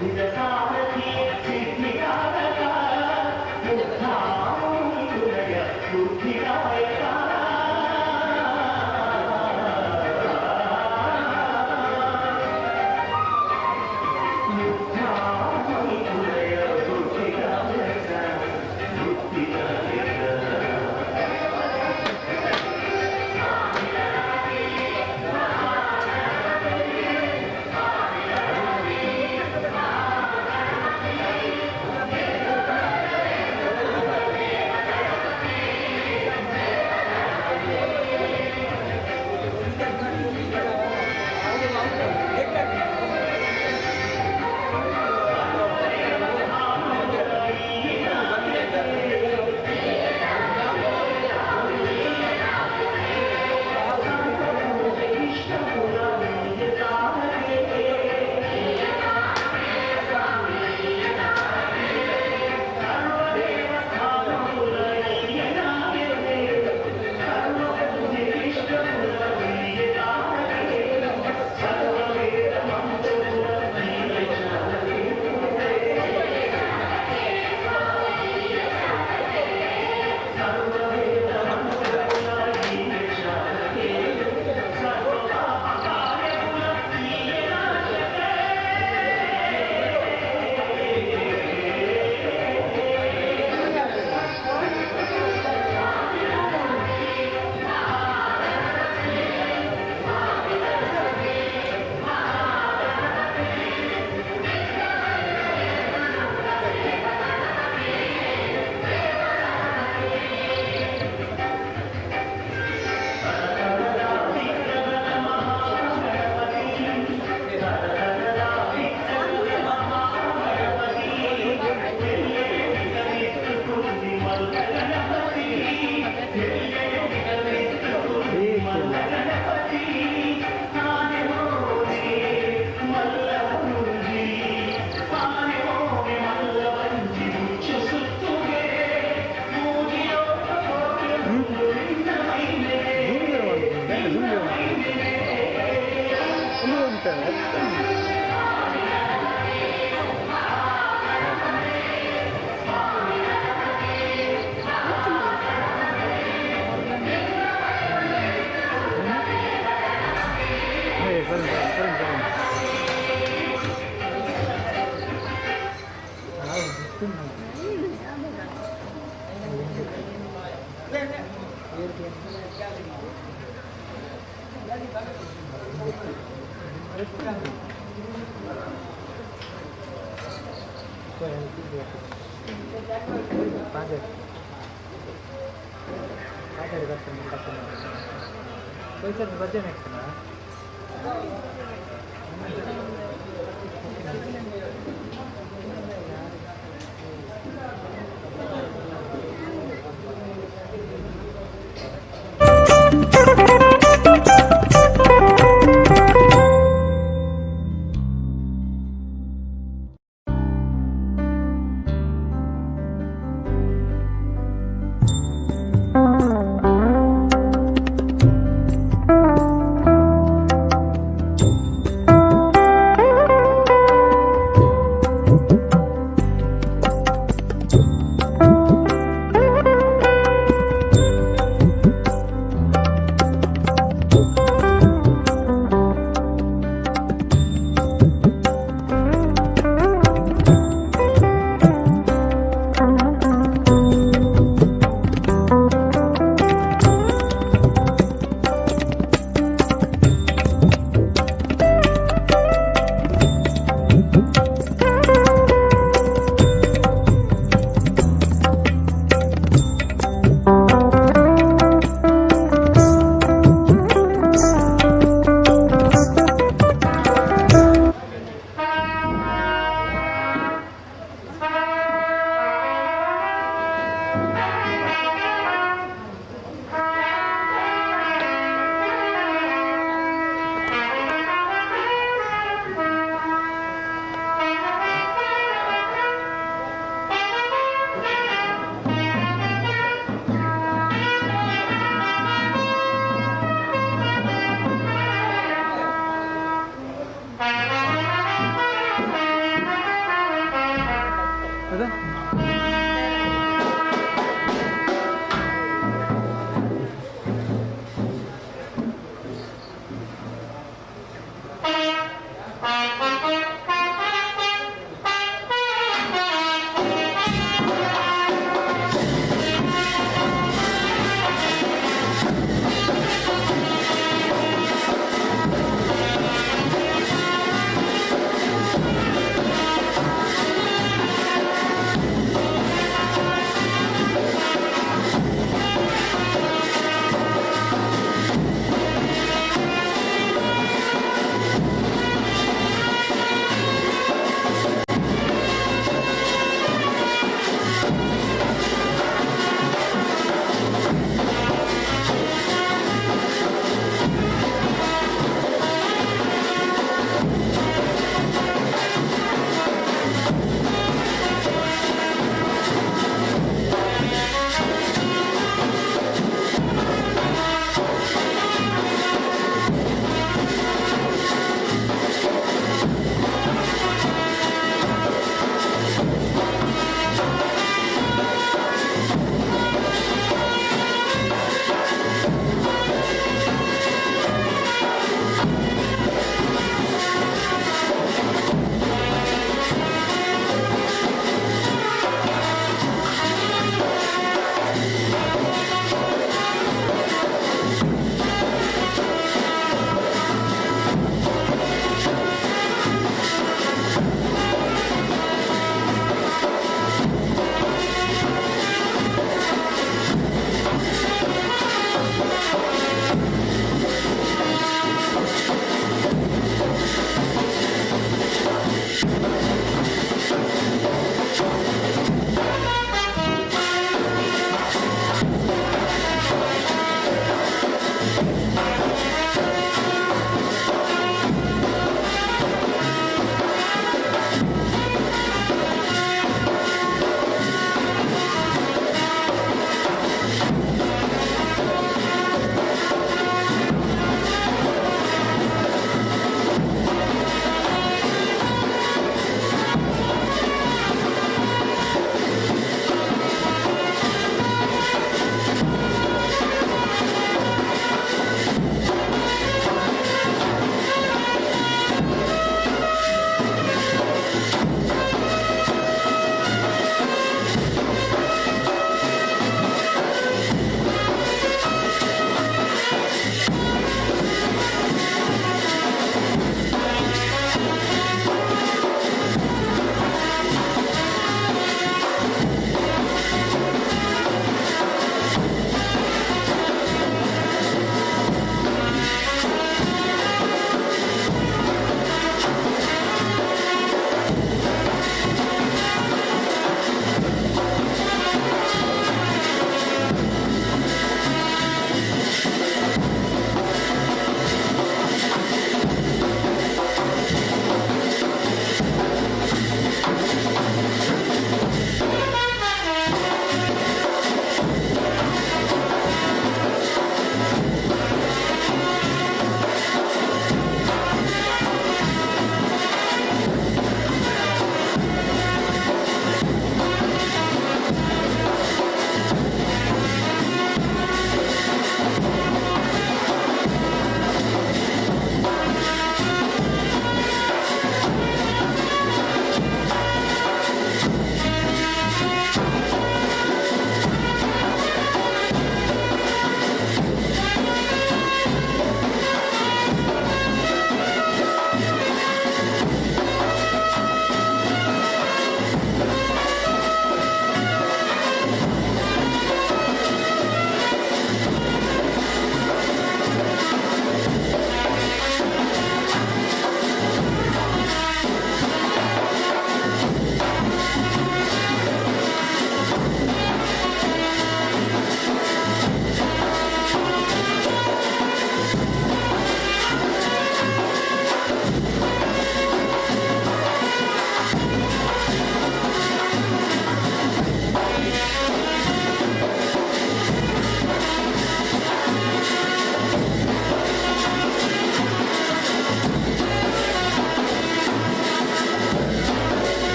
Thank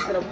Thank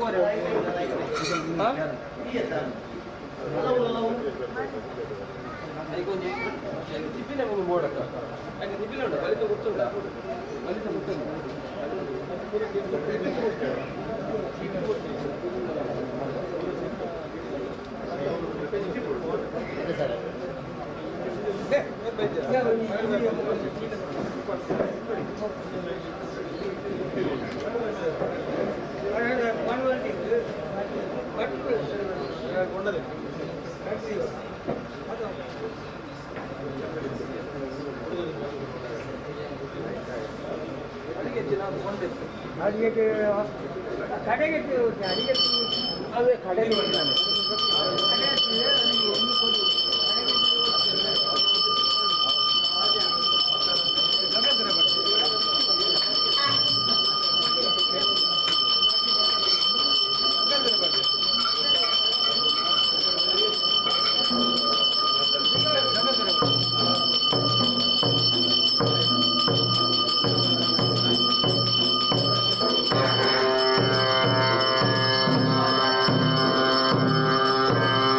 you.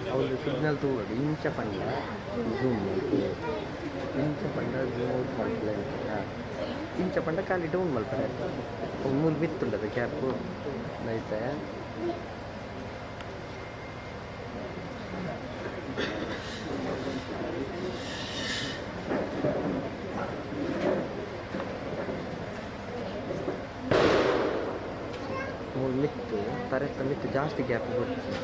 ಅವ್ರು ಸಿಗ್ನಲ್ ತಗೋದು ಇಂಚ ಪಂಡ ಝೂಮ್ ಇಂಚ ಪಂಡ ಝೂಮ್ ಔಟ್ ಮಲ್ಪಲೆ ಇಂಚ ಪಂಡ ಖಾಲಿ ಡೌನ್ ಮಲ್ಪಡೆ ಮೂರು ಬಿತ್ತುಂಡದ ಕ್ಯಾಪು ನೈತೆ ಮೂರು ಮಿತ್ತು ತರೆತ್ತ ಮಿತ್ತು ಜಾಸ್ತಿ ಗ್ಯಾಪ್ ಬರ್ತದೆ.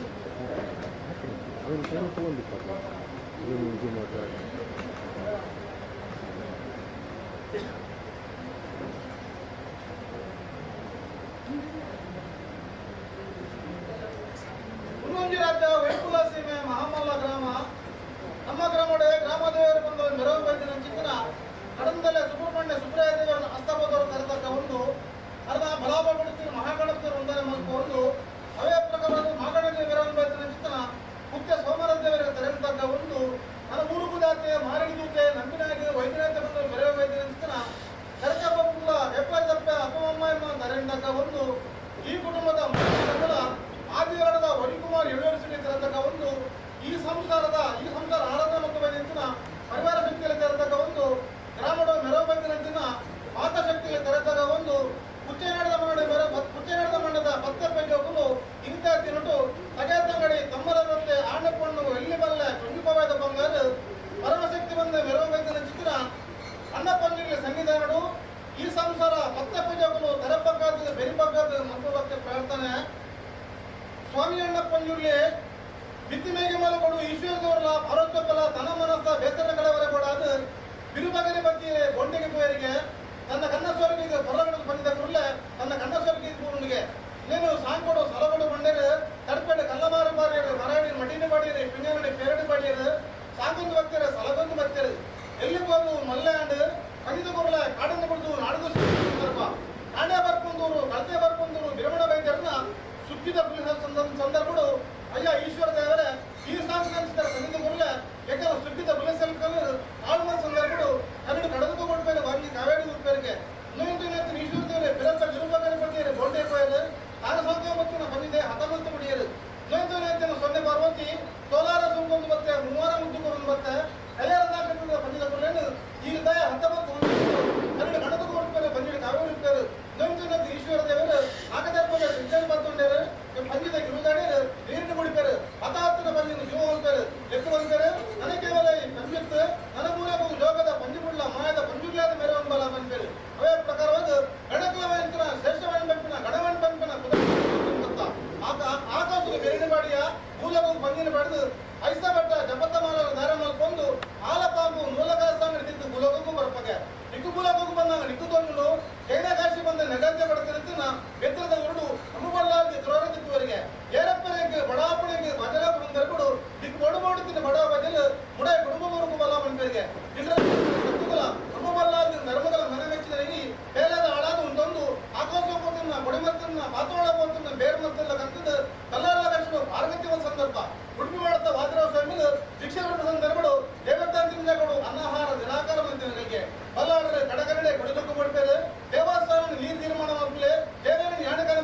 ಅವ್ರು ಏನು ತೊಗೊಂಡಿಪ್ಪ ಝೂಮ್ ಝೂಮ್ ಔಟ್. ಇನ್ನೊಂದು ರಾಜ್ಯ ವೈಕುಲ ಸೀಮೆ ಮಹಾಮಲ್ಲ ಗ್ರಾಮ. ನಮ್ಮ ಗ್ರಾಮದ ಗ್ರಾಮದೇವರು ಬಂದು ಮೆರವು ಬೈದಿನ ಚಿಕ್ಕನ ಕಡಂದಲ್ಲೇ ಸುಬ್ರಹ್ಮಣ್ಯ ಸುಬ್ರಾಯ ದೇವರನ್ನು ಹಸ್ತಬೋದವರು ಕರೆತಕ್ಕ ಒಂದು ಅರ್ಧ ಬಲಾಭ ಬಿಡುತ್ತೀರಿ ಮಹಾಗಣಪತಿಯವರು ಒಂದನೆ ಮಲ್ಪ ಒಂದು ಅವೇ ಪ್ರಕಾರದ ಮಹಾಗಣಪತಿ ಮೆರವಣಿಗೆ ಬೈದಿನ ಚಿಕ್ಕನ ಮುಖ್ಯ ಸೋಮರ ದೇವರ ತೆರೆತಕ್ಕ ಒಂದು ನನ್ನ ಮೂರು ಜಾತೆ ಮಾರಣಿದೂತೆ ನಂಬಿನಾಗಿ ವೈದ್ಯನಾಥ ಬಂದು ಮೆರವು ಬೈದಿನ ಚಿಕ್ಕನ ಕರಕಪ್ಪ ಹೆಪ್ಪದಪ್ಪ ಅಪ್ಪಮ್ಮ ಎಂಬ ತರೆಂತಕ್ಕ ಒಂದು ಈ ಕುಟುಂಬದ ಮುಖ್ಯ ಆದಿವಾರದ ವರಿಕುಮಾರ್ ಯೂನಿವರ್ಸಿಟಿ ತೆರೆತಕ್ಕ ಒಂದು ಈ ಸಂಸಾರ ಆರಾಧನೆ ಮತ್ತು ಬೈದಿನ ಪರಿವಾರ ಶಕ್ತಿಯಲ್ಲಿ ತೆರೆತಕ್ಕ ಒಂದು ಗ್ರಾಮದ ಮೆರವು ಬೈದಿನ ಮಾತಶಕ್ತಿಯಲ್ಲಿ ತೆರೆತಕ್ಕ ಒಂದು ಕುಚ್ಚನಾಡದ ಮಂಡದ ಭಕ್ತ ಪೈಜೋಕುಲು ಇಂಥ ತಿರುಟು ತಗೇತಂಗಡಿ ತಮ್ಮರದಂತೆ ಆಣೆಪಣ್ಣು ಎಲ್ಲಿ ಬಲ್ಲೆ ಚೊಂಗಿಪವಾದ ಬಂಗಾರು ಪರಮಶಕ್ತಿ ಬಂದ ಮೆರವು ಬೈದಿನ ಚಿತ್ರ ಅಣ್ಣಪ್ಪನಿಗೆ ಸನ್ನಿಧಾನಡು ಈ ಸಂಸಾರ ಭಕ್ತ ಪೂಜಕರು ತರಪಕ್ಕಾದ ಬೆರಿಪಕ್ಕಾದ ಮತ್ತು ಪ್ರಾರ್ಥನೆ. ಸ್ವಾಮಿ ಅಣ್ಣಪ್ಪಂಜುರ್ಲಿ ಬಿತ್ತಿ ಮೇಗೆ ಮಲಗೊಡು ಈಶ್ವರದವರಲ್ಲ ಭಾರತಪ್ಪಲ ತನ ಮನಸ್ಸ ಬೇತನ ಕಡೆವರೆ ಕೊಡಾದ ಬಿರುಬಗನೆ ಬಗ್ಗೆ ಗೊಂಡೆಗೆ ಪೋಯರಿಗೆ ತನ್ನ ಕನ್ನ ಸ್ವರ್ಗಿಗೆ ಹೊರಗಡೆ ಬಂದಿದ್ದ ಕುರ್ಲೆ ತನ್ನ ಕನ್ನ ಸ್ವರ್ಗಿಗೆ ಪೂರ್ಣಿಗೆ ಇನ್ನೇನು ಸಾಂಕೊಡು ಸಲಗೊಡು ಬಂಡೇರು ತಡಪೇಡು ಕಲ್ಲಮಾರು ಬಾರಿಯರು ಮರಾಡಿ ಮಡಿನ ಬಾಡಿಯರು ಪಿಂಜನಡಿ ಪೇರಡಿ ಬಾಡಿಯರು ಸಾಂಗೊಂದು ಬರ್ತಾರೆ ಸಲಗೊಂದು ಬರ್ತಾರೆ ಎಲ್ಲಿ ಹೋದು ಮಲ್ಲಾಂಡ್ ಕಣಿದ ಕೊರಲ ಕಾಡನ್ನು ಕುಡಿದು ನಾಡದು ಸಂದರ್ಭ ಕಾಂಡೆ ಬರ್ಕೊಂಡವರು ಕಳತೆ ಬರ್ಕೊಂಡವರು ಬಿರಮಣ ವೈದ್ಯರನ್ನ ಸುಗ್ಗಿದ ಸಂದರ್ಭಗಳು ಅಯ್ಯ ಈಶ್ವರ ದೇವರೇ ಈ ಸಾಂಸ್ಕೃತಿಕ ಸನ್ನಿಧಿ ಕೊರಲೆ ಯಾಕಂದ್ರೆ ಸುಗ್ಗಿದ ಬುಲೆಸಲ್ಕಲ್ ಆಳ್ಮ ಸಂದರ್ಭಗಳು ಕನ್ನಡ ಕಡದು ಕೊಡ್ಬೇರೆ ವಾಂಗಿ ಕಾವೇರಿ ಉತ್ಪೇರಿಗೆ ಇನ್ನೊಂದು ಈಶ್ವರ ದೇವರೇ ಬಿರಸ ವಿರೂಪಕರ ಪಟ್ಟಿಯರು ಬೋಂಡೆ ಪೋಯರು ತಾನು ಸಂಖ್ಯೆ ಮತ್ತು ಬಂದಿದೆ ಹತಮಂತ ಬಿಡಿಯರು ಇನ್ನೊಂದು ಸೊನ್ನೆ ಪಾರ್ವತಿ ತೋಲಾರ ಸುಂಕೊಂದು ಬತ್ತೆ ಮೂವರ ಮುದ್ದು ಕೊರೊಂದು ಬತ್ತೆ ಕೈಯಾರದ ಬಂದಿದ ಕೊರಲೇನು ಈ ದಯ ಹತ್ತೊಂಬತ್ತು ಕನ್ನಡ ಕಡದು ಕೊಡ್ಬೇರೆ ಬಂದಿದೆ ಕಾವೇರಿ ಉತ್ಪೇರು ಇನ್ನೊಂದು ಈಶ್ವರ ದೇವರು ನಾಗದರ್ಭದ ಸಿಂಚನ ಬಂದುಂಡೇರು ಪಂಜಿದ ಗಿರುದಾಡಿಯರು ನೀರಿನ ಕುಡಿಪೇರು ಹತಾಹತನ ಬಂದಿನ ಜೀವ ಹೊಂದ್ಪೇರು ಎತ್ತು ಬಂದ್ಪೇರು ನನಗೆ ಕೇವಲ ಈ ಪಂಜಿತ್ತು ನನ್ನ ಮೂಲ ಜೋಗದ ಪಂಜಿಬುಳ್ಳ ಮಾಯದ ಪಂಜುರ್ಲಾದ ಮೇರೆ ಒಂದು ಬಲ ಬಂದ್ಪೇರು ಅವೇ ಪ್ರಕಾರವಾದ ಗಣಕಲವಂತನ ಶ್ರೇಷ್ಠವನ್ ಬಂಪಿನ ಗಣವನ್ ಬಂಪಿನ ಆಕಾಶದ ಬೆರಿನ ಬಾಡಿಯ ಮೂಲಭೂ ಪಂಜಿನ ಪಡೆದು ಐಸ ಬೆಟ್ಟ ಜಪತ್ತ ಮಾಲ ದಾರ ಮಲ್ಕೊಂಡು ಆಲಪಾಂಬು ಮೂಲಕಾಸ ಹಿಡಿದಿದ್ದು ಬುಲೋಗಕ್ಕೂ ಬರಪಗೆ ನಿಕ್ಕು ಬುಲೋಗಕ್ಕೂ ಬಂದಾಗ ನಿಕ್ಕು ತೋಜುಂಡು ಚೈನಾ ಕಾಶಿ ಬಂದ ನಗದ್ಯ ಪಡೆದಿರುತ್ತಿನ ಬೆತ್ತರದ ಉರುಡು ಅಮ್ಮಬಳ್ಳಾಗಿ ದ್ರೋಹದಿತ್ತುವರೆಗೆ ಏರಪ್ಪನಿಗೆ ಬಡಾಪಣಿಗೆ ಬಜಲ ಬಂದರ್ಗುಡು ದಿಕ್ಕು ಬಡು ಮಾಡುತ್ತಿನ ಬಡ ಬಜಲ್ ಮುಡ ಕುಟುಂಬವರೆಗೂ ಬಲ ಬಂದರಿಗೆ ಸತ್ತುಗಳ ಅಮ್ಮಬಲ್ಲಾದಿ ಧರ್ಮಗಳ ಮನಮೆಚ್ಚಿದರಿಗೆ ಬೇಲದ ಹಾಳಾದ ಉಂಟೊಂದು ಆಕಾಶ ಹೋಗ್ತನ್ನ ಕೊಡಿಮತ್ತನ್ನ ಪಾತೋಳ ಹೋಗ್ತನ್ನ ಬೇರೆ ಮತ್ತೆಲ್ಲ ಕಂತದ ಕಲ್ಲಾರ ಕಷ್ಟು ಪಾರ್ವತಿ ಒಂದು ಸಂದರ್ಭ ಉಡುಪಿ ಮಾಡುತ್ತ ವಾದಿರಾವ್ ಸ್ವಾಮಿ ಶಿಕ್ಷೆ ಸಂದರ್ಭಗಳು ದೇವತಾಂತಿಗಳು ಅನ್ನಾಹಾರ ನಿರಾಕಾರ ಮಂದಿರಗಳಿಗೆ ಬಲ್ಲಾಡ್ರೆ ಕಡಗರಡೆ ಕೊಡಿದುಕ್ಕು ಕೊಡ್ತಾರೆ ದೇವಸ್ಥಾನ ನೀರು ತೀರ್ಮಾನ ಮಾಡ್ಲೆ ದೇವರ ಯಾಣಕನ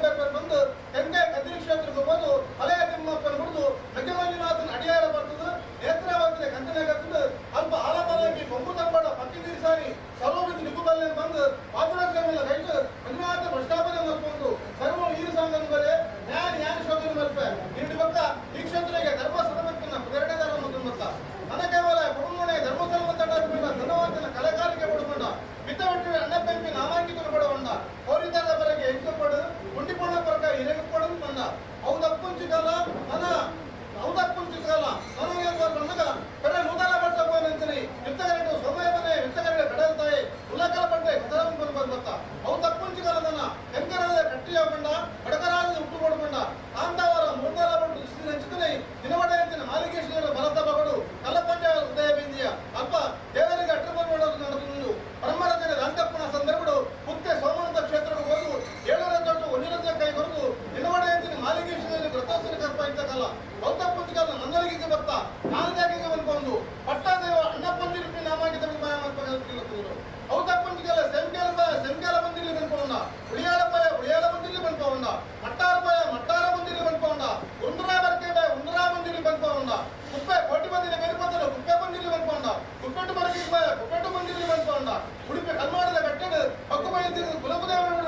ಕಾಲ ಗೌತಪ್ಪಂಜಿಗಾಲ ನಂದಳಿಗೆ ಬರ್ತಾ ನಾನದಾಗಿಗೆ ಬಂದ್ಕೊಂಡು ಪಟ್ಟಾದೇವ ಅಣ್ಣಪ್ಪಂಜಿ ರೂಪಿ ನಾಮಾಂಕಿತ ಮಾಯ ಮಲ್ಪಗಲ್ತಿಲ್ಲರು ಔತಪ್ಪಂಜಿಗಾಲ ಸೆಂಕೆಲ ಸೆಂಕೆಲ ಬಂದಿಲ್ಲಿ ಬಂದ್ಕೊಂಡ ಉಳಿಯಾಳಪಾಯ ಉಳಿಯಾಳ ಬಂದಿಲ್ಲಿ ಬಂದ್ಕೊಂಡ ಮಟ್ಟಾರಪಾಯ ಮಟ್ಟಾರ ಬಂದಿಲ್ಲಿ ಬಂದ್ಕೊಂಡ ಉಂಡ್ರಾ ಬರ್ಕೆ ಬಾಯ ಉಂಡ್ರಾ ಬಂದಿಲ್ಲಿ ಬಂದ್ಕೊಂಡ ಕುಪ್ಪೆ ಕೋಟಿ ಬಂದಿಲ್ಲ ಬೇರೆ ಕುಪ್ಪೆ ಬಂದಿಲ್ಲಿ ಬಂದ್ಕೊಂಡ ಕುಪ್ಪೆಟ್ಟು ಬರಕ್ಕೆ ಬಾಯ ಕುಪ್ಪೆಟ್ಟು ಬಂದಿಲ್ಲಿ ಬಂದ್ಕೊಂಡ ಉಡುಪಿ ಕಲ್ಮಾಡದ ಕಟ್ಟಡ ಹಕ್ಕು ಬಂದಿದ್ದು ಕುಲಪದೇವರು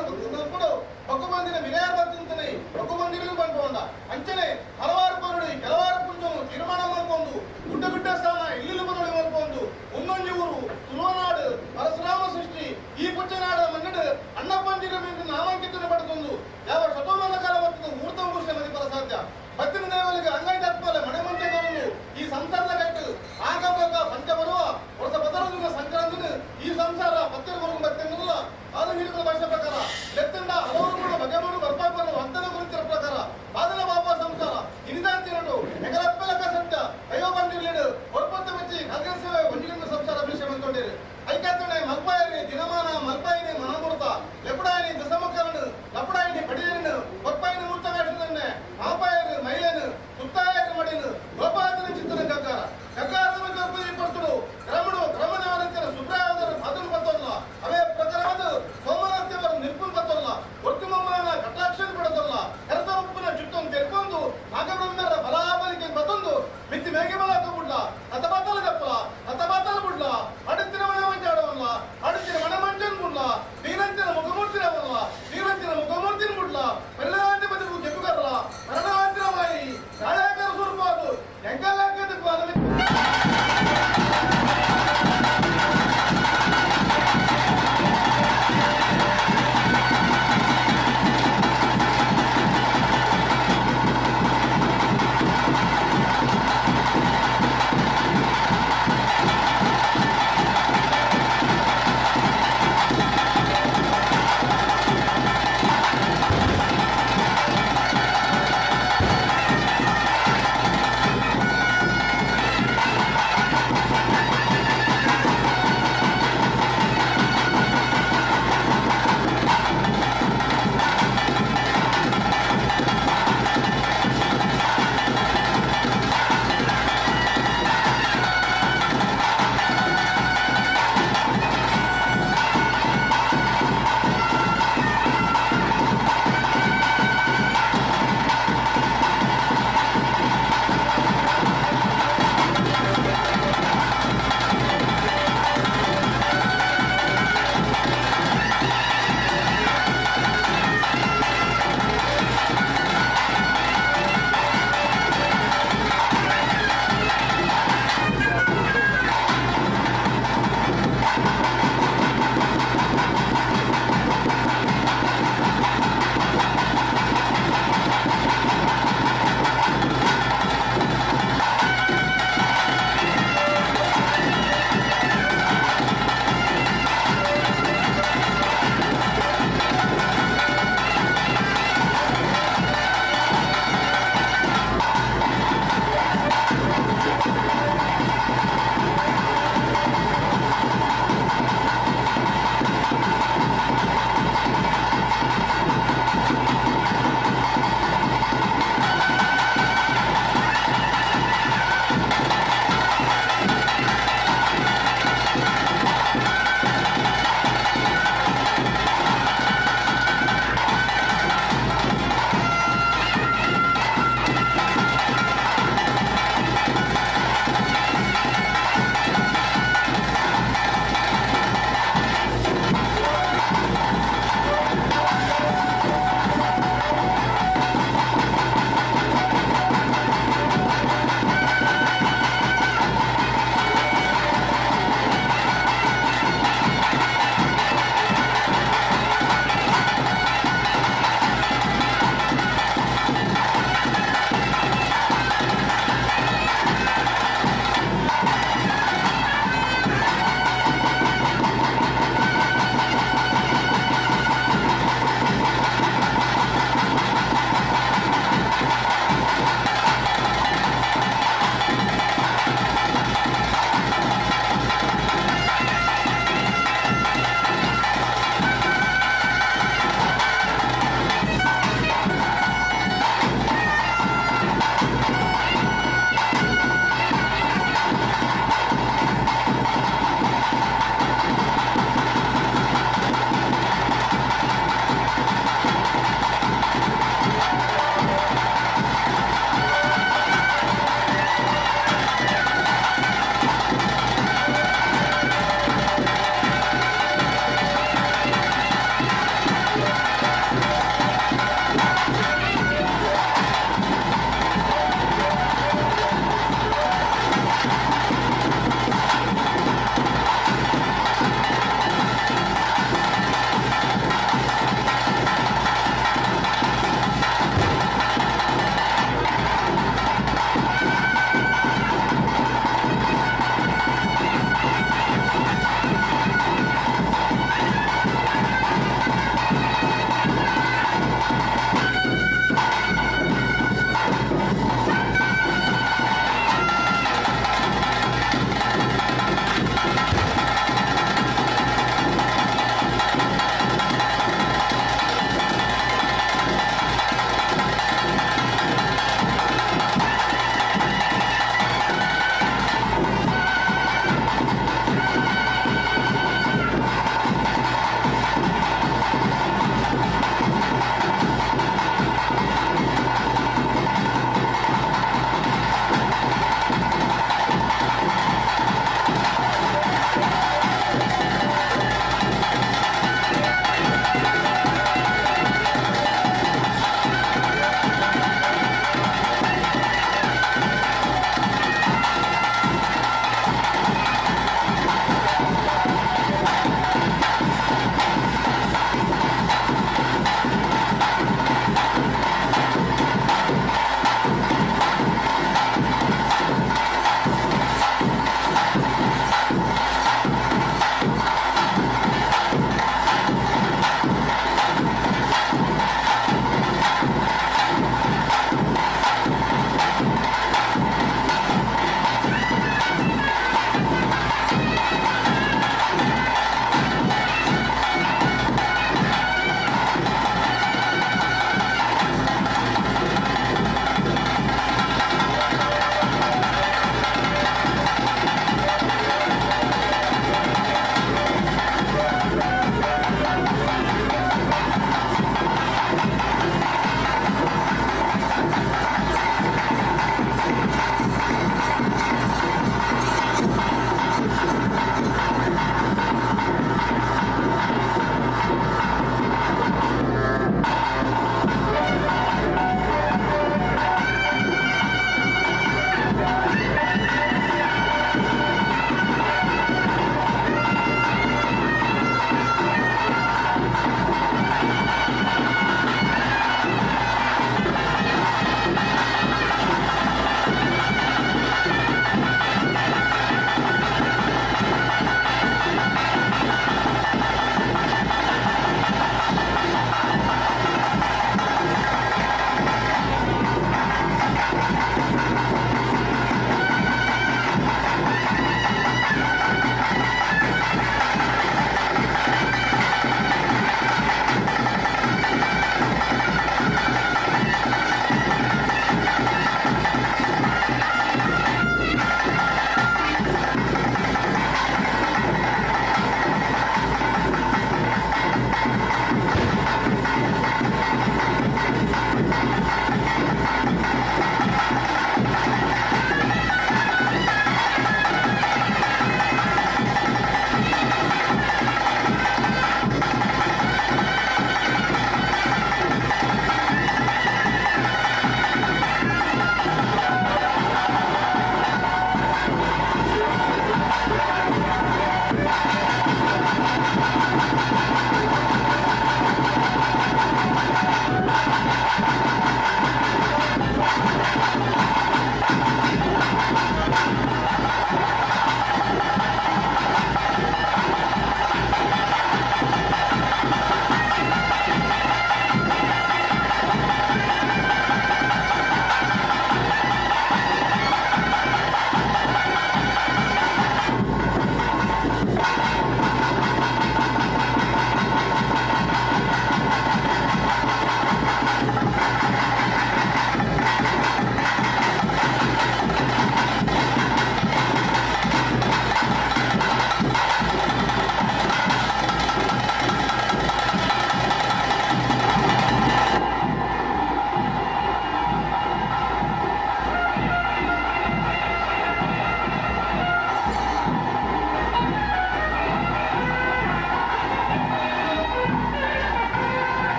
ಹಕ್ಕು ಬಂದಿನ ವಿನಯ ಬಂತಿಂತನೆ ಹಕ್ಕು ಬಂದಿರಲು ಬಂದ್ಕೊಂಡ ಅಂಚನೆ ಹಲವಾರು ಪರುಡಿ ಕೆಲವಾರು ಪುಂಜನು ತೀರ್ಮಾನ ಮಾಡ್ಕೊಂಡು ಗುಡ್ಡ ಗುಡ್ಡ ಸ್ಥಾನ ಇಲ್ಲಿಲು ಬದಲು ಮಾಡ್ಕೊಂಡು ಒಂದೊಂದು ಊರು ತುಳುವನಾಡು ಪರಶುರಾಮ ಸೃಷ್ಟಿ ಈ ಪುಚ್ಚನಾಡ ಮನ್ನಡು ಅಣ್ಣಪ್ಪಂದಿರ ನಾಮಾಂಕಿತನ ಪಡೆದೊಂದು ಯಾವ ಶತಮಾನ ಕಾಲ ಬರ್ತದೆ ಊರ್ತ ಘೋಷಣೆ ಮದಿಪರ ಸಾಧ್ಯ ಬತ್ತಿನ ದೇವರಿಗೆ ಅಂಗೈತ ಅತ್ಮಲೆ ಮನೆ ಮಂಚೆಗಳನ್ನು ಈ ಸಂಸಾರದ ಕಟ್ಟು ಆಗ ಪಂಚ ಬರುವ ವರ್ಷ ಬದಲ ಸಂಕ್ರಾಂತಿನ ಈ ಸಂಸಾರ ಪತ್ತರ ಬರುವ ಬತ್ತೆಂದಿಲ್ಲ ಅದು ಹಿರಿಗಳ ಭಾಷೆ ಪ್ರಕಾರ ಲೆತ್ತಂಡ ಹಲವರು ಬಗೆ ಮಾಡು ಬರ್ಪಾಯಿ ಬರುವ ಹಂತದ ಗುರುತಿರ ಪ್ರಕಾರ ಬಾದಲ ಬಾಬಾ ಸಂಸಾರ ಇನಿದಾಂತಿರಡು ಹೆಗಲಪ್ಪಲಕ ಸತ್ಯ ದೈವ ಬಂದಿರಲಿಡು ಒರ್ಪತ್ತ ಮೆಚ್ಚಿ ಖಾಸಗಿ ಸೇವೆ ಒಂಜಿಗಿನ ಸಂಸಾರ ಅಭಿಷೇಕ ಬಂದ್ಕೊಂಡಿರಿ ಐಕಾತಣೆ ಮಲ್ಪಾಯರಿ ದಿನಮಾನ ಮಲ್ಪಾಯಿನಿ ಮನಮೂರ್ತ ಲೆಪಡಾಯಿನಿ ದಸಮಕರನು ಲಪಡಾಯಿನಿ ಪಡಿಯರನು ಒರ್ಪಾಯಿನಿ ಮೂರ್ತ ಕಾಟಿದನ್ನೆ ಮಾಪಾಯರು ಮೈಲನು ತುತ್ತಾಯರು ಮಡಿನು ಗೋಪಾಯತನ ಚಿತ್ತನ ಗಗ್ಗಾರ ಗಗ್ಗಾರದ ಪಡ್ತುಡು ಕ್ರಮಡು ಕ್ರಮದೇವರಂತಿನ ಸುಬ್ರಾಯವರ ಬಾದಲು ಬತ್ತಲ್ಲ ಅವೇ ಪ್ರಕಾರವಾದ ಸೋಮನಾಥ್ ದೇವರ ನಿರ್ಪುಲ್ ಬತ್ತಲ್ಲ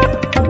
Thank you.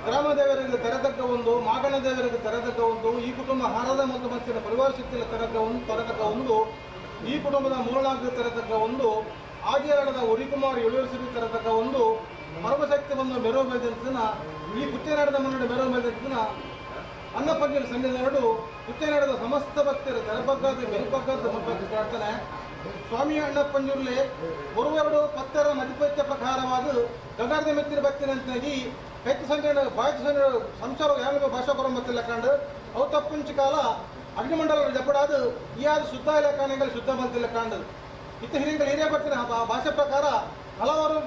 ಗ್ರಾಮದೇವರಿಗೆ ತೆರೆದಗ್ಗ ಒಂದು, ಮಾಗಣ ದೇವರಿಗೆ ತೆರೆದಗ್ಗ ಒಂದು, ಈ ಕುಟುಂಬ ಹಾರದ ಮತ್ತು ಮತ್ತಿನ ಪರಿವಾರ ಶಕ್ತಿಯ ತೆರೆದಗ್ಗ ಒಂದು, ಈ ಕುಟುಂಬದ ಮೂರ್ನಾಲ್ಕು ತೆರೆದಗ್ಗ ಒಂದು, ಆದಿಯಾಡದ ಉರಿಕುಮಾರ್ ಏಳುವರೆ ತೆರೆದಗ್ಗ ಒಂದು, ಪರಮಶಕ್ತಿ ಬಂದು ಮೆರವು ಮೇದಂತಿನ ಈ ಕುತ್ತೇನಾಡದ ಮನ್ನಡ ಮೆರವು ಮೇದಂತಿನ ಅನ್ನಪಂಜನ ಸನ್ನಿಧಾನಡು ಕುತ್ತೇನಾಡದ ಸಮಸ್ತ ಭಕ್ತರ ತೆರಬಗ್ಗಾದ ಮೆರುಬಗ್ಗಾದ ಮುಖಕ್ಕೆ ಪ್ರಾರ್ಥನೆ. ಸ್ವಾಮಿ ಅಣ್ಣಪ್ಪಂಜುರ್ಲಿ ಒರುವೆರಡು ಪತ್ತರ ಮಧಿಪತ್ಯ ಪ್ರಕಾರವಾದ ಗಂಗಾರದ ಮೆತ್ತಿನ ಭಕ್ತಿನಂತಾಗಿ ಕೈತ ಸಂಜೆ ಬಾಯ್ತ ಸಂಜೆ ಸಂಸಾರ ಯಾರಿಗೂ ಭಾಷಾ ಕೊರಂಬತ್ತಿಲ್ಲ ಕಂಡು ಅವು ತಪ್ಪುಂಚು ಕಾಲ ಅಗ್ನಿಮಂಡಲ ಜಪಡಾದ ಈ ಆದ ಶುದ್ಧ ಇಲ್ಲ ಕಾರಣಗಳು ಶುದ್ಧ ಬಂತಿಲ್ಲ ಕಂಡು ಇತ್ತ ಹಿರಿಯಗಳು ಹಿರಿಯ ಭಕ್ತಿನ ಭಾಷೆ ಪ್ರಕಾರ ಹಲವಾರು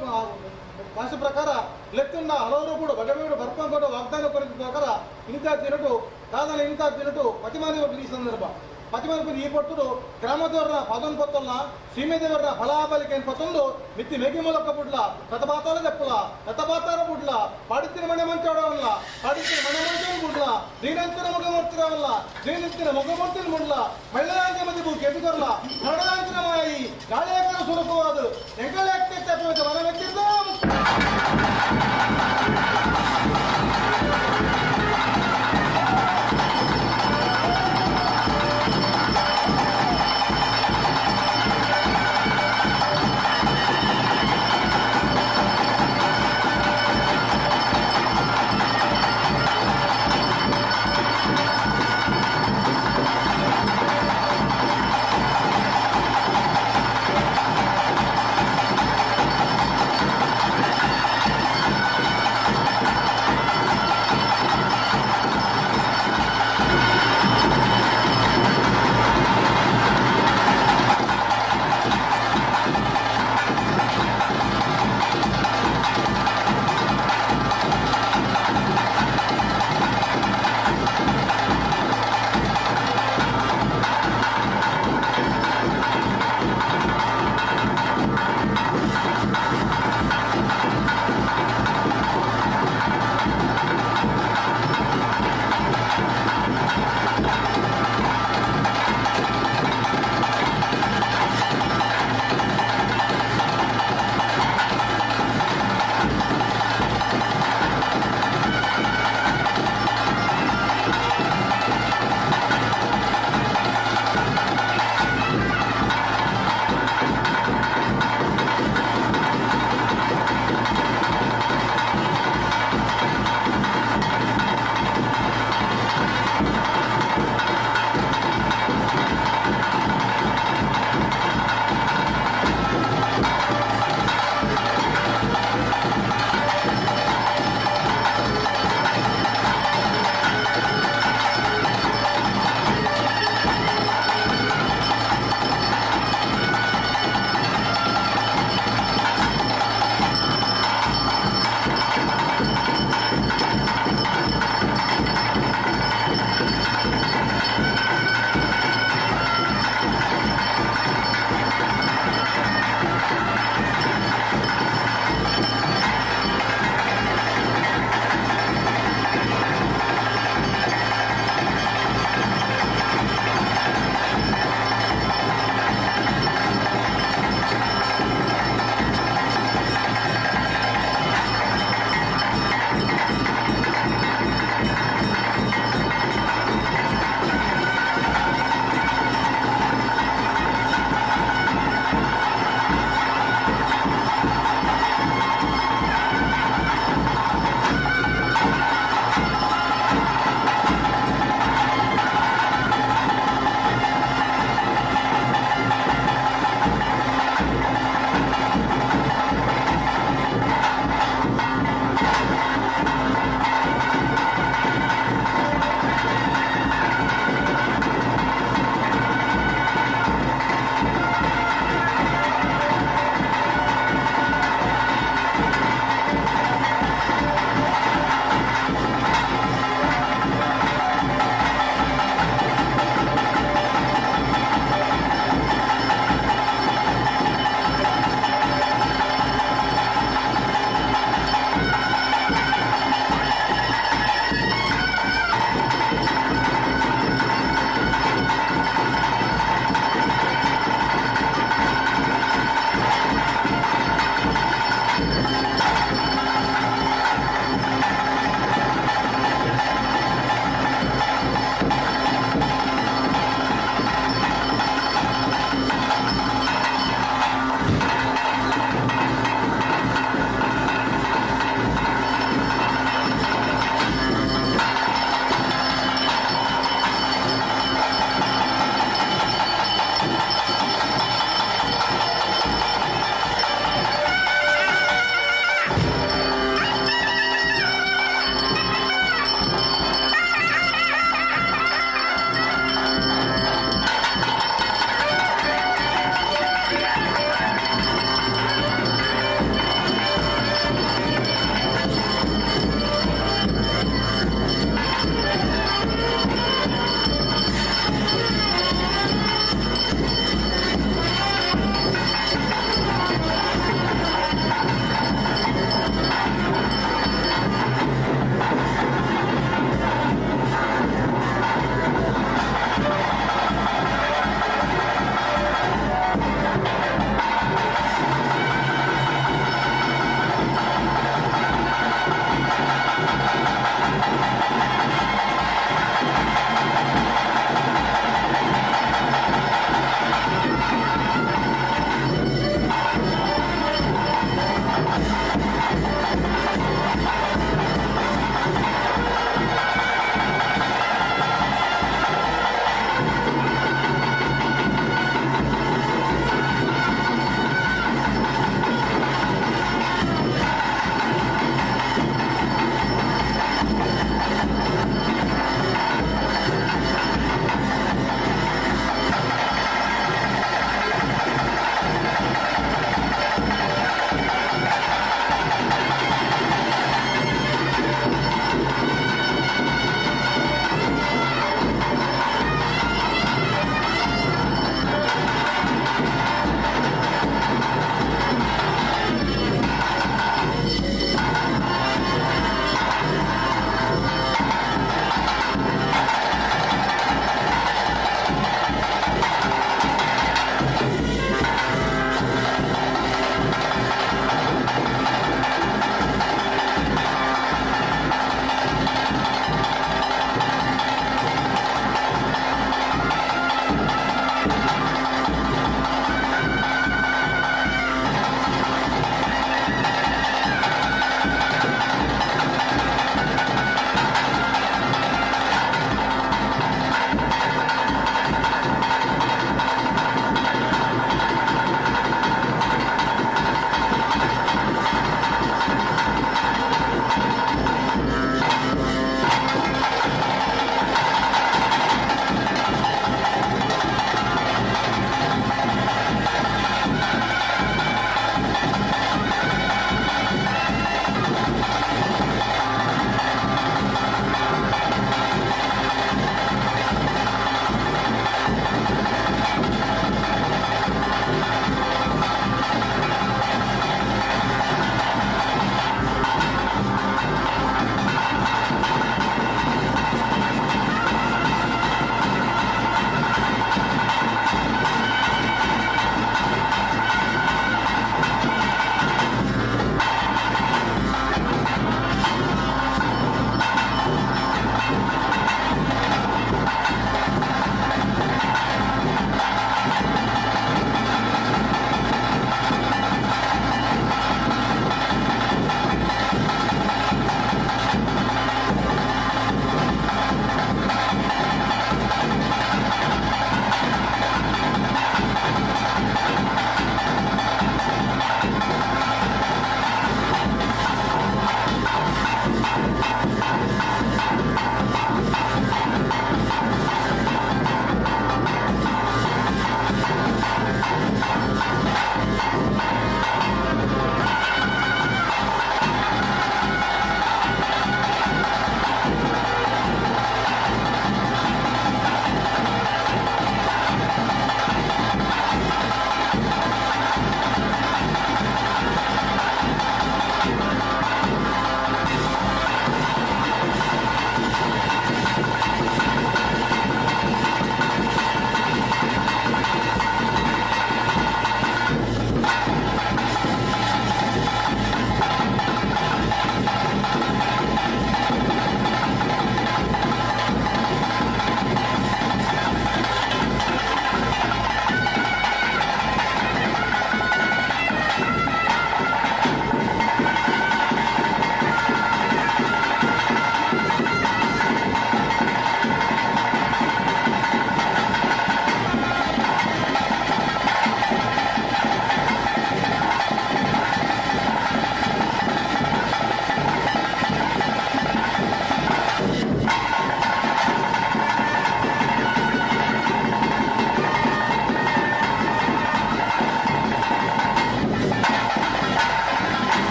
ಭಾಷೆ ಪ್ರಕಾರ ಲೆತ್ತನ್ನ ಹಲವರು ಕೂಡ ಬಗೆಬೇಡು ಬರ್ಪಂಕೊಂಡು ವಾಗ್ದಾನ ಕುರಿತ ಪ್ರಕಾರ ಇಂಥ ದಿನಟು ದಾದನ ಇಂಥ ದಿನಟು ಪತಿಮಾನಿ ಈ ಸಂದರ್ಭ ಪತಿಮಾನ ಈ ಪಟ್ಟುಡು ಗ್ರಾಮದವರನ್ನ ಪದನ್ ಪತ್ತೊಲ್ಲ ಸೀಮೆದೇವರನ್ನ ಫಲಾಬಲಿಕೆ ಪತ್ತೊಂದು ಮಿತ್ತಿ ಮೇಗಿ ಮೂಲಕ ಬುಡ್ಲ ರಥಪಾತಾರ ದಪ್ಪಲ ರಥಪಾತಾರ ಬುಡ್ಲ ಪಾಡಿತ್ತಿನ ಮನೆ ಮಂಚಾಡವಲ್ಲ ಪಾಡಿತ್ತಿನ ಮನೆ ಮಂಚನ ಬುಡ್ಲ ದೀನಂತಿನ ಮುಖಮೂರ್ತಿರವಲ್ಲ ದೀನಂತಿನ ಮುಖಮೂರ್ತಿನ ಮುಡ್ಲ ಮಳ್ಳಾಂಜ ಮದಿಬು ಕೆದುಕೊರ್ಲ ಕನ್ನಡಾಂತಿನ ಮಾಯಿ ಗಾಳಿಯಾಕರ ಸ್ವರೂಪವಾದ ಎಂಕಳೆ ಮನ ಮೆಚ್ಚಿದ್ದ.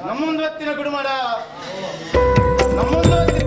ನಮ್ಮೊಂದು ಹೊತ್ತಿನ ಕುಡುಮಡ, ನಮ್ಮೊಂದು ಹೊತ್ತಿನ.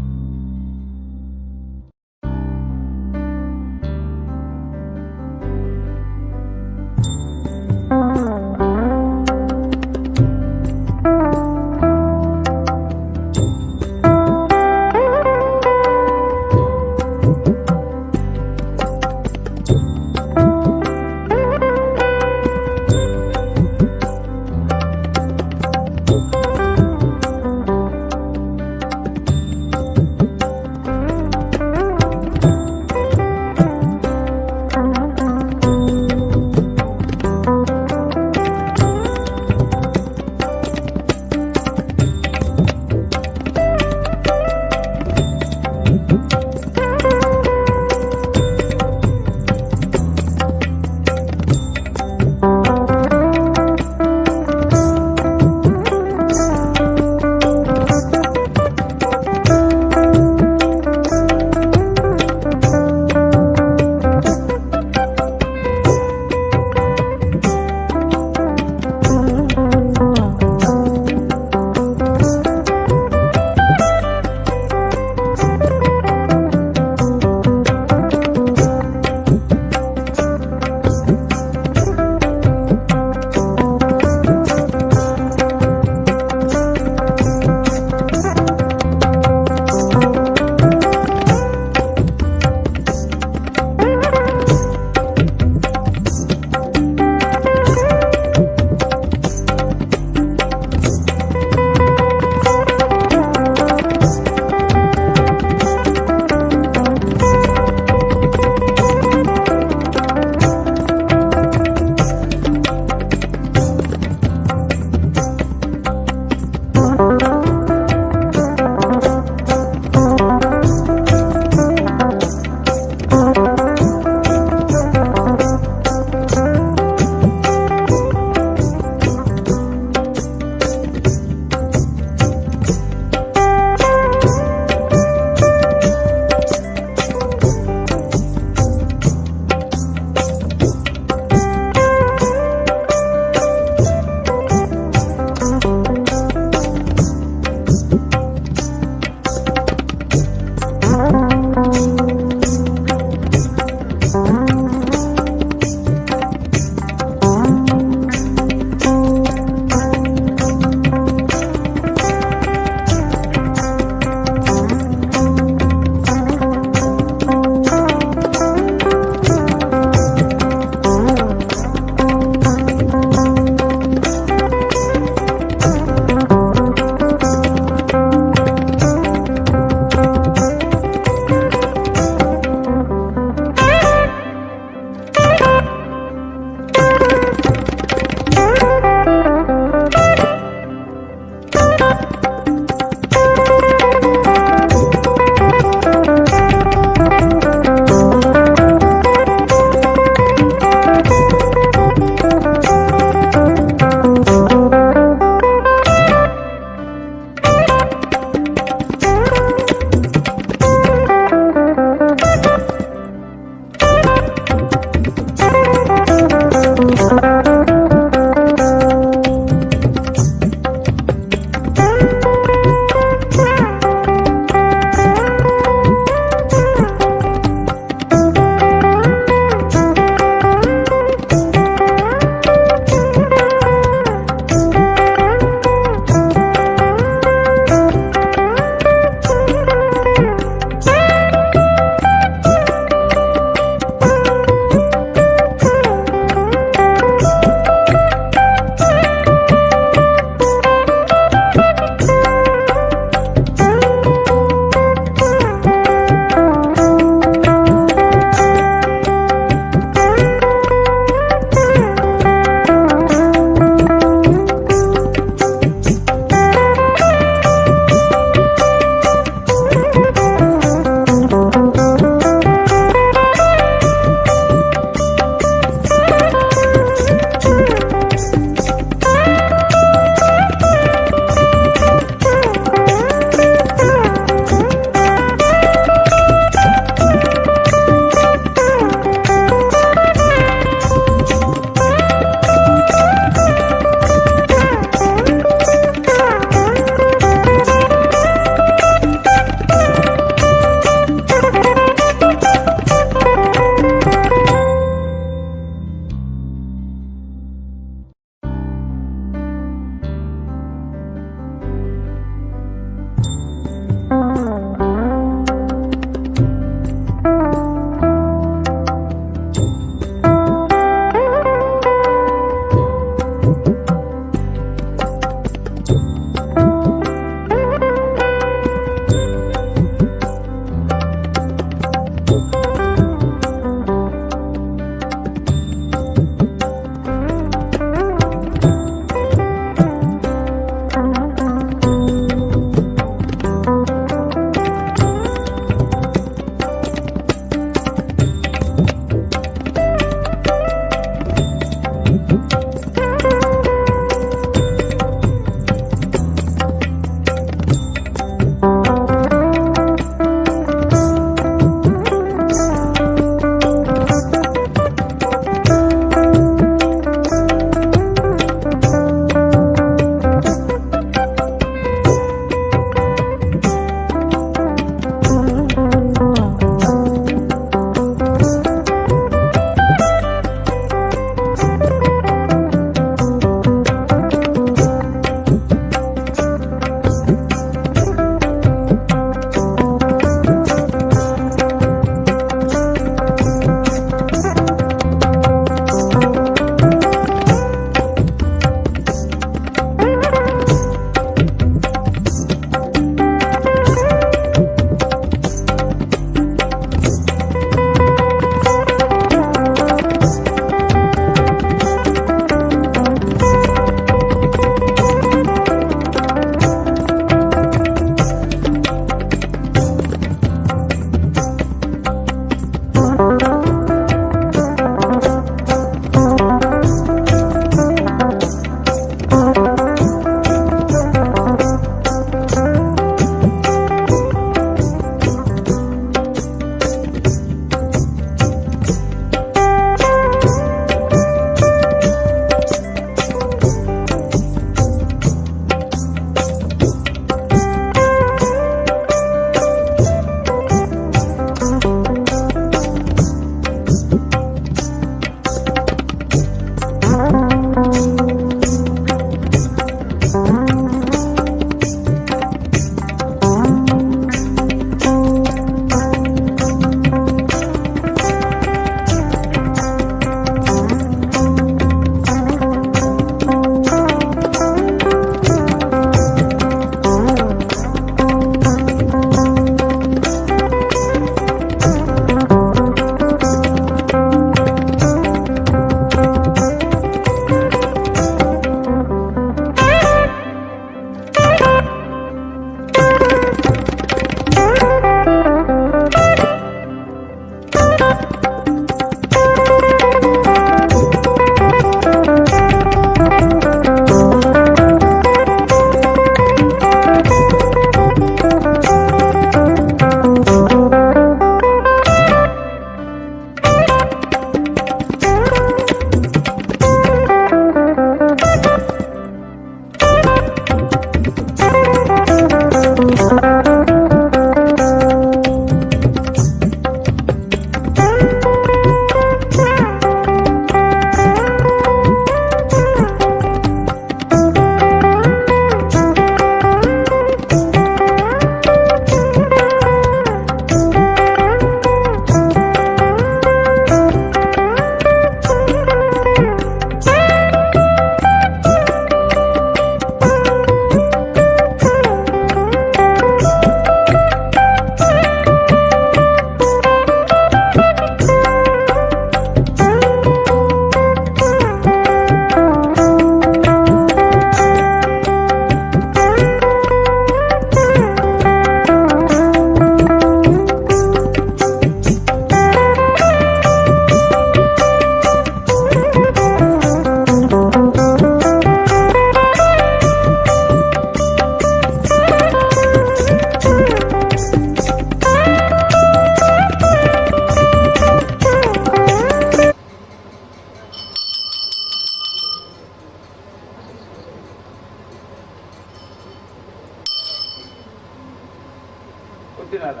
ಮುಟ್ಟಿನಾರ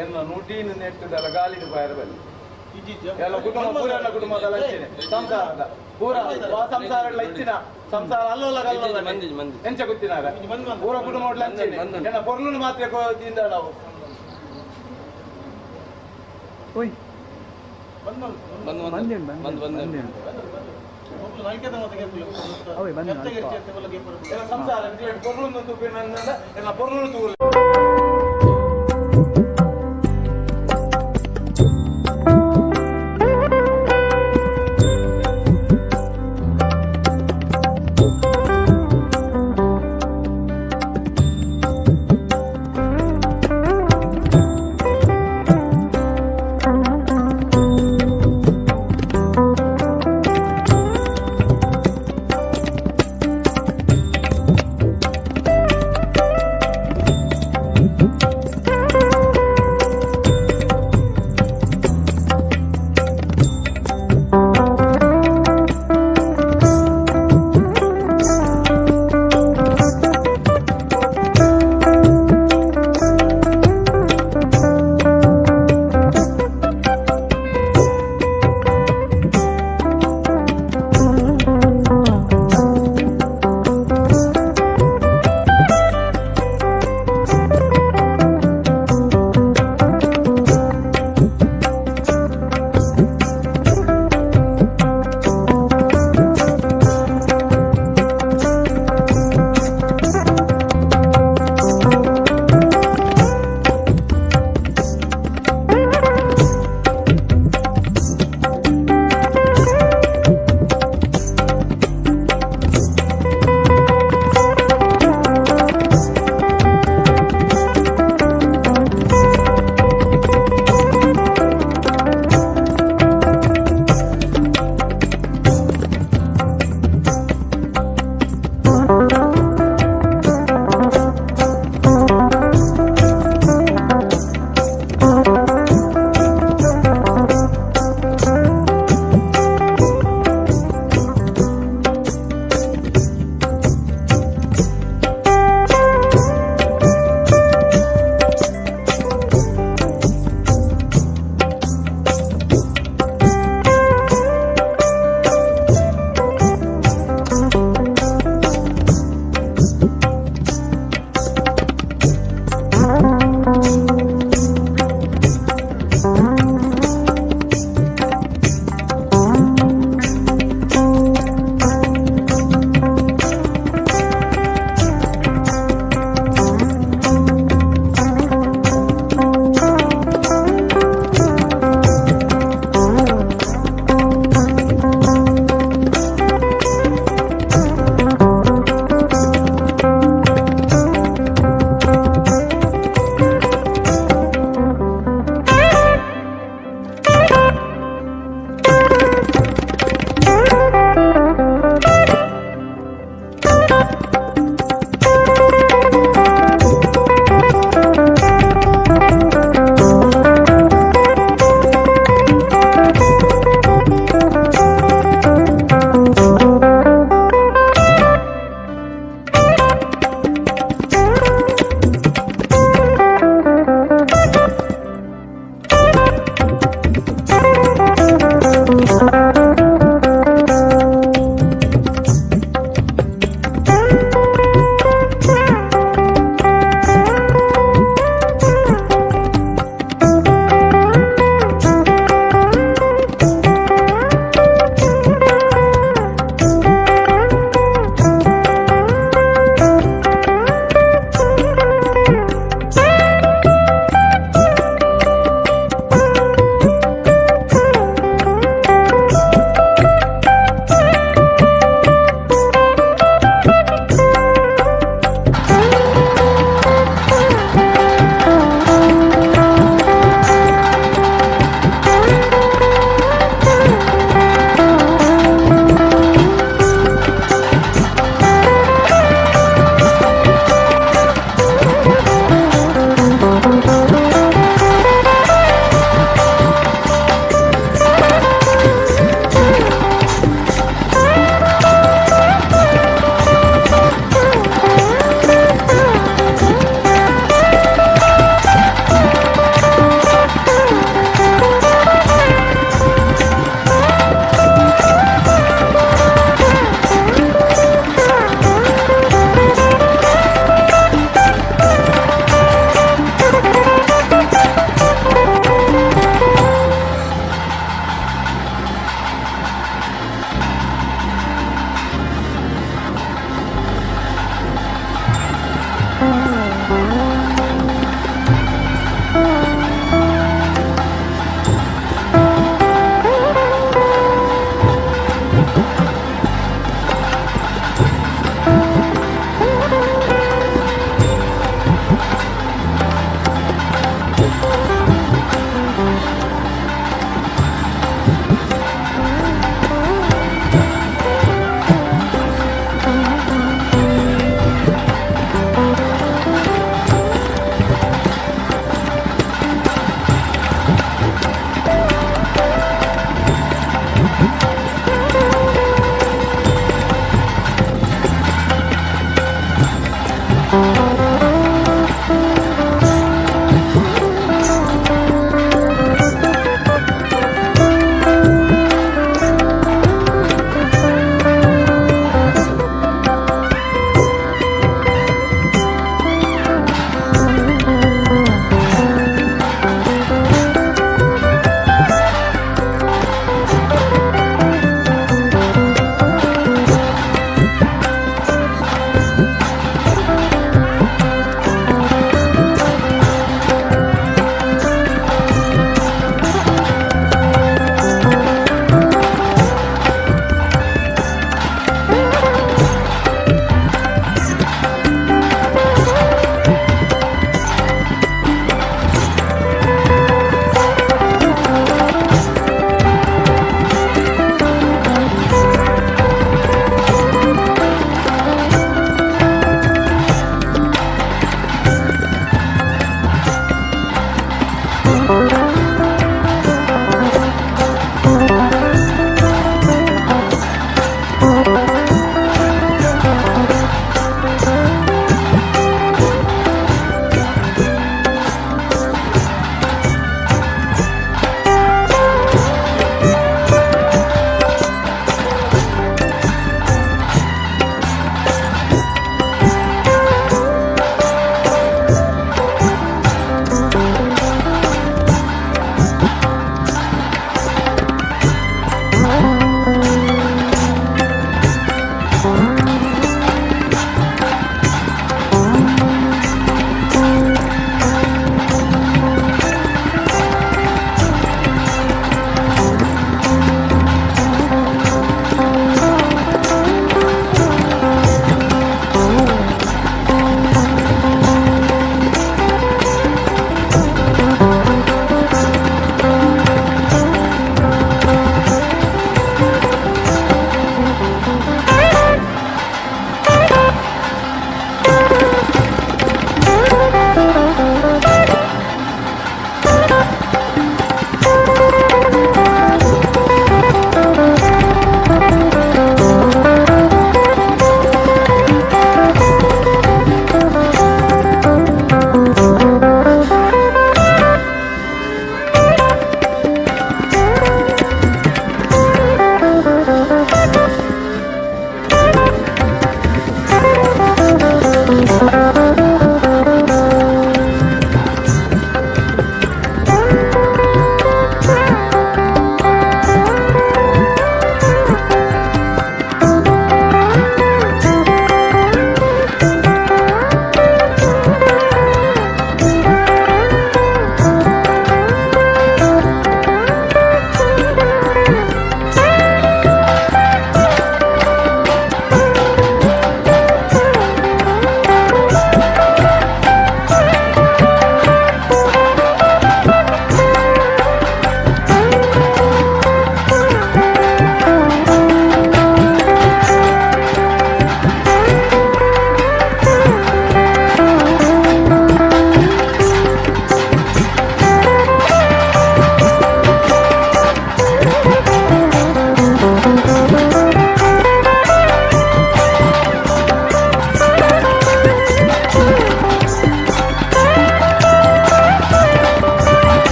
ಎನ್ನ ನೂಟೀನು ನೆಟ್ಟದಲ್ಲ ಗಾಲಿಡು ಬಾಯರ ಬಲ್ಲಿ ಎಲ್ಲ ಕುಟುಂಬ ಪೂರ ಕುಟುಂಬದ ಅಂಚನೆ ಸಂಸಾರದ ಪೂರ ಆ ಸಂಸಾರ ಇಚ್ಚಿನ ಸಂಸಾರ ಅಲ್ಲಲ್ಲ ಗಲ್ಲಲ್ಲ ಎಂಚ ಗೊತ್ತಿನಾರ ಪೂರ ಕುಟುಂಬ ಅಂಚನೆ ಎನ್ನ ಪೊರ್ಲುನು ಮಾತ್ರ ದಿಂದ ನಾವು ಓಯ್ ಬಂದೇನು ಬಂದು ಬಂದೇನು ಅವೇ ಬಂದು ಎಲ್ಲ ಸಂಸಾರ ಪೊರ್ಲುನು ತೂಪಿನ ಎಲ್ಲ ಪೊರ್ಲುನು ತೂರು. ಠಠಠಠ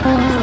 Thank you.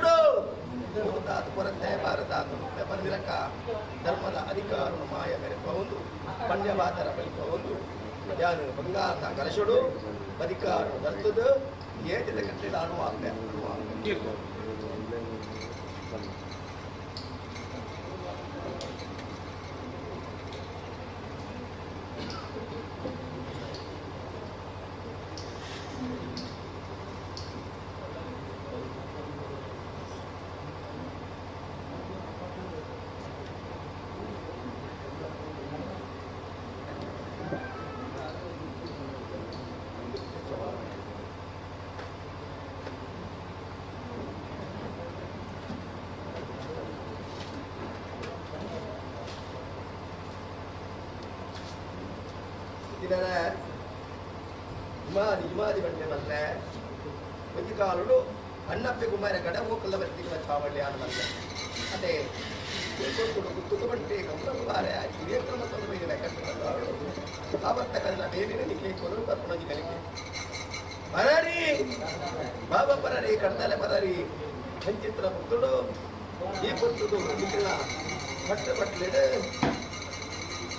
ಪೊರ್ತುಡು ತಾತು ಕೊರತೆ ಭಾರತಾತು ಬಂದಿರಕ ಧರ್ಮದ ಅಧಿಕಾರ ಮಾಯ ಮೆರೆಪವುದು ಪಣ್ಯವಾದರ ಬಲಿಪವುದು ಯಾನು ಬಂಗಾರದ ಕಲಶುಡು ಅಧಿಕಾರ ದರ್ತದು ಏಟಿದ ಕಟ್ಟಿದ ಅನುವಾಪೆ ಅನುವಾಪೆ ಇಮಾದಿ ಇಮಾದಿ ಬಂಡೆ ಬಲ್ಲೆ ಒಂಜಿ ಅಣ್ಣಪ್ಪೆ ಕುಮಾರ ಕಡೆ ಹೋಗಲ್ಲ ಬರ್ತಿಗಳ ಚಾವಳ್ಳಿ ಆದ ಬಲ್ಲೆ ಅದೇ ಗುತ್ತುಕು ಬಂಟೆ ಕಮ್ರ ಬಾರೆ ಹಿರಿಯಕ್ರಮ ತೊಂದರೆ ಆವತ್ತ ಕಲ್ಲ ಬೇರೆ ನಿಕ್ಕೆ ಕೊರು ಬರ್ಪಣಿ ಕಲಿಕೆ ಪರಾರಿ ಬಾಬಾ ಪರಾರಿ ಕಡ್ದಲೆ ಪರಾರಿ ಹಂಚಿತ್ರ ಪುತ್ತುಡು ಈ ಪುತ್ತುಡು ನಿಕ್ಕಿನ ಪಟ್ಟ ಪಟ್ಲೆಡು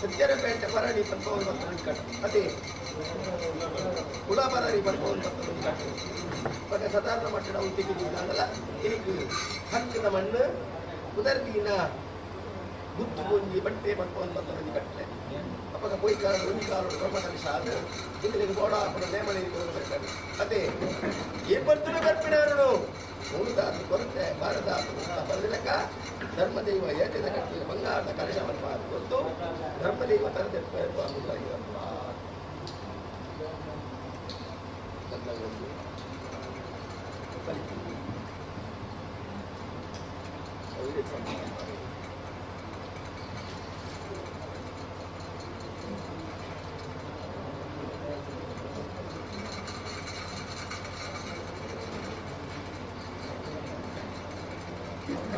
ಸಜ್ಜರಪೇಟೆ ಪರಾಡಿ ಪಂಪವನ್ ಮತ್ತು ಕಟ್ಟು ಅದೇ ಕುಲ ಪರಾರಿ ಪಂಪವನ್ ಮತ್ತು ಕಟ್ಟು ಮತ್ತೆ ಸಾಧಾರಣ ಮಟ್ಟದ ಉಂಟಿಗಿದ್ದಾಗಲ್ಲ ಇದಕ್ಕೆ ಹಕ್ಕಿದ ಮಣ್ಣು ಉದರ್ದಿನ ಗುತ್ತು ಗೊಂಜಿ ಬಟ್ಟೆ ಪಂಪವನ್ ಮತ್ತು ಕಟ್ಟಲೆ ಅಪ್ಪಗ ಪೊಯ್ ಕಾಲು ಒಂಜಿ ಕಾಲು ಬ್ರಹ್ಮಕಲಶ ಅದು ಇಂದ್ರಿಗೆ ಬೋಡ ಅಪ್ಪನ ನೇಮನೆ ಅದೇ ಈ ಪರ್ತುಡು ಕರ್ಪಿನಾರನು ಮೂಡುದಾತು ಕೊರತೆ ಭಾರತಾತು ಬರಲಿಲಕ್ಕ ಧರ್ಮದೈವ ಏಟಿದ ಕಟ್ಟಿದ ಬಂಗಾರದ ಕಲಶವನ್ನು ಗೊತ್ತು ಧರ್ಮದೈವ ತರದೆ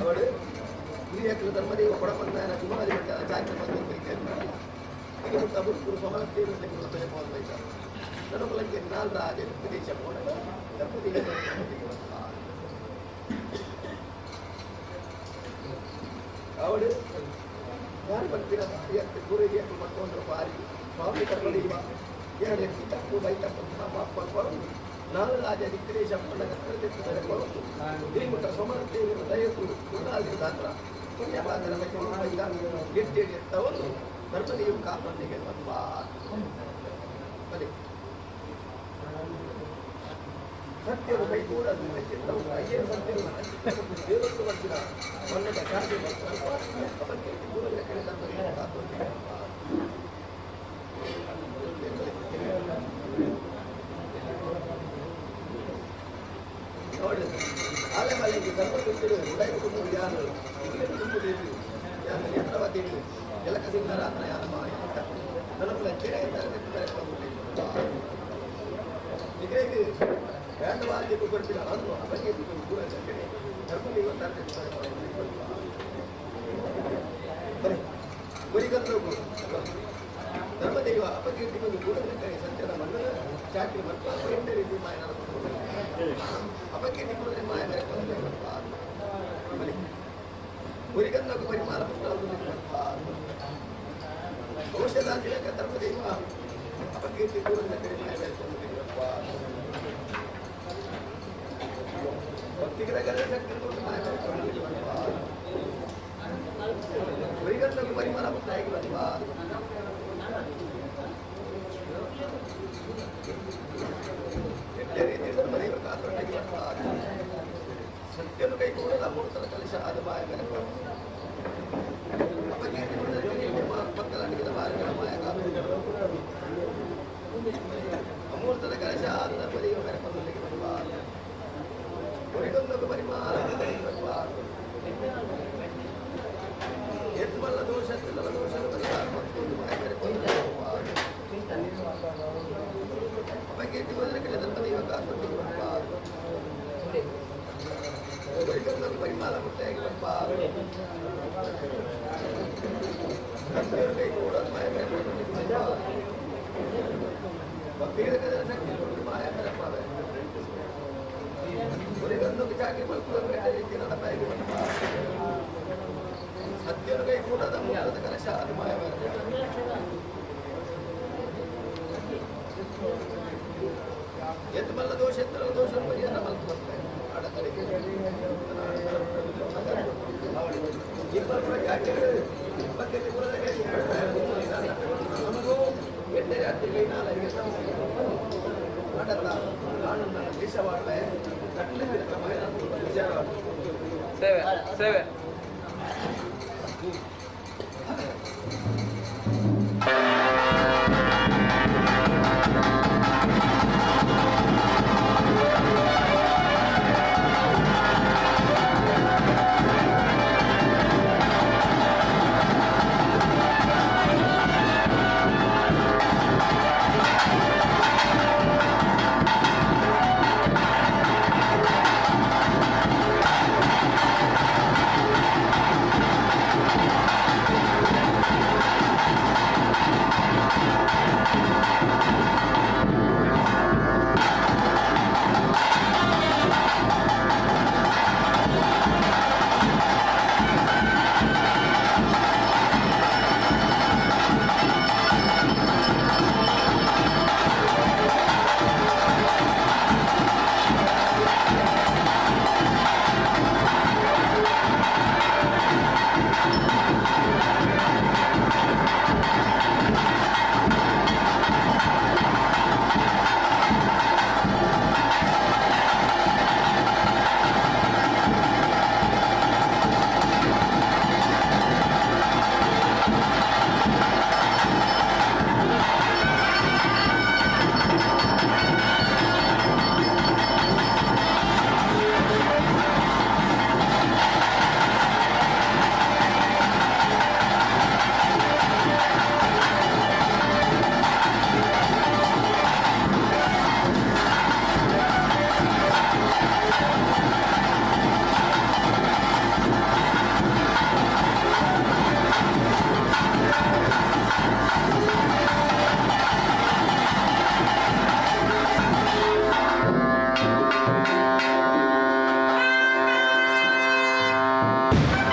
ಅವಳು ಹಿರಿಯಕ್ಲು ಧರ್ಮದೇವ ಕೊಡಪಂದಾನ ಕುಮಾರಿ ಚಾಕ್ರ ಬಂದು ಸಮಲಕ್ಕೆ ನಾಲ್ ರಾಜ ಪ್ರದೇಶ ಧರ್ಮದೇವ ಅವಳು ಯಾರು ಬರ್ತೀರ ಗುರುಗೆ ಮತ್ತೊಂದು ಬಾರಿ ಸ್ವಾಮಿ ಧರ್ಮದೇವ ಎರಡು ಎತ್ತಿ ತಪ್ಪು ಬೈ ತಪ್ಪು ನಾಲ್ ರಾಜ ದಿಕ್ದೇಶ ಶ್ರೀಮುಖ ಸೋಮದೇವರ ದಯಕು ದಾತ್ರ ಪುಣ್ಯವಾದರ ಎಟ್ಟೆತ್ತವನ್ನು ಧರ್ಮದೇವ ಕಾಪಾಡಿಗೆ ಸತ್ಯವು ಕೈಗೂಡದು ಸತ್ಯವು ದೇವತ್ತು ಬರ್ತೀರ ಮೊನ್ನೆ ಕಾರ್ಯ ನೋಡಿ ಆಲೆ ಮಲೆಗೆ ಧರ್ಮಗುಪ್ತರು ಉಡಾಯಿ ಯಾರು ಯಾರು ಯಂತ್ರವತಿ ಜಲಕ ಸಿಂಹರಾತ್ರ ಯಾರ ನನಕುಲ வேண்டவாதிக்கு குறிப்பிட அபகீர்த்திக்கு கூட ಧರ್ಮ ಧರ್ಮದೈವ ಅಪಕೀರ್ತಿಗೊಂದು ಕೂಡ ಸತ್ಯದ ಮಣ್ಣು ಚಾಕಿ ಮತ್ತು ಎಂಟು ರೀತಿ ಮಾಯ ಅಪಕೀರ್ತಿ ಕೂಡಲೇ ಮಾಯ ಉರಿಗನ್ನకు ಪರಿಮಾಣ ಔಷಧಾಂತಿಕ ಧರ್ಮದೈವ ಅಪಕೀರ್ತಿ ಕೂಡ ಮಾಯ ಭಕ್ತಿಗಳ ಉರಿಗನ್ನకు ಪರಿಮಾಣ ಸತ್ಯನು ಕೈಗೂಡದ ಮೂರ್ತನ ಕಲಶ ಅದು ಮಾಯ ಅಮೂರ್ತದ ಕಲಶ ಆದ ಧರ್ಮದೈವ ಪರಿಮಾಣ ಎತ್ಮಲ್ಲ ದೋಷ ದೋಷ ಪರಿಹಾರ ಮತ್ತೊಂದು ಮಾಯ ಅಪಕೀರ್ತಿ ಹೋದರೆ ಕಡೆ ಧರ್ಮದೈವ ಪರಿಮಾಣ ಒರಿಗಂದು ಚಾಕರಿ ಮಲ್ಪುವ ಸತ್ಯನು ಕೈ ಕೂಡದ ಮೂಲದ ಕಲಶ ಅದು ಮಾಯ ಎತ್ತು ಮಲ್ಲ ದೋಷ ಎತ್ತರ ದೋಷ ಪರಿಹಾರ ಮಲ್ಪ ಬರ್ತಾರೆ ಅಡತಡಿಕೆ ಸೇವೆ ಸೇವೆ. You.